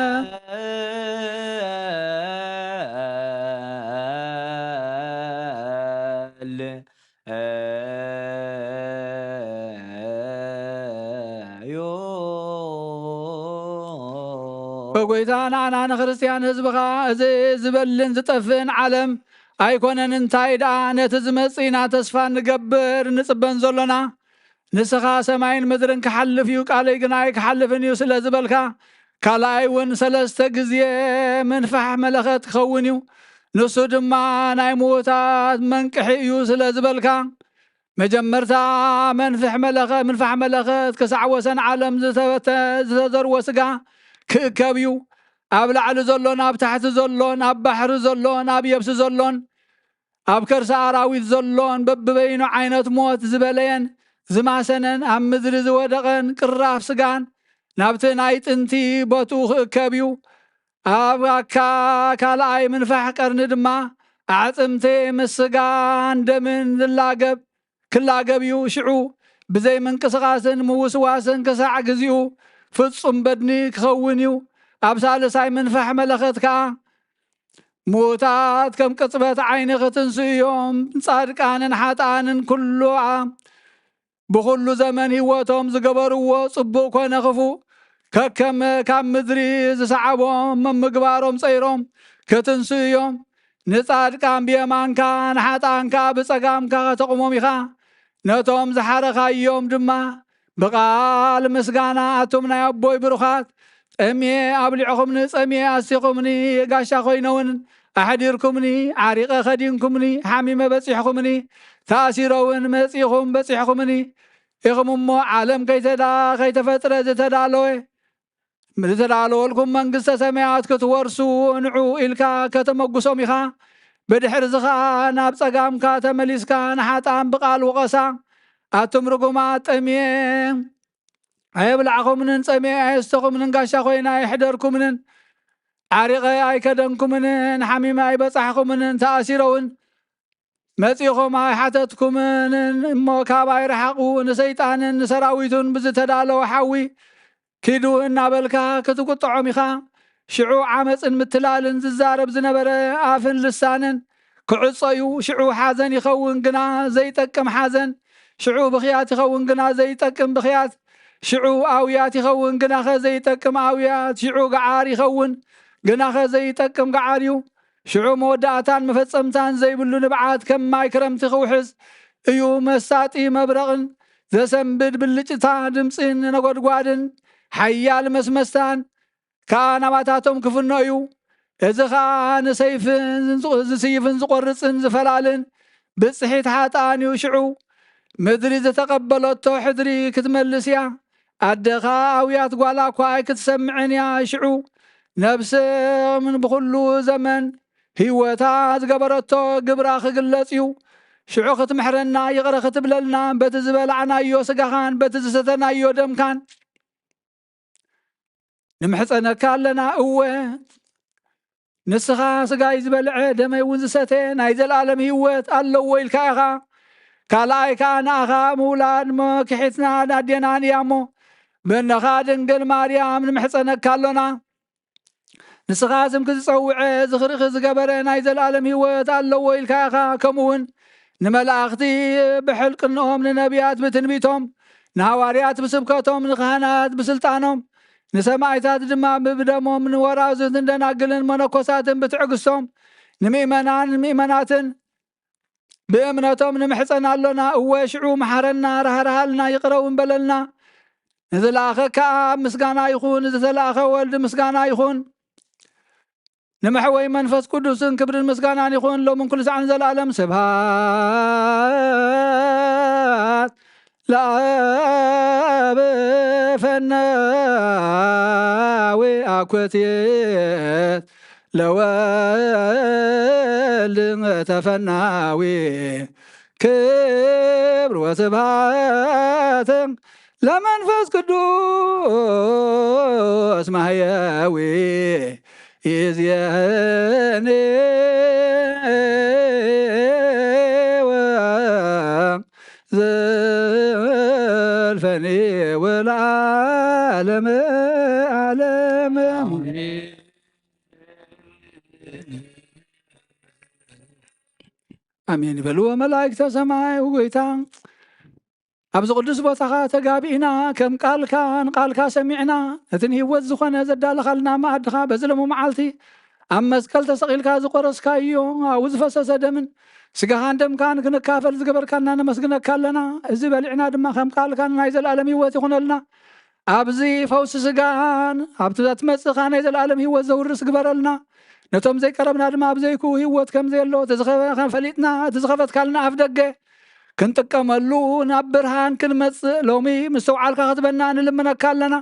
በጎይታ ንኣና ንክርስትያን ህዝብኻ እዚ ዝበልን ዝጠፍእን ዓለም ኣይኮነን። እንታይ ደኣ ነቲ ዝመጽእ ኢና ተስፋ ንገብር ንጽበን ዘሎና። ንስኻ ሰማይን ምድርን ክሓልፍ እዩ፣ ቃለይ ግና ኣይክሓልፍን እዩ ስለ ዝበልካ፣ ካልኣይ እውን ሰለስተ ግዜ ምንፋሕ መለኸት ክኸውን እዩ። ንሱ ድማ ናይ ምዉታት መንቅሒ እዩ ስለ ዝበልካ፣ መጀመርታ መንፍሕ መለኸ-፣ ምንፋሕ መለኸት ክሳዕ ወሰን ዓለም ዝተበተ-፣ ዝተዘርወ ስጋ ክእከብ እዩ። ኣብ ላዕሊ ዘሎን ኣብ ታሕቲ ዘሎን ኣብ ባሕሪ ዘሎን ኣብ የብሲ ዘሎን ኣብ ከርሲ ኣራዊት ዘሎን በብበይኑ ዓይነት ሞት ዝበለየን ዝማሰነን ኣብ ምድሪ ዝወደቐን ቅራፍ ስጋን ናብቲ ናይ ጥንቲ ቦትኡ ክእከብ እዩ። ኣብ ኣካ ካልኣይ ምንፋሕ ቀርኒ ድማ ኣዕጽምቲ ምስ ስጋን ደምን ዝላገብ ክላገብ እዩ። ሽዑ ብዘይ ምንቅስቓስን ምውስዋስን ክሳዕ ግዚኡ ፍጹም በድኒ ክኸውን እዩ። ኣብ ሳልሳይ ምንፋሕ መለኸት ከኣ ምዉታት ከም ቅጽበት ዓይኒ ክትንስኡ እዮም። ጻድቃንን ሓጥኣንን ኩሉ ዓ-፣ ብኹሉ ዘመን ህይወቶም ዝገበርዎ ጽቡቕ ኮነ ክፉእ፣ ከከም ካብ ምድሪ ዝሰዓቦም መምግባሮም ጸይሮም ክትንስኡ እዮም። ንጻድቃን ብየማንካ፣ ንሓጥኣን ከኣ ብጸጋምካ ከተቑሞም ኢኻ። ነቶም ዝሓረኻዮም ድማ ብቓል ምስጋና፣ ኣቱም ናይ ኣቦይ ብሩኻት፣ ጠምየ ኣብሊዕኹምኒ፣ ጸሚየ ኣስቲኹምኒ፣ ጋሻ ኮይነውን ኣሕዲርኩምኒ፣ ዓሪቐ ከዲንኩምኒ፣ ሓሚመ በጺሕኩምኒ፣ ተኣሲረውን መጺኹም በጺሕኩምኒ ኢኹም እሞ፣ ዓለም ከይተዳ-፣ ከይተፈጥረ ዝተዳለወ ዝተዳለወልኩም መንግስተ ሰማያት ክትወርሱ ንዑ ኢልካ ከተመጉሶም ኢኻ። ብድሕርዚ ኸኣ ናብ ጸጋምካ ተመሊስካ ንሓጣን ብቓል ወቐሳ፣ ኣቱም ርጉማት፣ ጠምየ ኣየብላዕኹምንን፣ ጸሚኤ ኣየስተኹምንን፣ ጋሻ ኮይነ ኣየሕደርኩምንን፣ ዓሪቐ ኣይከደንኩምንን፣ ሓሚመ ኣይበጻሕኹምንን፣ ተኣሲረውን መጺኹም ኣይሓተትኩምንን እሞ፣ ካባይ ርሓቑ፣ ንሰይጣንን ንሰራዊቱን ብዝተዳለወ ሓዊ ኪዱ እናበልካ ክትቁጥዖም ኢኻ። ሽዑ ዓመፅን ምትላልን ዝዛረብ ዝነበረ ኣፍን ልሳንን ክዕጾ እዩ። ሽዑ ሓዘን ይኸውን፣ ግና ዘይጠቅም ሓዘን። ሽዑ ብኽያት ይኸውን፣ ግና ዘይጠቅም ብኽያት። ሽዑ ኣውያት ይኸውን፣ ግናኸ ዘይጠቅም ኣውያት። ሽዑ ገዓር ይኸውን፣ ግናኸ ዘይጠቅም ገዓር እዩ። ሽዑ መወዳእታን መፈጸምታን ዘይብሉ ንብዓት ከም ማይ ክረምቲ ክውሕዝ እዩ። መሳጢ መብረቕን ዘሰንብድ ብልጭታ ድምፅን ነጎድጓድን ሓያል መስመስታን ከኣ ናባታቶም ክፍኖ እዩ። እዚ ኸኣ ንሰይፍን ዝስይፍን ዝቖርጽን ዝፈላልን ብጽሒት ሓጥኣን እዩ። ሽዑ ምድሪ ዝተቐበለቶ ሕድሪ ክትመልስ እያ። ኣደኻ ኣውያት ጓላ እኳ ኣይክትሰምዕን እያ። ሽዑ ነብስን ብኹሉ ዘመን ህይወታ ዝገበረቶ ግብራ ክግለጽ እዩ። ሽዑ ክትምሕረና፣ ይቕረ ክትብለልና፣ በቲ ዝበላዕናዮ ስጋኻን በቲ ዝሰተናዮ ደምካን ንምሕጸነካ ኣለና። እወ፣ ንስኻ ስጋይ ዝበልዐ ደመይ እውን ዝሰተ ናይ ዘለኣለም ህይወት ኣለዎ ኢልካ ኢኻ። ካልኣይ ከኣ ንኣኻ ምውላድ መክሒትናን ኣዴናን እያ እሞ፣ በነኻ ድንግል ማርያም ንምሕጸነካ ኣሎና። ንስኻ ስምኪ ዝጸውዐ፣ ዝኽርኺ ዝገበረ ናይ ዘለኣለም ህይወት ኣለዎ ኢልካ ኢኻ። ከምኡውን ንመላእኽቲ ብሕልቅንኦም፣ ንነቢያት ብትንቢቶም፣ ንሃዋርያት ብስብከቶም፣ ንካህናት ብስልጣኖም፣ ንሰማዕታት ድማ ብብደሞም፣ ንወራዙትን ደናግልን መነኮሳትን ብትዕግስቶም፣ ንምእመናን ምእመናትን ብእምነቶም ንምሕጸን ኣሎና። እወ፣ ሽዑ መሓረና፣ ራህራሃልና፣ ይቕረ እውን በለልና። ንዝለኣኸካ ኣብ ምስጋና ይኹን፣ ንዝተላእኸ ወልድ ምስጋና ይኹን። ንመሕወይ መንፈስ ቅዱስን ክብርን ምስጋናን ይኹን፣ ሎምን ኩሉ ሰዓትን ዘለኣለም። ስብሃት ለኣብ ፈናዊ ኣኮቴት ለወልድ ተፈናዊ ክብር ወስብሐት ለመንፈስ ቅዱስ ማህየዊ ይእዜኒ ወዘልፈኒ ወለዓለመ ዓለም። ኣሜን ይበልዎ መላእክተ ሰማይ። ጎይታ፣ ኣብዚ ቅዱስ ቦታኻ ተጋቢእና፣ ከም ቃልካ ንቃልካ ሰሚዕና፣ ነቲ ንህይወት ዝኾነ ዘዳለኻልና መኣድኻ በዚ ሎሚ መዓልቲ ኣብ መስቀል ተሰቒልካ ዝቆረስካዮ፣ ኣብኡ ዝፈሰሰ ደምን ስጋኻን ደምካን ክንካፈል ዝገበርካና ነመስግነካ ኣለና። እዚ በሊዕና ድማ ከም ቃልካ ናይ ዘለኣለም ህይወት ይኹነልና። ኣብዚ ፈውሲ ስጋን ኣብቲ ዘትመጽእኻ ናይ ዘለኣለም ህይወት ዘውርስ ግበረልና። ነቶም ዘይቀረብና ድማ ኣብ ዘይክኡ ህይወት ከም ዘየሎ እቲ ዝኸ-፣ ከም ፈሊጥና፣ እቲ ዝኸፈትካልና ኣፍ ደገ ክንጥቀመሉ ናብ ብርሃን ክንመጽእ ሎሚ ምስትውዓልካ ክትበና ንልምነካ ኣለና።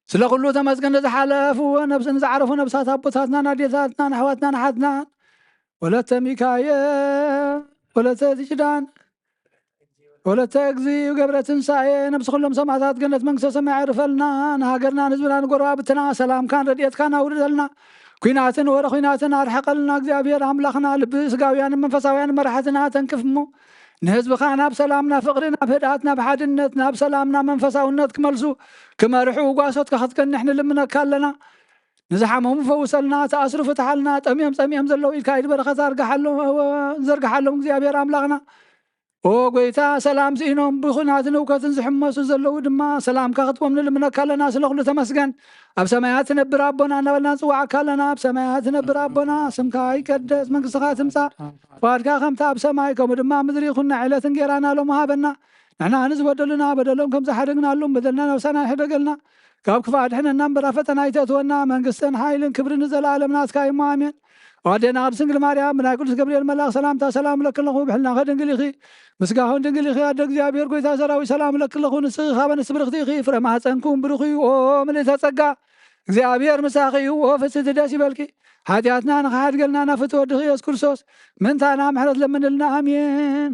ስለ ኩሉ ተመስገን። ንዝሓለፉ ነብስ-፣ ንዝዓረፉ ነብሳት ኣቦታትናን ኣዴታትናን ኣሕዋትናን ኣሓትናን፣ ወለተ ሚካኤል፣ ወለተ ኪዳን፣ ወለተ እግዚእ ገብረ ትንሳኤ፣ ነብሲ ኩሎም ሰማዕታት ገነት መንግስተ ሰማይ ኣዕርፈልና። ንሃገርና ንህዝብና ንጎረባብትና ሰላምካን ረድኤትካን ኣውርደልና። ኲናትን ወረ ኲናትን ኣርሕቐልና። እግዚኣብሔር ኣምላኽና፣ ልቢ ስጋውያንን መንፈሳውያንን መራሕትና ተንክፍ እሞ፣ ንህዝብኻ ናብ ሰላም፣ ናብ ፍቕሪ፣ ናብ ህድኣት፣ ናብ ሓድነት፣ ናብ ሰላም፣ ናብ መንፈሳውነት ክመልሱ፣ ክመርሑ ጓሶትካ ክትቀንሕ ንልምነካ ኣለና። ንዝሓመሙ ፈውሰልና፣ ተኣስሩ ፍትሓልና፣ ጠምዮም ጸሚኦም ዘለዉ ኢድካ ኢድ በረኸት ኣርግሓሎም፣ ዘርግሓሎም እግዚኣብሔር ኣምላኽና። ኦ ጎይታ፣ ሰላም ስኢኖም ብኹናትን ህውከትን ዝሕመሱ ዘለዉ ድማ ሰላምካ ክትቦም ንልምነካ ኣለና። ስለ ኩሉ ተመስገን። ኣብ ሰማያት ትነብር ኣቦና እናበልና ንጽዋዓካ ኣለና። ኣብ ሰማያት ትነብር ኣቦና፣ ስምካ ይቀደስ፣ መንግስትኻ ትምጻእ፣ ፍቓድካ ከምታ ኣብ ሰማይ ከምኡ ድማ ምድሪ ይኹን። ናይ ዕለት እንጌራና ሎሚ ሃበና። ንሕና ንዝበደሉና በደሎም ከም ዝሓደግናሎም በደልና ነብሳና ይሕደገልና። ካብ ክፉእ ኣድሕነና እምበር ኣብ ፈተና ኣይተእትወና። መንግስትን ሓይልን ክብርን ንዘለኣለም ናትካ እዩ እሞ ኣሜን። ኣዴና ቅድስት ድንግል ማርያም ብናይ ቅዱስ ገብርኤል መልኣኽ ሰላምታ ሰላም እለኪ ኣለኹ። ብሕልናኸ ድንግል ኢኺ፣ ብስጋኸ እውን ድንግል ኢኺ። ኣደ እግዚኣብሔር ጎይታ ሰራዊት ሰላም እለኪ ኣለኹ። ንስኺ ካብ ኣንስቲ ብርኽቲ ኢኺ፣ ፍረ ማሕፀንኩም ብሩኽ እዩ። ኦ ምልእተ ጸጋ እግዚኣብሔር ምሳኺ እዩ። ኦ ፍስቲ ደስ ይበልኪ። ሓጢኣትና ንኽሓድገልና ናብ ፍትወ ወድኺ ኢየሱስ ክርስቶስ ምንታና ምሕረት ለምንልና። ኣሜን።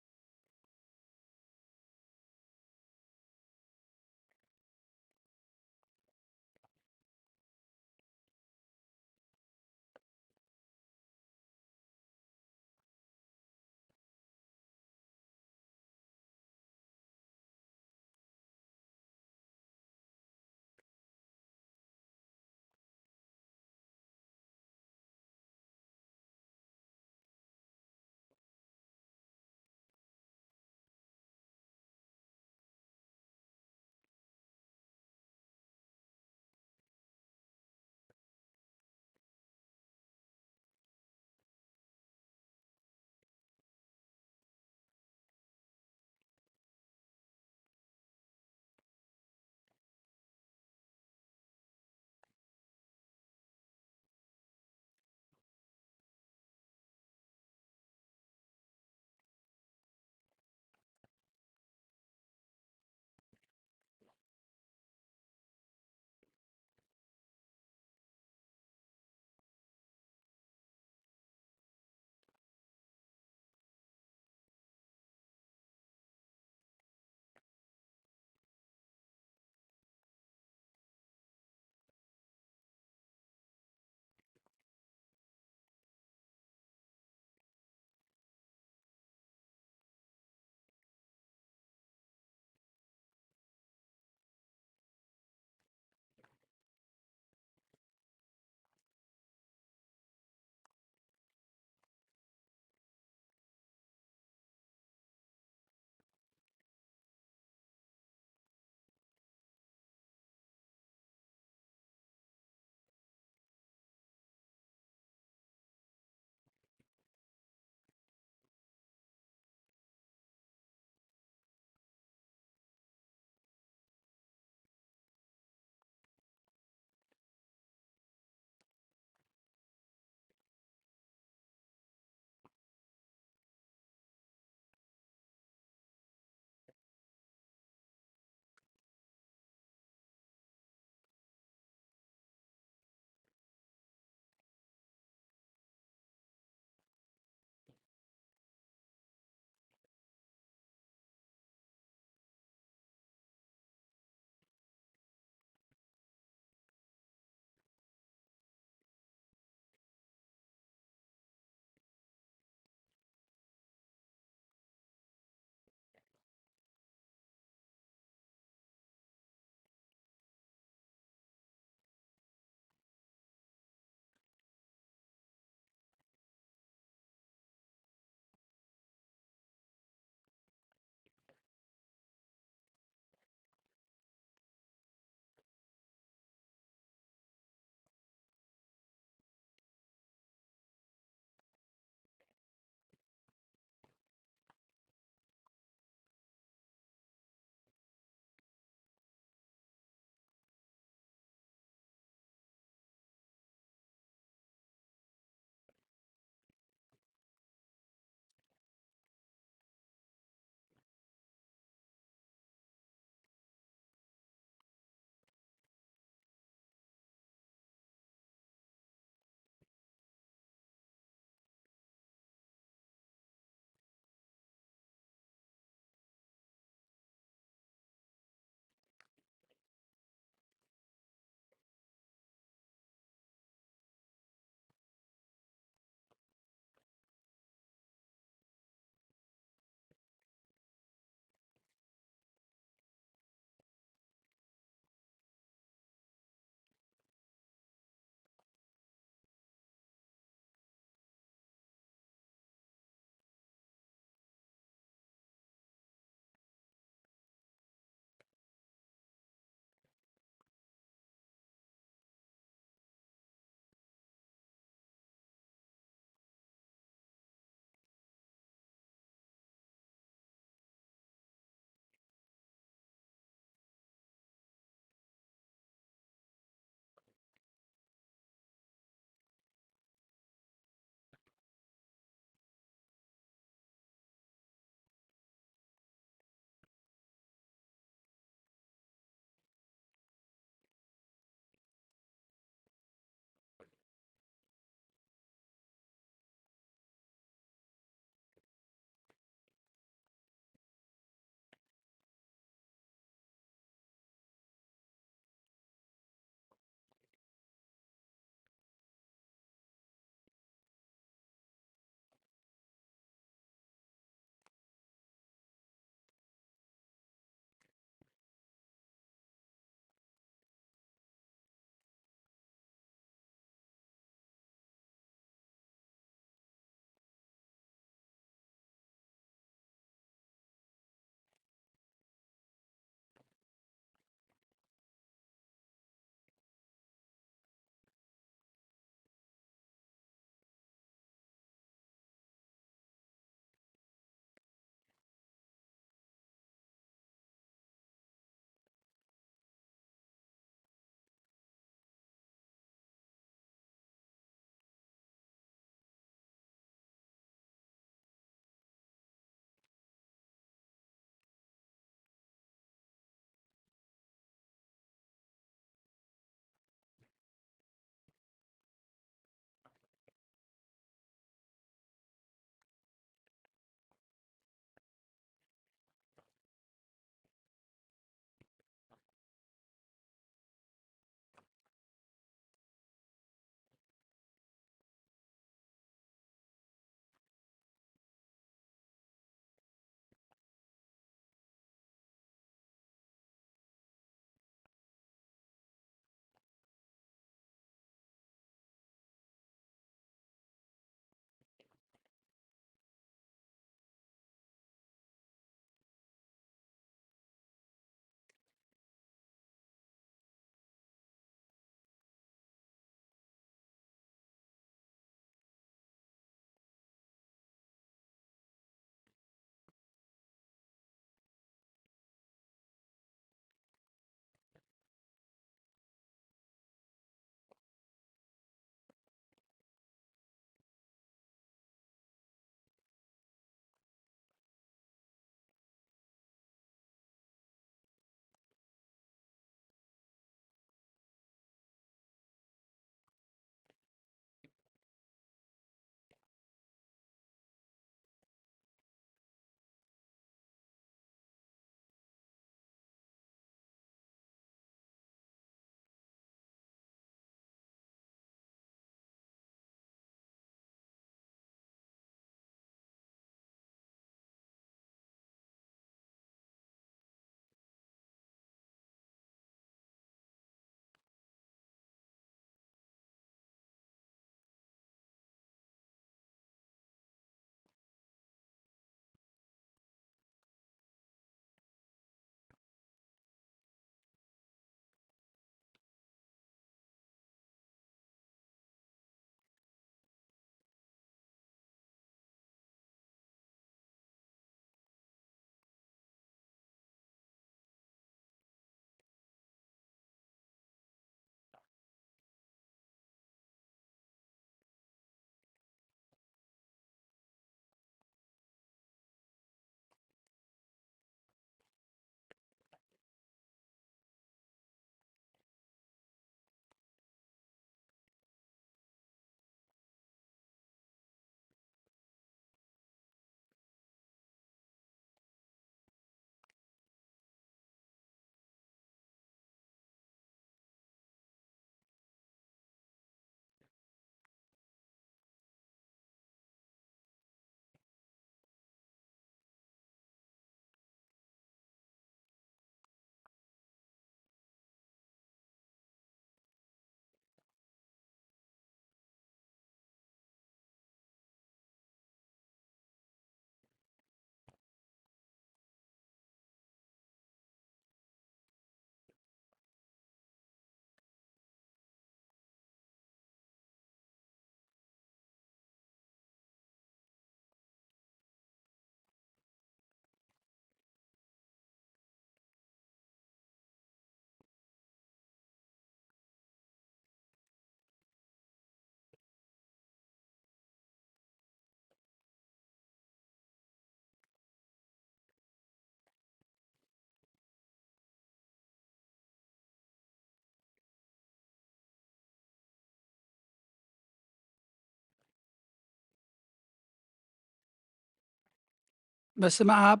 በስመ አብ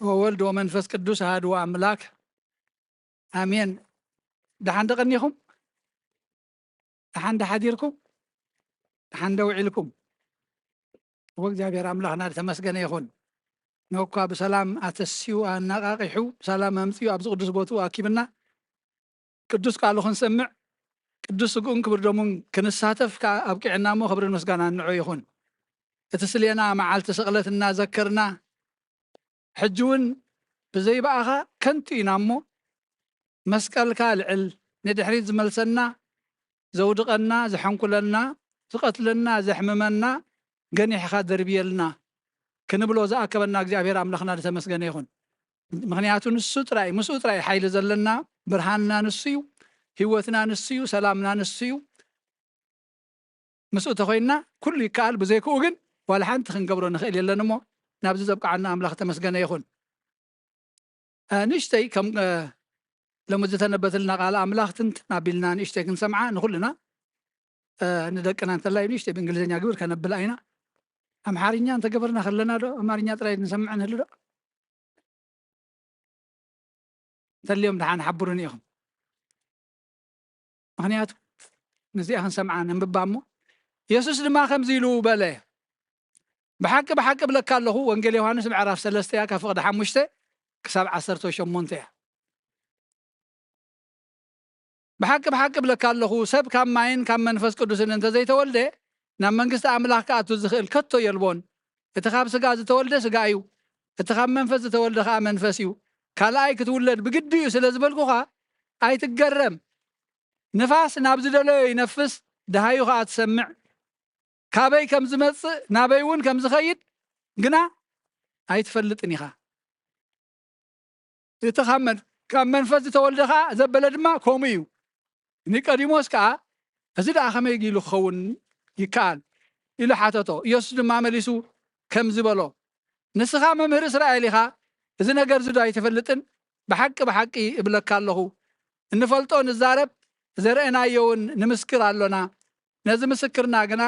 ወወልድ ወመንፈስ ቅዱስ አሐዱ አምላክ አሜን። ደሓን ዶ ቀኒኹም? ደሓን ዶ ሓዲርኩም? ደሓን ዶ ውዒልኩም? እወ፣ እግዚኣብሔር ኣምላኽና ዝተመስገነ ይኹን። ንእኳ ብሰላም ኣተስዩ ኣነቓቒሑ፣ ብሰላም ኣምጺኡ ኣብዚ ቅዱስ ቦትኡ ኣኪብና፣ ቅዱስ ቃሉ ክንሰምዕ፣ ቅዱስ ስግኡን ክቡር ደሙን ክንሳተፍ ከኣ ኣብቂዕና እሞ፣ ክብርን ምስጋናን ንዑ ይኹን። እቲ ስሌና መዓልቲ ስቕለት እናዘከርና፣ ሕጂ እውን ብዘይ ብኣኻ ከንቱ ኢና እሞ፣ መስቀልካ ኣልዕል፣ ንድሕሪት ዝመልሰና፣ ዘውድቐና፣ ዘሐንኩለና፣ ዝቐትለና፣ ዘሕምመና ገኒሕኻ ደርብየልና ክንብሎ ዝኣከበና እግዚኣብሔር ኣምላኽና ዝተመስገነ ይኹን። ምኽንያቱ ንሱ ጥራይ፣ ምስኡ ጥራይ ሓይሊ ዘለና፣ ብርሃንና ንሱ እዩ፣ ህይወትና ንሱ እዩ፣ ሰላምና ንሱ እዩ። ምስኡ ተኾይንና ኩሉ ይከኣል፣ ብዘይክኡ ግን ዋላ ሓንቲ ክንገብሮ ንኽእል የለን እሞ፣ ናብዚ ዘብቅዓና ኣምላኽ ተመስገነ ይኹን። እ፣ ንእሽተይ ከም፣ እ፣ ሎሚ ዝተነበተልና ቃል ኣምላኽ ትንትን ኣቢልና ንእሽተይ ክንሰምዓ ንኹልና፣ እ፣ ንደቅና እንተላይ ንእሽተይ ብእንግሊዝኛ ግብር ከነብላ ኢና። ኣምሓርኛ እንተገበርና ከለና ዶ ኣማርኛ ጥራይ ንሰምዕ ንህሉ ዶ? እንተልዮም ደሓን ሓብሩኒ ኢኹም። ምኽንያቱ ምስዚኣ ክንሰምዓ ነንብባ እሞ፣ የሱስ ድማ ከምዚ ኢሉ በለ፣ ብሓቂ ብሓቂ እብለካ ኣለኹ፣ ወንጌል ዮሃንስ ምዕራፍ ሰለስተ እያ፣ ካብ ፍቕዲ ሓሙሽተ ክሳብ ዓሰርተ ሸሞንተ እያ። ብሓቂ ብሓቂ እብለካ ኣለኹ፣ ሰብ ካብ ማይን ካብ መንፈስ ቅዱስን እንተዘይተወልደ፣ ናብ መንግስቲ ኣምላኽ ክኣቱ ዝኽእል ከቶ የልቦን። እቲ ካብ ስጋ ዝተወልደ ስጋ እዩ፣ እቲ ካብ መንፈስ ዝተወልደ ኸኣ መንፈስ እዩ። ካልኣይ ክትውለድ ብግዲ እዩ ስለ ዝበልኩኻ፣ ኣይትገረም። ንፋስ ናብ ዝደለዮ ይነፍስ፣ ደሃዩ ኸኣ ትሰምዕ። ካበይ ከም ዝመጽእ፣ ናበይ እውን ከም ዝኸይድ ግና ኣይትፈልጥን ኢኻ። እቲ ካብ መን-፣ ካብ መንፈስ ዝተወልደ ኸኣ ዘበለ ድማ ከምኡ እዩ። ኒቆዲሞስ ከኣ፣ "እዚ ደኣ ከመይ ኢሉ ክኸውን ይከኣል?" ኢሉ ሓተቶ። ኢየሱስ ድማ መሊሱ ከምዚ በሎ፣ "ንስኻ መምህር እስራኤል ኢኻ፣ እዚ ነገር እዚ ዶ ኣይትፈልጥን? ብሓቂ ብሓቂ እብለካ ኣለኹ፣ እንፈልጦ ንዛረብ፣ ዘርእናዮ እውን ንምስክር ኣሎና፣ ነዚ ምስክርና ግና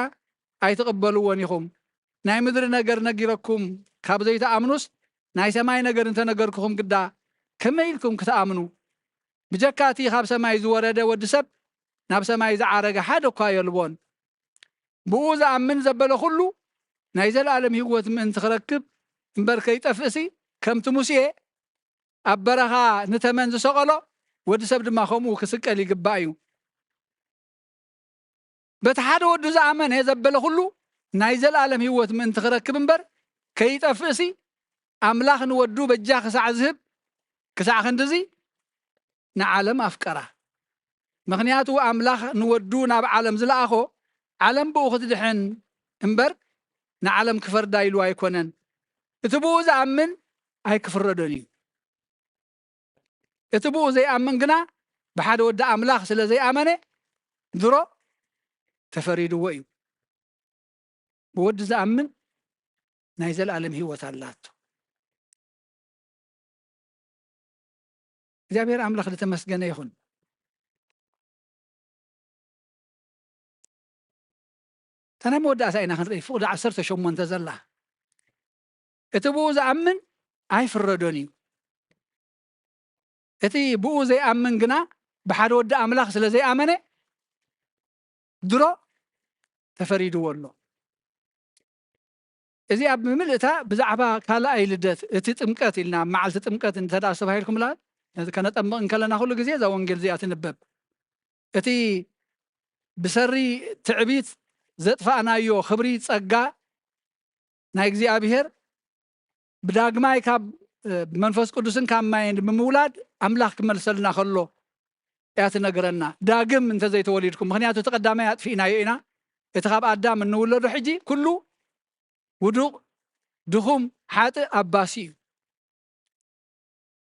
ኣይትቕበልዎን ኢኹም። ናይ ምድሪ ነገር ነጊረኩም ካብ ዘይትኣምኑስ፣ ናይ ሰማይ ነገር እንተነገርኩኹም ግዳ ከመይ ኢልኩም ክትኣምኑ? ብጀካ እቲ ካብ ሰማይ ዝወረደ ወዲ ሰብ ናብ ሰማይ ዝዓረገ ሓደ እኳ የልቦን። ብኡ ዝኣምን ዘበለ ኩሉ ናይ ዘለኣለም ህይወት ምእንቲ ክረክብ እምበር ከይጠፍእሲ፣ ከምቲ ሙሴ ኣብ በረኻ ንተመን ዝሰቐሎ፣ ወዲ ሰብ ድማ ከምኡ ክስቀል ይግባእ እዩ። በቲ ሓደ ወዱ ዝኣመነ ዘበለ ኩሉ ናይ ዘለኣለም ህይወት ምእንቲ ክረክብ እምበር ከይጠፍእሲ፣ ኣምላኽ ንወዱ በጃ ክሳዕ ዝህብ፣ ክሳዕ ክንድዚ ንዓለም ኣፍቀራ። ምኽንያቱ ኣምላኽ ንወዱ ናብ ዓለም ዝለኣኾ፣ ዓለም ብኡ ክትድሕን እምበር ንዓለም ክፈርዳ ኢሉ ኣይኮነን። እቲ ብኡ ዝኣምን ኣይክፍረዶን እዩ። እቲ ብኡ ዘይኣምን ግና ብሓደ ወዲ ኣምላኽ ስለ ዘይኣመነ ድሮ ተፈሪድዎ እዩ። ብወዲ ዝኣምን ናይ ዘለኣለም ህይወት ኣላቶ። እግዚኣብሔር ኣምላኽ ዝተመስገነ ይኹን። እታ ናይ መወዳእታ ኢና ክንርኢ፣ ፍቕዲ ዓሰርተ ሸሞንተ ዘላ። እቲ ብኡ ዝኣምን ኣይፍረዶን እዩ። እቲ ብኡ ዘይኣምን ግና ብሓደ ወዲ ኣምላኽ ስለ ዘይኣመነ ድሮ ተፈሪድዎ ኣሎ። እዚ ኣብ ምልእታ ብዛዕባ ካልኣይ ልደት፣ እቲ ጥምቀት ኢልና፣ ኣብ መዓልቲ ጥምቀት እንተ ደኣ ኣስተባሂልኩምላ፣ ከነጠምቕ እንከለና ኩሉ ግዜ እዛ ወንጌል እዚኣ ትንበብ። እቲ ብሰሪ ትዕቢት ዘጥፋእናዮ ክብሪ ጸጋ ናይ እግዚኣብሔር ብዳግማይ ካብ፣ እ፣ መንፈስ ቅዱስን ካብ ማይን ብምውላድ ኣምላኽ ክመልሰልና ከሎ እያ ትነግረና። ዳግም እንተዘይተወሊድኩም፣ ምኽንያቱ እቲ ቀዳማይ ኣጥፊእናዮ ኢና። እቲ ካብ ኣዳም እንውለዶ ሕጂ ኩሉ ውዱቕ፣ ድኹም፣ ሓጥእ፣ ኣባሲ እዩ።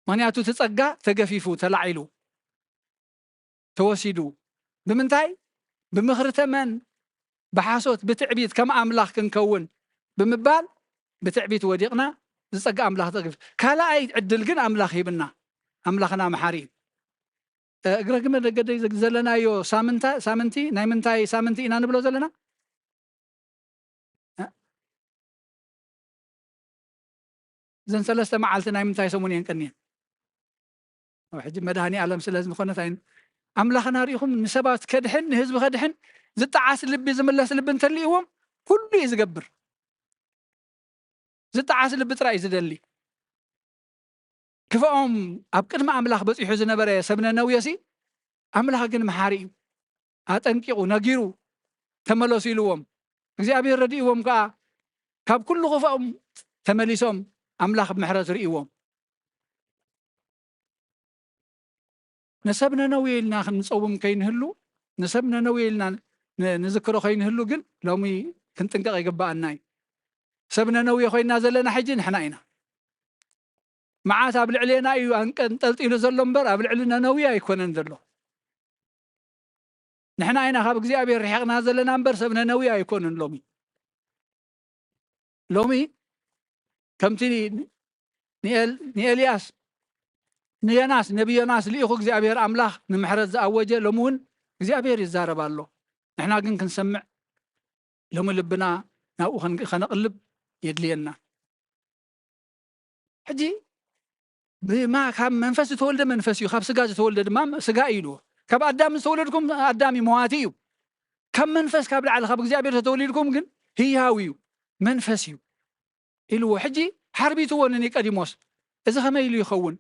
ምኽንያቱ እቲ ጸጋ ተገፊፉ፣ ተላዒሉ፣ ተወሲዱ። ብምንታይ? ብምኽሪ ተመን፣ ብሓሶት፣ ብትዕቢት፣ ከም ኣምላኽ ክንከውን ብምባል ብትዕቢት ወዲቕና፣ ዝጸጋ ኣምላኽ ተገፊፉ። ካልኣይ ዕድል ግን ኣምላኽ ሂብና። ኣምላኽና መሓሪ እዩ። እ፣ እግረ ግመ ደገደይ ዘ-፣ ዘለናዮ ሳምንታ-፣ ሳምንቲ ናይ ምንታይ ሳምንቲ ኢና ንብሎ ዘለና? እ? እዘን ሰለስተ መዓልቲ ናይ ምንታይ ሰሙን እየን ቀንየን? ኣብ ሕጂ መድሃኒ ኣለም ስለ ዝኾነት ኣይ ኣምላኽና ርኢኹም ንሰባት ከድሕን ንህዝቢ ከድሕን ዝጠዓስ ልቢ ዝምለስ ልቢ እንተልይዎም ኩሉ እዩ ዝገብር። ዝጠዓስ ልቢ ጥራይ እዩ ዝደሊ። ክፍኦም ኣብ ቅድሚ ኣምላኽ በጺሑ ዝነበረ ሰብ ነነውየሲ ኣምላኽ ግን መሓሪ እዩ። ኣጠንቂቑ ነጊሩ ተመለሱ ኢልዎም። እግዚኣብሔር ረድእዎም ከኣ ካብ ኩሉ ክፍኦም ተመሊሶም ኣምላኽ ብምሕረት ርእይዎም። ንሰብ ነነዌ ኢልና ክንጸውም ከይንህሉ፣ ንሰብ ነነዌ ኢልና ን-፣ ንዝክሮ ከይንህሉ ግን ሎሚ ክንጥንቀቕ ይግብኣና እዩ። ሰብ ነነዌ ኮይና ዘለና ሕጂ ንሕና ኢና። መዓት ኣብ ልዕሌና እዩ ኣንቀንጠልጢሉ ዘሎ እምበር ኣብ ልዕሊ ነነዌ ኣይኮነን ዘሎ። ንሕና ኢና ካብ እግዚኣብሔር ርሒቕና ዘለና እምበር ሰብ ነነዌ ኣይኮነን ሎሚ። ሎሚ ከምቲ ንኤል-፣ ንኤልያስ፣ ንዮናስ፣ ነቢ ዮናስ ልኢኹ እግዚኣብሔር ኣምላኽ ንምሕረት ዝኣወጀ ሎሚ እውን እግዚኣብሔር ይዛረብ ኣሎ። ንሕና ግን ክንሰምዕ ሎሚ ልብና ናብኡ ከን-፣ ከነቕልብ የድልየና። ሕጂ ብማ-፣ ካብ መንፈስ ዝተወልደ መንፈስ እዩ፣ ካብ ስጋ ዝተወልደ ድማ ስጋ እዩ ኢልዎ። ካብ ኣዳም ዝተወለድኩም ኣዳም እዩ፣ መዋቲ እዩ። ካብ መንፈስ ካብ ላዕሊ ካብ እግዚኣብሔር ተተወሊድኩም ግን ህያው እዩ፣ መንፈስ እዩ ኢልዎ። ሕጂ ሓርቢትዎ ንኒቀዲሞስ፣ እዚ ከመይ ኢሉ ይኸውን?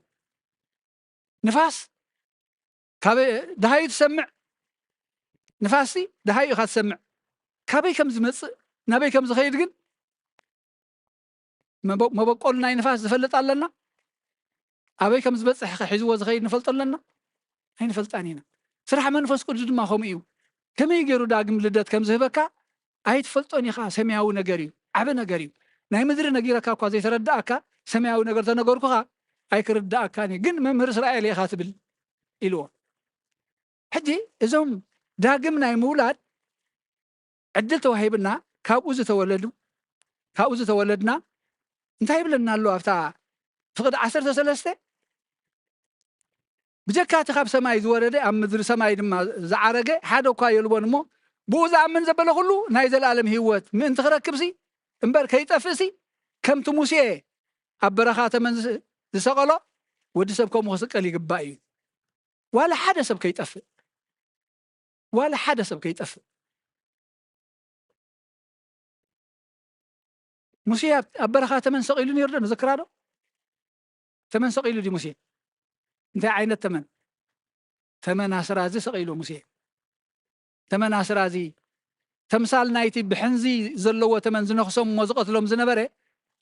ንፋስ ካብ ደሃዩ ትሰምዕ፣ ንፋስሲ ደሃዩ ኢኻ ትሰምዕ። ካበይ ከም ዝመጽእ ናበይ ከም ዝኸይድ ግን መበ-፣ መበቆል ናይ ንፋስ ዝፈልጥ ኣለና? ኣበይ ከም ዝበጽሕ ከ ሒዝዎ ዝኸይድ ንፈልጦ ኣለና? ኣይንፈልጣን ኢና። ስራሕ መንፈስ ቅዱስ ድማ ከምኡ እዩ። ከመይ ገይሩ ዳግም ልደት ከም ዝህበካ ኣይትፈልጦን ኢኻ። ሰማያዊ ነገር እዩ፣ ዓቢ ነገር እዩ። ናይ ምድሪ ነጊረካ እኳ ዘይተረድኣካ ሰማያዊ ነገር ተነገርኩኻ ኣይክርድኣካን እዩ። ግን መምህር እስራኤል ኢኻ ትብል ኢልዎ። ሕጂ እዞም ዳግም ናይ ምውላድ ዕድል ተዋሂብና ካብኡ ዝተወለዱ፣ ካብኡ ዝተወለድና እንታይ ይብለና ኣሎ ኣብታ ፍቕዲ ዓሰርተ ሰለስተ? ብጀካ እቲ ካብ ሰማይ ዝወረደ ኣብ ምድሪ ሰማይ ድማ ዝዓረገ ሓደ እኳ የልቦን እሞ ብኡ ዝኣምን ዘበለ ኩሉ ናይ ዘለኣለም ህይወት ምእንቲ ክረክብሲ እምበር ከይጠፍእሲ ከምቲ ሙሴ ኣብ በረኻ ተመን ዝስ-፣ ዝሰቐሎ ወዲ ሰብ ከምኡ ክስቀል ይግባእ እዩ። ዋላ ሓደ ሰብ ከይጠፍእ፣ ዋላ ሓደ ሰብ ከይጠፍእ። ሙሴ ኣብ፣ ኣብ በረኻ ተመን ሰቒሉ ነይሩ ዶ ንዝክራ ዶ? ተመን ሰቒሉ ድዩ ሙሴ? እንታይ ዓይነት ተመን? ተመን ኣስራዚ ሰቒሉ ሙሴ። ተመን ኣስራዚ ተምሳል ናይቲ ብሕንዚ ዘለዎ ተመን ዝነኽሶም እሞ ዝቐትሎም ዝነበረ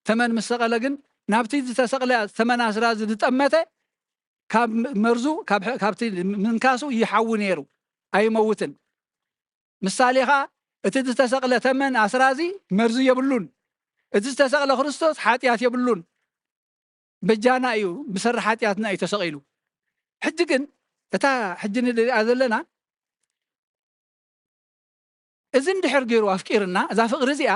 ተመን ምስ ሰቐለ ግን ናብቲ ዝተሰቕለ ተመን ኣስራዚ ዝጠመተ ካብ መርዙ፣ ካብ፣ ካብቲ ምንካሱ ይሓዊ ነይሩ፣ ኣይመውትን። ምሳሌ ኸኣ እቲ ዝተሰቕለ ተመን ኣስራዚ መርዚ የብሉን። እቲ ዝተሰቕለ ክርስቶስ ሓጢኣት የብሉን። በጃና እዩ፣ ብሰሪ ሓጢኣትና እዩ ተሰቒሉ። ሕጂ ግን እታ ሕጂ ንሪኣ ዘለና እዚ እንድሕር ገይሩ ኣፍቂርና፣ እዛ ፍቕሪ እዚኣ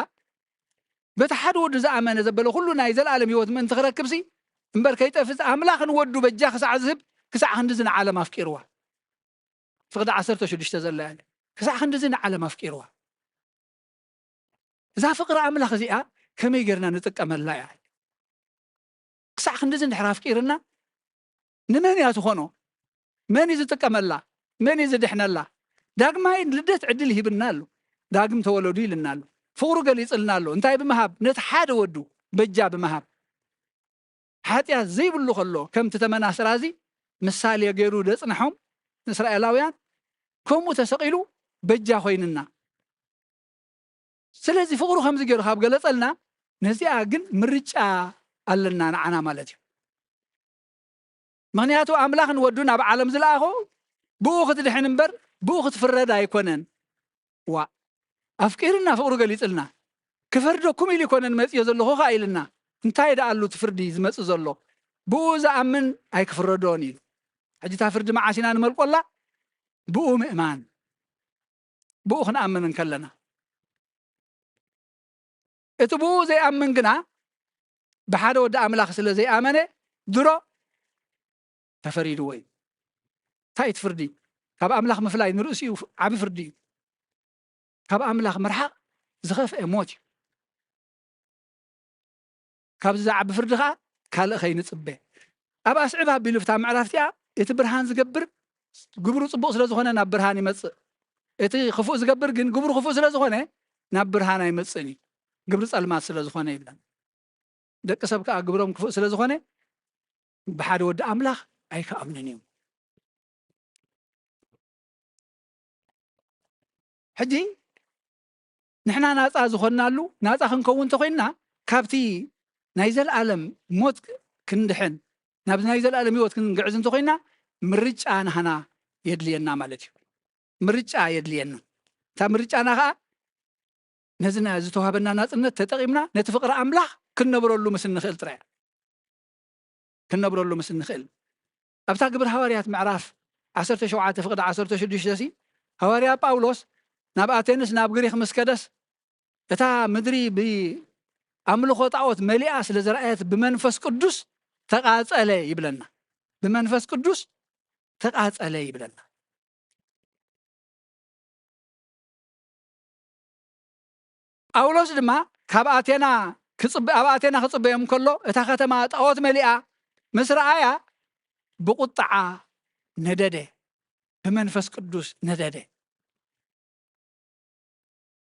በቲ ሓደ ወዱ ዝኣመነ ዘበለ ኩሉ ናይ ዘለኣለም ህይወት ምእንቲ ክረክብሲ እምበር ከይጠፍእ ኣምላኽ ንወዱ በጃ ክሳዕ ዝህብ ክሳዕ ክንድዚ ንዓለም ኣፍቂርዋ። ፍቕዲ ዓሰርተ ሽዱሽተ ዘላ እያ። ክሳዕ ክንድዚ ንዓለም ኣፍቂርዋ። እዛ ፍቕሪ ኣምላኽ እዚኣ ከመይ ጌርና ንጥቀመላ እያ? ክሳዕ ክንድዚ እንድሕር ኣፍቂርና ንመን እያ ትኾኖ? መን እዩ ዝጥቀመላ? መን እዩ ዝድሕነላ? ዳግማይ ልደት ዕድል ይህብና ኣሎ። ዳግም ተወለዱ ኢልና ኣሎ። ፍቕሩ ገሊጽልና ኣሎ። እንታይ ብምሃብ? ነቲ ሓደ ወዱ በጃ ብምሃብ። ሓጢኣት ዘይብሉ ከሎ ከምቲ ተመን ኣስራዚ ምሳሌ ገይሩ ዘጽንሖም ንእስራኤላውያን ከምኡ ተሰቒሉ በጃ ኮይንና። ስለዚ ፍቕሩ ከምዚ ገይሩ ካብ ገለጸልና ነዚኣ ግን ምርጫ ኣለና ንዓና ማለት እዩ። ምኽንያቱ ኣምላኽ ንወዱ ናብ ዓለም ዝለኣኾ ብኡ ክትድሕን እምበር ብኡ ክትፍረድ ኣይኮነን። ዋ ኣፍቂርና ፍቕሩ ገሊጽልና ክፈርደኩም ኢሉ ይኮነን መጽዮ ዘለኹ ኸኣ ኢልና እንታይ ደኣ ኣሉ እቲ ፍርዲ ዝመጽእ ዘሎ ብኡ ዝኣምን ኣይክፍረዶን ኢሉ። ሕጂ እታ ፍርዲ መዓስ ኢና ንመልቆላ? ብኡ ምእማን ብኡ ክንኣምን እንከለና። እቲ ብኡ ዘይኣምን ግና ብሓደ ወዲ ኣምላኽ ስለ ዘይኣመነ ድሮ ተፈሪድዎ እዩ። እንታይ እቲ ፍርዲ? ካብ ኣምላኽ ምፍላይ ንርእሲኡ ዓቢ ፍርዲ እዩ። ካብ ኣምላኽ ምርሓቕ ዝኸፍአ ሞት እዩ። ካብዚ ዝዓቢ ፍርዲ ኸኣ ካልእ ከይንጽበ። ኣብ ኣስዕብ ኣቢሉ እታ ምዕራፍ እቲኣ፣ እቲ ብርሃን ዝገብር ግብሩ ጽቡቕ ስለ ዝኾነ ናብ ብርሃን ይመጽእ፣ እቲ ክፉእ ዝገብር ግን ግብሩ ክፉእ ስለ ዝኾነ ናብ ብርሃን ኣይመጽእን እዩ፣ ግብሪ ጸልማት ስለ ዝኾነ ይብለን። ደቂ ሰብ ከኣ ግብሮም ክፉእ ስለ ዝኾነ ብሓደ ወዲ ኣምላኽ ኣይከኣምኑን እዮም። ሕጂ ንሕና ናጻ ዝኾንናሉ፣ ናጻ ክንከውን እንተኾይንና፣ ካብቲ ናይ ዘለኣለም ሞት ክንድሕን፣ ናብዚ ናይ ዘለኣለም ህይወት ክንግዕዝ እንተኾይንና፣ ምርጫ ናህና የድልየና ማለት እዩ። ምርጫ የድልየና። እታ ምርጫና ኸኣ ነዚ ና-፣ ዝተዋህበና ናጽነት ተጠቒምና ነቲ ፍቕሪ ኣምላኽ ክንነብረሉ ምስ እንኽእል ጥራይ እያ። ክንነብረሉ ምስ እንኽእል። ኣብታ ግብሪ ሃዋርያት ምዕራፍ ዓሰርተ ሸውዓተ ፍቕዲ ዓሰርተ ሽዱሽተ ሲ፣ ሃዋርያ ጳውሎስ ናብ ኣቴንስ ናብ ግሪኽ ምስ ከደስ፣ እታ ምድሪ ብኣምልኾ ጣዖት መሊኣ ስለ ዝረኣየት ብመንፈስ ቅዱስ ተቓጸለ ይብለና። ብመንፈስ ቅዱስ ተቓጸለ ይብለና። ጳውሎስ ድማ ካብ ኣቴና ክጽበ-፣ ኣብ ኣቴና ክጽበዮም ከሎ፣ እታ ከተማ ጣዖት መሊኣ ምስ ረኣያ፣ ብቁጥዓ ነደደ፣ ብመንፈስ ቅዱስ ነደደ።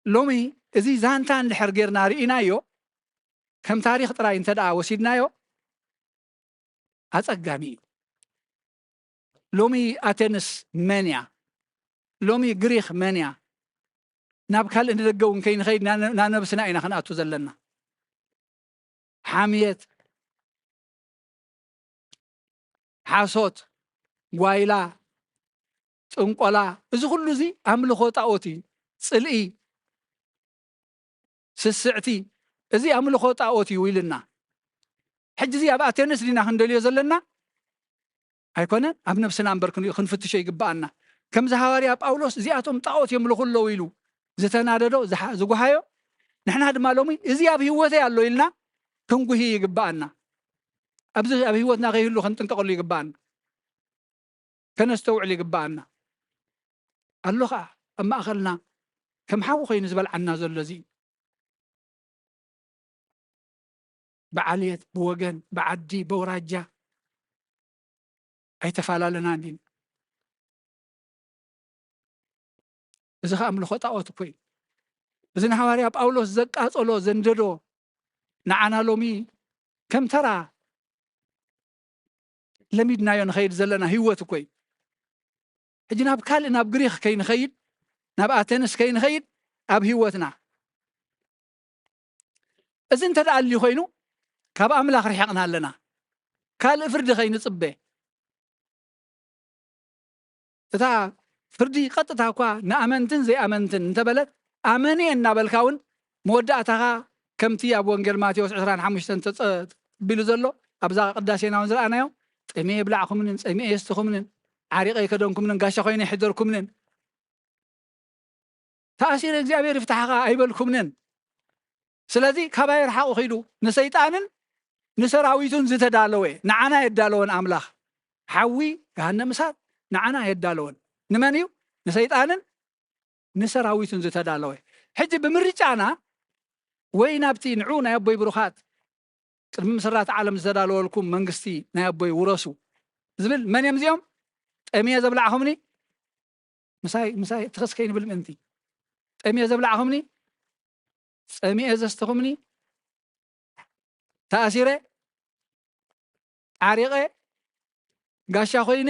ሎሚ እዚ ዛንታ እንድሕር ጌርና ርኢናዮ፣ ከም ታሪኽ ጥራይ እንተ ደኣ ወሲድናዮ፣ ኣጸጋሚ እዩ። ሎሚ ኣቴንስ መን እያ? ሎሚ ግሪኽ መን እያ? ናብ ካልእ ንደገ እውን ከይንኸይድ፣ ና-፣ ናብ ነብስና ኢና ክንኣቱ ዘለና። ሓምየት፣ ሓሶት፣ ጓይላ፣ ጥንቆላ፣ እዚ ኩሉ እዚ ኣምልኾ ጣኦት እዩ። ጽልኢ፣ ስስዕቲ፣ እዚ ኣምልኾ ጣኦት እዩ ኢልና። ሕጂ እዚ ኣብ ኣቴንስ ዲና ክንደልዮ ዘለና? ኣይኮነን፣ ኣብ ነብስና እምበር ክን-፣ ክንፍትሾ ይግብኣና። ከምዚ ሃዋርያ ጳውሎስ እዚኣቶም ጣኦት የምልኹ ኣለዉ ኢሉ ዝተናደዶ፣ ዝሓ-፣ ዝጓሃዮ፣ ንሕና ድማ ሎሚ እዚ ኣብ ህይወተይ ኣሎ ኢልና ክንጉሂ ይግብኣና። ኣብዚ ኣብ ህይወትና ከይህሉ ክንጥንቀቐሉ ይግብኣና። ከነስተውዕል ይግብኣና። ኣሎ ኸኣ ኣብ ማእኸልና ከም ሓዊ ኮይኑ ዝበልዓና ዘሎ እዚ እዩ። ብዓልየት፣ ብወገን፣ ብዓዲ፣ በውራጃ ኣይተፈላለናን ዲና። እዚ ኸኣ ኣምልኾ ጣኦት እኮ እዩ። እዚ ንሃዋርያ ጳውሎስ ዘቃጸሎ፣ ዘንደዶ፣ ንዓና ሎሚ ከም ተራ ለሚድናዮ ንኸይድ ዘለና ህይወት እኮ እዩ። ሕጂ ናብ ካልእ፣ ናብ ግሪኽ ከይንኸይድ፣ ናብ ኣቴንስ ከይንኸይድ፣ ኣብ ህይወትና እዚ እንተ ደኣ ኣልዩ ኮይኑ፣ ካብ ኣምላኽ ርሒቕና ኣለና። ካልእ ፍርዲ ከይንጽበ፣ እታ ፍርዲ ቀጥታ እኳ ንኣመንትን ዘይኣመንትን እንተበለት፣ ኣመን እየ እናበልካ እውን መወዳእታኻ ከምቲ ኣብ ወንጌል ማቴዎስ ዕስራን ሓሙሽተን ተጸ-፣ ተቢሉ ዘሎ፣ ኣብዛ ቅዳሴና እውን ዝረኣናዮ፣ "ጠምየ የብላዕኩምንን፣ ጸሚኤ የስትኹምንን፣ ዓሪቐ ኣይከደንኩምንን፣ ጋሻ ኮይነ ኣይሕደርኩምንን፣ ተኣሲረ እግዚኣብሔር ይፍታሕኻ ኣይበልኩምንን። ስለዚ ካባይ ርሓቑ ኺዱ፣ ንሰይጣንን ንሰራዊቱን ዝተዳለወ፣ ንዓና የዳለወን ኣምላኽ። ሓዊ ገሃነም እሳት ንዓና የዳለወን። ንመን እዩ? ንሰይጣንን ንሰራዊቱን ዝተዳለወ። ሕጂ ብምርጫና ወይ ናብቲ ንዑ ናይ ኣቦይ ብሩኻት ቅድሚ ምስራት ዓለም ዝተዳለወልኩም መንግስቲ ናይ ኣቦይ ውረሱ ዝብል መን እዮም እዚኦም? ጠምየ ዘብላዕኹምኒ፣ ምሳይ፣ ምሳይ ትኽስ ከይንብል ምእንቲ። ጠምየ ዘብላዕኹምኒ፣ ጸሚኤ ዘስተኹምኒ፣ ተኣሲረ፣ ዓሪቐ፣ ጋሻ ኮይነ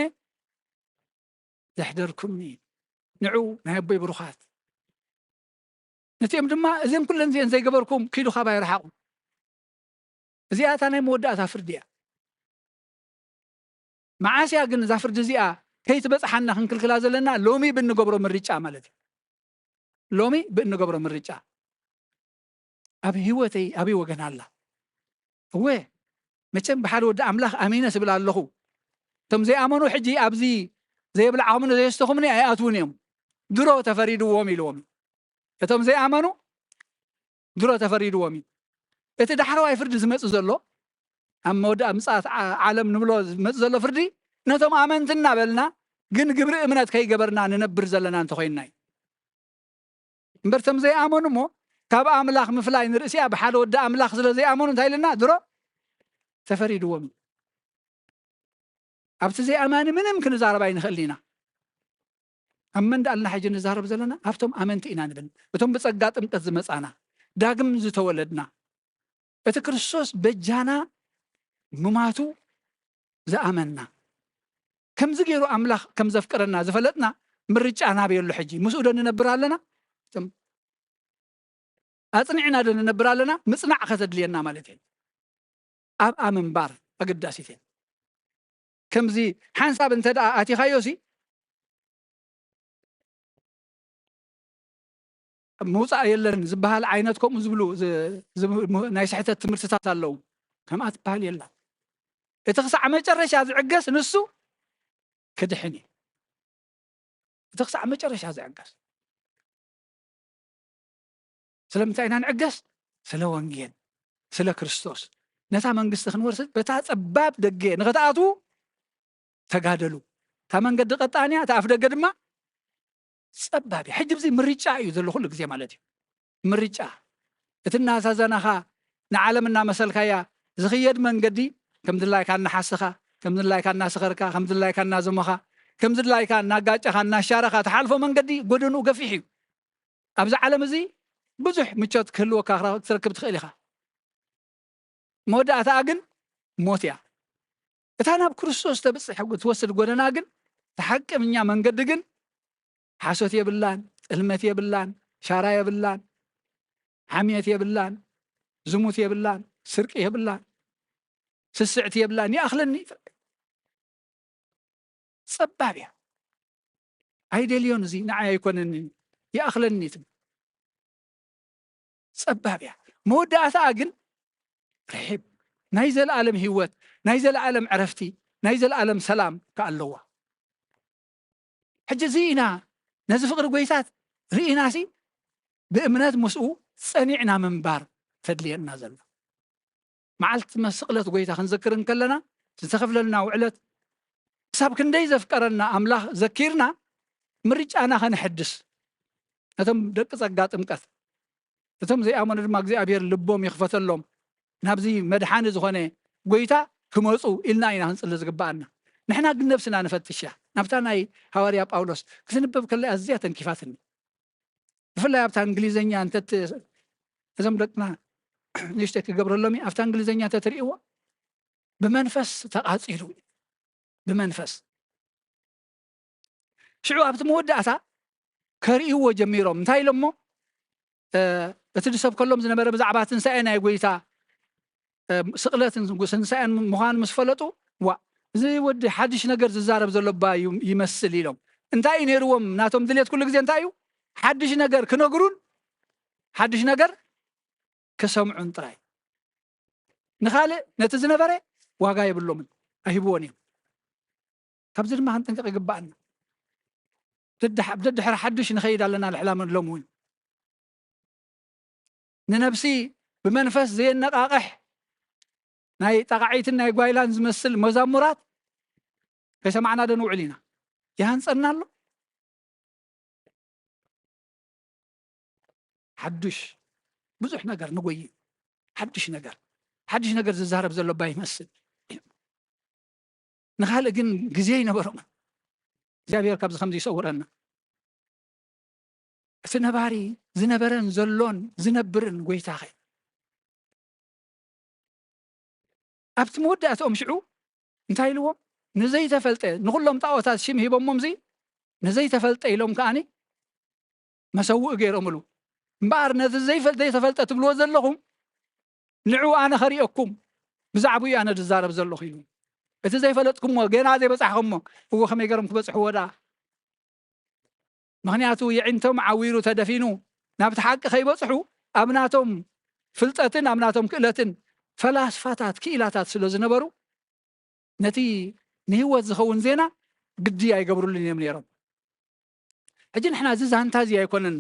ዘሕደርኩምኒ፣ ንዑ ናይ ኣቦይ ብሩኻት። ነቲኦም ድማ፣ እዚን ኩለን እዚአን ዘይገበርኩም፣ ኪዱ ካባይ ርሓቑ። እዚኣ እታ ናይ መወዳእታ ፍርዲ እያ። መዓስ እያ ግን እዛ ፍርዲ እዚኣ ከይትበጽሓና ክንክልክላ ዘለና? ሎሚ ብንገብሮ ምርጫ ማለት እዩ። ሎሚ ብእንገብሮ ምርጫ ኣብ ህይወተይ ኣበይ ወገን ኣላ? እወ፣ መቸም ብሓደ ወዲ ኣምላኽ ኣሚነ ስብል ኣለኹ። እቶም ዘይኣመኑ ሕጂ ኣብዚ ዘየብላዕኹምኒ ዘየስተኹምኒ ኣይኣትዉን እዮም። ድሮ ተፈሪድዎም ኢልዎም። እቶም ዘይኣመኑ ድሮ ተፈሪድዎም እዩ። እቲ ዳሕረዋይ ፍርዲ ዝመጽእ ዘሎ፣ ኣብ መወዳእ ምጽኣት ዓ-፣ ዓለም ንብሎ ዝመጽእ ዘሎ ፍርዲ፣ ነቶም ኣመንቲ እናበልና ግን ግብሪ እምነት ከይገበርና ንነብር ዘለና እንተኾይንና እዩ። እምበር እቶም ዘይኣመኑ እሞ፣ ካብ ኣምላኽ ምፍላይ ንርእሲኣ ብሓደ ወዲ ኣምላኽ ስለ ዘይኣመኑ እንታይ ኢልና? ድሮ ተፈሪድዎም እዩ። ኣብቲ ዘይኣማኒ ምንም ክንዛረብ ኣይንኽእልን ኢና። ኣብ መን ደኣልና ሕጂ ንዛረብ ዘለና? ኣብቶም ኣመንቲ ኢና ንብል። እቶም ብጸጋ ጥምቀት ዝመጻና፣ ዳግም ዝተወለድና፣ እቲ ክርስቶስ በጃና ምማቱ ዝኣመንና፣ ከምዚ ገይሩ ኣምላኽ ከም ዘፍቅረና ዝፈለጥና፣ ምርጫ ናበይ ኣሎ ሕጂ? ምስኡ ዶ ንነብር ኣለና? እቶም ኣጽኒዕና ዶ ንነብር ኣለና? ምጽናዕ ከተድልየና ማለት እዩ። ኣብኣ ምንባር ኣገዳሲት እያ። ከምዚ ሓንሳብ እንተ ደኣ ኣቲኻዮሲ፣ ምውጻእ የለን ዝበሃል ዓይነት ከምኡ ዝብሉ ዝ-፣ ዝ-፣ ም-፣ ናይ ስሕተት ትምህርትታት ኣለዉ። ከምኣ ትበሃል የላን። እቲ ክሳዕ መጨረሻ ዝዕገስ ንሱ ክድሕን እዩ። እቲ ክሳዕ መጨረሻ ዝዕገስ። ስለምንታይ ኢና ንዕገስ? ስለ ወንጌል፣ ስለ ክርስቶስ። ነታ መንግስቲ ክንወርስ በታ ጸባብ ደገ ንኽትኣትዉ ተጋደሉ። እታ መንገዲ ቀጣን እያ፣ እታ ኣፍ ደገ ድማ ጸባብ እያ። ሕጂ ብዚ ምርጫ እዩ ዘሎ ኩሉ ግዜ ማለት እዩ። ምርጫ። እቲ እናዛዘናኻ ንዓለም እናመሰልካያ ዝኽየድ መንገዲ ከም ድላይካ እናሓሰኻ፣ ከም ድላይካ እናሰኸርካ፣ ከም ድላይካ እናዘመኻ፣ ከም ድላይካ እናጋጨኻ፣ እናሻረኻ ትሓልፎ መንገዲ ጎደንኡ ገፊሕ እዩ። ኣብዚ ዓለም እዚ ብዙሕ ምቾት ክህልወካ ክራ-፣ ክትረክብ ትኽእል ኢኻ። መወዳእታኣ ግን ሞት እያ። እታ ናብ ክርስቶስ ተብጽሕ ትወስድ ጎደና ግን፣ እቲ ሓቀኛ መንገዲ ግን ሓሶት የብላን፣ ጥልመት የብላን፣ ሻራ የብላን፣ ሓምየት የብላን፣ ዝሙት የብላን፣ ስርቂ የብላን፣ ስስዕቲ የብላን። ይኣኽለኒ ጸባብ እያ። ኣይደልዮን፣ እዚ ንዓይ ኣይኮነንን፣ ይኣኽለኒ ትብል። ጸባብ እያ። መወዳእታኣ ግን ርሒብ፣ ናይ ዘለኣለም ህይወት፣ ናይ ዘለኣለም ዕረፍቲ፣ ናይ ዘለኣለም ሰላም ከኣ ኣለዋ። ሕጂ እዚ ኢና ነዚ ፍቕሪ ጐይታ ርኢናሲ ብእምነት ምስኡ ጸኒዕና ምንባር ተድልየና ዘሎ። መዓልቲ መ-፣ ስቕለት ጐይታ ክንዘክር እንከለና ዝተኸፍለልና ውዕለት ክሳብ ክንደይ ዘፍቀረና ኣምላኽ ዘኪርና ምርጫና ከነሐድስ፣ ነቶም ደቂ ጸጋ ጥምቀት፣ እቶም ዘይኣመኑ ድማ እግዚኣብሔር ልቦም ይኽፈተሎም፣ ናብዚ መድሓኒ ዝኾነ ጐይታ ክመጹ ኢልና ኢና ክንጽሊ ዝግብኣና። ንሕና ግን ነብስና ንፈትሽ እያ። ናብታ ናይ ሃዋርያ ጳውሎስ ክትንበብ ከላ ኣዝያ ተንኪፋትኒ። ብፍላይ ኣብታ እንግሊዝኛ እንተ ት-፣ እዞም ደቅና ንእሽተይ ክገብረሎም እዩ። ኣብታ እንግሊዝኛ እንተ ትርእይዎ፣ ብመንፈስ ተቓጺሉ፣ ብመንፈስ። ሽዑ ኣብቲ መወዳእታ ከርእይዎ ጀሚሮም። እንታይ ኢሎሞ? እ፣ እቲ ዝሰብከሎም ዝነበረ ብዛዕባ ትንሳኤ ናይ ጐይታ፣ እ፣ ስቕለትን ትንሳኤን ምዃኑ ምስ ፈለጡ፣ "ዋእ፣ እዚ ወዲ ሓድሽ ነገር ዝዛረብ ዘሎ እባ እዩ ይመስል" ኢሎም። እንታይ እዩ ነይርዎም? ናቶም ድሌት ኩሉ ግዜ እንታይ እዩ? ሓድሽ ነገር ክነግሩን ሓድሽ ነገር ክሰምዑን ጥራይ። ንኻልእ ነቲ ዝነበረ ዋጋ የብሎምን፣ ኣይህብዎን እዮም። ካብዚ ድማ ክንጥንቀቕ ይግብኣና። ደድሕ-፣ ደድሕሪ ሓድሽ ንኸይድ ኣለና ልሕላመ ሎም እውን። ንነብሲ ብመንፈስ ዘየነቓቕሕ ናይ ጠቓዒትን ናይ ጓይላን ዝመስል መዛሙራት ከይሰማዕና ዶ ንውዕል ኢና? ይሃንጸና ኣሎ? ሓዱሽ ብዙሕ ነገር ንጎይ። ሓዱሽ ነገር፣ ሓዱሽ ነገር ዝዛረብ ዘሎ እባ ይመስል። ንኻልእ ግን ግዜ ኣይነበሮምን። እግዚኣብሔር ካብዚ ከምዚ ይሰውረና። እቲ ነባሪ ዝነበረን ዘሎን ዝነብርን ጐይታኸ። ኣብቲ መወዳእትኦም ሽዑ እንታይ ኢልዎም? ንዘይተፈልጠ፣ ንኹሎም ጣዖታት ሽም ሂቦሞምዚ፣ ንዘይተፈልጠ ኢሎም ከኣኒ መሰውኢ ገይሮምሉ። እምበኣር ነዚ ዘይፈል-፣ ዘይተፈልጠ ትብልዎ ዘለኹም፣ ንዑ ኣነ ኸሪኦኩም፣ ብዛዕባኡ ኣነ ዝዛረብ ዘለኹ ኢሉ። እቲ ዘይፈለጥኩሞ፣ ገና ዘይበጻሕኹሞ፣ እዎ ከመይ ገይሮም ክበጽሕዎ ደኣ? ምኽንያቱ የዒንቶም ዓዊሩ ተደፊኑ፣ ናብቲ ሓቂ ከይበጽሑ፣ ኣብ ናቶም ፍልጠትን ኣብ ናቶም ክእለትን ፈላስፋታት፣ ክኢላታት ስለ ዝነበሩ፣ ነቲ ንህይወት ዝኸውን ዜና ግዲ ኣይገብሩሉን እዮም ነይሮም። ሕጂ ንሕና እዚ ዛንታ እዚ ኣይኮነን፣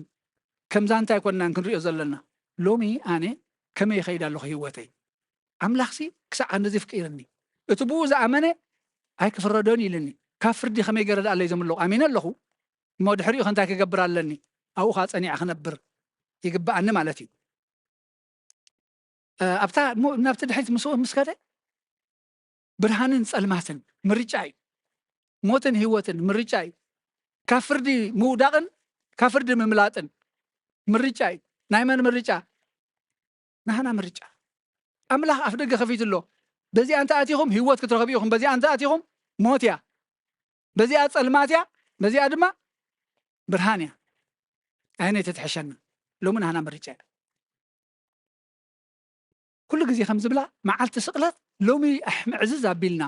ከም ዛንታ ኣይኮንናን ክንሪኦ ዘለና። ሎሚ ኣነ ከመይ ይኸይድ ኣለኹ ህይወተይ? ኣምላኽሲ ክሳዕ ክንድዚ ኣፍቂርኒ፣ እቲ ብኡ ዝኣመነ ኣይክፍረዶን ኢልኒ። ካብ ፍርዲ ከመይ ገይረ ደኣ ኣለይ ዘምልቕ? ኣሚነ ኣለኹ። እሞ ድሕሪኡ ከ እንታይ ክገብር ኣለኒ? ኣብኡ ኸኣ ጸኒዐ ክነብር ይግብኣኒ ማለት እዩ። እ፣ ኣብታ፣ ሞ-፣ ናብቲ ድሕሪት ምስ፣ ምስ ከደ፣ ብርሃንን ጸልማትን ምርጫ እዩ። ሞትን ህይወትን ምርጫ እዩ። ካብ ፍርዲ ምውዳቕን ካብ ፍርዲ ምምላጥን ምርጫ እዩ። ናይ መን ምርጫ? ናህና ምርጫ። ኣምላኽ ኣፍ ደገ ከፊቱ ኣሎ። በዚኣ እንተ ኣቲኹም ህይወት ክትረኽቡ ኢኹም፣ በዚኣ እንተ ኣቲኹም ሞት እያ፣ በዚኣ ጸልማት እያ፣ በዚኣ ድማ ብርሃን እያ። ኣየነይቲ ትሕሸና? ሎሚ ናህና ምርጫ እያ። ኩሉ ግዜ ከም ዝብላ፣ መዓልቲ ስቕለት ሎሚ ኣሕ-፣ ምዕዝዝ ኣቢልና፣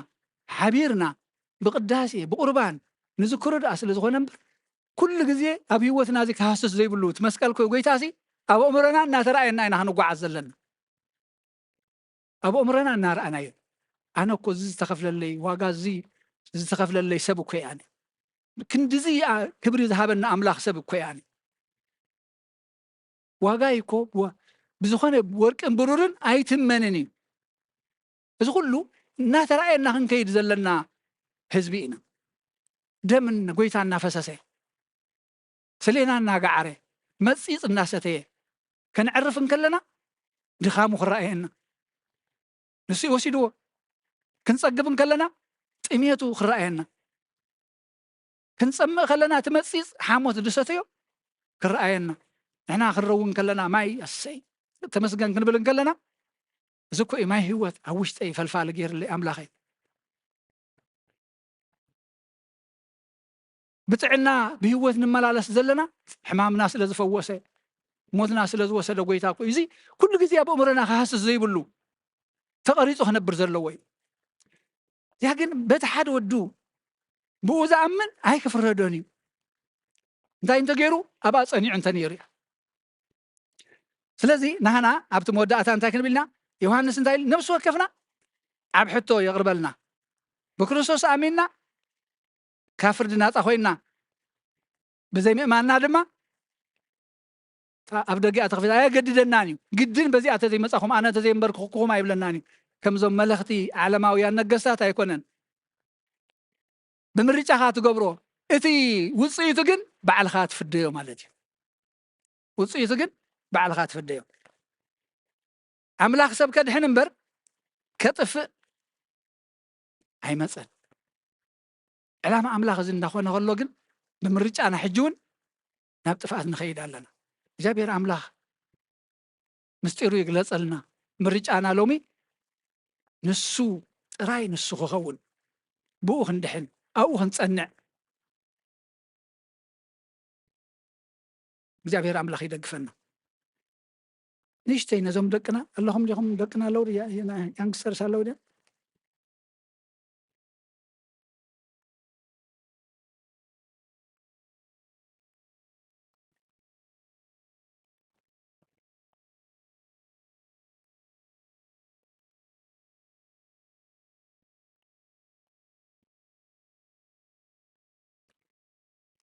ሓቢርና፣ ብቕዳሴ፣ ብቑርባን ንዝክሮ ደኣ ስለ ዝኾነ እምበር፣ ኩሉ ግዜ ኣብ ህይወትና እዚ ክሃስስ ዘይብሉ እቲ መስቀል ኮ-፣ ጎይታ ሲ ኣብ ኣእምሮና እናተራእየና ኢና ክንጓዓዝ ዘለና። ኣብ ኣእምሮና እናረኣናዮ፣ ኣነ እኮ እዚ ዝተኸፍለለይ ዋጋ፣ እዚ ዝተኸፍለለይ ሰብ እኮ እየ ኣነ። ክንድዚ ክብሪ ዝሃበና ኣምላኽ ሰብ እኮ እየ ኣነ። ዋጋ እኮ ብ-፣ ብዝኾነ ወርቅን ብሩርን ኣይትመንን እዩ። እዚ ኩሉ እናተራእየና ክንከይድ ዘለና ህዝቢ ኢና። ደም ጎይታ እናፈሰሰ፣ ስሌና እናገዓረ፣ መጺጽ እናሰተየ ከነዕርፍ እንከለና ድኻሙ ክረኣየና፣ ንሱ እዩ ወሲድዎ። ክንጸግብ እንከለና ጥሜቱ ክረኣየና፣ ክንጸምእ ከለና እቲ መጺጽ ሓሞት ዝሰተዮ ክረኣየና፣ ንሕና ክንረዊ እንከለና ማይ ኣሰይ ተመስገን ክንብል እንከለና፣ እዚ እኮ እዩ ማይ ህይወት ኣብ ውሽጠይ ፈልፋሊ ገይርለይ ኣምላኸይ። ብጥዕና ብህይወት ንመላለስ ዘለና ሕማምና ስለ ዝፈወሰ፣ ሞትና ስለ ዝወሰደ ጎይታ እኮ እዩ። እዚ ኩሉ ግዜ ኣብ ኣእምሮና ክሃስስ ዘይብሉ ተቐሪጹ ክነብር ዘለዎ እዩ። እዚኣ ግን በቲ ሓደ ወዱ ብኡ ዝኣምን ኣይክፍረዶን እዩ። እንታይ እንተገይሩ ኣብኣ ጸኒዑ እንተነይሩ እያ። ስለዚ ናህና ኣብቲ መወዳእታ እንታይ ክንብል ኢና? ዮሃንስ እንታይ ኢሉ? ነፍሲ ወከፍና ኣብ ሕቶ የቕርበልና። ብክርስቶስ ኣሚንና ካብ ፍርዲ ናጻ ኮይንና፣ ብዘይምእማንና ድማ እታ ኣብ ደገኣ ተኸፊታ ኣየገድደናን እዩ። ግድን በዚኣ ተዘይመጻኹም፣ ኣነ ተዘይንበርክኹኩም ኣይብለናን እዩ። ከምዞም መለኽቲ ዓለማውያን ነገስታት ኣይኮነን። ብምርጫኻ ትገብሮ፣ እቲ ውጽኢቱ ግን ባዕልኻ ትፍደዮ ማለት እዩ። ውጽኢቱ ግን ባዕልኻ ትፍደዮ። ኣምላኽ ሰብ ከድሕን እምበር ከጥፍእ ኣይመጸን። ዕላማ ኣምላኽ እዚ እንዳኾነ ከሎ ግን ብምርጫና ሕጂ እውን ናብ ጥፍኣት ንኸይድ ኣለና። እግዚኣብሔር ኣምላኽ ምስጢሩ ይግለጸልና። ምርጫና ሎሚ ንሱ ጥራይ ንሱ ክኸውን፣ ብኡ ክንድሕን፣ ኣብኡ ክንጸንዕ እግዚኣብሔር ኣምላኽ ይደግፈና። ንእሽተይ ነዞም ደቅና ኣለኹም ዲኹም? ደቅና ኣለዉ ድያ? ያንግስተርስ ኣለዉ ድያ?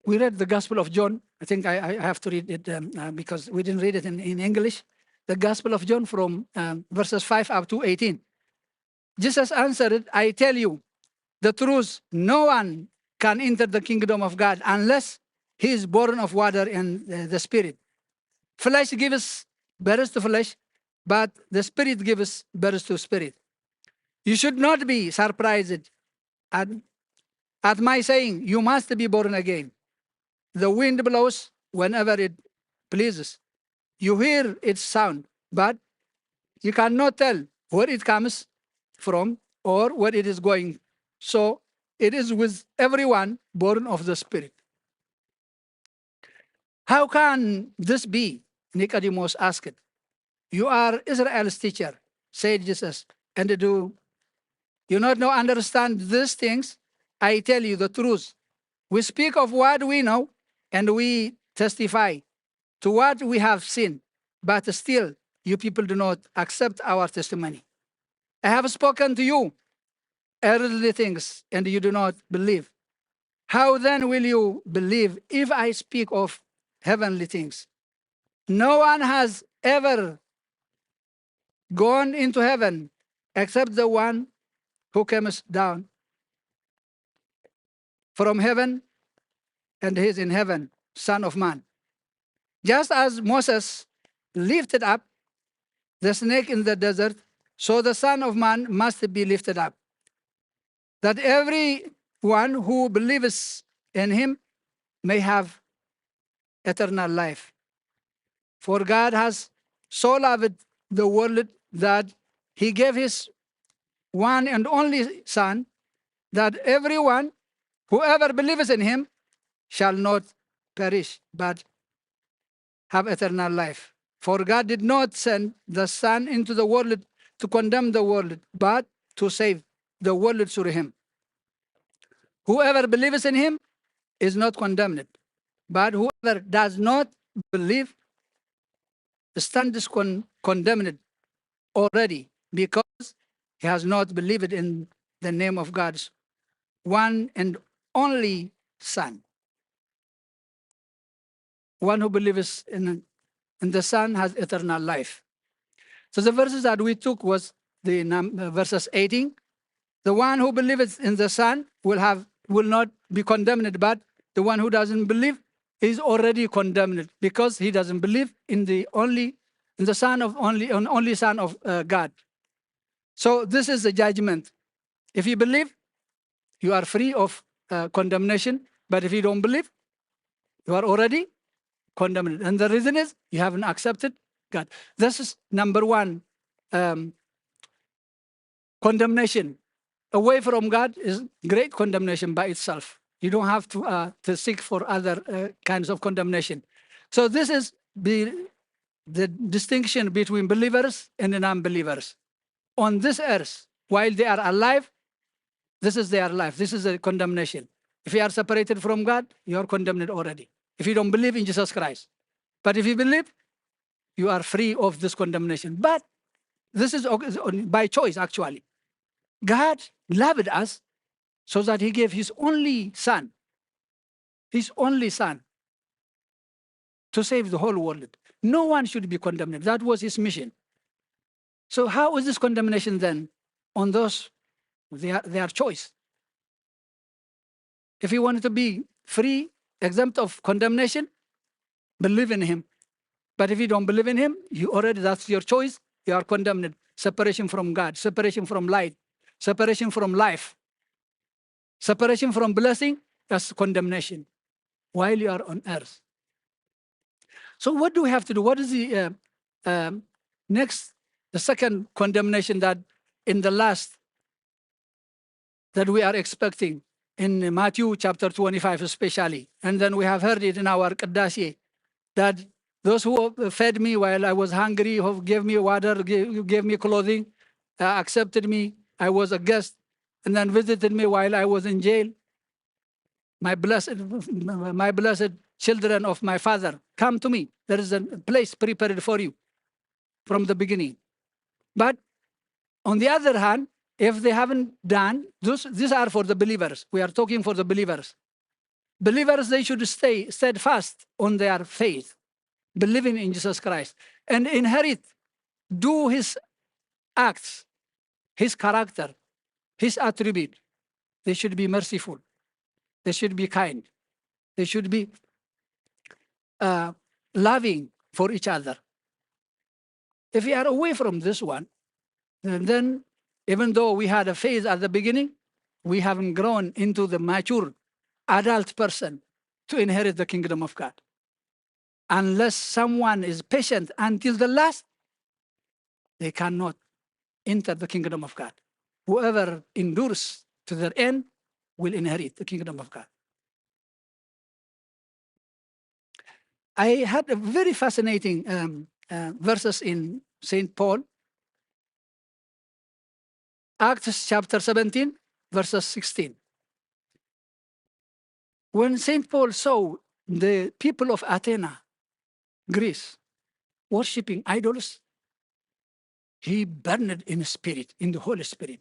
We read the Gospel of John. I think I, I have to read it, um, uh, because we didn't read it in, in English. The Gospel of John from, um, verses five up to eighteen. Jesus answered, "I tell you the truth, no one can enter the kingdom of God unless he is born of water and, uh, the Spirit. Flesh gives birth to flesh, but the Spirit gives birth to spirit. You should not be surprised at, at my saying, 'You must be born again.' The wind blows whenever it pleases. You hear its sound, but you cannot tell where it comes from or where it is going. So it is with everyone born of the Spirit." "How can this be?" Nicodemus asked. "You are Israel's teacher," said Jesus, "and do you not know, understand these things? I tell you the truth. We speak of what we know, and we testify to what we have seen, but still you people do not accept our testimony. I have spoken to you earthly things, and you do not believe. How then will you believe if I speak of heavenly things? No one has ever gone into heaven except the one who comes down from heaven, and he is in heaven, Son of Man. Just as Moses lifted up the snake in the desert, so the Son of Man must be lifted up, that everyone who believes in him may have eternal life. For God has so loved the world that he gave his one and only Son, that everyone, whoever believes in him, shall not perish, but have eternal life. For God did not send the Son into the world to condemn the world, but to save the world through him. Whoever believes in him is not condemned, but whoever does not believe stands con- condemned already, because he has not believed in the name of God's one and only Son. One who believes in, in the Son has eternal life. So the verses that we took was the num- uh, verses eighteen. The one who believes in the Son will have will not be condemned, but the one who doesn't believe is already condemned, because he doesn't believe in the only in the Son of only on only Son of uh, God. So this is the judgment. If you believe, you are free of uh, condemnation. But if you don't believe, you are already condemned. And the reason is you haven't accepted God. This is number one um, condemnation. Away from God is great condemnation by itself. You don't have to, uh, to seek for other uh, kinds of condemnation. So this is the, the distinction between believers and non-believers. On this earth, while they are alive, this is their life. This is a condemnation. If you are separated from God, you are condemned already. If you don't believe in Jesus Christ, but if you believe, you are free of this condemnation. But this is okay, by choice, actually. God loved us so that he gave his only Son, his only Son, to save the whole world. No one should be condemned. That was his mission. So how is this condemnation then on those their, their choice? If you want to be free, exempt of condemnation, believe in him. But if you don't believe in him, you already, that's your choice. You are condemned. Separation from God, separation from light, separation from life, separation from blessing, that's condemnation while you are on earth. So what do we have to do? What is the uh, um, next, the second condemnation that in the last that we are expecting in Matthew chapter twenty-five especially? And then we have heard it in our ቅዳሴ that those who fed me while I was hungry, who gave me water, gave, gave me clothing, uh, accepted me, I was a guest, and then visited me while I was in jail. My blessed, my blessed children of my Father, come to me. There is a place prepared for you from the beginning. But on the other hand, if they haven't done, those, these are for the believers. We are talking for the believers. Believers, they should stay steadfast on their faith, believing in Jesus Christ, and inherit, do his acts, his character, his attribute. They should be merciful. They should be kind. They should be uh, loving for each other. If we are away from this one, then, then even though we had a phase at the beginning, we haven't grown into the mature adult person to inherit the kingdom of God. Unless someone is patient until the last, they cannot enter the kingdom of God. Whoever endures to the end will inherit the kingdom of God. I had a very fascinating um, uh, verses in Saint Paul, Acts chapter seventeen, verses sixteen. When Saint Paul saw the people of Athena, Greece, worshipping idols, he burned in spirit, in the Holy Spirit.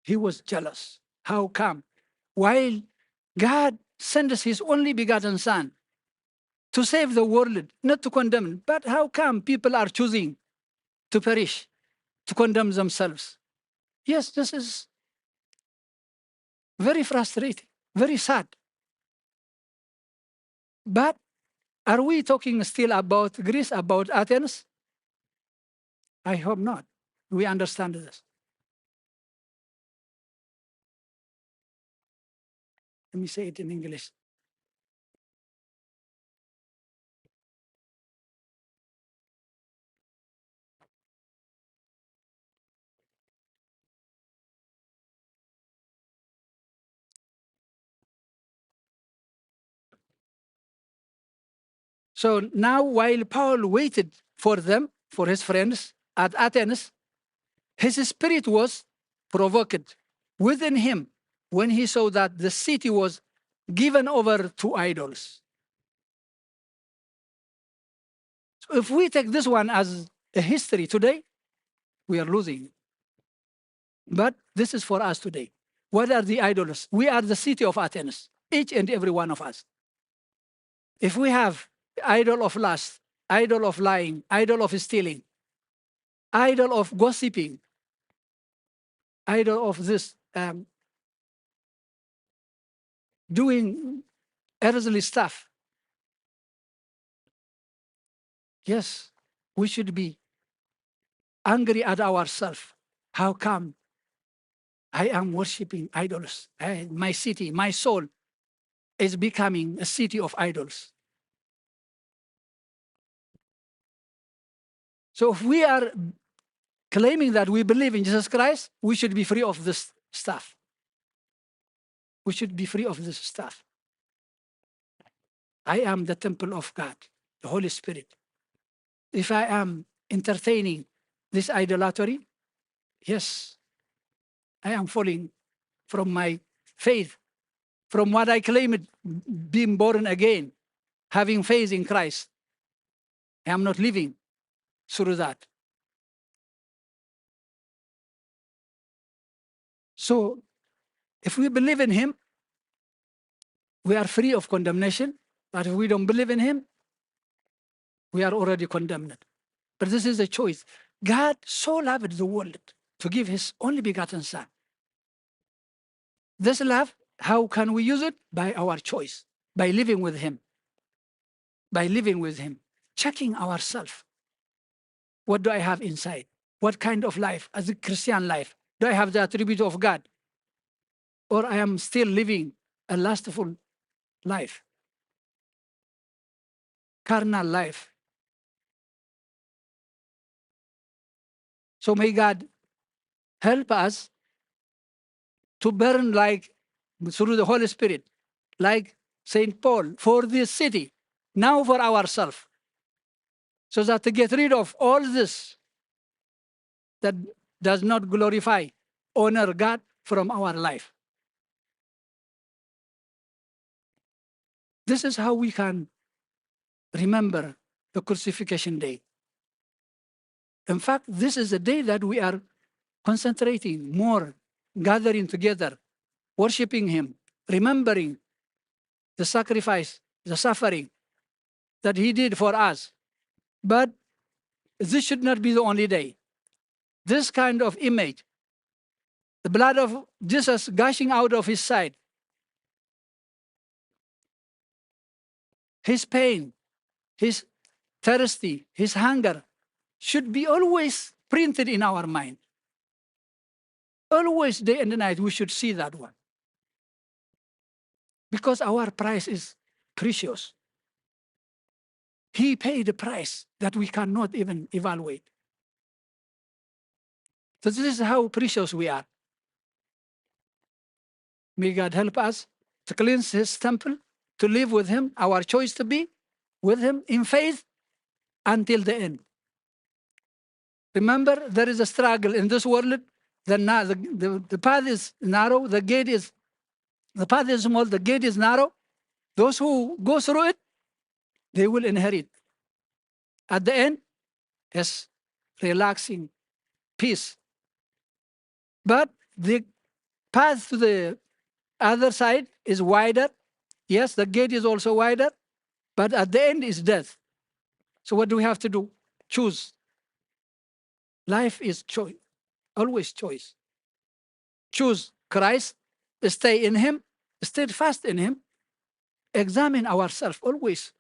He was jealous. How come? While God sends his only begotten Son to save the world, not to condemn, but how come people are choosing to perish, to condemn themselves? Yes, this is very frustrating, very sad. But are we talking still about Greece, about Athens? I hope not. We understand this. Let me say it in English. So now, while Paul waited for them, for his friends at Athens, his spirit was provoked within him when he saw that the city was given over to idols. So if we take this one as a history today, we are losing. But this is for us today. What are the idols? We are the city of Athens, each and every one of us. If we have idol of lust, idol of lying, idol of stealing, idol of gossiping, idol of this, um, doing earthly stuff, yes, we should be angry at ourselves. How come I am worshiping idols? I, my city, my soul is becoming a city of idols. So if we are claiming that we believe in Jesus Christ, we should be free of this stuff. We should be free of this stuff. I am the temple of God, the Holy Spirit. If I am entertaining this idolatry, yes, I am falling from my faith, from what I claimed, being born again, having faith in Christ. I am not living through that. So, if we believe in him, we are free of condemnation. But if we don't believe in him, we are already condemned. But this is a choice. God so loved the world to give his only begotten Son. This love, how can we use it? By our choice, by living with him, by living with him, checking ourselves. What do I have inside? What kind of life, as a Christian life? Do I have the attribute of God? Or I am still living a lustful life, carnal life? So may God help us to burn, like, through the Holy Spirit, like Saint Paul, for this city, now for ourselves, so that to get rid of all this that does not glorify, honor God from our life. This is how we can remember the crucifixion day. In fact, this is a day that we are concentrating more, gathering together, worshiping him, remembering the sacrifice, the suffering that he did for us. But this should not be the only day. This kind of image, the blood of Jesus gushing out of his side, his pain, his thirsty, his hunger should be always printed in our mind. Always, day and night, we should see that one. Because our price is precious. He paid a price that we cannot even evaluate. So this is how precious we are. May God help us to cleanse his temple, to live with him, our choice to be with him in faith until the end. Remember, there is a struggle in this world. The, na- the, the, the path is narrow, the gate is, the path is small, the gate is narrow. Those who go through it, they will inherit. At the end, is relaxing, peace. But the path to the other side is wider. Yes, the gate is also wider, but at the end is death. So what do we have to do? Choose. Life is choice, always choice. Choose Christ, stay in him, steadfast in him, examine ourselves always,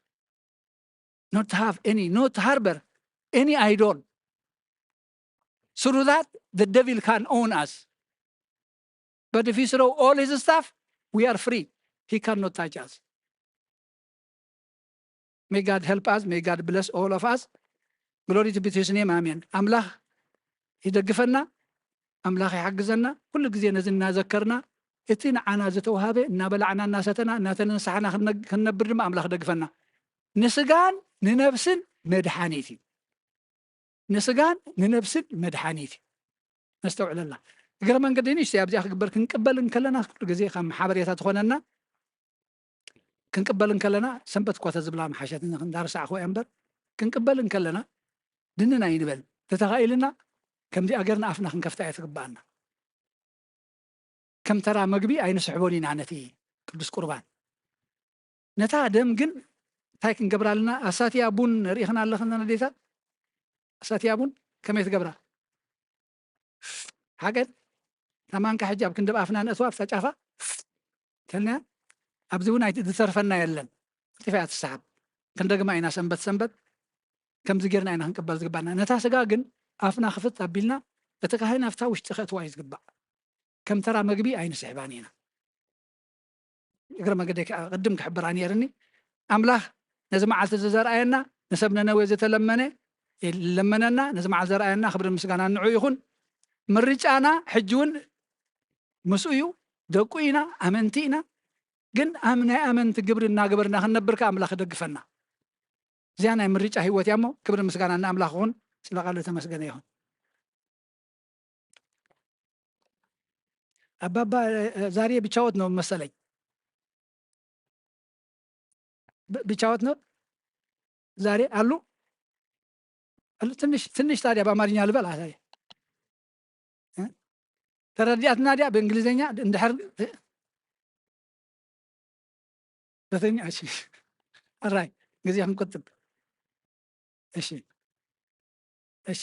not have any, not harbor any idol. Through that, the devil can own us. But if he throw all his stuff, we are free. He cannot touch us. May God help us, may God bless all of us. Glory to be to his name, ኣሜን። ኣምላኽ ይደግፈና፣ ኣምላኽ ይሓግዘና። ኩሉ ግዜ ነዚ እናዘከርና፣ እቲ ንዓና ዝተዋሃበ እናበላዕና፣ እናሰተና፣ እናተነሳሕና ክንነ-፣ ክንነብር ድማ ኣምላኽ ይደግፈና። ንስጋን ንነብስን መድሓኒት እዩ። ንስጋን ንነብስን መድሓኒት እዩ። ነስተውዕለላ። እግረ መንገዲ ንእሽተይ ኣብዚኣ ክግበር ክንቅበል እንከለና፣ ኩሉ ግዜ ከም ሓበሬታ ትኾነና፣ ክንቅበል እንከለና፣ ሰንበት እኳ ተዝብላ ምሓሸት፣ እንዳረሳዕኹ እያ እምበር፣ ክንቅበል እንከለና ድንን ኣይንበል። ተተኻኢልና ከምዚኣ ገርና ኣፍና ክንከፍታ እያ ትግብኣና። ከም ተራ መግቢ ኣይንስሕቦን ኢና ነቲ ቅዱስ ቁርባን። ነታ ደም ግን እንታይ ክንገብራ ኣለና? ኣሳትያ ቡን ርኢኽና ኣለኽን ኣዴታት? ኣሳትያ ቡን ከመይ ትገብራ? ሓቀን እታ ማንካ ሕጂ ኣብ ክንዲ ኣፍና ነእትዋ፣ ኣብታ ጫፋ ተልና፣ ኣብዚ እውን ኣይቲ-፣ ዝተርፈና የለን። ቀልጢፋ እያ ትሰሓብ። ክንደግማ ኢና ሰንበት ሰንበት፣ ከምዚ ጌርና ኢና ክንቅበል ዝግባና። ነታ ስጋ ግን ኣፍና ክፍት ኣቢልና፣ እቲ ካህን ኣብታ ውሽጢ ከእትዋ እዩ ዝግባእ። ከም ተራ መግቢ ኣይንስሕባን ኢና። እግረ መገደይ ከዓ ቅድም ክሕብራ ነይርኒ። ኣምላኽ ነዚ መዓልቲ እዚ ዘርኣየና፣ ንሰብ ነነዌ ዝተለመነ ለመነና፣ ነዚ መዓልቲ ዘርኣየና ክብርን ምስጋናን ንዑ ይኹን። ምርጫና ሕጂ እውን ምስኡ እዩ። ደቁ ኢና፣ ኣመንቲ ኢና። ግን ኣም-፣ ናይ ኣመንቲ ግብሪ እናገበርና ክንነብር ከኣ ኣምላኽ ይደግፈና። እዚኣ ናይ ምርጫ ህይወት እያ እሞ፣ ክብርን ምስጋናን ንኣምላኽ ይኹን። ስለ ቃሉ የተመስገነ ይኹን። አባባ እ፣ እ፣ ዛሬ ብቻዎት ነው መሰለኝ። ብ-፣ ብቻዎት ነው ዛሬ አሉ? አሉ? ትንሽ፣ ትንሽ ታዲያ በአማርኛ ልበል። አ፣ ታዲያ እ? ተረዲኣትና ድያ ብእንግሊዝኛ እንድሕር እ? በተኛ፣ እሺ። ኣራይ፣ ግዜ ክንቁጥብ። እሺ። እሺ።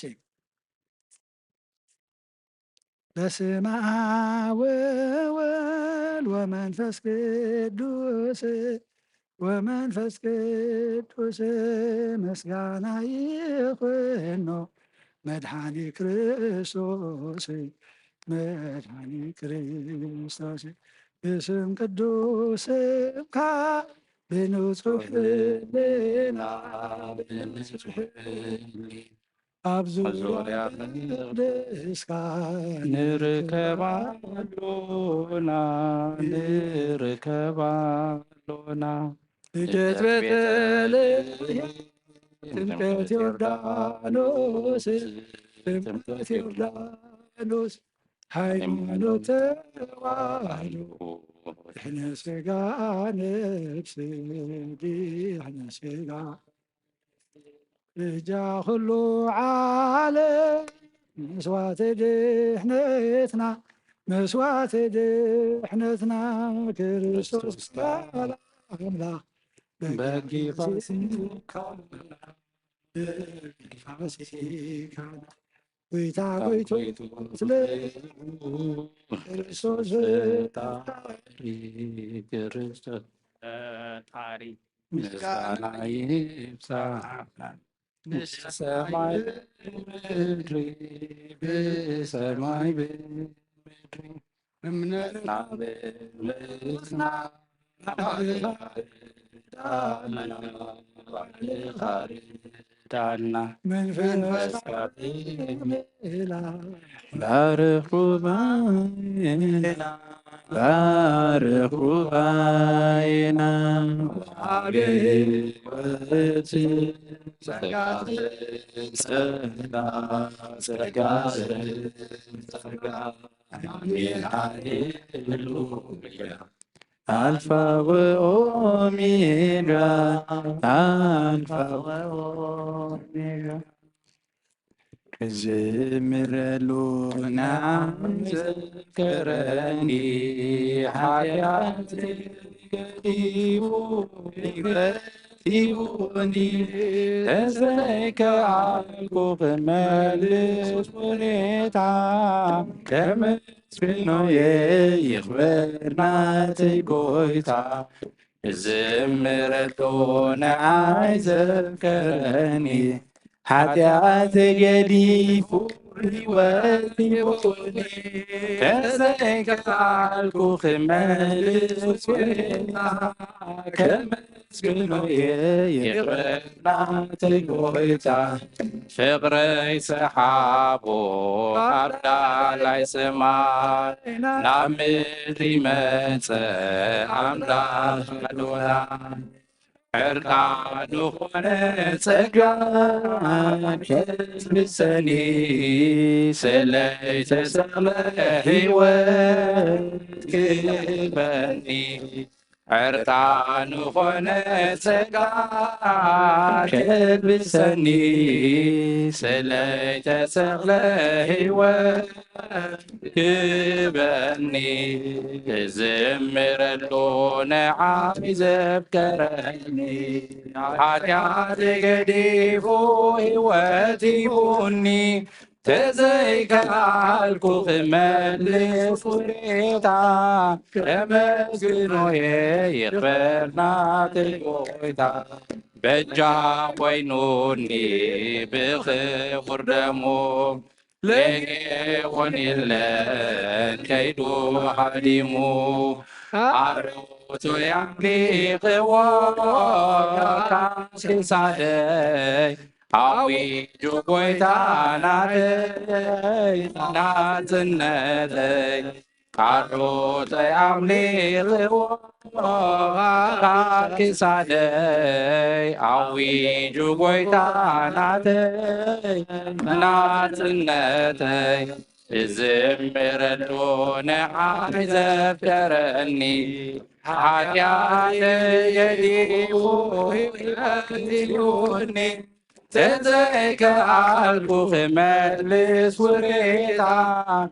በስመ አብ ወወልድ ወመንፈስ ቅዱስ፣ ወመንፈስ ቅዱስ ምስጋና ይኹኖ መድኃኒ ክርስቶስ፣ መድኃኒ ክርስቶስ። ብስም ቅዱስ ስምካ ብንጹሕ ሕልና፣ ብንጹሕ ሕልና ኣብ ዙርያ መቅደስካ ንርከብ ኣሎና፣ ንርከብ ኣሎና። ልደት ቤተልሔም፣ ጥምቀት ዮርዳኖስ፣ ጥምቀት ዮርዳኖስ፣ ሃይማኖት ተዋህዶ፣ ድሕነ ስጋ ነፍስ፣ ድሕነ ስጋ በጃ ኩሉ ዓለም መስዋዕቲ ድሕነትና፣ መስዋዕቲ ድሕነትና ክርስቶስ ቃል ኣምላኽ በጊ ፋሲካና፣ በጊ ፋሲካና። ጎይታ ጎይቶ ስለ ክርስቶስ ፈጣሪ፣ ክርስቶስ ፈጣሪ ምስጋና ይብጻሕ። ብሰማይ ብምድሪ፣ ብሰማይ ብምድሪ፣ እምነትና ብምስና ባዕልኻ ርዳና፣ ባዕልኻ ርዳና። መንፈስ ቅዱስ ባርኽ ጉባኤና፣ ባርኽ ጉባኤና። ወሃቤ ሕይወት ጸጋ ዘጸጋ፣ ጸጋ ዘጸጋ። አሜን፣ ሃሌሉያ። አልፋ ወኦሜጋ፣ አልፋ ወኦሜጋ። ክዝምረሉ ንዓይ ዘፍቀረኒ፣ ሓጢኣተይ ገዲፉ ይቕረ ሂቡኒ፣ ተዘይከኣልኩ ክመልስ ውሬታ፣ ከመስግኖ እየ ይኽበር ናተይ ጎይታ። ክዝምረሉ ንዓይ ዘፍቀረኒ፣ ሓጢኣተይ ገዲፉ ህይወት ሂቡኒ። ተዘይከኣልኩ ክመልስ ውለታ ከመስግኖ እየ ይቕረ ናተይ ጎይታ። ፍቕረይ ሰሓቦ ካብ ላዕላይ ሰማይ ናብ ምድሪ መጸ ኣምላኽ ኣዶናይ። ዕርቃኑ ኾነ ጸጋ ከልብሰኒ ስለይ ተሰቕለ ህይወት ክህበኒ። ዕርቃኑ ኾነ ጸጋ ከልብሰኒ ስለይ ተሰቕለ ህይወት ክበኒ። ክዝምረሉ ንዓይ ዘፍቀረኒ። ሓጢኣት ገዲፉ ህይወት ሂቡኒ። ተዘይከኣልኩ ክመልስ ውለታ ከመስግኖ እየ ይኽበር ናተይ ጎይታ። በጃ ኮይኑኒ ብኽቡር ደሙ። ሌጌ ኾን የለን ከይዱ ሃዲሙ። ኣሮቱ ያምሊኽዎ ካስኪሳደይ ኣዊጁ ጎይታ ናተይ ናጽነተይ። ኣሮተይ ኣምሊኽዎ ካስኪሳደይ ኣዊጁ ጎይታ ናተይ ናጽነተይ። እዝምረሉ ንዓይ ዘፍቀረኒ። ሓጢኣተይ ገዲፉ ህይወት ሂቡኒ። ተዘይከኣልኩ ክመልስ ውለታ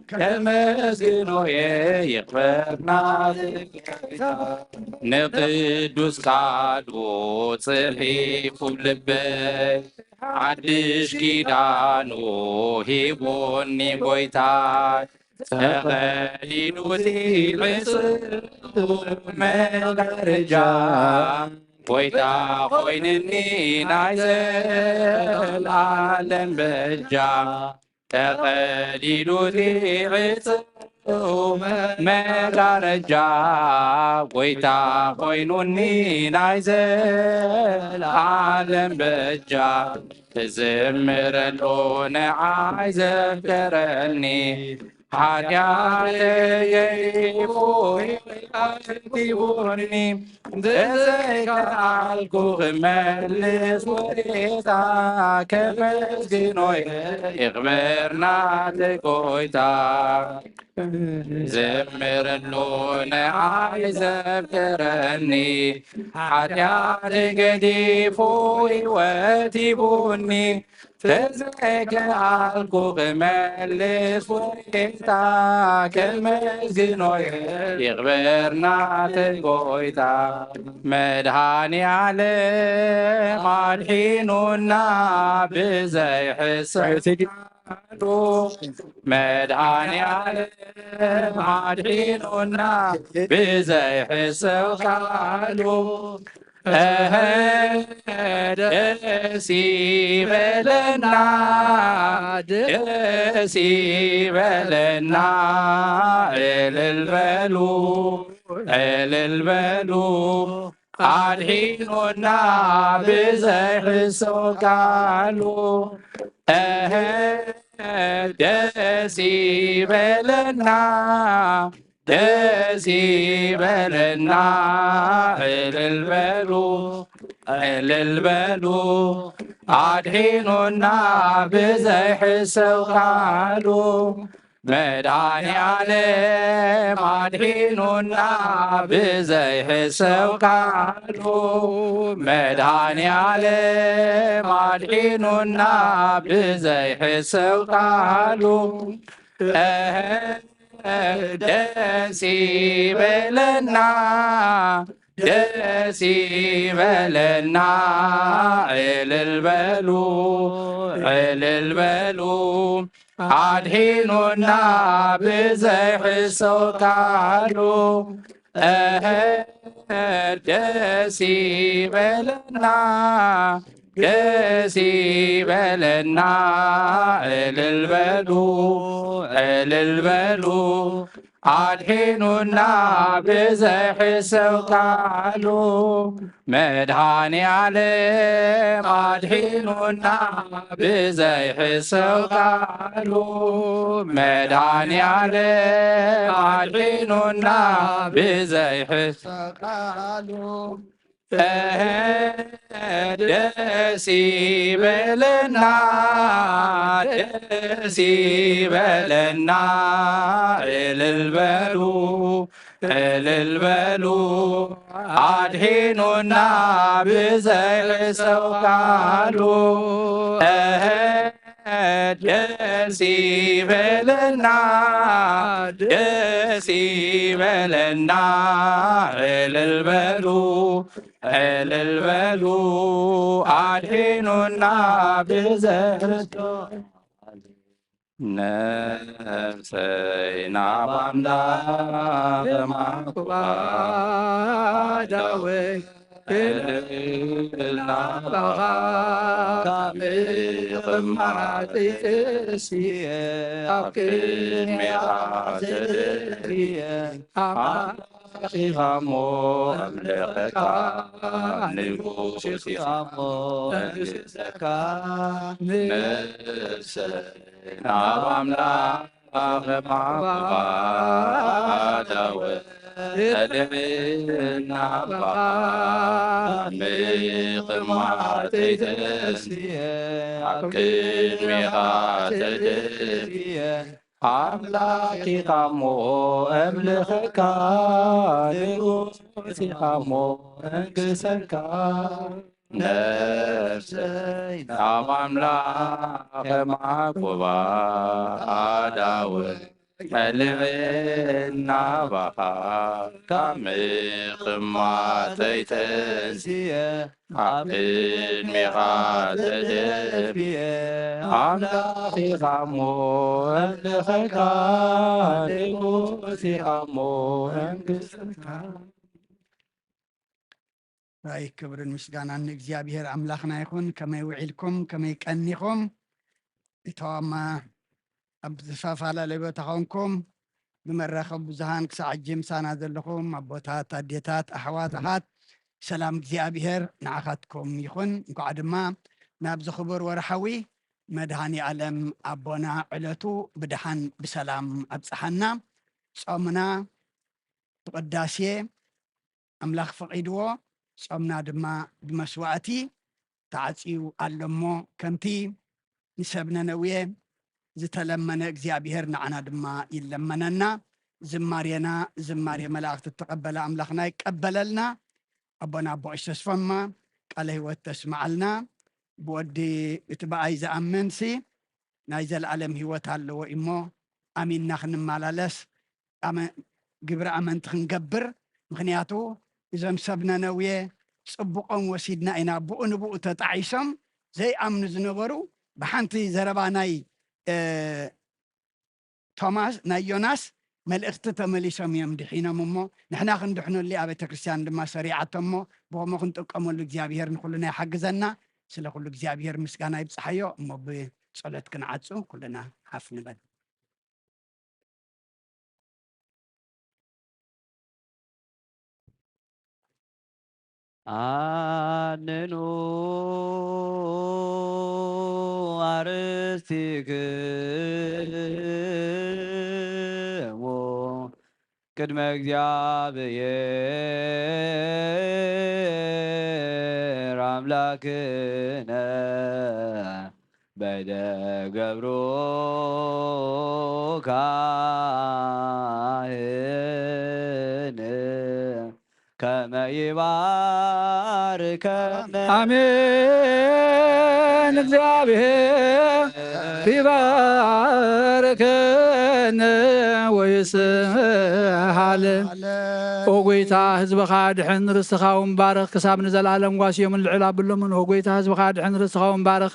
ከመስግኖ እየ ይኽበር ናተይ ጎይታ። ንቅዱስ ቃሉ ጽሒፉ ልበይ ሓድሽ ኪዳኑ ሂቡኒ ጎይታይ። ተቐዲዱ እቲ ዕጹው መጋረጃ ጎይታ ኮይንኒ ናይ ዘልኣለም በጃ። ተቐዲዱ እቲ ዕጹው መጋረጃ ጎይታ ኮይኑኒ ናይ ዘልኣለም በጃ። ክዝምረሉ ንዓይ ዘፍቀረኒ። ሓጢኣተይ ገዲፉ ህይወት ሂቡኒ። እንተዘይከኣልኩ ክመልስ ውለታ ከመስግኖ እየ ይኽበር ናተይ ጎይታ። ዘምረሉ ንዓይ ዘፍቀረኒ። ሓጢኣተይ ገዲፉ ህይወት ሂቡኒ። ተዘይከኣልኩ ክመልስ ውለታ ከመስግኖ እየ ይኽበር ናተይ ጎይታ። መድኃኔ ዓለም ኣድሒኑና ብዘይሕሰብ ቃሉ። መድኃኔ ዓለም ኣድሒኑና ብዘይሕሰብ ቃሉ። እህ፣ ደስ ይበለና፣ ደስ ይበለና፣ እልል በሉ፣ እልል በሉ። ኣድሒኑና ብዘይሕሰብ ቃሉ። እህ፣ ደስ ይበለና፣ ደስ ይበለና፣ እልል በሉ፣ እልል በሉ። ኣድሒኑና ብዘይሕሰብ ቃሉ። መድኃኔ ዓለም ኣድሒኑና ብዘይሕሰብ ቃሉ። መድኃኔ ዓለም ኣድሒኑና ብዘይሕሰብ ቃሉ። እህ፣ ደስ ይበለና፣ ደስ ይበለና፣ እልል በሉ፣ እልል በሉ። ኣድሒኑና ብዘይሕሰብ ቃሉ። እህ፣ ደስ ይበለና፣ ደስ ይበለና። እልል በሉ፣ እልል በሉ፣ ኣድሒኑና ብዘይሕሰብ ቃሉ። መድኃኔ ዓለም ኣድሒኑና ብዘይሕሰብ ቃሉ። መድኃኔ ዓለም ኣድሒኑና ብዘይሕሰብ ቃሉ። ደስ ይበለና፣ ደስ ይበለና፣ እልል በሉ፣ እልል በሉ፣ ኣድሒኑና ብዘይሕሰብ ቃሉ። ደስ ይበለና፣ ደስ ይበለና፣ እልል በሉ፣ እልል በሉ፣ ኣድሒኑና ብዘይሕሰብ። ነፍሰይ ናብ ኣምላኽ ማዕቁባ ዳዊት እልል ናባኻ ካብ ምቕማጥ ይእስየ ኣብ ቅድሜኻ ተደፍየ። ኣምላኽ ኢኻ እሞ ኣምልኸካ፣ ንጉስ ኢኻ እሞ እግዝእካ። ነፍሰይ ናብ ኣምላኽ ማዕቁባ ዳዊት እልል ናባኻ ምቕማጠይ ተስየ ኣብ ቅድሜኻ ተደፍየ። ኣምላኽ ኢኻ እሞ እምልኸካ፣ ንጉስ ኢኻ እሞ እንግሰካ። ነፍሰይ ናብ ኣምላኽ ማዕቁባ ዳዊት እልል ናባኻ ካብ ምቕማጠይ ተንስየ ኣብ ቅድሜኻ ተደፍየ። ኣምላኽ ኢኻ እሞ እምልኸካ፣ ንጉስ ኢኻ እሞ እንግሰካ። ራይ ክብርን ምስጋናን ንእግዚኣብሔር ኣምላኽና ይኹን። ከመይ ውዒልኩም? ከመይ ቀኒኹም? እቶም ኣብ ዝተፈላለየ ቦታ ኾንኩም ብመራኸቢ ብዙሃን ክሳዕ ሕጂ ምሳና ዘለኹም ኣቦታት፣ ኣዴታት፣ ኣሕዋት፣ ኣሓት፣ ሰላም እግዚኣብሔር ንዓኻትኩም ይኹን። እንኳዕ ድማ ናብዚ ክቡር ወርሓዊ መድኃኔ ዓለም ኣቦና ዕለቱ ብደሓን ብሰላም ኣብጽሓና። ጾምና ብቕዳሴ ኣምላኽ ፈቒድዎ፣ ጾምና ድማ ብመስዋዕቲ ተዓጽዩ ኣሎ እሞ፣ ከምቲ ንሰብ ነነዌ ዝተለመነ እግዚኣብሔር ንዓና ድማ ይለመነና። ዝማሬና ዝማሬ መላእኽቲ እተቐበለ ኣምላኽና ይቀበለልና። ኣቦና ኣቦ ቀሺ ተስፎማ ቃለ ህይወት ተስምዓልና። ብወዲ እቲ ብኣይ ዝኣምንሲ ናይ ዘለኣለም ህይወት ኣለዎ እሞ፣ ኣሚንና ክንመላለስ ኣመ-፣ ግብሪ ኣመንቲ ክንገብር። ምኽንያቱ እዞም ሰብ ነነዌ ጽቡቖም ወሲድና ኢና፣ ብኡ ንብኡ ተጣዒሶም ዘይኣምኑ ዝነበሩ ብሓንቲ ዘረባ ናይ፣ እ፣ ቶማስ፣ ናይ ዮናስ መልእኽቲ ተመሊሶም እዮም ድሒኖም እሞ፣ ንሕና ክንድሕነሉ እያ ቤተ ክርስቲያን ድማ ሰሪዓቶ እሞ፣ ብኸምኡ ክንጥቀመሉ እግዚኣብሔር ንኹልና ይሓግዘና። ስለ ኩሉ እግዚኣብሔር ምስጋና ይብጽሓዮ። እሞ ብጸሎት ክንዓጹ ኩልና ሓፍ ንበል። ኣንኑ ኣርስትክሙ ቅድመ እግዚኣብሔር ኣምላክነ በይደ ገብሩ ካህን ከመ ይባርከነ። ኣሜን። እግዚኣብሔር ይባርከነ ወይስምዓል። ኦ ጎይታ፣ ህዝብኻ ድሕን፣ ርስትኻ እውን ባርኽ፣ ክሳብ ንዘለኣለም ጓስዮምን ልዕል ኣብሎምን። ኦ ጎይታ፣ ህዝብኻ ድሕን፣ ርስትኻ እውን ባርኽ።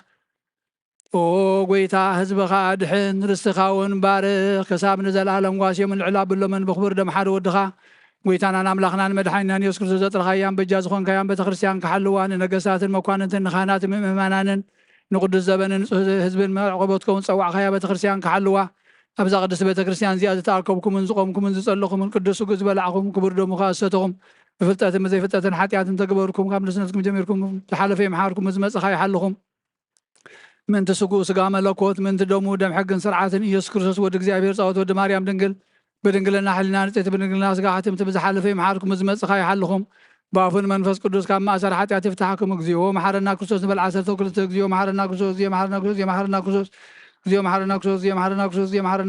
ኦ ጎይታ፣ ህዝብኻ ድሕን፣ ርስትኻ እውን ባርኽ፣ ክሳብ ንዘለኣለም ጓስዮምን ልዕል ኣብሎምን። ብኽቡር ደም ሓደ ወድኻ ጎይታናን ኣምላኽናን መድሓኒናን የሱስ ክርስቶስ ዘጥረኻያን በጃ ዝኾንካያን ቤተክርስትያን ክሓልዋ፣ ንነገስታትን መኳንንትን ንኻህናትን ምእመናንን ንቕዱስ ዘበንን ንጹህ ህዝብን መዕቆቦት ከውን ጸዋዕካያ ቤተክርስትያን ክሓልዋ፣ ኣብዛ ቅድስቲ ቤተክርስትያን እዚኣ ዝተኣከብኩምን ዝቖምኩምን ዝጸለኹምን ቅዱስ ስግኡ ዝበላዕኹም ክቡር ደሙ ከኣ ዝሰተኹም ብፍልጠትን ብዘይፍልጠትን ሓጢኣትን ተግበርኩም ካብ ንእስነትኩም ጀሚርኩም ዝሓለፈ ይምሓርኩም ዝመጽኻ ይሓልኹም። ምእንቲ ስግኡ ስጋ መለኮት፣ ምእንቲ ደሙ ደም ሕግን ስርዓትን ኢየሱስ ክርስቶስ ወዲ እግዚኣብሔር ጻወት ወዲ ማርያም ድንግል፣ ብድንግልና ሕሊና ንጽሕቲ ብድንግልና ስጋ ሕትምቲ ብዝሓለፈ ይምሓርኩም ዝመጽኻ ይሓልኹም። ብኣፉን መንፈስ ቅዱስ ካብ ማእሰር ሓጢኣት ይፍታሕኩም። እግዚኦ መሓረና ክርስቶስ ንበል ዓሰርተ ክልተ። እግዚኦ መሓረና ክርስቶስ፣ እግዚኦ መሓረና ክርስቶስ፣ እግዚኦ መሓረና ክርስቶስ፣ እግዚኦ መሓረና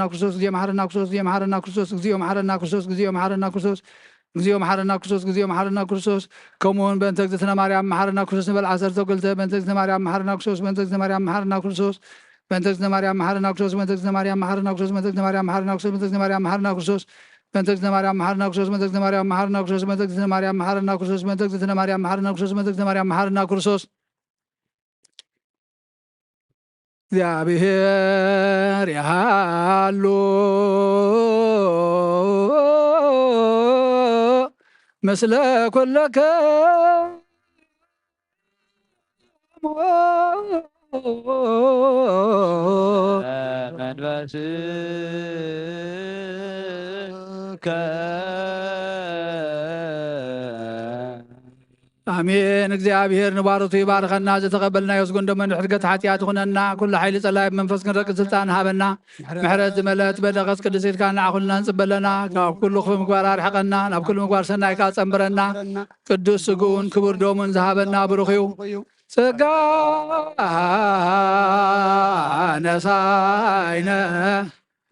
ክርስቶስ፣ እግዚኦ መሓረና ክርስቶስ፣ እግዚኦ መሓረና ክርስቶስ፣ እግዚኦ መሓረና ክርስቶስ፣ እግዚኦ መሓረና ክርስቶስ፣ እግዚኦ መሓረና ክርስቶስ፣ እግዚኦ መሓረና ክርስቶስ። ከምኡ እውን በእንተ እግዝእትነ ማርያም መሓረና ክርስቶስ ንበል ዓሰርተ ክልተ። በእንተ እግዝእትነ ማርያም መሓረና ክርስቶስ፣ በእንተ እግዝእትነ ማርያም መሓረና ክርስቶስ፣ በእንተ እግዝእትነ ማርያም መሓረና ክርስቶስ፣ በእንተ እግዝእትነ ማርያም መሓረና ክርስቶስ፣ በእንተ እግዝእትነ ማርያም መሓረና ክርስቶስ፣ በእንተ እግዝእትነ ማርያም መሓረና ክርስቶስ፣ በእንተ እግዝእትነ ማርያም መሓረና ክርስቶስ፣ በእንተ እግዝእትነ ማርያም መሓረና ክርስቶስ፣ በእንተ እግዝእትነ ማርያም መሓረና ክርስቶስ፣ በእንተ እግዝእትነ ማርያም መሓረና ክርስቶስ። እግዚኣብሔር ያሃሉ ምስለ ኩልከ መንፈስከ። ኣሜን። እግዚኣብሔር ንባሮቱ ይባርከና። ዝተቐበልናዮ ዝጎንደመን ሕድገት ሓጢኣት ይኹነና። ኩሉ ሓይሊ ጸላኢ ብመንፈስ ክንረግጽ ስልጣን ሃበና። ምሕረት ዝመልአት በደቐት ቅድስት ኢድካ ንዓኹልና ንጽበለና። ካብ ኩሉ ክፉእ ምግባር ኣርሕቐና። ናብ ኩሉ ምግባር ሰናይ ከኣ ጸንብረና። ቅዱስ ስግኡን ክቡር ደሙን ዝሃበና ብሩኽ እዩ። ጸጋ ነሳይነ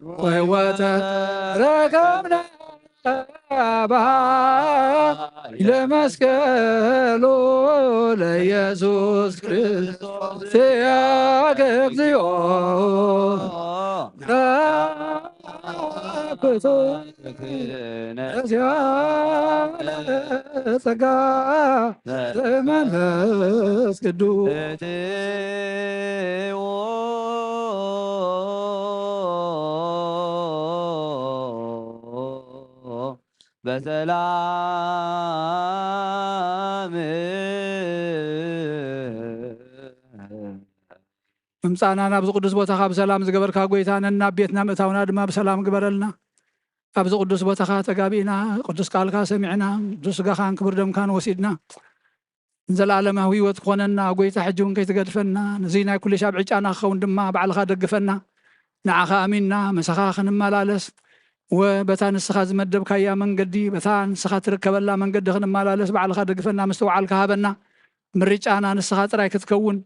ወሕይወተ ረከብነ በኃይለ መስቀሉ ለኢየሱስ ክርስቶስ ያከ እግዚኦ። ራክቶ ነዚያ ጸጋ መንፈስ ቅዱስ። በሰላም ምምጻእና ናብዚ ቅዱስ ቦታኻ ብሰላም ዝገበርካ ጎይታ፣ ነናብ ቤትና ምእታውና ድማ ብሰላም ግበረልና። ኣብዚ ቅዱስ ቦታኻ ተጋቢእና፣ ቅዱስ ቃልካ ሰሚዕና፣ ቅዱስ ስጋኻን ክቡር ደምካን ወሲድና፣ ንዘለኣለማዊ ህይወት ክኾነና፣ ጎይታ፣ ሕጂ እውን ከይትገድፈና፣ ነዚ ናይ ኩሉ ሻብ ዕጫና ክኸውን ድማ ባዕልኻ ደግፈና። ንዓኻ ኣሚንና፣ ምሳኻ ክንመላለስ፣ ወ-፣ በታ ንስኻ ዝመደብካያ መንገዲ፣ በታ ንስኻ ትርከበላ መንገዲ ክንመላለስ ባዕልኻ ደግፈና፣ ምስትውዓልካ ሃበና። ምርጫና ንስኻ ጥራይ ክትከውን፣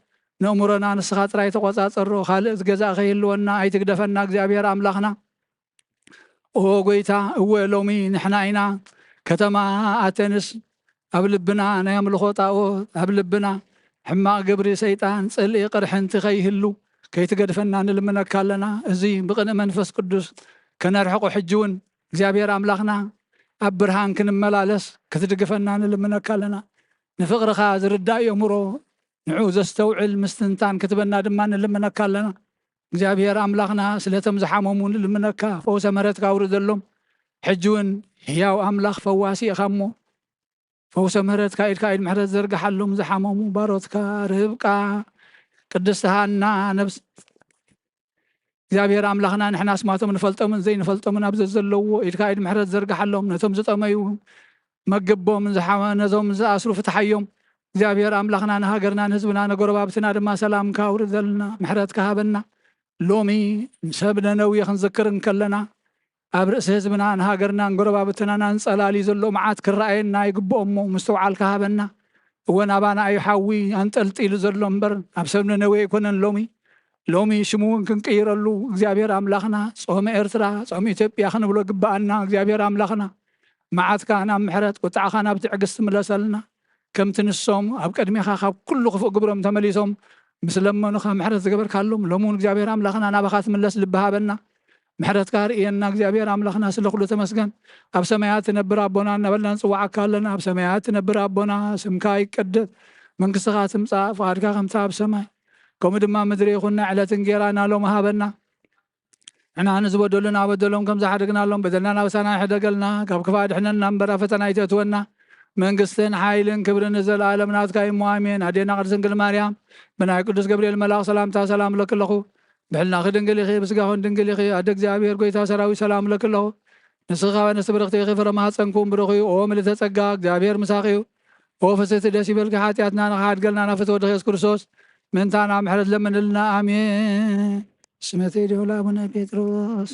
ነእምሮና ንስኻ ጥራይ ተቖጻጸሮ። ካልእ ገዛእ ከይህልወና ኣይትግደፈና፣ እግዚኣብሔር ኣምላኽና። ኦ ጎይታ፣ እወ፣ ሎሚ ንሕና ኢና። ከተማ ኣቴንስ ኣብ ልብና ናይ ኣምልኾ ጣኦት፣ ኣብ ልብና ሕማቕ ግብሪ ሰይጣን፣ ጽልኢ፣ ቅርሕንቲ ከይህሉ ከይትገድፈና ንልምነካ ኣለና። እዚ ብቕንኢ መንፈስ ቅዱስ ከነርሕቆ ሕጂ እውን እግዚኣብሔር ኣምላኽና ኣብ ብርሃን ክንመላለስ ክትድግፈና ንልምነካ ኣለና። ንፍቕርኻ ዝርዳእ የእምሮ፣ ንዕኡ ዘስተውዕል ምስትንታን ክትበና ድማ ንልምነካ ኣለና። እግዚኣብሔር ኣምላኽና፣ ስለቶም ዝሓመሙ ንልምነካ፣ ፈውሰ ምሕረትካ ኣውርደሎም። ሕጂ እውን ህያው ኣምላኽ ፈዋሲ ኢኻ እሞ፣ ፈውሰ ምሕረትካ ኢድካ ኢድ ምሕረት ዘርግሓሎም ዝሓመሙ ባሮትካ፣ ርብቃ፣ ቅድስቲ ሃና፣ ነብስ እግዚኣብሔር ኣምላኽና፣ ንሕና ኣስማቶም ንፈልጦምን ዘይንፈልጦምን ኣብ ዘዘለዎ ኢድካ ኢድ ምሕረት ዘርግሓሎም። ነቶም ዝጠመዩ መግቦም፣ ዝሓመ-፣ ነዞም ዝኣስሩ ፍትሓዮም። እግዚኣብሔር ኣምላኽና፣ ንሃገርና ንህዝብና ንጎረባብትና ድማ ሰላምካ ኣውርደልና፣ ምሕረትካ ሃበና። ሎሚ ንሰብ ነነዌ ክንዝክር እንከለና፣ ኣብ ርእሲ ህዝብና ንሃገርናን ጎረባብትናን ኣንጸላልዩ ዘሎ መዓት ክረኣየና ይግብኦ እሞ፣ ምስትውዓልካ ሃበና። እወ፣ ናባና እዩ ሓዊ ኣንጠልጢሉ ዘሎ እምበር፣ ናብ ሰብ ነነዌ ኣይኮነን ሎሚ። ሎሚ ሽሙ እውን ክንቅይረሉ፣ እግዚኣብሔር ኣምላኽና፣ ጾመ ኤርትራ፣ ጾም ኢትዮጵያ ክንብሎ ግብኣና። እግዚኣብሔር ኣምላኽና፣ መዓትካ ናብ ምሕረት፣ ቁጥዓኻ ናብ ትዕግስቲ ምለሰልና። ከምቲ ንሶም ኣብ ቅድሜኻ ካብ ኩሉ ክፉእ ግብሮም ተመሊሶም ምስ ለመኑኻ፣ ምሕረት ዝገበርካሎም፣ ሎሚ እውን እግዚኣብሔር ኣምላኽና፣ ናባኻ ትምለስ ልቢ ሃበና። ምሕረትካ ርእየና እግዚኣብሔር ኣምላኽና፣ ስለ ኩሉ ተመስገን። ኣብ ሰማያት ትነብር ኣቦና እናበልና ንጽውዓካ ኣለና። ኣብ ሰማያት ትነብር ኣቦና፣ ስምካ ይቀደስ፣ መንግስትኻ ትምጻእ፣ ፍቓድካ ከምቲ ኣብ ሰማይ ከምኡ ድማ ምድሪ ይኹን። ናይ ዕለት እንጌራና ሎሚ ሃበና። ንሕና ንዝበደሉና በደሎም ከም ዝሓደግናሎም በደልና ናብ ሳና ይሕደገልና፣ ካብ ክፋእ ድሕነና እምበር ኣብ ፈተና ኣይተእትወና። መንግስትን ሓይልን ክብርን ንዘለኣለም ናትካ እዩ እሞ ኣሜን። ኣዴና ቅድስት ድንግል ማርያም ብናይ ቅዱስ ገብርኤል መልኣኽ ሰላምታ ሰላም እለኪ ኣለኹ። ብሕልናኺ ድንግል ኢኺ፣ ብስጋኹን ድንግል ኢኺ። ኣደ እግዚኣብሔር ጎይታ ሰራዊት ሰላም እለኪ ኣለኹ። ንስኺ ካብ ኣንስቲ ብርኽቲ ኢኺ፣ ፍረ ማህፀንኩም ብሩኽ እዩ። ኦ ምልዕተ ጸጋ እግዚኣብሔር ምሳኺ እዩ። ኦ ፍስሕቲ ደስ ይበልኪ፣ ሓጢኣትና ንኽሓድገልና ናብ ፍትወ ወድኺ የሱስ ክርስቶስ ምእንታና ምሕረት ለምንልና። ኣሜን። ስመተይ ደውላ ኣቡነ ጴጥሮስ